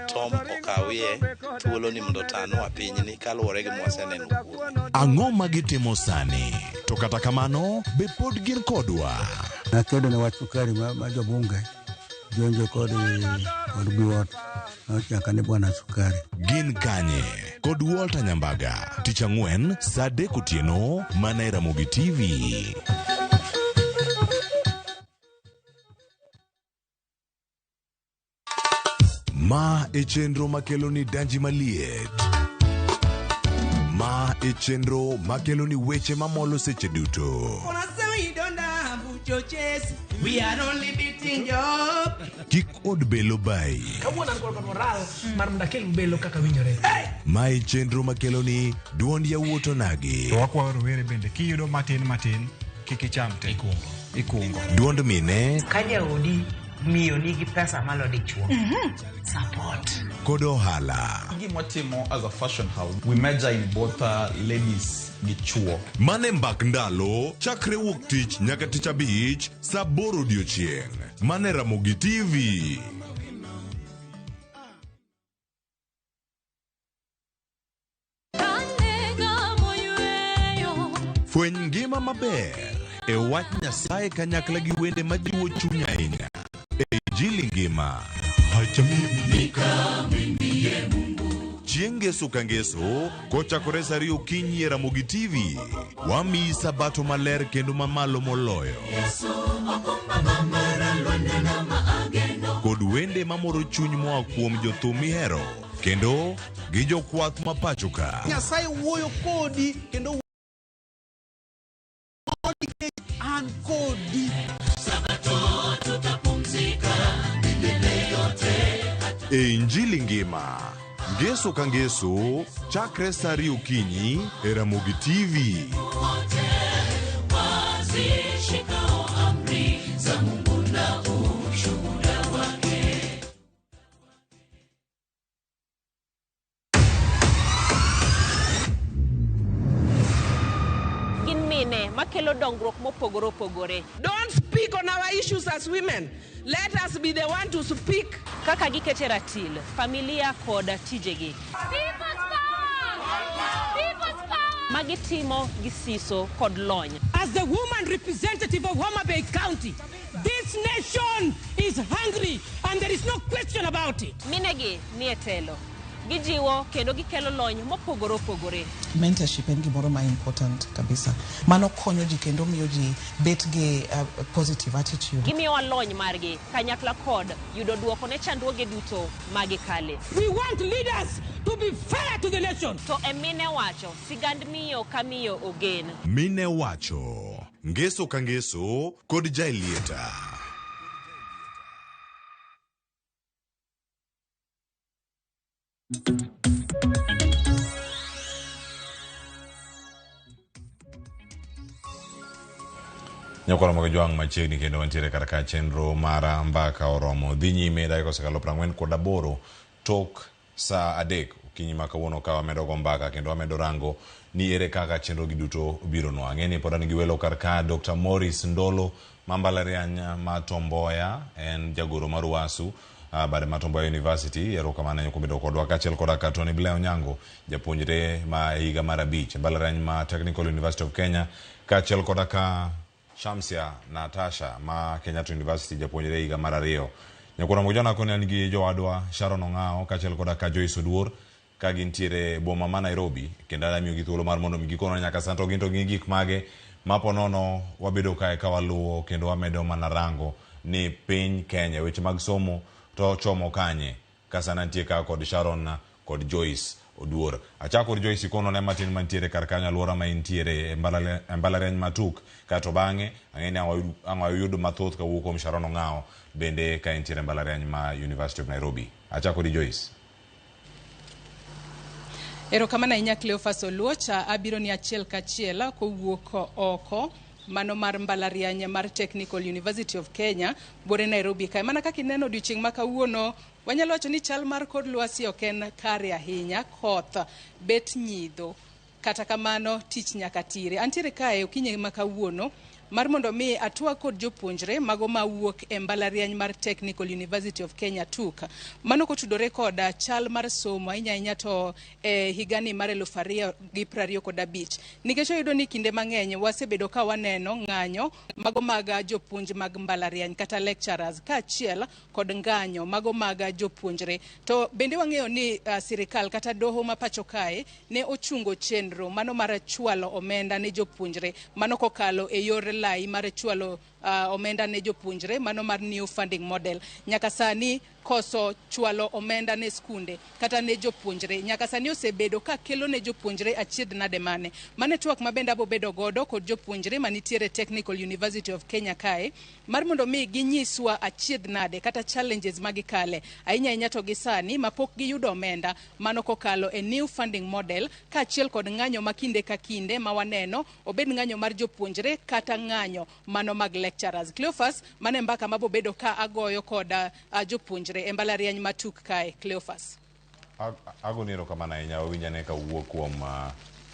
Tom okawie thuolo ni mondo otanwa pinyni kaluwore gi mwaseneno kuome. Ang'o ma gitimo sani? To kata kamano, be pod gin kodwa? Nakedo ne wach sukari ma jobunge jonjo kod kod biwot nochaka ni bwana sukari. Gin kanye? Kod Walter Nyambaga, tich ang'wen saa 3 otieno mana e Ramogi TV. Ma e chenro makelo ni danji maliet. Ma e chenro makelo ni weche mamolo seche duto. We are only beating job. Kik od belo bayi. Kawuono an kod moral mar mondo akel belo kaka winjore. Ma e chenro makelo ni duond yawuot onagi. To wakwayo rowere bende kiyudo matin matin kik icham te. Ikungo. Duond mine Ka jaodi miyo nigi pesa malo dichuo. Support. Kod ohala. Gima watimo as a fashion house, we major in both ladies gi chuo. Mane mbak ndalo chakre wuok tich nyaka tich abich saa 8 odiochieng'. Mane Ramogi TV. Fweny ngima maber e wach Nyasaye kanyakla gi wende majiwo chuny ahinya e Injili ngima. Chieng' Ngeso ka Ngeso kochakore saa 2 okinyi e Ramogi TV, wamiyi sabato maler kendo mamalo moloyo. Kod wende mamoro chuny moa kuom jothum mihero kendo gi jokwath ma pacho ka. Nyasaye wuoyo kodi kendo an kodi. Sabato tutapumzika milele yote. E Injili ngima, Ngeso ka Ngeso, chakre saa 2 okinyi e Ramogi TV. Wote wazishikao amri za Mungu na ushuhuda wake. Gin mine makelo dongruok mopogore opogore. Don't speak on our issues as women. Let us be the one to speak. Kaka gikete ratil, familia kod tijegi. Magitimo gi siso kod lony. As the woman representative of Homa Bay County, this nation is hungry and there is no question about it. Minegi nie telo. Gijiwo kendo gikelo lony mopogore opogore. Mentorship en gimoro ma important kabisa. Mano konyo ji kendo miyo ji bet gi positive attitude. Gimiyowa lony margi kanyakla kod yudo duoko ne chandruoge duto magikale. We want leaders to be fair to the nation. To e mine wacho, sigand miyo ka miyo ogen. Mine wacho, Ngeso ka Ngeso kod Jaelieta. Nyakwaro mag jwang' machiegni kendo wantiere kar ka chenro mar mbaka oromo dhi nyime dakika osekalo 48 tok saa 3 okinyi ma kawuono ka wamedo go mbaka kendo wamedo rango ni ere kaka chenro gi duto biro nwa. Ang'e ni pod an gi welo kar ka Dr. Maurice Ndolo ma mbalariany ma Tom Mboya, en jagoro mar UASU bade ma Tom Mboya University. Erokamano ahinya kuom bedo kodwa kaachiel koda ka Tony Blair Onyango, japuonjre ma higa mar 5 mbalariany ma Technical University of Kenya, kaachiel koda ka Shamsia Natasha ma Kenyatta University, japuonjre higa mar 2. Nyakwara Mojana koni an gi jowadwa Sharon Ong'ao kaachiel koda ka Joyce Oduor ka gintiere boma ma Nairobi, kendo adwa miyogi thuolo mar mondo mi gikonwa nyaka sani to gin to gin gik mage ma po nono wabedo kae ka waluwo kendo wamedo mana rango ni piny Kenya weche mag somo to chomo kanye. Ka sani antie ka kod Sharon kod Joyce Oduor. Achako kod Joyce, ikonwa ne matin mantiere kar kanyo alwora ma intiere e mbalariany matuk, kaeto bang'e ang'e ni ang' wayud mathoth kawuok kuom Sharon Ong'ao bende ka entiere e mbalariany ma University of Nairobi. Achako kod Joyce. Erokamano ahinya Cleophas Oluoch, abiro ni achiel kachiel kowuok oko mano mar mbalariany mar Technical University of Kenya buore Nairobi kae. Mana kaka ineno odiochieng' ma kawuono, wanyalo wacho ni chal mar kor lwasi ok en kare ahinya, koth bet nyidho. Kata kamano tich nyaka tire. Antiere kae okinyi ma kawuono mar mondo mi atwag kod jopuonjre mago mawuok e mbalariany mar Technical University of Kenya TUK. Mano kotudore kod chal mar somo ahinya ahinya to e higani mar 2025. Nikech oyudo ni kinde mang'eny wasebedo ka waneno ng'anyo mago mag jopuonj mag mbalariany kata lecturers kaachiel kod ng'anyo mago mag jopuonjre. To bende wang'eyo ni sirikal kata doho ma pacho kae ne ochungo chenro mano mar chwalo omenda ne jopuonjre mano kokalo e yor lai mar chwalo omenda ne jopuonjre mano mar new funding model. Nyaka sani koso chwalo omenda ne skunde kata ne jopuonjre nyaka sani osebedo ka kelo ne jopuonjre achiedh nade mane. Mane twak ma bende abo bedo godo kod jopuonjre manitiere Technical University of Kenya kae mar mondo mi ginyiswa achiedh nade kata challenges ma gikale ahinya ahinya to gi sani mapok giyudo omenda mano kokalo e new funding model kaachiel kod ng'anyo ma kinde ka kinde ma waneno obed ng'anyo mar jopuonjre kata ng'anyo mano mag lecturers. Cleophas, mane mbaka mabo bedo ka agoyo kod jopuonjre e mbalariany matuk kae. Cleophas. Agoni erokamano ahinya. Wawinj ane kawuok kuom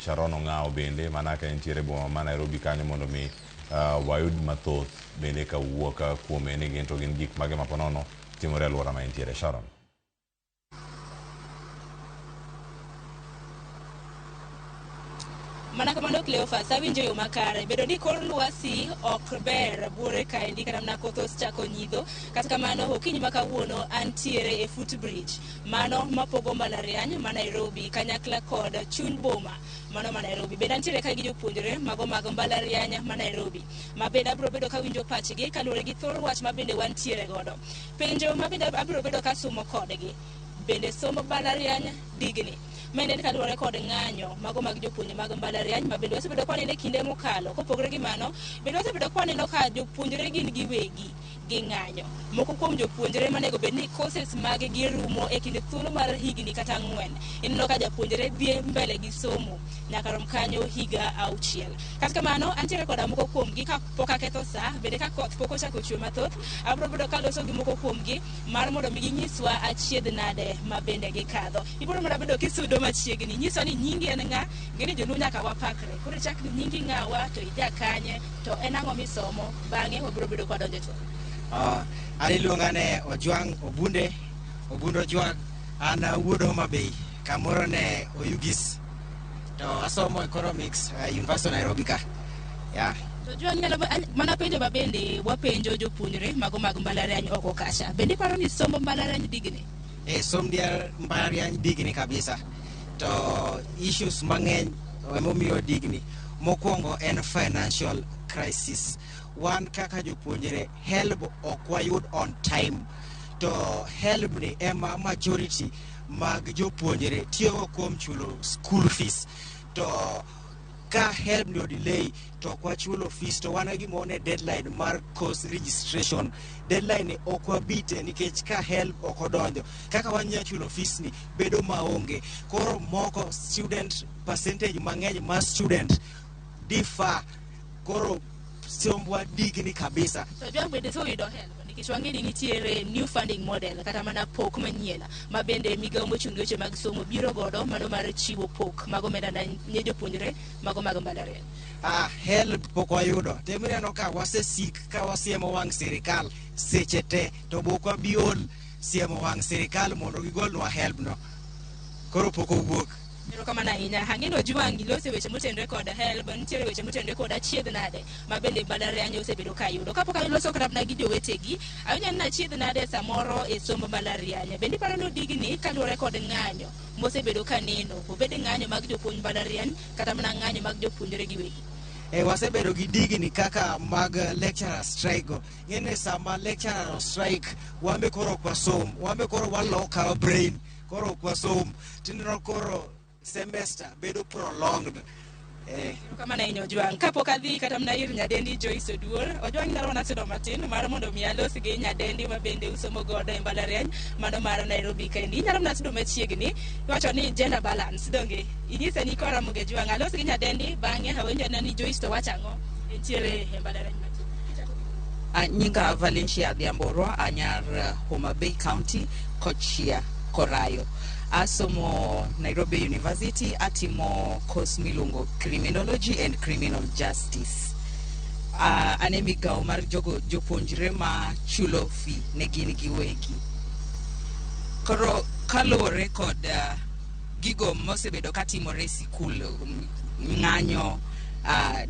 Sharon Ong'ao bende mana ka entiere boma ma Nairobi kanyo mondo mi wayud mathoth bende kawuok kuome ni gin to gin gik mage ma ponono timore e alwora ma entiere. Sharon. Mana kamano Cleophas, awinjo yo makare. Bedo ni kor lwasi ok ber buore kaendi kata mana koth osechako nyidho. Kata kamano okinyi ma kawuono antiere e footbridge mano mapogo mbalariany ma Nairobi kanyakla kod chuny boma mano ma Nairobi. Bende antiere ka gi jopuonjre mago mag mbalariany ma Nairobi ma bende abiro bedo kawinjo pachgi kaluwore gi thor wach ma bende wantiere godo. Penjo ma bende abiro bedo kasumo kodgi. Bende somo mbalariany digni. Mende en kaluwore kod ng'anyo mago mag jopuonje mag mbalariany ma bende wasebedo ka waneno e kinde mokalo. Kopogore gi mano, bende wasebedo ka waneno ka jopuonjre gin giwegi gi ng'anyo. Moko kuom jopuonjre manego bed ni courses mag gi rumo e kind thuolo mar higni kata 4. Ineno ka japuonjre dhi mbele gi somo nyaka rom kanyo higa 6. Kata kamano, antiere koda moko kuomgi ka pok aketho sa, bende ka koth pok ochako chwe mathoth, abiro bedo kaloso gi moko kuomgi mar mondo mi ginyiswa achiedh nade ma bende gikadho. Ibiro mana bedo kisudo machiegni, nyiswa ni nyingi en ng'a, ng'eni joluo nyaka wapakre. Koro ichak ni nyingi ng'awa, to ija kanye, to en ang'o misomo, bang'e wabiro bedo ka wadonjo e twak. An iluonga ne Ojwang' Obunde, Obundo Ojwang', an wuod Homa Bay, kamoro ne Oyugis. To asomo economics University of Nairobi ka. Yeah. To Ojwang' nyalo mana penjo ma bende wapenjo jopuonjre mago mag mbalariany oko kacha. Bende iparo ni somo mbalariany digni? E, som dier mbalariany digni kabisa. To issues mang'eny emomiyo digni. Mokwongo en financial crisis. Wan kaka jopuonjre HELB ok wayud on time. To HELB ni ema majority mag jopuonjre tiyogo kuom chulo school fees. To Ka HELB ni odelay to ok wachulo fees, to wan gi gimoro ne deadline mar course registration. Deadline ni ok wabite nikech ka HELB ok odonjo, kaka wanyalo chulo fees ni bedo maonge. Koro moko student, percentage mang'eny mar student defer, koro sombwa digni kabisa. To Ojwang bende oseyudo HELB, nikech wang'e ni nitiere new funding model kata mana pok manyien ma bende migawo mochung' ne weche mag somo biro godo, mano mar chiwo pok mag omenda ne jopuonjre mago mag mbalariany. Ah, HELB pok wayudo. Temineno ka wasesik ka wasiemo wang' sirikal seche te, to bok wabi ol siemo wang' sirikal mondo gigolnwa HELB no. Koro pok owuok. Erokamano ahinya. Ang'e ni Ojwang ilose weche motenore kod HELB, nitiere weche motenore kod achiedh nade ma bende mbalariany osebedo ka yudo. Kapok aloso kata mana gi jowetegi, awinjo ni achiedh nade samoro e somb mbalariany. Bende iparo ni odigni kaluwore kod ng'anyo mosebedo ka neno, obed ng'anyo mag jopuonj mbalariany kata mana ng'anyo mag jopuonjre giwegi? Wasebedo gi digni kaka mag lecturer strike go. Ng'ene sama lecturer o strike, wambe koro ok wasom, wambe koro walok our brain, koro ok wasom. Tineno koro semester bedo prolonged. Erokamano ahinya, Ojwang'. Kapok adhi kata mana ir nyadendi Joyce Oduor, Ojwang' inyalo mana sudo matin mar mondo mi alos gi nyadendi ma bende usomo godo e mbalariany mano mar Nairobi kaendi. Inyalo mana sudo machiegni, iwacho ni gender balance, donge? Inyisa ni kora Ramogi Ojwang', alos gi nyadendi, bang'e awinjo ni Joyce to wacho ang'o entiere e mbalariany machiegni. Nyinga Valencia Adhiamborwa, anyar Homa Bay County, Kochia, Korayo. Asomo Nairobi University, atimo course miluongo Criminology and Criminal Justice. An e migawo mar jogo jopuonjre ma chulo fee ne gin giwegi. Koro kaluwore kod gigo mosebedo katimore e sikul, ng'anyo,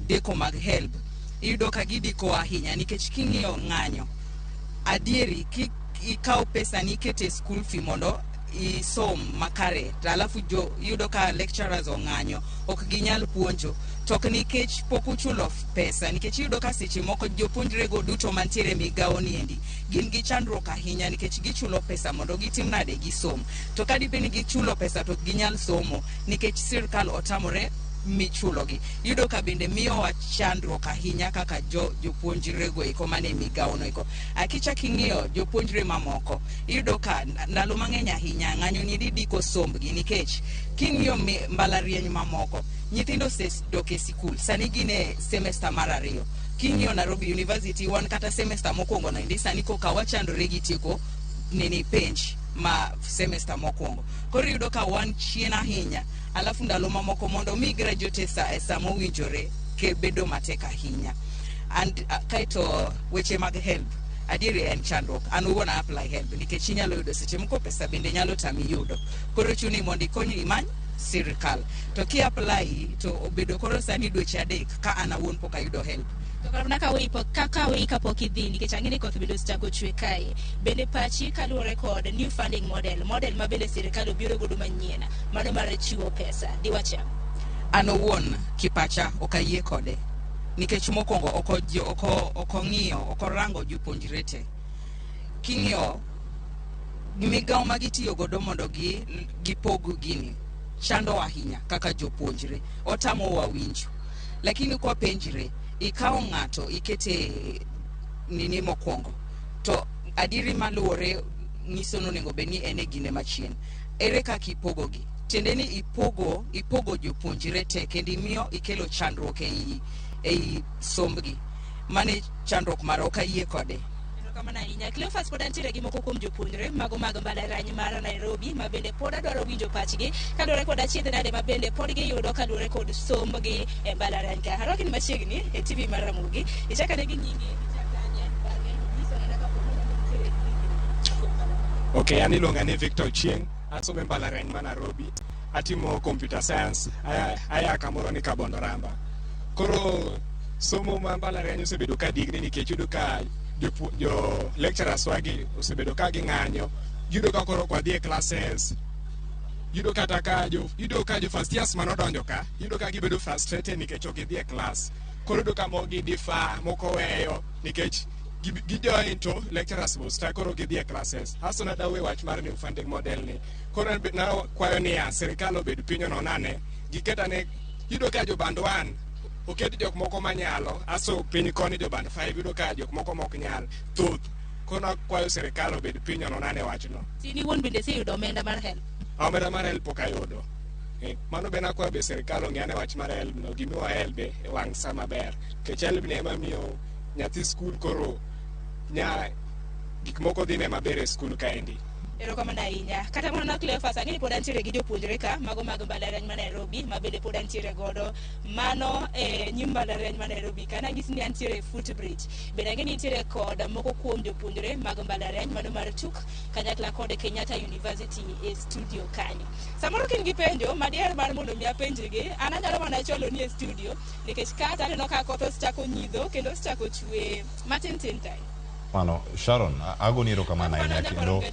deko mag HELB, iyudo ka gidiko ahinya nikech king'iyo ng'anyo adieri ki ikawo pesa ni ikete school fee mondo isom makare, to alafu jo iyudo ka lecturers ong'anyo, ok ginyal puonjo, to ok nikech pok uchulo pesa, nikech iyudo ka seche moko jopuonjre go duto mantiere e migawo ni endi gin gi chandruok ahinya nikech gichulo pesa mondo gitim nade, gisom, to ka dipo ni gichulo pesa to ok ginyal somo nikech sirkal otamore michulogi, iyudo ka bende miyowa chandruok ahinya kaka jo jopuonjre go eko mane migawo no eko. Akichak ing'iyo jopuonjre mamoko, iyudo ka ndalo mang'eny ahinya ng'anyo ni diko sombgi, nikech king'iyo mbalariany mamoko, nyithindo osedok e sikul, sani gin e semester mar ariyo. King'iyo Nairobi University, wan kata semester mokwongo noendi sani koka wachandore gi tieko nini penj ma semester mokwongo. Koro iyudo ka wan chien ahinya, alafu ndalo mamoko mondo mi graduate e sa mowinjore ke bedo matek ahinya. And kaeto weche mag HELB, adieri en chandruok. An owuon a apply HELB nikech inyalo yudo seche moko pesa bende nyalo tami yudo, koro chuni mondo ikony imany sirikal, to ki apply to obedo koro sani dweche 3 ka an awuon pok ayudo HELB. To kata mana ka weyi kapok idhi, nikech ang'e ni koth bende osechako chwe kae, bende pachi kaluwore kod new funding model ma bende sirikal obiro godo manyien, mano mar chiwo pesa, diwach ang'o? An owuon kipacha ok ayie kode, nikech mokwongo ok ong'iyo, ok orango jopuonjre te. King'iyo migawo ma gitiyo godo mondo gipog gini, chando ahinya kaka jopuonjre, otamowa winjo. Lakini kwapenjre, ikawo ng'ato ikete nini mokwongo, to adieri maluwore nyiso nonego bed ni en e gine machien. Ere kaka ipogogi? Tiende ni ipogo jopuonjre te, kendo imiyo ikelo chandruok ei sombgi. Mane chandruok mara, ok ayie kode. Erokamano ahinya, Cleophas. Pod antiere gi moko kuom jopuonjre mago mag mbalariany mar Nairobi ma bende pod adwaro winjo pachgi kaluwore kod achiedh nade ma bende pod giyudo kaluwore kod sombgi e mbalariany ka. Arwaki ni machiegni e TV mar Ramogi. Ichakane gi nyingi, ichak kanye, bang'e inyiso oganda kapo ni nitiere. Ok, an iluonga ni Victor Ochieng', asomo e mbalariany ma Nairobi. Atimo computer science, aya kamoro ni Kabondo Ramba. Koro somo ma mbalariany osebedo ka digni nikech yudo ka jo lecturers wagi osebedo ka ging'anyo, yudo ka koro ok wadhi e classes, yudo kata ka jo yudo ka jo first years manodonjo ka, yudo ka gibedo frustrated nikech ok gidhi e class. Koro yudo ka moko gidefer, moko weyo nikech gi join to lecturers will strike, koro gidhi e classes. Aso nadawe wach mar new funding model ni. Koro an nakwayo niya, sirikal obed piny onon ane, giket ane Iyudo ka jo band 1 oket jok moko manyalo, aso piny koni jo band 5 iyudo ka jok moko mok nyal thoth. Koro nakwayo sirikal obed piny onon ane wachno. In iwuon bende iseyudo omenda mar HELB? Omenda mar HELB pok ayudo. Mano be nakwayo be sirikal ong'i ane wach mar HELB no, gimiwa HELB e wang' sa maber. Nikech HELB ni ema miyo nyathi skul koro nya gik moko dhine maber e skul kaendi. Erokamano ahinya. Kata mana Cleophas, ang'e ni pod antiere gi jopuonjre ka, mago mag mbalariany ma Nairobi, ma bende pod antiere godo. Mano e nyim mbalariany ma Nairobi ka. Nanyisi ni antiere e footbridge. Bende ang'e ni nitiere kod moko kuom jopuonjre mag mbalariany mano mar TUK, kanyakla kod Kenyatta University e studio kanyo. Samoro ka in gi penjo, madiher mar mondo mi apenjgi, an anyalo mana chwalo ni e studio, nikech kata aneno ka koth osechako nyidho, kendo osechako chwe matin tin time. Mano, Sharon, agoni erokamano ahinya kendo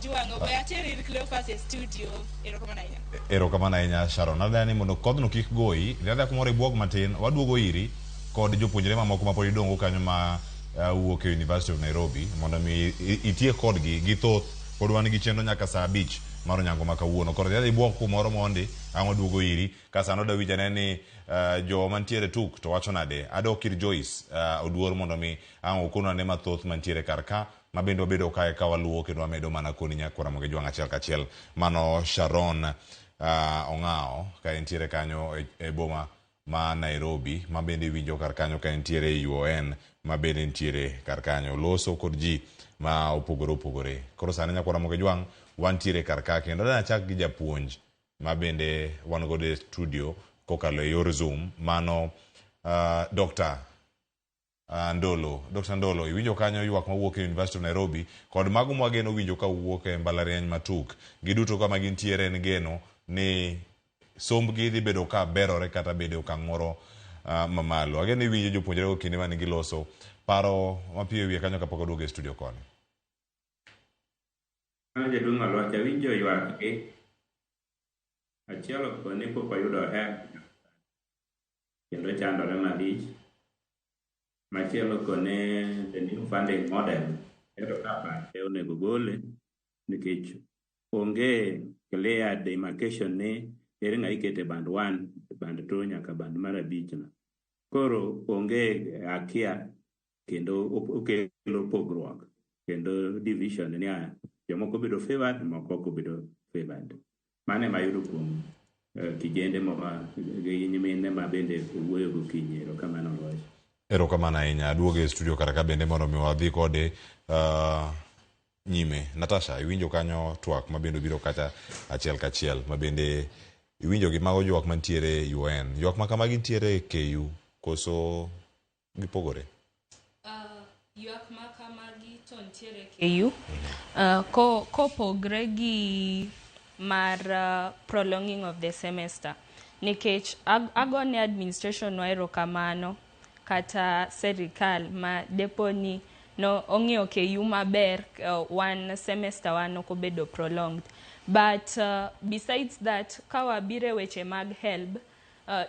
erokamano ahinya Sharon. Adwa ni mondo kodhno kik goyi, dhi adhiya kumoro ibuog matin, waduogo iri kod jopuonjre mamoko ma pod idong'o kanyo ma wuok e University of Nairobi mondo mi itiek kodgi gi thoth. Pod wan gi chenro nyaka saa 5 mar onyango ma kawuono. Koro dhi adhiya ibuog kumoro mondi, ang' waduogo iri. Ka sano dawinj ane ni jo mantiere TUK to wacho nade. Adok ir Joyce Oduor mondo mi ang' okonwa ane mathoth mantiere kar ka, ma bende wabedo kae ka waluwo kendo wamedo mana koni nyaka Ramogi Jwang' achiel kachiel. Mano Sharon Ong'ao ka entiere kanyo e boma ma Nairobi, ma bende iwinjo kar kanyo ka entiere e UON, ma bende nitiere kar kanyo loso kod ji ma opogore opogore. Koro sani nyaka Ramogi Jwang' wantiere kar ka kendo adwa achak gi japuonj ma bende wan godo e studio kokalo e yor Zoom, mano Dr. Ndolo. Dr. Ndolo, iwinjo kanyo ywak mawuok e University of Nairobi kod mago mwageno winjo kawuok e mbalariany ma TUK. Giduto kama gintiere en geno ni sombgi dhi bedo ka berore kata bedo e okang' moro mamalo. Ageno iwinjo jopuonjrego kinde mane giloso paro mapiyo e wiye kanyo kapok oduogo e studio koni. Jaduong' Oluoch, awinjo ywak gi. Achiel okoni pok oyudo HELB kendo chandore malich. Machielo kone the new funding model ero ka pache onego gole nikech onge clear demarcation ni ere ng'a ikete band 1, band 2 nyaka band mar 5 no. Koro onge akia kendo okelo pogruok kendo division ni jomoko bedo favored, moko ok obedo favored. Mano ema ayudo kuom kijende gi nyimine ma bende owuoyo gokinyi. Erokamano Oluoch. Erokamano ahinya. Aduogo e studio kar ka bende mondo mi wadhi kode nyime. Natasha, iwinjo kanyo twak ma bende obiro kacha achiel kachiel, ma bende iwinjo gi mago ywak mantiere UN. Ywak ma kamagi nitiere KU koso gipogore? Ywak ma kamagi to nitiere KU. Kopogre gi mar prolonging of the semester. Nikech agone administration wa erokamano kata serikal ma depo ni no ong'iyo KU maber, one semester wan ok obedo prolonged. But besides that, ka wabiro e weche mag HELB,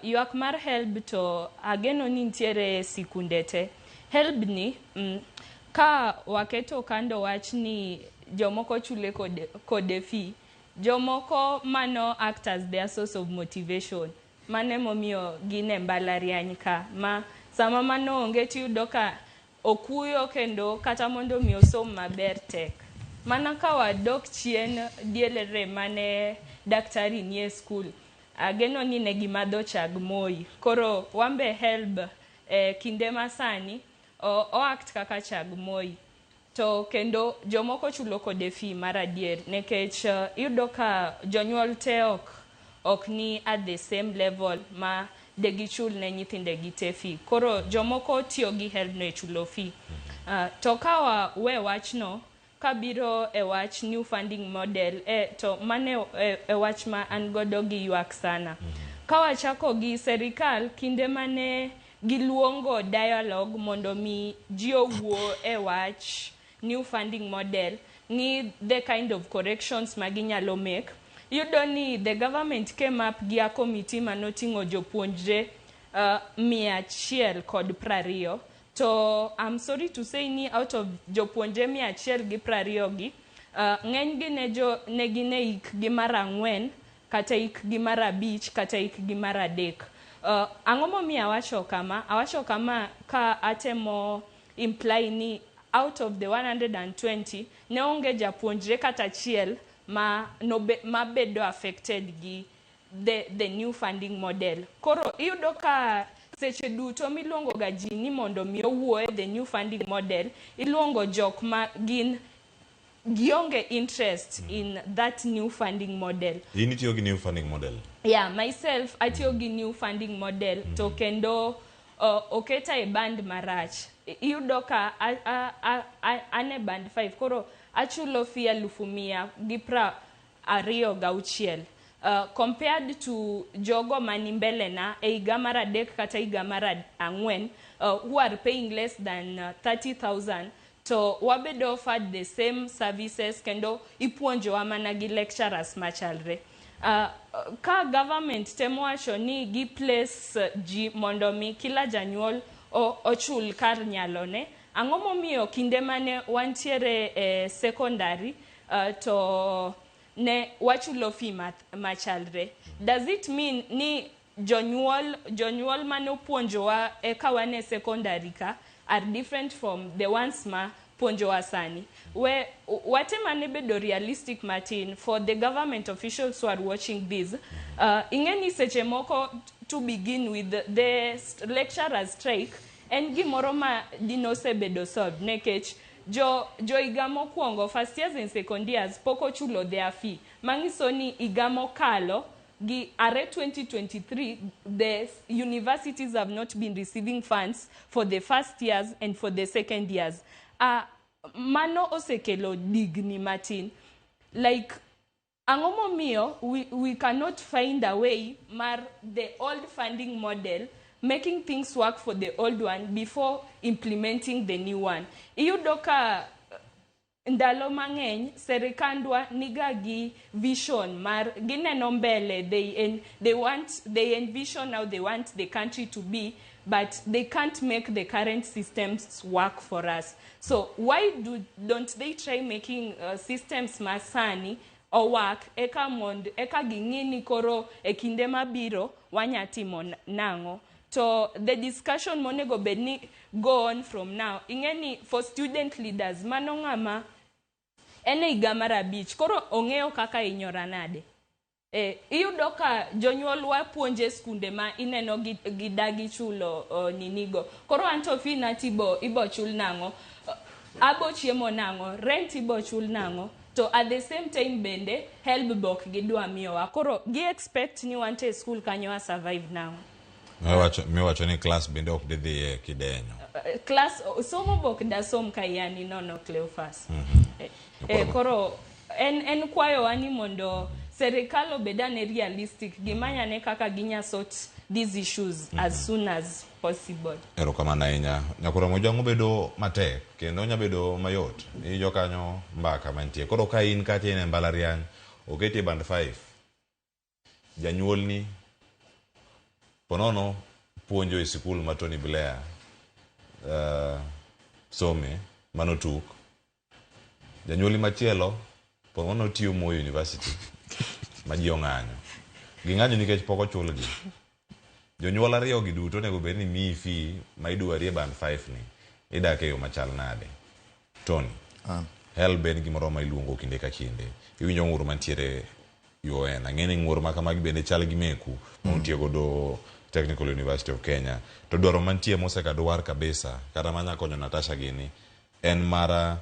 ywak mar HELB to ageno ni nitiere sikunde te. HELB ni, ka waketo kando wach ni jomoko chule kode fee, jomoko mano act as their source of motivation. Mano emomiyo gin e mbalariany ka. Ma sama mano onge tiyudo ka okuyo kendo kata mondo mi osom maber tek. Mana ka wadok chien diere mane daktari nie skul, ageno ni ne gimadho chag Moi. Koro wambe HELB kinde masani o act kaka chag Moi. To kendo jomoko chulo kode fee mar adier nikech iyudo ka jonyuol te ok ni at the same level ma de gichul ne nyithindegi te fee. Koro jomoko tiyo gi HELB no e chulo fee. To ka wawe wachno, kabiro e wach new funding model, to mano e wach ma an godo gi ywak sana. Ka wachako gi serikal, kinde mane giluongo dialogue mondo mi ji owuo e wach new funding model, ng'i the kind of corrections ma ginyalo make. Iyudo ni the government came up gi a committee manoting'o jopuonjre 120. To I'm sorry to say ni out of jopuonjre 120 gi, ng'eny gi ne gin e hikgi mar 4 kata hikgi mar 5 kata hikgi mar 3. Ang'o momiyo awacho kama? Awacho kama ka atemo imply ni out of the 120 ne onge japuonjre kata achiel ma nobe, ma bedo affected gi the new funding model. Koro iyudo ka seche duto miluongo ga ji ni mondo mi owuo e the new funding model, iluongo jok ma gin gionge interest in that new funding model. In itiyo gi new funding model? Yeah, myself atiyo gi new funding model to kendo oketa e band marach. Iyudo ka an e band 5, koro achulo fee 126,000. Compared to jogo mani mbele na e higa mar 3 kata higa mar 4 who are paying less than 30,000, to wabedo offered the same services kendo ipuonjowa mana gi lecturers machalre. Ka government temo wacho ni gi place ji mondo mi kila janyuol ochul kar nyalone, ang'o momiyo kinde mane wantiere e secondary to ne wachulo fee machalre? Does it mean ni jonyuol mane opuonjowa eka wan e secondary ka are different from the ones ma puonjowa sani? We watem ane bedo realistic matin for the government officials who are watching this. Ing'e ni seche moko, to begin with, the lecturers strike en gimoro ma dinosebedo solved nikech jo higa mokwongo, first years and second years, pok ochulo their fee, manyiso ni higa mokalo gi are 2023 the universities have not been receiving funds for the first years and for the second years. Mano osekelo digni matin. Like, ang'o momiyo we cannot find a way mar the old funding model, making things work for the old one before implementing the new one? Iyudo ka ndalo mang'eny serikandwa niga gi vision mar gineno mbele, they envision how they want the country to be, but they can't make the current systems work for us. So why don't they try making systems masani owak eka mond eka ging'i ni koro e kinde mabiro wanya timo nang'o? To the discussion monego bed ni go on from now, ing'e ni for student leaders, mano ng'ama en e higa mar 5 koro ong'eyo kaka inyora nade. Iyudo ka jonyuol wa puonje skunde ma ineno gi dagi chulo ninigo. Koro anto fee na tibo ibo chul nang'o? Abo chiemo nang'o? Rent ibo chul nang'o? To at the same time bende HELB bok gidwa miyowa. Koro gi expect ni wante e school kanyo wa survive nang'o? Miwacho ni class bende ok didhiye kidenyo. Class somo bok dasom ka yani nono, Cleophas. Koro en kwayowa ni mondo serikal obed ane realistic, gimanyane kaka ginya sort these issues as soon as possible. Erokamano ahinya. Nyakoro Mojwang' obedo matek kendo onya bedo mayot. Iwinjo kanyo mbaka mantie. Koro ka in kacha in e mbalariany, oketi e band 5. Janyuolni ponono puonjo e sikul ma Tony Blair some mano tuk. Janyuolni machielo ponono tiyo Moi University ma ji ong'anyo. Ging'anyo nikech pok ochulgi. Jonyuol ariyo gi duto onego bed ni miyi fee ma idwari e band 5 ni. Idak e yo machal nade? Tony. HELB en gimoro ma iluongo kinde ka kinde. Iwinjo ng'ur mantiere UoN. Ang'e ni ng'ur ma kamagi bende chal gi meku ma untie godo Technical University of Kenya. To dwaro mantie mosekadwar kabisa kata manya konyo Natasha gini en mara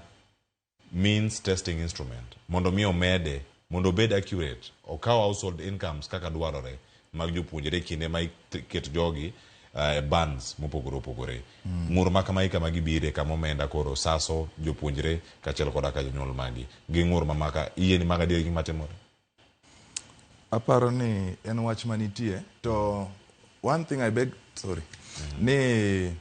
means testing instrument mondo mi omede mondo obed accurate, okaw household incomes kaka dwarore mag jopuonjre kinde ma iket jogi e bands mopogore opogore. Ng'ur ma kamagi kama gibire kama omenda koro saso jopuonjre kaachiel koda ka jonyuol magi. Gi ng'ur ma maka iyie ni mago adier gima timore? Aparo ni en wach manitie to one thing I beg, sorry, ni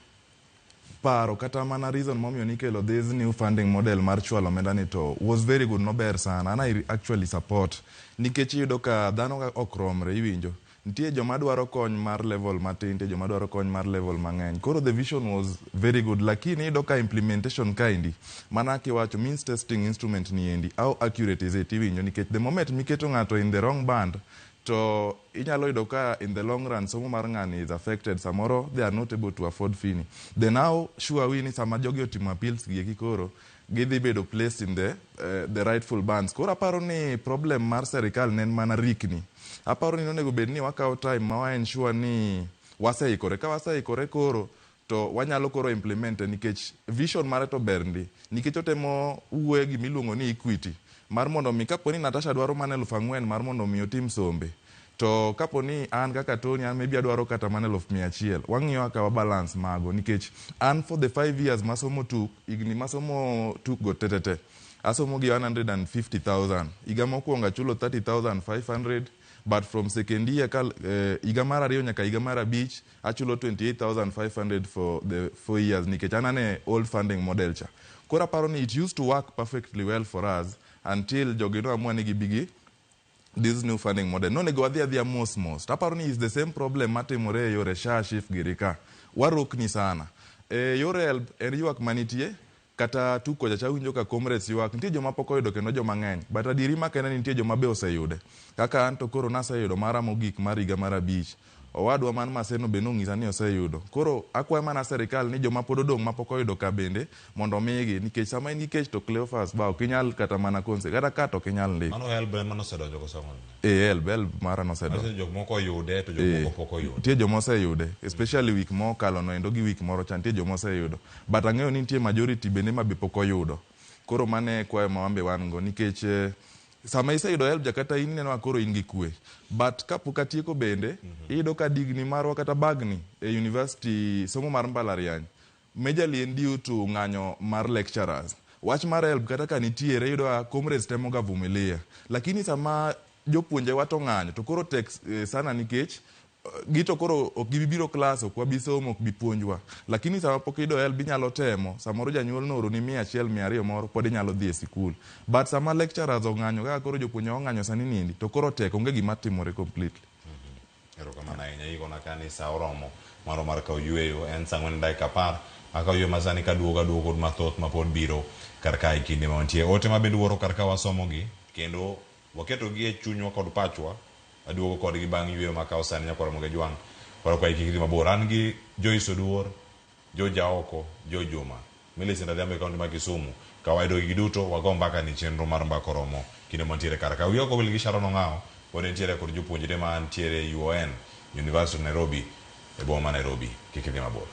paro kata mana reason momiyo nikelo this new funding model mar chwalo omenda ni to was very good, nober sana. An I actually support nikech iyudo ka dhano ka ok romre. Iwinjo nitie joma dwaro kony mar level matin, nitie joma dwaro kony mar level mang'eny. Koro the vision was very good, lakini iyudo ka implementation kaendi mana kiwacho means testing instrument ni endi, how accurate is it? Iwinjo nikech the moment miketo ng'ato in the wrong band To inyalo yudo ka in the long run somo mar ng'ani is affected. Samoro they are not able to afford fee ni. Then how sure are we ni sama jogi otimo appeals gi eki koro gidhi bedo placed in the rightful bands. Koro aparo ni problem mar serikal ne en mana rikni. Aparo ni nonego bed ni wakawo time ma wa ensure ni waseikore. Ka waseikore koro to wanyalo koro implement nikech vision mare to ber ndi. Nikech otemo wuoye gimiluongo ni equity mar mondo mi kapo ni Natasha dwaro mana 4,000 mar mondo mi otim sombe, to kapo ni an kaka Tony an maybe adwaro kata mana 100,000, wang'iyo kaka wa balance mago. Nikech an for the 5 years masomo tuk, higni masomo tuk go tetete asomo gi 150,000. Higa mokwongo achulo 30,500, but from second year ka higa mar ariyo nyaka higa mar abich achulo 28,500 for the 4 years, nikech an ane old funding model cha. Koro aparo ni it used to work perfectly well for us until jogi no amua ni gibigi this new funding model. Nonego wadhi adhiya mos mos. Aparo ni is the same problem matimore e yore SHA, SHIF giri ka. Warokni sana. E yore HELB en ywak manitie, kata tuk kocha cha winjo ka comrades ywak. Nitie joma pok oyudo kendo joma ng'eny. But adieri makende ni nitie joma be oseyude. Kaka an to koro naseyudo mara mogik mar higa mar abich. Owadwa man Maseno be nong'isa ni oseyudo. Koro akwayo mana serikal ni joma pod odong' mapok oyudo ka bende mondo omigi, nikech sama in gi kech to Cleophas ba ok inyal kata mana konse kata ka to ok inyal ndiko. Mano HELB ema nosedonjo koso ang'o? Eh, HELB mara nosedonjo. Manyiso ni jok moko oyude to jok moko pok oyudo. Nitie joma oseyude, especially week mokalo no endo gi week moro cha nitie joma oseyudo. But ang'eyo ni nitie majority bende ma be pok oyudo. Koro mano e kwayo ma wan be wan go nikech sama iseyudo HELB ja kata in ineno ka koro in gi kwe. But kapok atieko bende, iyudo ka digni marwa kata bagni e university somo mar mbalariany majorly en due to ng'anyo mar lecturers. Wach mar HELB kata ka nitiere iyudo ka comrades temo ga vumilia. Lakini sama jopuonjewa to ng'anyo to koro tek sana nikech gito koro ok gibi biro klas, ok wabi somo, ok bi puonjwa. Lakini sama pok iyudo HELB inyalo temo, samoro janyuol nooroni 100, 200 moro pod inyalo dhi e sikul. But sama lecturers ong'anyo kaka koro jopuonje ong'anyo sani nindi, to koro tek, onge gima timore completely. Erokamano ahinya, ikona ka ni sa oromo maro mar kawo yueyo, en sa 4:10. Akawo yueyo masani kaduogo aduogo kod mathoth ma pod biro kar kae kinde ma wantie. Ote ma bende wuoro kar ka wasomogi kendo waketogi e chunywa kod pachwa. Aduogo kodgi bang' yueyo makawo sani nyakwar Ramogi Ajwang'. Koro kwayi kik idhi mabor. An gi Joyce Oduor, Jo Jaoko, Jo Juma, Millicent Adhiambo e kaunti ma Kisumu. Ka wayudo gigi duto, wago mbaka ni chenro mar mbaka oromo kinde mantiere kar ka. Wiya ok owil gi Sharon Ong'awo, pod entiere kod jopuonjre ma ntiere UoN, University of Nairobi, e boma ma Nairobi. Kik idhi mabor.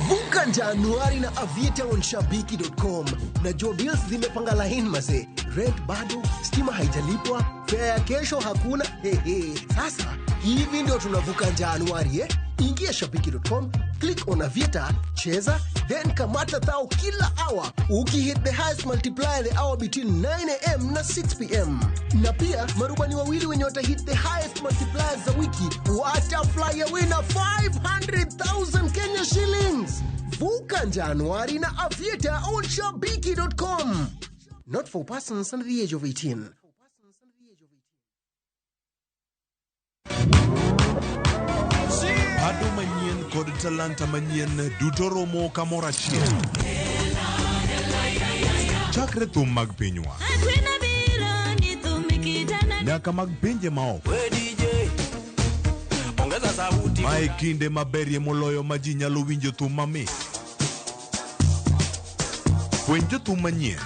Vuka Januari na Aviator on shabiki.com. Najua bills zimepanga line maze. Rent bado, stima haijalipwa, fare ya kesho hakuna. Hehe. Sasa hivi ndio tunavuka Januari eh? Ingia shabiki.com, click on Aviator, cheza, then kamata thao kila hour. Ukihit the highest multiplier the hour between 9 a.m. na 6 p.m. Na pia marubani wawili wenye watahit the highest multipliers za wiki wata fly away na 500,000 Kenya shillings. Vuka Januari na Aviator on shabiki.com. Not for persons under the age of 18. Ado manyien kod talanta manyien duto romo kamoro achiel. Chakre thum mag pinywa nyaka mag pinje maoko. Mae kinde maberie moloyo ma ji nyalo winjo thum mamit. Fweny jothum manyien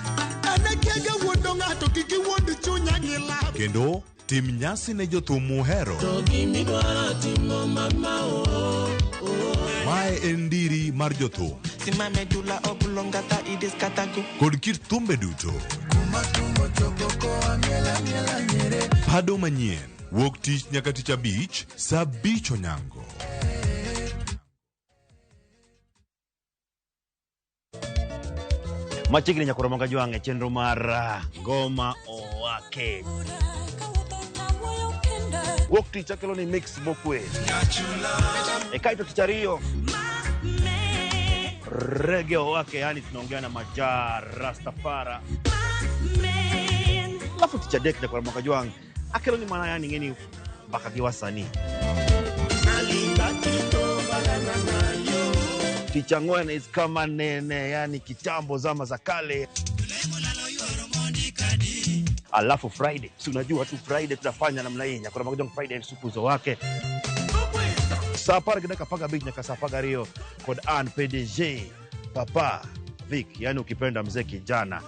kendo tim nyasi ne jothum muhero. Mae en ndiri mar jothum kod kit thumbe duto. Pado manyien wuok tich nyaka tich abich saa 5 onyango. Machiegni nyaka Ramogi Ajwang' e chenro mar Ngoma Owake. Wuok tich akelo ni mix mokwe. E kaito tich ariyo Reggae Owake, yani tunaongea na Maja Rastafara. Alafu tich adek nyaka Ramogi Ajwang' akelo ni mana yani ng'eni mbaka gi wasanii. Tich ang'wen is kama nene, yani kitambo, zama za kale. Alafu Friday, si unajua tu Friday tutafanya namna hii, nyakora magojong Friday supuzo wake saa apar gi dakika 15 nyaka saa 12 kod an PDG Papa Vic, yani ukipenda mzee kijana.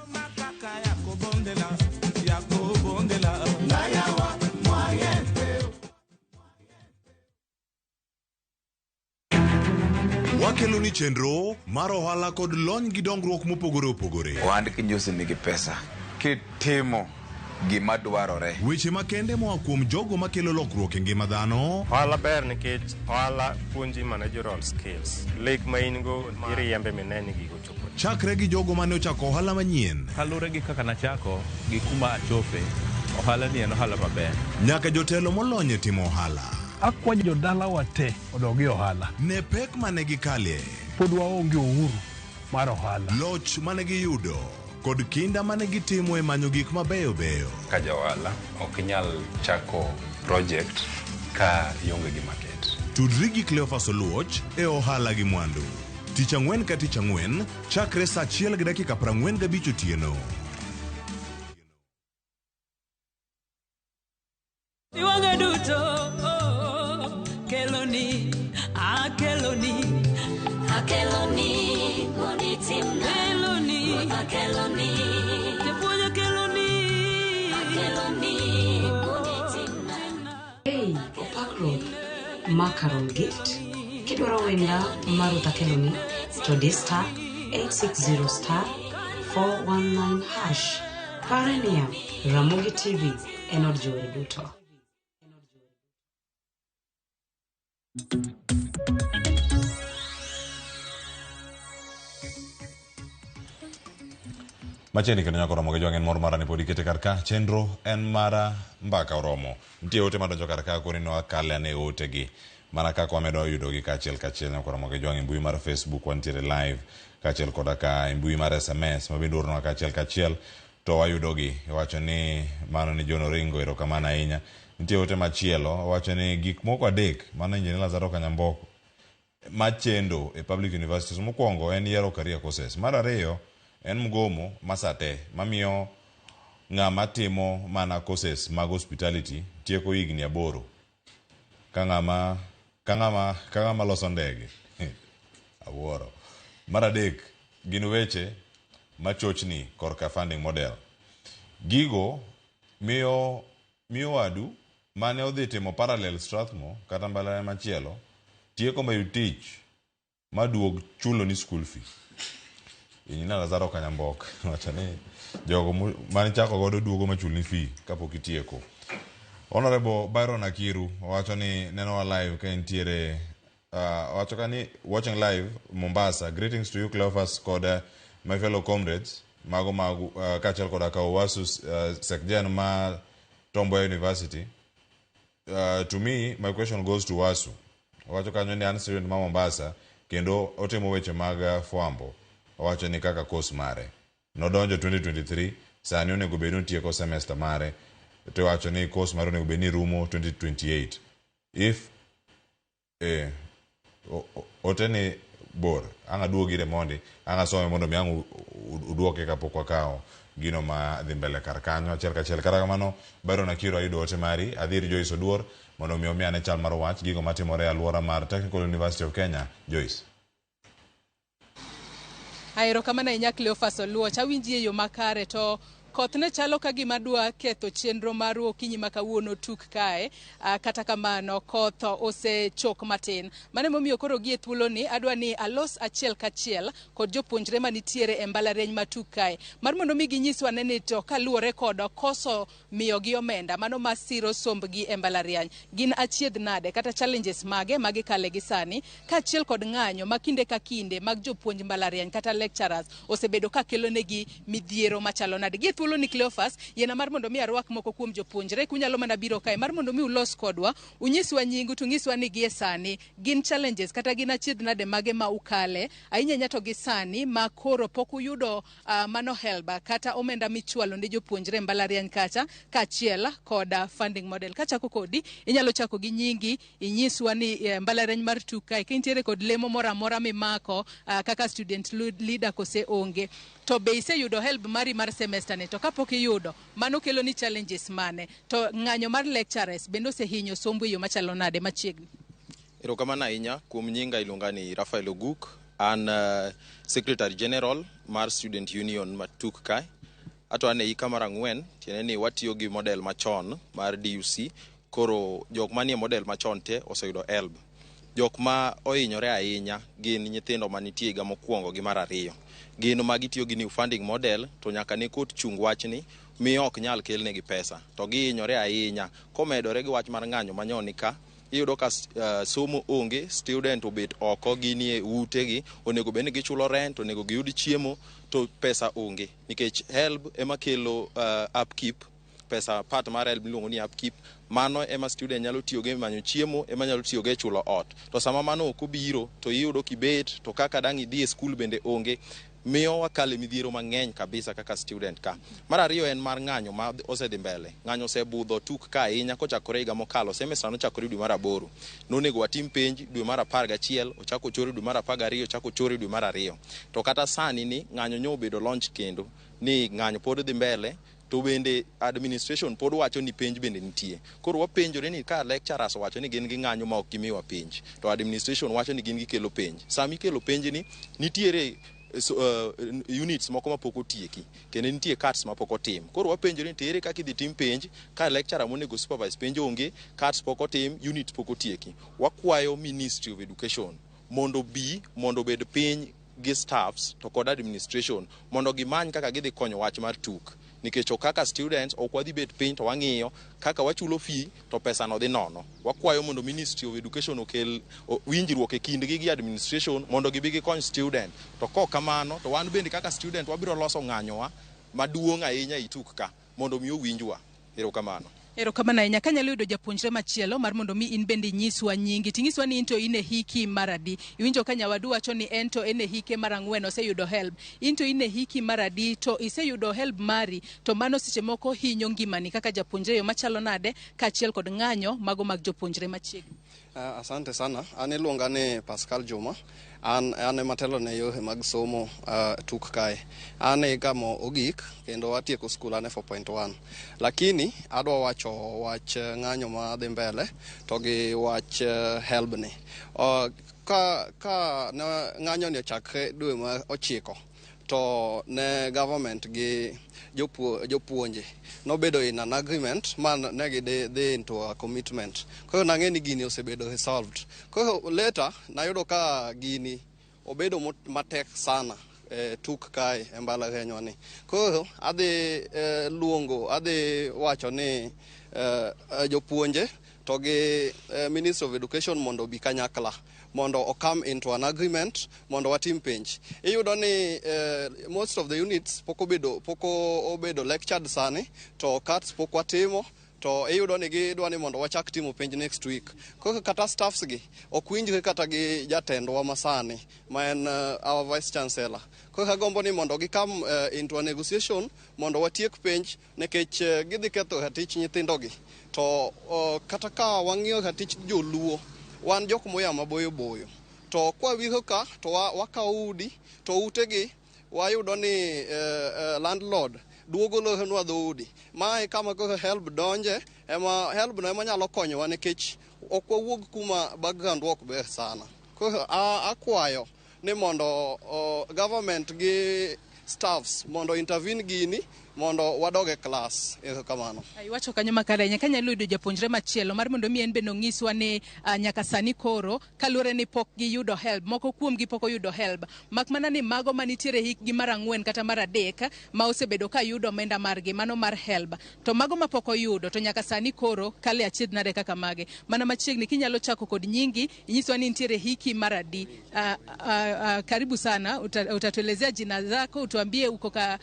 Wakeloni chenro mar ohala kod lony gi dongruok mopogore opogore. Ohand kinyosi nigi pesa kitimo gima dwarore. Weche makende moa kuom jogo makelo lokruok e ngima dhano. Ohala ber nikech ohala puonji managerial skills. Lek ma in go iriembe mine ni gigo chopo. Chakre gi jogo mane ochako ohala manyien. Kaluwore gi kaka nachako gi kuma achope, ohala ni en ohala maber. Nyaka jotelo molony e timo ohala. Akwayo jodalawa te odog e ohala. Ne pek mane gikalie. Pod waonge uhuru mar ohala. Loch mane giyudo kod kinda mane gitimo e manyo gik mabeyo beyo. Ka ja ohala ok inyal chako project ka ionge gi market. Tudri gi Cleophas Oluoch e ohala gi mwandu. Tich ang'wen ka tich ang'wen chakre saa 1:45 otieno. Iwang'e duto oh, keloni akeloni Akeloni, mondi timna. Keloni. Ruoth akeloni. Japuonj akeloni Akeloni, mondi timna. Hey, opak Ruoth, ma Carol Gift. Kidwaro wenda mar Ruoth Akeloni to di star 860 star 419 hash. Pare niya, Ramogi TV en od jower duto. Machiegni kendo nyaka oromo gi jwang' en mor mara ni pod ikete kar ka chenro en mara mbaka oromo. Nitie ote madonjo kar ka koro ni wakale ane otegi mana kaka wamedo yudogi kaachiel kachiel nyaka oromo gi jwang' e mbui mar Facebook wantiere live kaachiel koda ka e mbui mar SMS ma bende uoronwa kaachiel kachiel to wayudogi. Iwacho ni mano ni John Oringo, erokamano ahinya. Nitie ote machielo owacho ni gik moko adek mano Engineer Lazaro Kanyamboko machendo e public universities. Mokwongo en yiero career courses. Mar ariyo en mgomo ma sate mamiyo ng'ama timo mana courses mag hospitality tieko higni 8 ka ng'ama loso ndege. Awuoro. Mar adek gin weche machochni korka funding model. Gigo miyo wadu mane odhi timo parallel Strathmore kata mbalariany machielo tieko mayud tich maduog chulo ni school fee. Injinia Lazaro Kanyambok wacho ni jogo mane chako godo duogo machulni fee kapok itieko. Honorable Byron Akiru owacho ni nenowa live ka entiere owacho ka ni watching live Mombasa. Greetings to you Cleophas kod my fellow comrades mago mag kaachiel koda ka Owasu Sekjen ma Tom Mboya University. To me, my question goes to Wasu. Owacho kanyo ni an student ma Mombasa kendo otimo weche mag fwambo. Owacho ni kaka course mare nodonjo 2023, sani onego bed ni otieko semester mare, to iwacho ni course mare onego bed ni rumo 2028. If ote ni bor, ang' aduog ire mondi, ang' asome mondo mi ang' uduoke kapok wakawo gino ma dhi mbele kar kanyo achiel kachiel. Kata kamano, Byron Akiro ayudo ote mari, adhi ir Joyce Oduor mondo mi omi ane chal mar wach gigo matimore e alwora mar Technical University of Kenya. Joyce. Erokamano ahinya Cleophas Oluoch, awinji e yo makare to koth ne chalo ka gima dwa ketho chenro mar okinyi ma kawuono tuk kae. Kata kamano koth osechok matin. Mano emomiyo koro gi e thuoloni adwa ni alos achiel kachiel kod jopuonjre manitiere e mbalariany ma tuk kae mar mondo mi ginyiswa ane ni to kaluwore kod koso miyogi omenda mano masiro sombgi e mbalariany gin achiedh nade kata challenges mage ma gikale gi sani kaachiel kod ng'anyo ma kinde ka kinde mag jopuonj mbalariany kata lecturers osebedo ka kelonegi midhiero machalo nade. Gi e thuolo Thuolo ni Cleophas yiena mar mondo mi arwak moko kuom jopuonjre kunyalo mana biro kae mar mondo mi ulos kodwa, unyiswa nyingu to unyiswa ni gie sani gin challenges kata gin achiedh nade mage ma ukale ahinya ahinya to gi sani ma koro pok uyudo mano HELB kata omenda michwalo ne jopuonjre e mbalariany kacha kaachiel kod funding model. Kachako kodi, inyalo chako gi nyingi, inyiswa ni mbalariany mar TUK kae ka intiere kod lemo moro amora mimako kaka student leader kose onge. To be iseyudo HELB mari mar semester ni to kapok iyudo mano kelo ni challenges mane to ng'anyo mar lecturers bende osehinyo sombo e yo machalo nade machiegni. Erokamano ahinya kuom nyinga iluonga ni Rafael Oguk. An Secretary General mar Student Union ma TUK kae. Ato an e hika mar 4, tiende ni watiyo gi model machon mar DUC. Koro jok manie model machon te oseyudo HELB. Jok ma ohinyore ahinya gin nyithindo manitie higa mokwongo gi mar ariyo. Gin ma gitiyo gi new funding model to nyaka ne court chung wachni miyo ok nyal kelnegi pesa. To gihinyore ahinya komedore gi wach mar ng'anyo manyoni ka iyudo ka somo onge, student obet oko ginie utegi, onego bed ni gichulo rent, onego giyud chiemo to pesa onge nikech HELB ema kelo upkeep pesa part mar HELB miluongo ni upkeep mano ema student nyalo tiyogo e manyo chiemo ema nyalo tiyogo e chulo ot to sama mano ok obiro to iyudo kibet to kaka dang' idhi e skul bende onge miyo wakale midhiero mang'eny kabisa kaka student ka. Mar ariyo en mar ng'anyo ma osedhi mbele. Ng'anyo osebudho TUK ka ahinya kochakore higa mokalo. Semester nochakore dwe mar 8. Nonego watim penj dwe mar 11, ochako ochore dwe mar 12, ochako ochore dwe mar 2. To kata sani ni ng'anyo nyo obedo launch kendo ni ng'anyo pod dhi mbele to bende administration pod wacho ni penj bende nitie. Koro wapenjore ni ka lecturers owacho ni gin gi ng'anyo ma ok gimiwa penj, to administration wacho ni gin gikelo penj. Sama ikelo penj ni nitiere units moko mapok otieki kendo nitie CATs mapok otim. Koro wapenjore ni to ere kaka idhi tim penj ka lecturer monego supervise penj onge, CATs pok otim, units pok otieki. Wakwayo Ministry of Education mondo bi mondo obed piny gi staffs to kod administration mondo gimany kaka gidhi konyo wach mar TUK. Nikech ok kaka students ok wadhi bet piny to wang'iyo kaka wachulo fee to pesa no dhi nono. Wakwayo mondo Ministry of Education okel winjruok e kindgi gi administration mondo gibi gikony student. To kok kamano to wan bende kaka student wabiro loso ng'anyowa maduong' ahinya e TUK ka mondo mi owinjwa. Erokamano. Erokamano ahinya. Kanyalo yudo japuonjre machielo mar mondo mi in bende inyiswa nyingi, ting'iswa ni in to in e hiki mar adi. Iwinjo ka nyawadu wacho ni en to en e hike mar 4 oseyudo HELB. In to in e hiki mar adi to iseyudo HELB mari to mano seche moko hinyo ngimani kaka japuonjre yo machalo nade kaachiel kod ng'anyo mago mag jopuonjre machiegni. Asante sana. An iluonga ni Pascal Juma. An ema telo ne yore mag somo TUK kae. An e higa ogik kendo atieko skul an e 4.1. Lakini adwa wacho wach ng'anyo ma dhi mbele to gi wach HELB ni. Ka ng'anyo ni ochakre dwe mar 9 to ne government gi jopuonje nobedo in an agreement man ne gidhi into a commitment. Koro nang'e ni gini osebedo resolved. Koro later nayudo ka gini obedo matek sana TUK kae e mbalarianywa ni. Koro adhi luongo, adhi wacho ni jopuonje to gi Ministry of Education mondo obi kanyakla mondo o come into an agreement mondo watim penj. Iyudo ni most of the units pok obedo lectured sani to CATs pok watimo to iyudo ni gidwa ni mondo wachak timo penj next week. Koro kata staffs gi ok winjre kata gi jatendwa masani ma en our vice chancellor. Koro agombo ni mondo gi come into a negotiation mondo watiek penj nikech gidhi ketho ratich nyithindogi. To kata ka wang'iyo ratich joluo, wan jok moya maboyo boyo. To kwa wiro ka to wakawo udi to utegi wayudo ni landlord duogo loronwa dhoudi. Mae kama koro HELB donje, ema HELB no ema nyalo konyowa nikech ok wawuog kuma background ok ber sana. Koro akwayo ni mondo government gi staffs mondo intervene gini mondo wadog e class. Erokamano. Iwacho kanyo makare ahinya. Kanyalo yudo japuonjre machielo mar mondo mi en bende onyiswa ni nyaka sani koro kaluwore ni pok giyudo HELB, moko kuomgi pok oyudo HELB, mak mana ni mago manitiere hikgi mar 4 kata mar 3 ma osebedo ka yudo omenda margi mano mar HELB, to mago mapok oyudo to nyaka sani koro kale achiedh nade kaka mage. Mana machiegni kinyalo chako kod nyingi inyiswa ni nitiere hiki mar adi. Karibu sana, utatuelezea jina zako, utuambie uko ka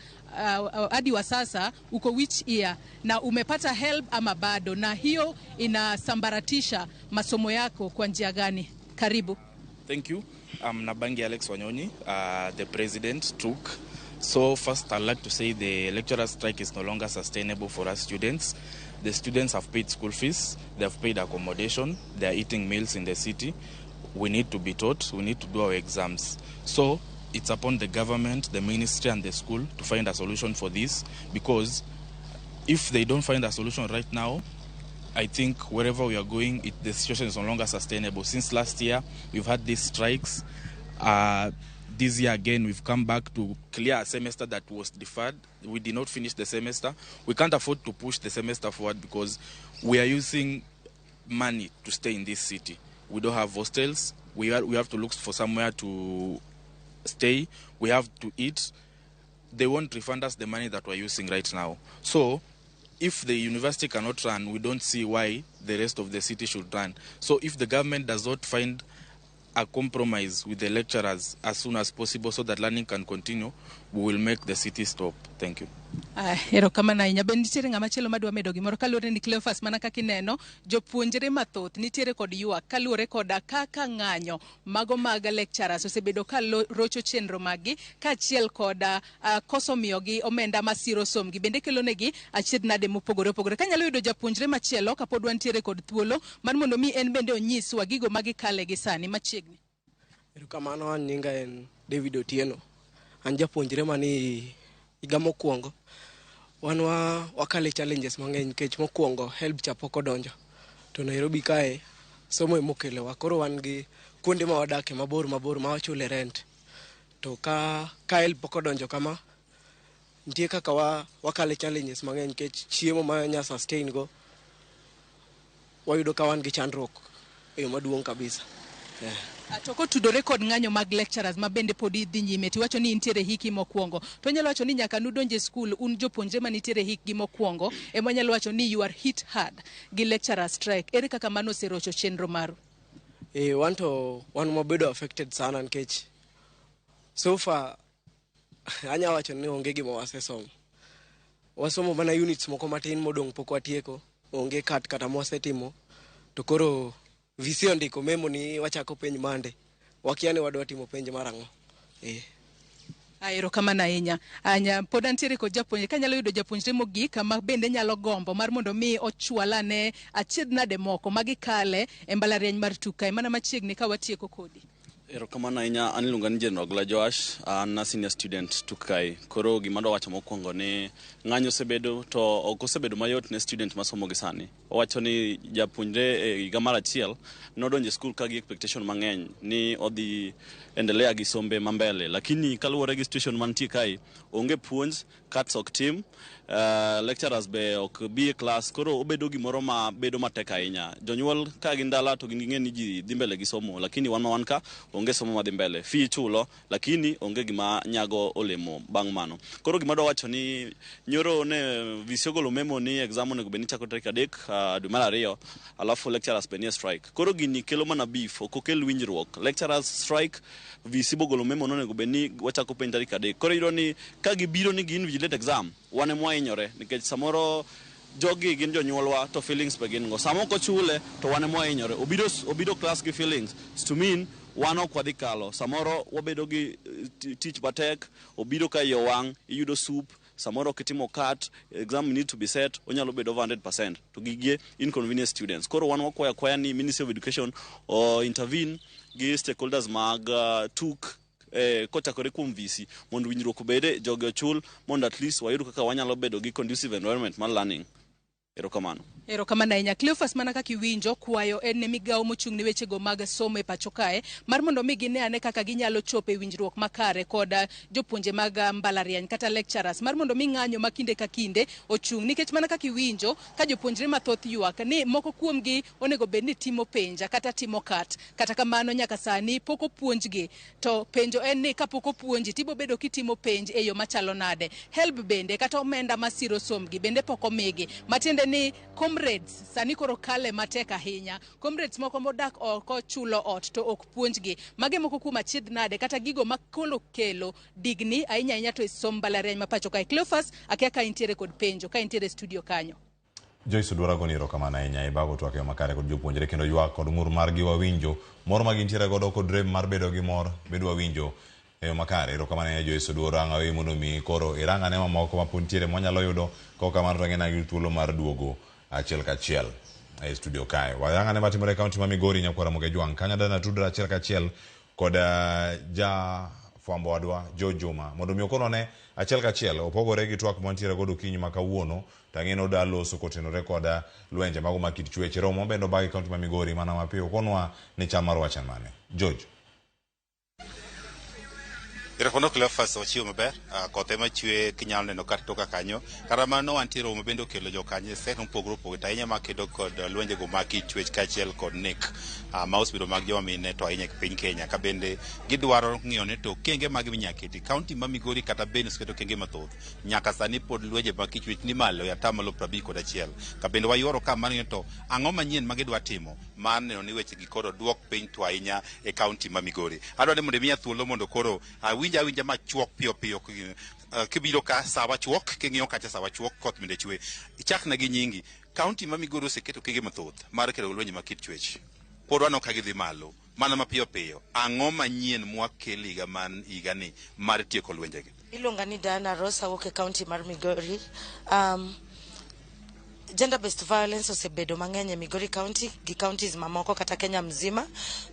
hadi wa sasa uko which year na umepata HELB ama bado, na hiyo inasambaratisha masomo yako kwa njia gani? Karibu. Thank you. I'm Nabangi Alex Wanyonyi, the president, TUK. So first, I'd like to say the lecturer strike is no longer sustainable for us students. The students have paid school fees, they have paid accommodation, they are eating meals in the city. We need to be taught, we need to do our exams. So it's upon the government, the ministry and the school to find a solution for this, because if they don't find a solution right now, I think wherever we are going, the situation is no longer sustainable. Since last year, we've had these strikes. This year again, we've come back to clear a semester that was deferred. We did not finish the semester. We can't afford to push the semester forward because we are using money to stay in this city. We don't have hostels. We have to look for somewhere to stay. We have to eat. They won't refund us the money that we're using right now. So if the university cannot run, we don't see why the rest of the city should run. So if the government does not find a compromise with the lecturers as soon as possible so that learning can continue, we will make the city stop. Thank you. Erokamano ahinya. Be nitiere ng'ama chielo madwa medo gimoro kaluwore ni Cleophas mana kaka ineno jopuonjre mathoth nitiere kod ywak kaluwore koda kaka ng'anyo mago mag lecturers osebedo ka rocho chenro maggi kaachiel koda koso miyogi omenda masiro somgi bende kelonegi achiedh nade mopogore opogore. Kanyalo yudo japuonjre machielo kapod wantiere kod thuolo mar mondo mi en bende onyiswa gigo magikale gi sani machiegni. Erokamano, an nyinga en David Otieno. An japuonjre mani higa mokwongo. Wan wakale challenges mang'eny nikech mokwongo HELB cha pok odonjo. To Nairobi kae somo emokelewa. Koro wan gi kuonde ma wadake mabor mabor ma wachule rent. To ka HELB pok odonjo kama, nitie kaka wakale challenges mang'eny nikech chiemo ma nya sustain go wayudo ka wan gi chandruok e yo maduong' kabisa. Yeah. To kotudore kod ng'anyo mag lecturers ma bende pod dhi nyime, tiwacho ni intiere hiki mokwongo, to anyalo wacho ni nyaka nudonje skul un jopuonjre manitiere hikgi mokwongo ema anyalo wacho ni you are hit hard gi lecturer strike. Ere kaka mano oserocho chenro maru? Wan to wan wabedo affected sana nikech so far anya wacho ni onge gima wasesomo. Wasomo mana units moko matin modong' pok watieko, onge kat kata mwasetimo. To koro VC ondiko memo ni wachako penj Monday. Wakia ni wadwa timo penj mar ang'o. Erokamano ahinya. Anya pod antiere kod japuonjre, kanyalo yudo japuonjre mogik ma bende nyalo gombo mar mondo mi ochwalane achiedh nade moko magikale e mbalariany mar TUK kae mana machiegni ka watieko kodi. Erokamano ahinya, an iluonga ni General Ogla Joash, an a senior student TUK kae. Koro gima adwa wacho mokwongo ni ng'anyo osebedo to ok osebedo mayot ne student masomo gi sani. Owacho ni japuonjre e higa mar achiel nodonjo e skul ka gi expectation mang'eny ni odhi endelea gi sombe mambele, lakini kaluwore gi situation mantie kae, onge puonj, cuts ok tim, lecturers be ok bi e class, koro obedo gimoro ma bedo matek ahinya. Jonyuol ka gin dala to gin ging'e ni ji dhi mbele gi somo, lakini wan ma wan ka onge somo madhi mbele. Fee ichulo, lakini onge gima nyago olemo bang' mano. Koro gima adwa wacho ni nyoro ne VC ogolo memo ni exam onego bed ni chako tarik 3 dwe mar 2, alafu lecturers be nie strike. Koro gini kelo mana beef, ok okel winjruok. Lecturers strike, VC bogolo memo nonego bed ni wachako penj tarik 3. Koro iyudo ni ka gibiro ni gi invigilate exam, wan ema wahinyore nikech samoro jogi gin jonyuolwa to feelings be gin go. Sama ok ochule to wan ema wahinyore. Obiro class gi feelings to mean wan ok wadhi kalo. Samoro wabedo gi tich matek, obiro ka iye owang', iyudo soup, samoro ok itimo cut, exam need to be set, onyalo bedo over 100%. To gigi inconvenience students. Koro wan wakwayo akwaya ni Ministry of Education o intervene gi stakeholders mag TUK kochakore kuom VC mondo winjruok obede, jogi ochul mondo at least wayud kaka wanyalo bedo gi conducive environment mar learning. Erokamano. Erokamano ahinya. Cleophas, mana kaka iwinjo, kwayo en ne migawo mochung' ne wechego mag somo e pacho kae mar mondo mi gine ane kaka ginyalo chopo e winjruok makare kod jopuonje mag mbalariany kata lecturers mar mondo mi ng'anyo ma kinde ka kinde ochung', nikech mana kaka iwinjo ka jopuonjre mathoth ywak ni moko kuomgi onego bed ni timo penja kata timo kat, kata kamano nyaka sani pok opuonjgi. To penjo en ni kapok opuonji tibo bedo kitimo penj e yo machalo nade? HELB bende kata omenda masiro somgi bende pok omigi, matiende ni Comrades sani koro kale matek ahinya. Comrades moko modak oko chulo ot to ok puonjgi. Mage moko kuom achiedh nade kata gigo makolo kelo digni ahinya ahinya to e somb mbalariany ma pacho kae. Cleophas, akia ka intiere kod penjo, ka intiere e studio kanyo. Joyce Odwara goni erokamano ahinya ibago twak e yo makare kod jopuonjre kendo ywak kod ng'ur margi wawinjo mor ma gintiere godo kod rem mar bedo gi mor bedo wawinjo e yo makare. Erokamano ahinya Joyce Oduor ang' aweyi mondo mi koro irang ane mamoko ma pod nitiere mwanyalo yudo kok kamano to ang'e ni an gi thuolo mar duogo achiel kachiel e studio kae. Wayang ane matimore e kaunti ma Migori nyakwar Ramogi Ajwang'. Kanyo dana tudra achiel kachiel kod ja fwambo wadwa Joe Juma mondo mi okonwa ne achiel kachiel opogore gi twak mwantiere godo okinyi ma kawuono to ang'e ni oda loso kotenore kod lwenje mago ma kit chwech. Romo bende obagi e kaunti ma Migori mana mapiyo okonwa ni chal mar wach en mane. George. Erokamano Cleophas wachiwo maber. Koth ema chwe kinyalo neno kata toka kanyo. Kata mano wantie romo bende okelo jokanyo e sekta mopogore opogore to ahinya makedo kod lwenjego mag kit chwech kaachiel kod nek ma osebedo mag joma mine to ahinya e piny Kenya. Ka bende gidwaro ng'iyo ni to okenge mage minyalo keti. Kaunti ma Migori kata bende oseketo okenge mathoth. Nyaka sani pod lwenje mag kit chwech ni malo e atamalo 51. Ka bende wayuoro ka mano to ang'o manyien ma gidwa timo mar neno ni weche gi koro duok piny to ahinya e kaunti ma Migori. Adwa ni mondo imiya thuolo mondo koro awinj awinja machuok piyo piyo kibiro ka sawa chuok king'iyo kacha sawa chuok koth bende chwe. Ichakna gi nyingi. Kaunti ma Migori oseketo okenge mathoth mar kedo lwenje mag kit chwech. Pod waneno ka gidhi malo mana mapiyo piyo. Ang'o manyien mwakelo higa man higani mar tieko lwenjegi? Iluonga ni Diana Ross, awuok e kaunti mar Migori. Gender based violence osebedo mang'eny e Migori County gi counties mamoko kata Kenya mzima.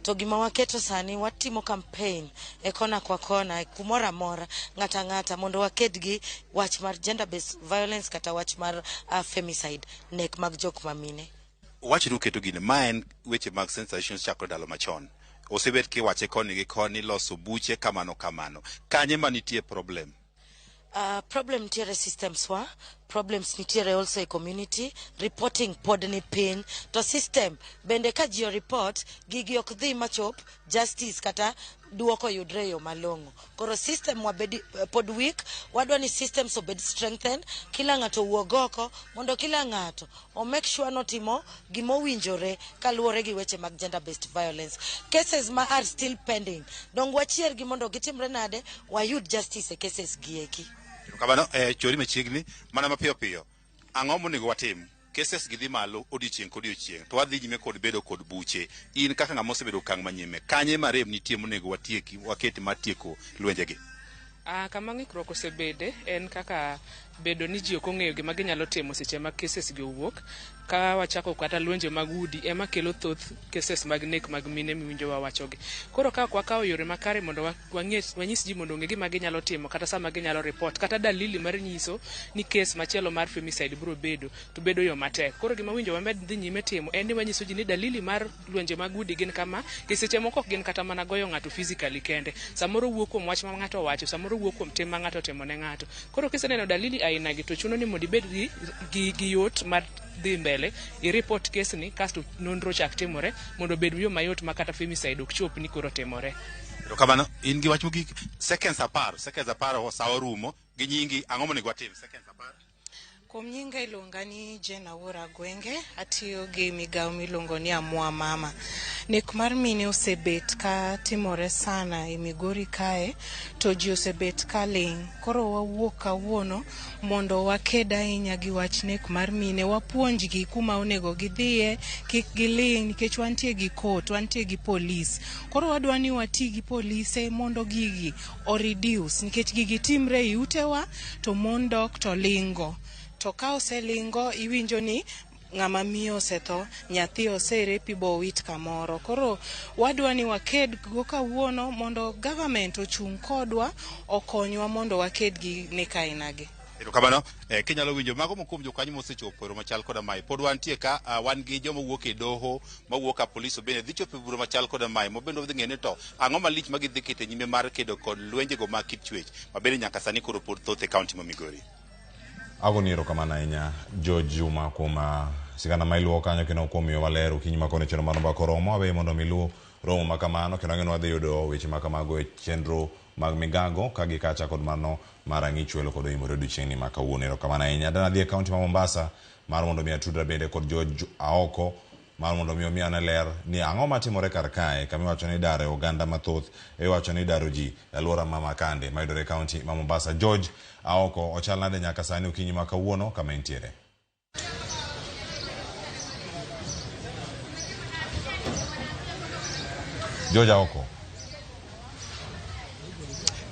To gima waketo sani, watimo campaign e kona kwa kona, kumoro amora, ng'ata ang'ata mondo waked gi wach mar gender based violence kata wach mar femicide, nek mag jok mamine. Wach ni uketo gini, ma en weche mag sensation chakre ndalo machon. Osebet kiwache koni gi koni, loso buche kamano kamano. Kanye manitie problem? Problem nitiere systems wa, problems nitiere also e community, reporting pod ni piny, to system bende ka ji report, gigi ok dhi machop justice kata duoko yudre e yo malong'o. Koro system wa bedi, pod weak, wadwa ni systems obed strengthen, kila ng'ato owuog oko mondo kila ng'ato o make sure notimo gimowinjore kaluwore gi weche mag gender based violence. Cases ma are still pending, dong wachier gi mondo gitimre nade, wayud justice e cases gi eki. Kamano, chori machiegni, mana mapiyo piyo. Ang'o monego watim? Cases gi dhi malo odiochieng' kodiochieng' to wadhi nyime kod bedo kod buche. In kaka ng'ama osebedo okang' manyime, kanye ma rem nitie monego watieki, waket mar tieko lwenjegi? Kama ng'ikruok osebede en kaka bedo ni ji ok ong'eyo gima ginyalo timo seche ma cases gi owuok. Ka wachako kata lwenje mag udi ema kelo thoth cases mag nek mag mine miwinjo wawachogi. Koro ka ok wakawo yore makare mondo wanyis ji mondo ong'e gima ginyalo timo kata sama ginyalo report kata dalili mar nyiso ni case machielo mar femicide biro bedo to bedo yo matek. Koro gima winjo wamed dhi nyime timo en ni wanyiso ji ni dalili mar lwenje mag udi gin kama, ke seche moko ok gin kata mana goyo ng'ato physically kende. Samoro wuok kuom wach ma ng'ato owacho, samoro wuok kuom tim ma ng'ato otimo ne ng'ato. Koro kiseneno dalili aina gi to chuno ni mondo ibed gi yot mar dhi mbele i report case ni kasto nonro chak timore mondo obed yo mayot ma kata femicide ok chop ni koro timore. Erokamano, in gi wach mogik, seconds 10, seconds 10 sa orumo, gi nyingi ang'o monego watim? Seconds 10. Kuom nyinga iluonga ni Jane Awuor Agwenge, atiyo gi migawo miluongo ni Amua Mama. Nek mar mine osebet ka timore sana e Migori kae, to ji osebet ka ling'. Koro wawuok kawuono mondo waked ahinya gi wach nek mar mine, wapuonjgi kuma onego gidhiye, kik giling' nikech wantie gi court, wantie gi polis. Koro wadwa ni wati gi polise mondo gigi o reduce, nikech gigi timre e utewa to mon dok to lingo. To ka oselingo iwinjo ni ng'ama miyo osetho, nyathi oserepi bowit kamoro. Koro wadwa ni waked go kawuono mondo government ochung' kodwa, okonywa mondo waked gi nek aina gi. Erokamano, kinyalo winjo mago moko kuom jokanyo mosechopo e romo machal koda mae. Pod wantie ka, wan gi joma wuok e doho, mawuok ka polis bende dhi chopo e bura machal koda mae. Mabende wadhi ng'eyo ni to ang'o malich ma gidhi keto e nyime mar kedo kod lwenjego mag kit chwech, ma bende nyaka sani koro pod thoth e kaunti ma Migori. Agoni erokamano ahinya George Juma kuom sigana ma iluwo kanyo kendo kuom miyowa ler okinyi ma koni chenro mar mbaka oromo. Aweyi mondo mi iluw romo ma kamano, kendo ang'e ni wadhi yudo weche ma kamago e chenro mag migago ka gikacha kod mano mar ang'ich welo kod oimore odiochieng'ni ma kawuono. Erokamano ahinya. Dana dhi e kaunti ma Mombasa mar mondo mi atudra bende kod George Aoko mar mondo mi omiya ler ni ang'o matimore kar kae kama iwacho ni idare oganda mathoth, iwacho ni idaro ji e alwora ma Makande mayudore e kaunti ma Mombasa. George Aoko, ochal nade nyaka sani okinyi ma kawuono kama entiere? George Aoko.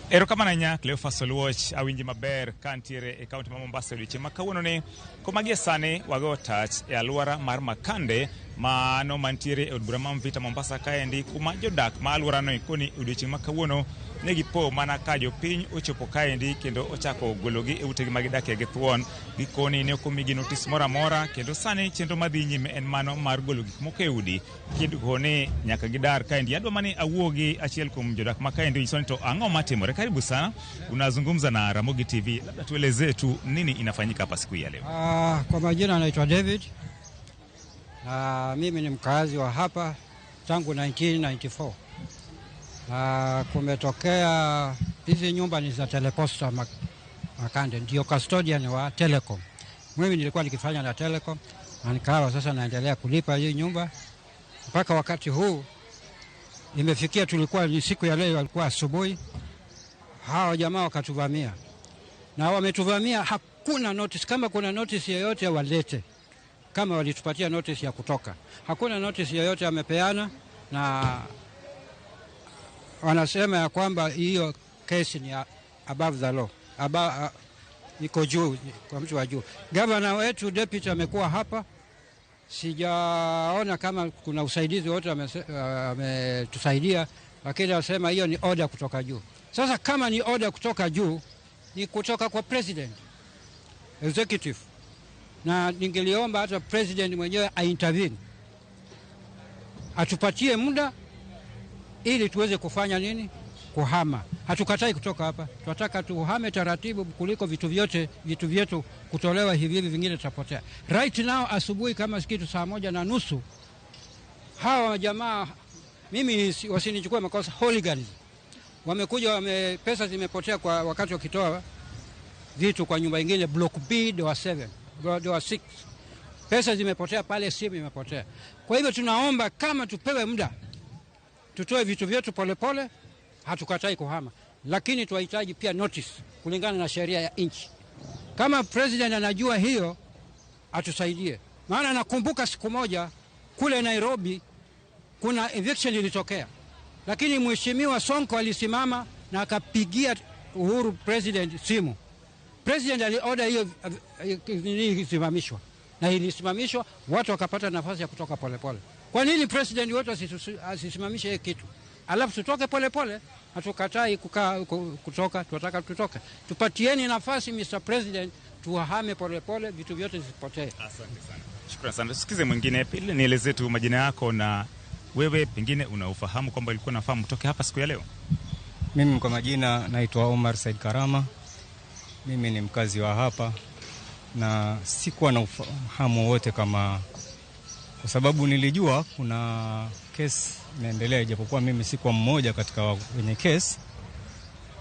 Erokamano ahinya Cleophas Oluoch, awinji maber ka antiere e kaunti ma Mombasa odiochieng' ma kawuono ni kuma gie sani wago tach e alwora mar Makande mano mantiere e od bura ma Mvita Mombasa kaendi, kuma jodak ma alworano koni odiochieng' ma kawuono ne gipo mana ka jopiny ochopo kaendi kendo ochako gologi e utegi ma gidakie gi thuon. Gikoni ne ok omigi notis moro amora, kendo sani chenro madhi nyime en mano mar golo gik moko e udi koni nyaka gidar kaendi. Adwa mani awuo gi achiel kuom jodak ma kaendi onyiso ni to ang'o matimore. Karibu sana, unazungumza na Ramogi TV, labda tuelezee tu nini inafanyika hapa siku hii ya leo. Kwa majina naitwa David na mimi ni mkazi wa hapa tangu 1994. Na kumetokea hizi nyumba ni za Teleposta Makande, ndio custodian wa Telecom. Mimi nilikuwa nikifanya na Telecom na nikawa sasa naendelea kulipa hii nyumba mpaka wakati huu imefikia. Tulikuwa ni siku ya leo, alikuwa asubuhi, hawa jamaa wakatuvamia, na wametuvamia, hakuna notice. Kama kuna notice yoyote walete, kama walitupatia notice ya kutoka, hakuna notice yoyote amepeana, na wanasema ya kwamba hiyo kesi ni above the law, iko juu kwa mtu wa juu. Governor wetu deputy amekuwa hapa, sijaona kama kuna usaidizi wote ametusaidia, lakini anasema hiyo ni order kutoka juu. Sasa kama ni order kutoka juu, ni kutoka kwa president executive, na ningeliomba hata president mwenyewe aintervene, atupatie muda ili tuweze kufanya nini, kuhama. Hatukatai kutoka hapa, tunataka tuhame taratibu kuliko vitu vyote, vitu vyetu kutolewa hivi hivi, vingine tutapotea. Right now asubuhi kama kitu 1:30 hawa jamaa, mimi wasinichukue makosa, hooligans wamekuja, pesa zimepotea kwa wakati wakitoa vitu kwa nyumba nyingine, block B door 7 door 6, pesa zimepotea pale, simu imepotea. Kwa hivyo tunaomba kama tupewe muda tutoe vitu vyetu polepole, hatukatai kuhama, lakini tunahitaji pia notice kulingana na sheria ya nchi. Kama president anajua hiyo atusaidie, maana nakumbuka siku moja kule Nairobi kuna eviction ilitokea, lakini mheshimiwa Sonko alisimama na akapigia Uhuru president simu. President aliorder hiyo isimamishwa, na ilisimamishwa, watu wakapata nafasi ya kutoka polepole. Kwa nini president wetu asisimamishe hiyo kitu, alafu tutoke polepole? Hatukatai kutoka, tunataka tutoke. Tupatieni nafasi Mr. President, tuhame polepole, vitu vyote visipotee. Asante sana. Shukrani sana. Tusikize mwingine. Pili, nieleze tu majina yako na wewe pengine unaufahamu kwamba ulikuwa unafahamu kutoka hapa siku ya leo. Mimi kwa majina naitwa Omar Said Karama. Mimi ni mkazi wa hapa na sikuwa na ufahamu wote kama, kwa sababu nilijua kuna kesi inaendelea, ijapokuwa mimi sikuwa mmoja katika wenye kesi,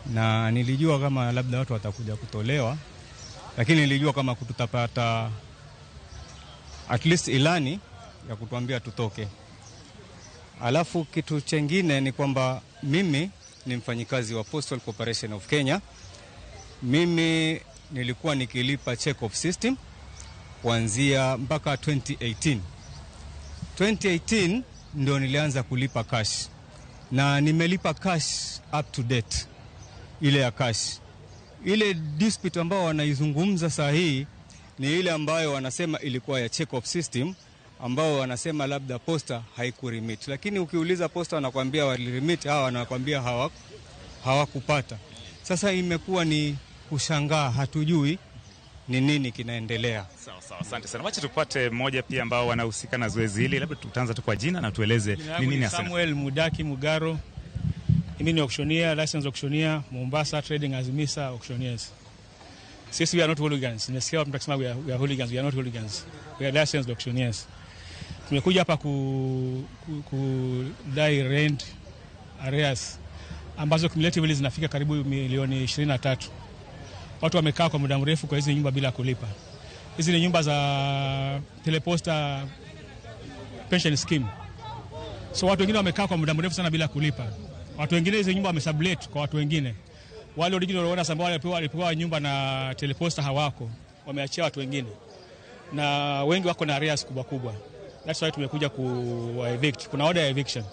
na nilijua kama labda watu watakuja kutolewa, lakini nilijua kama tutapata at least ilani ya kutuambia tutoke. Alafu kitu chengine ni kwamba mimi ni mfanyikazi wa Postal Corporation of Kenya. Mimi nilikuwa nikilipa check off system kuanzia mpaka 2018. 2018 ndio nilianza kulipa cash, na nimelipa cash up to date, ile ya cash. Ile dispute ambao wanaizungumza saa hii ni ile ambayo wanasema ilikuwa ya check off system, ambao wanasema labda posta haikurimit, lakini ukiuliza posta wanakuambia walirimit, hawa wanakuambia hawakupata. Sasa imekuwa ni kushangaa, hatujui ni nini kinaendelea. Sawa sawa, asante sana. Wacha tupate mmoja pia ambao wanahusika na zoezi hili. Labda tutaanza tu kwa jina na tueleze ni nini hasa. Samuel Mudaki Mugaro. Mimi ni auctioneer, licensed auctioneer, Mombasa Trading Azimisa Auctioneers. Sisi we are not hooligans. Nimesikia watu wakisema we are hooligans. We are not hooligans. We are licensed auctioneers. Tumekuja hapa kudai rent arrears ambazo cumulatively zinafika karibu milioni 23. Watu wamekaa kwa muda mrefu kwa hizi nyumba bila kulipa. Hizi ni nyumba za Teleposta pension scheme. So watu wengine wamekaa kwa muda mrefu sana bila kulipa. Watu wengine hizi nyumba wamesublet kwa watu wengine. Wale original owners ambao walipewa nyumba na Teleposta hawako, wameachia watu wengine, na wengi wako na arrears kubwa kubwa. That's why tumekuja ku evict. Kuna order ya eviction.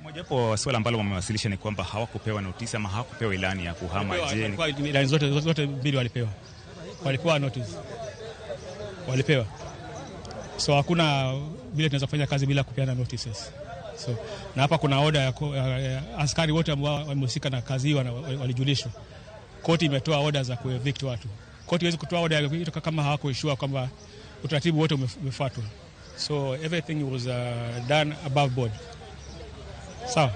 Mojawapo swala ambalo wamewasilisha ni kwamba hawakupewa notisi ama hawakupewa ilani ya kuhama. Je, ilani zote mbili walipewa. Walipewa notice. Walipewa. So hakuna vile tunaweza kufanya kazi bila kupeana notices. So na hapa kuna order ya askari wote ambao wamehusika na kazi hii walijulishwa. Koti imetoa order za kuevict watu. Koti haiwezi kutoa order ya evict kama hawakuishua kwamba utaratibu wote umefuatwa. So everything was done above board. Sawa.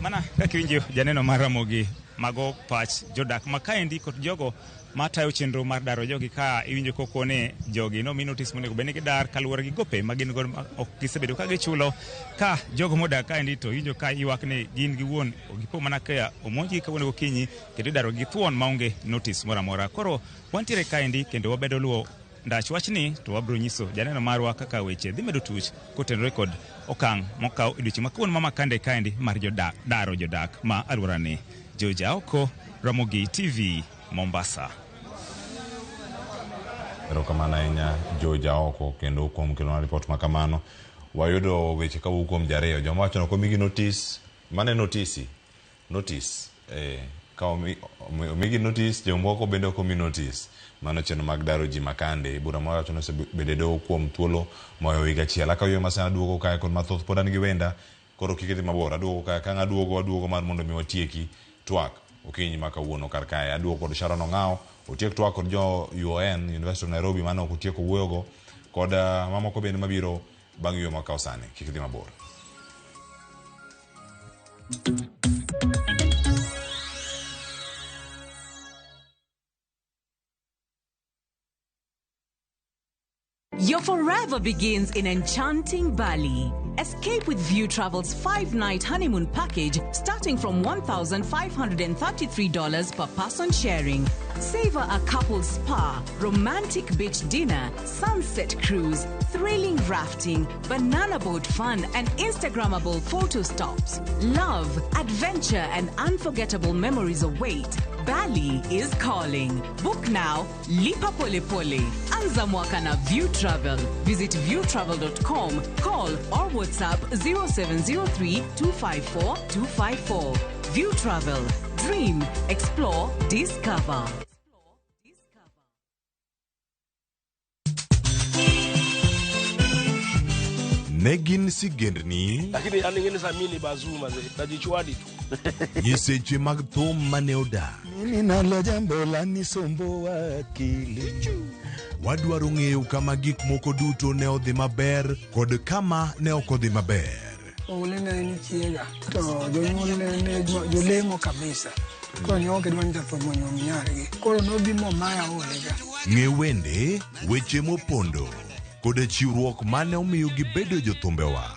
Mana kaka iwinjo janeno mar Ramogi mago pach jodak ma kaendi kod jogo matayo chenro mar daro jogi ka iwinjo kokone jogi nomi notice monego bed ni gidar kaluwore gi gope ma gin godo ok gisebedo ka gichulo ka jogo modak kaendi to iwinjo ka ywak ni gin giwuon gipo mana ka omonjgi kawuono gokinyi kendo idaro gi thuon maonge notice moro amora. Koro wantiere kaendi kendo wabedo luwo ndach wachni to wabiro nyiso janeno marwa kaka weche dhi medo tuch kotenore kod okang' mokaw e odiechieng' ma kawuono ma Makande kaendi mar jodak daro jodak ma alworani. George Aoko, Ramogi TV, Mombasa. Erokamano ahinya George Aoko kendo kuom kelonwa ripot ma kamano. Wayudo weche kawuok kuom ji ariyo. Joma wacho ni ok omigi notice, mane notisi? Notice. Ka omigi notice, jomoko bende ok omi notice. Mano chenro mag daro ji Makande. Bura ma wacho ni osebedo e doho kuom thuolo moyo higa achiel. Akaw yo masani aduogo kae kod mathoth pod an gi wenda. Koro kik idhi mabor. Aduogo kae ka ang' aduogo mar mondo mi watieki twak okinyi ma kawuono kar kae. Aduogo kod Sharon Ong'ao, otiek twak kod jo UoN, University of Nairobi mane ok otieko wuoyogo, kod mamoko bende mabiro bang' yueyo makawo sani. Kik idhi mabor. Your forever begins in enchanting Bali. Escape with View Travel's 5-night honeymoon package starting from $1,533 per person sharing. Savor a couple's spa, romantic beach dinner, sunset cruise, thrilling rafting, banana boat fun, and Instagrammable photo stops. Love, adventure, and unforgettable memories await. Bali is calling. Book now. Lipa pole pole. Anza mwaka na View Travel. Visit viewtravel.com, call or WhatsApp 0703 254 254. View Travel. Dream, explore, discover. Ne gin sigendni Lakini yani ngine za mimi bazuu mazee. Najichuadi tu. Nyiseche mag thum mane odak. Mimi nalo jambo lanisumbua akili. Wadwaro ng'eyo kama gik moko duto ne odhi maber kod kama ne ok odhi maber. Oule ne en chiega to jonyuol ne ne jolemo kabisa. Koro ne ok gidwa ni jathum onyuom nyargi. Koro nobi momaya olega. Ng'e wende, weche mopondo kod chiwruok mane omiyo gibedo jothumbewa.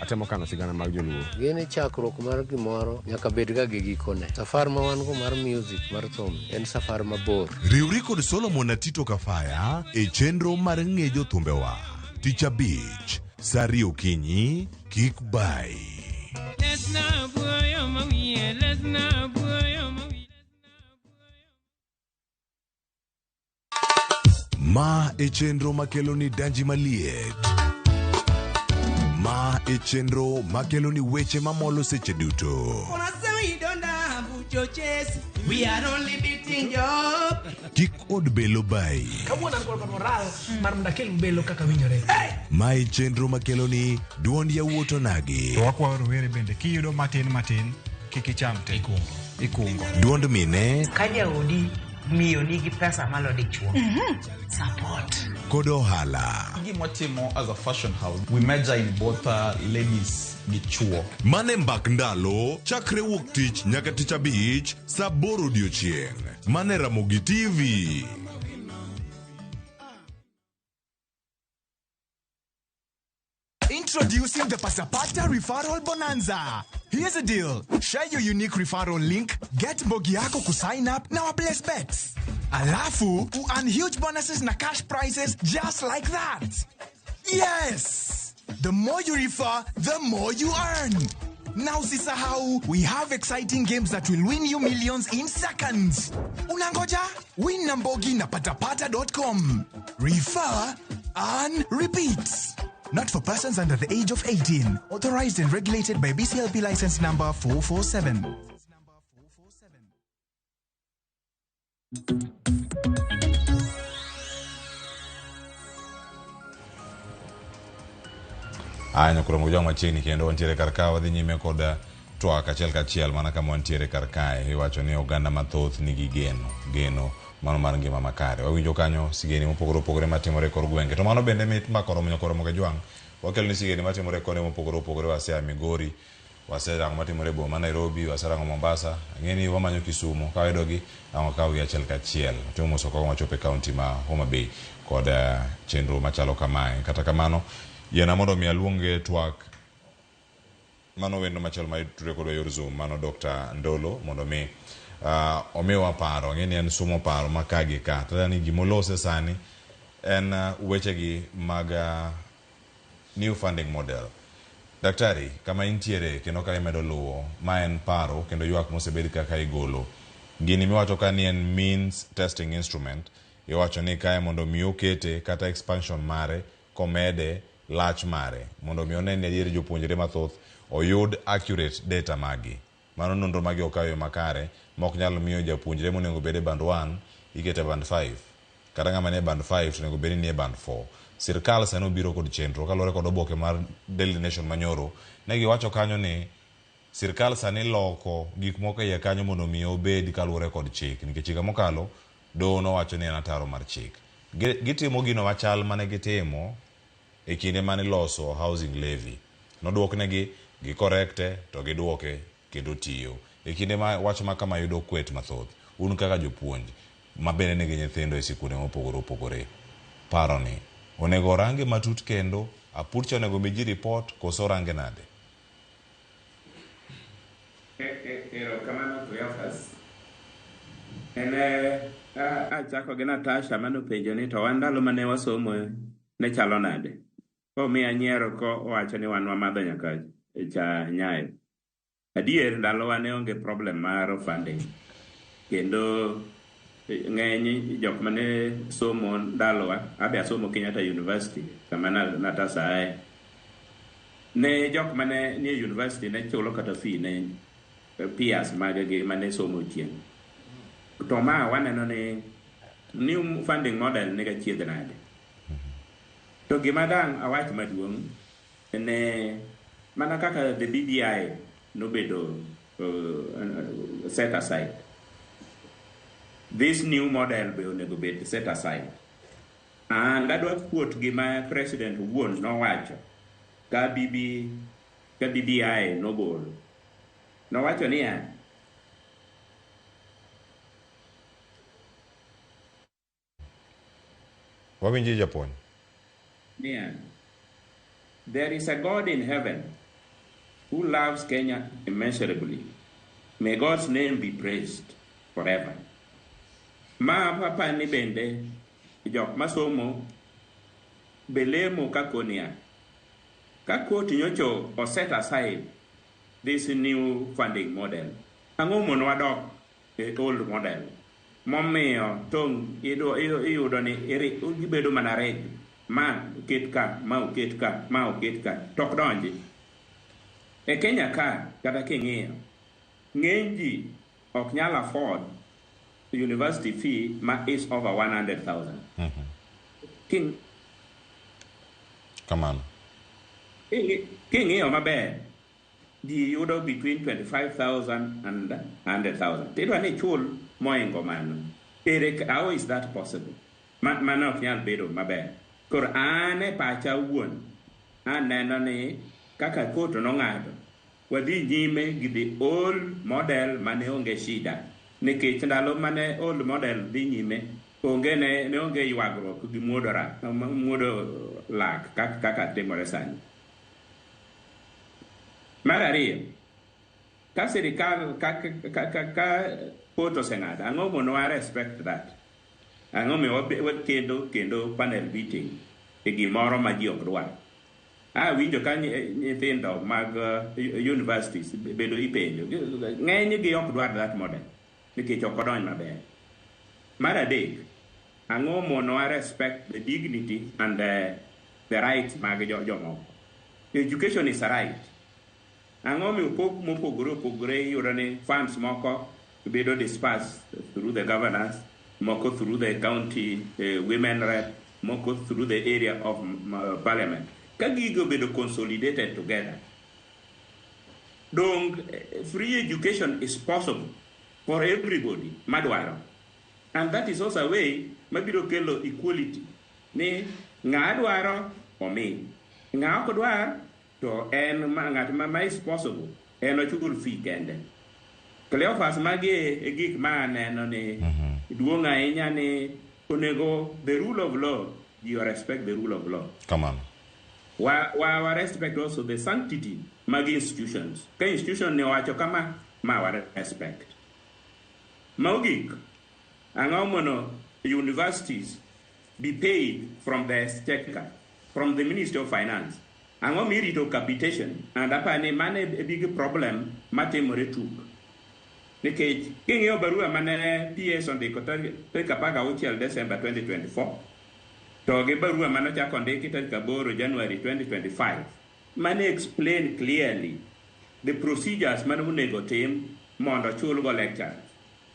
Atemo kano sigana mag joluo. Gini chakruok mar gimoro nyaka bed ga gi gikone. Safar ma wan go mar music mar thum en safar mabor. Riwri kod Solomon Atito Kafaya e chenro mar ng'e jothumbewa. Tich abich, saa ariyo okinyi, kik bai. Ma e chenro makelo ni danji maliet. Ma e chenro makelo ni weche mamolo seche duto. We are only beating job. Kik od belo bai. Kawuono an kod moral mar mondo akel belo kaka winjore. Ma e chenro makelo ni duond yawuot onagi. To wakwayo rowere bende kiyudo matin matin kik icham te. Ikungo. Duond mine Ka jaodi miyo nigi pesa malo dichuo. Support. Kod ohala. Gima as a fashion house, we major in both ladies gi chuo. Mane mbak ndalo chakre wuok tich nyaka tich abich saa aboro odiochieng'. Mane Ramogi TV. Join the Pasapata Referral Bonanza. Here's a deal. Share your unique referral link, get mbogi yako kusign up na waplace bets. Alafu, earn huge bonuses na cash prizes just like that. Yes! The more you refer, the more you earn. Now usisahau, we have exciting games that will win you millions in seconds. Unangoja? Win na Mbogi na patapata.com. Refer, earn, repeat. Not for persons under the age of 18. Authorized and regulated by BCLP license number 447. Aya nyakuro jwang' machiegni kendo wantiere kar ka wadhi nyime kod twak achiel kachiel mana kama wantiere kar kae iwacho ni oganda mathoth nigi geno geno mano mar ngima makare wawinjo kanyo sigeni mopogore opogore matimore e kor gwenge to mano bende mit makoromo nyakoromo gajwang' wakelo ni sigeni matimore konde mopogore opogore wasea Migori waserango matimore e boma ma Nairobi waserango Mombasa ang'e ni wamanyo Kisumu ka wayudogi ang' wakawgi achiel kachiel watimo mos ok wachopo e kaunti ma Homa Bay kod chenro machalo kamae kata kamano yiena mondo mi aluong e twak mano wendo machielo ma itudore kodwa e yor Zoom mano Dr. Ndolo mondo mi omiwa paro ang'e ni en sumo paro ma ka gi ka to ni gimolose sani en wechegi mag new funding model. Daktari, kama intiere kendo ka imedo luwo, ma en paro kendo ywak mosebed kaka igolo. Gini miwacho ka ni en means testing instrument, iwacho ni kae mondo mi okete kata expansion mare komede lach mare mondo mi one ni adier jopuonjre mathoth oyud accurate data magi. Mano nonro magi okaw e yo makare ma ok nyal miyo japuonjre monego bed e band 1 ikete e band 5 kata ng'ama nie band 5 to onego bed ni nie band 4. Sirkal sani obiro kod chenro kaluwore kod oboke mar Daily Nation manyoro ne giwacho kanyo ni sirkal sani loko gik moko e iye kanyo mondo mi obed kaluwore kod chik nikech higa mokalo doho nowacho ni en ataro mar chik. Gitimo gino machal mane gitimo e kinde mane iloso housing levy. Noduoknegi, gikorekte to giduoke kendo tiyo. E kinde ma wach ma kama yudo kwet mathoth, un kaka jopuonj ma bende nigi nyithindo e sikunde mopogore opogore, paro ni onego orange matut kendo aput cha onego mi ji report koso orange nade? Erokamano Cleophas. En achako gi Natasha manopenjo ni to wan ndalo mane wasomo ne chalo nade? Komiya nyiero ko owacho ni wan wamadho nyaka cha nyayo. Adier ndalowa ne onge problem mar funding. Kendo ng'eny jok mane somo ndalowa, abe asomo Kenyatta University kama Natasha ae. Ne jok mane nie university ne chulo kata fee ne peers maggi mane somo chien. To ma waneno ni new funding model niga chiedh nade. To gima dang' awach maduong' ne mana kaka the BBI nobedo set aside. This new model be onego bed set aside. And adwa quote gima President owuon nowacho ka BBI nogolo. Nowacho niya, Wawinji japuonj. Niya, there is a God in heaven who loves Kenya immeasurably. May God's name be praised forever. Ma papa ni bende jok masomo belemo kakonia. Ka court nyocho o set aside this new funding model. Ang'o mondo wadok e old model? Momiyo tong' iyudo ni gibedo mana reg. Ma oket ka, ma oket ka, ma oket ka, to ok donji. E Kenya ka, kata king'iyo, ng'eny ji ok nyal afford university fee ma is over 100,000. Kamano. King'iyo maber, ji yudo between 25,000 and 100,000. Tidwa ni chul moingo mano. Ere, how is that possible? Mano ok nyal bedo maber. Koro an e pacha owuon, aneno ni kaka court nong'ado, wadhi nyime gi the old model mane onge shida. Nikech ndalo mane old model dhi nyime, onge ne onge ywagruok gi muodo lak kaka timore sani. Mar ariyo, ka sirikal ka court oseng'ado, ang'o mono wa respect that? Ang'o miyo wakendo kendo panel beating e gimoro ma ji ok dwar? Awinjo ka nyithindo mag universities bedo ipenjo, ng'eny gi ok dwar that model nikech ok odonj maber. Mar adek, ang'o mono wa respect the dignity and the rights mag jomoko? Education is a right. Ang'o miyo pok mopogore opogore iyudo ni funds moko bedo dispersed through the governors, moko through the county women rep, moko through the area of parliament? Ka gigo obedo consolidated together, dong free education is possible for everybody madwaro. And that is also a way mabiro kelo equality ni ng'a dwaro omi, ng'a ok dwar to en ng'at ma is possible en ochul fee kende. Cleophas, magi e gik ma aneno ni duong' ahinya ni onego the rule of law, you respect the rule of law. Kamano. Wa respect also the sanctity mag institutions. Ka institution ni owacho kama, ma wa respect. Mogik, ang'o mono universities be paid from the exchequer, from the Ministry of Finance? Ang'o mirito capitation? And apani mano e big problem matimore tuk. Nikech king'iyo barua mane PS ondiko tarik 16 December 2024 to gi barua mane ochako ondiki tarik 8 January 2025, mane explain clearly the procedures mane onego tim mondo chulgo lecturers.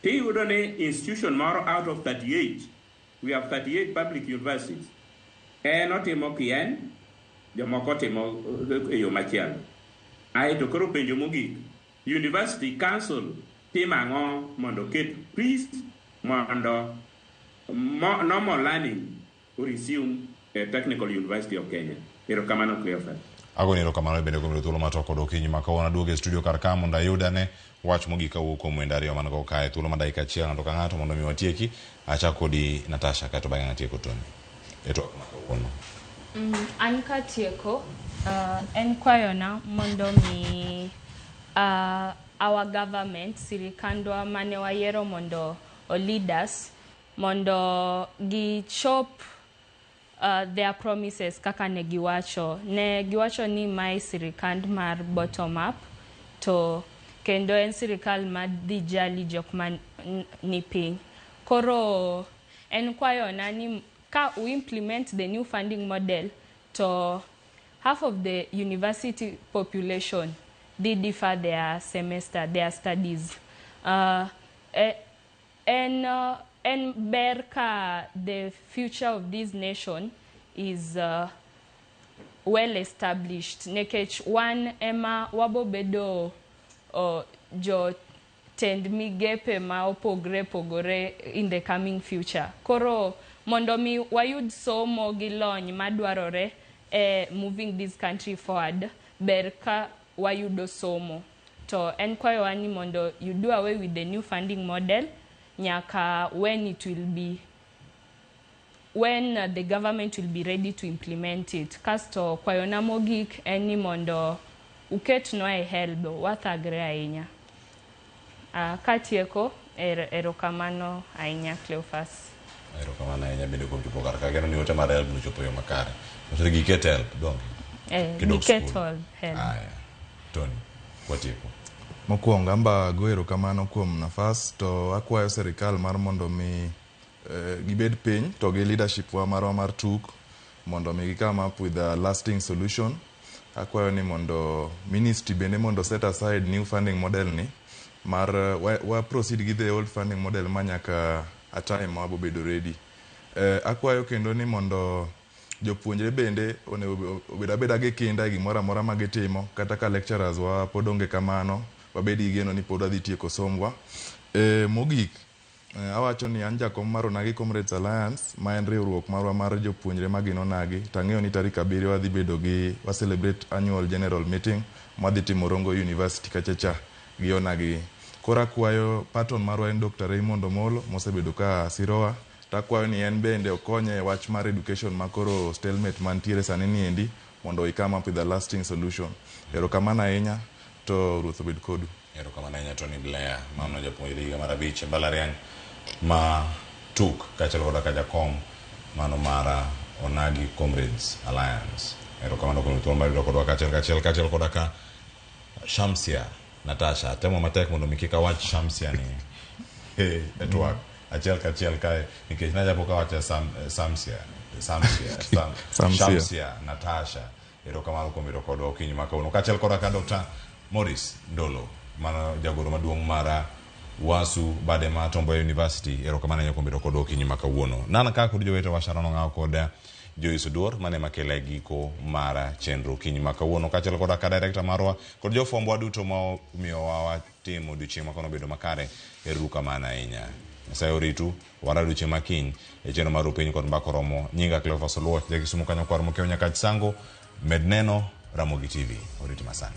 Tiyudo ni institution moro out of 38, we have 38 public universities, en otimo kien, jomoko timo e yo machielo. Aeto koro penjo mogik, University Council timo ang'o mondo oket peace mondo normal learning resume at Technical University of Kenya? Erokamano, Cleophas. Agoni erokamano bende kuom yudo thuolo mar twak kod okinyi ma kawuono. Aduogo e studio kar ka mondo ayudane wach mogik kawuok kuom wende ariyo man go kae, thuolo ma dakika achiel ng'ato ka ng'ato mondo mi watieki. Achak kodi Natasha, kaeto bang'e atieko Tony e twak ma kawuono. An katieko, en kwayona mondo mi our government, sirikandwa mane wayiero mondo o lead us, mondo gichop their promises kaka ne giwacho. Ne giwacho ni mae sirikand mar bottom up, to kendo en sirikal madhi jali jok ma ni piny. Koro en kwayona ni ka u implement the new funding model, to half of the university population dhi defer their semester, their studies. En ber ka the future of this nation is well established, nikech wan ema wabobedo jotend migepe ma opogre pogore in the coming future. Koro mondo mi wayud somo gi lony madwarore e moving this country forward, ber ka wayudo somo. To en kwayowa ni mondo you do away with the new funding model nyaka when it will be when the government will be ready to implement it. Kasto kwayona mogik en ni mondo uketnwa e HELB, wathagre ahinya. Katieko, erokamano ahinya, Cleophas. Erokamano ahinya bende kuom chopo kar ka. Ageno ni ote mar HELB nochopo e yo makare. Nyiso giket HELB, donge? Eh, Kidok giket skul. HELB. Aya. Tony, watieko. Mokwongo amba go erokamano kuom nafas to akwayo sirikal mar mondo mi gibed piny to gi leadership wa marwa mar TUK mondo mi gi come up with a lasting solution. Akwayo ni mondo ministry bende mondo set aside new funding model ni mar wa proceed gi the old funding model ma nyaka a time ma wabobedo ready. Akwayo kendo ni mondo jopuonjre bende onego obed abeda gi kinda e gimoro amora ma gitimo, kata ka lecturers wa pod onge kamano, wabed gi geno ni pod wadhi tieko sombwa. Mogik, awacho ni an jakom mar Onagi Comrades Alliance, ma en riwruok marwa mar jopuonjre magin Onagi, to ang'eyo ni tarik 7 wadhi bedo gi wa celebrate annual general meeting mwadhi timo Rongo University kacha cha gi Onagi. Koro akwayo patron marwa en Dr. Raymond Omolo mosebedo ka sirowa, to akwayo ni en bende okonye e wach mar education ma koro stalemate mantiere sani ni endi mondo we come up with a lasting solution. Erokamano ahinya. To Ruoth obed kodu. Erokamano ahinya Tony Blair, mano japuonjre higa mar abich e mbalariany ma TUK kaachiel koda ka jakom mano mar Onagi Comrades Alliance. Erokamano kuom thuolo mar yudo kodwa kaachiel kachiel kaachiel koda ka Shamsia Natasha. Temo matek mondo mi kik awach Shamsia ni e twak achiel kachiel kae nikech najapo kawacho Samsia Samsia Sam, Samsia. Shamsia Natasha. Erokamano kuom bedo kodwa okinyi ma kawuono kaachiel koda ka Dr. Morris Ndolo mano jagoro maduong' mar Wasu bade ma Tom Mboya University. Erokamano ahinya kuom bedo kodwa okinyi ma kawuono. Nana ka kod jowetewa Sharon Ong'awo kod Joyce Oduor mane makele e giko mar chenro okinyi ma kawuono kaachiel koda ka director marwa kod jofwambowa duto ma omiyowa watimo odiochieng' ma kawuono obedo makare. Ero uru kamano ahinya. Nyasaye oritu wara odiochieng' ma kiny e chenro mar Rupiny kod Mbaka Oromo. Nyinga Cleophas Oluoch, jakisumu kanyo kwar mokiewo nyaka Sango. Med neno Ramogi TV. Oriti masani.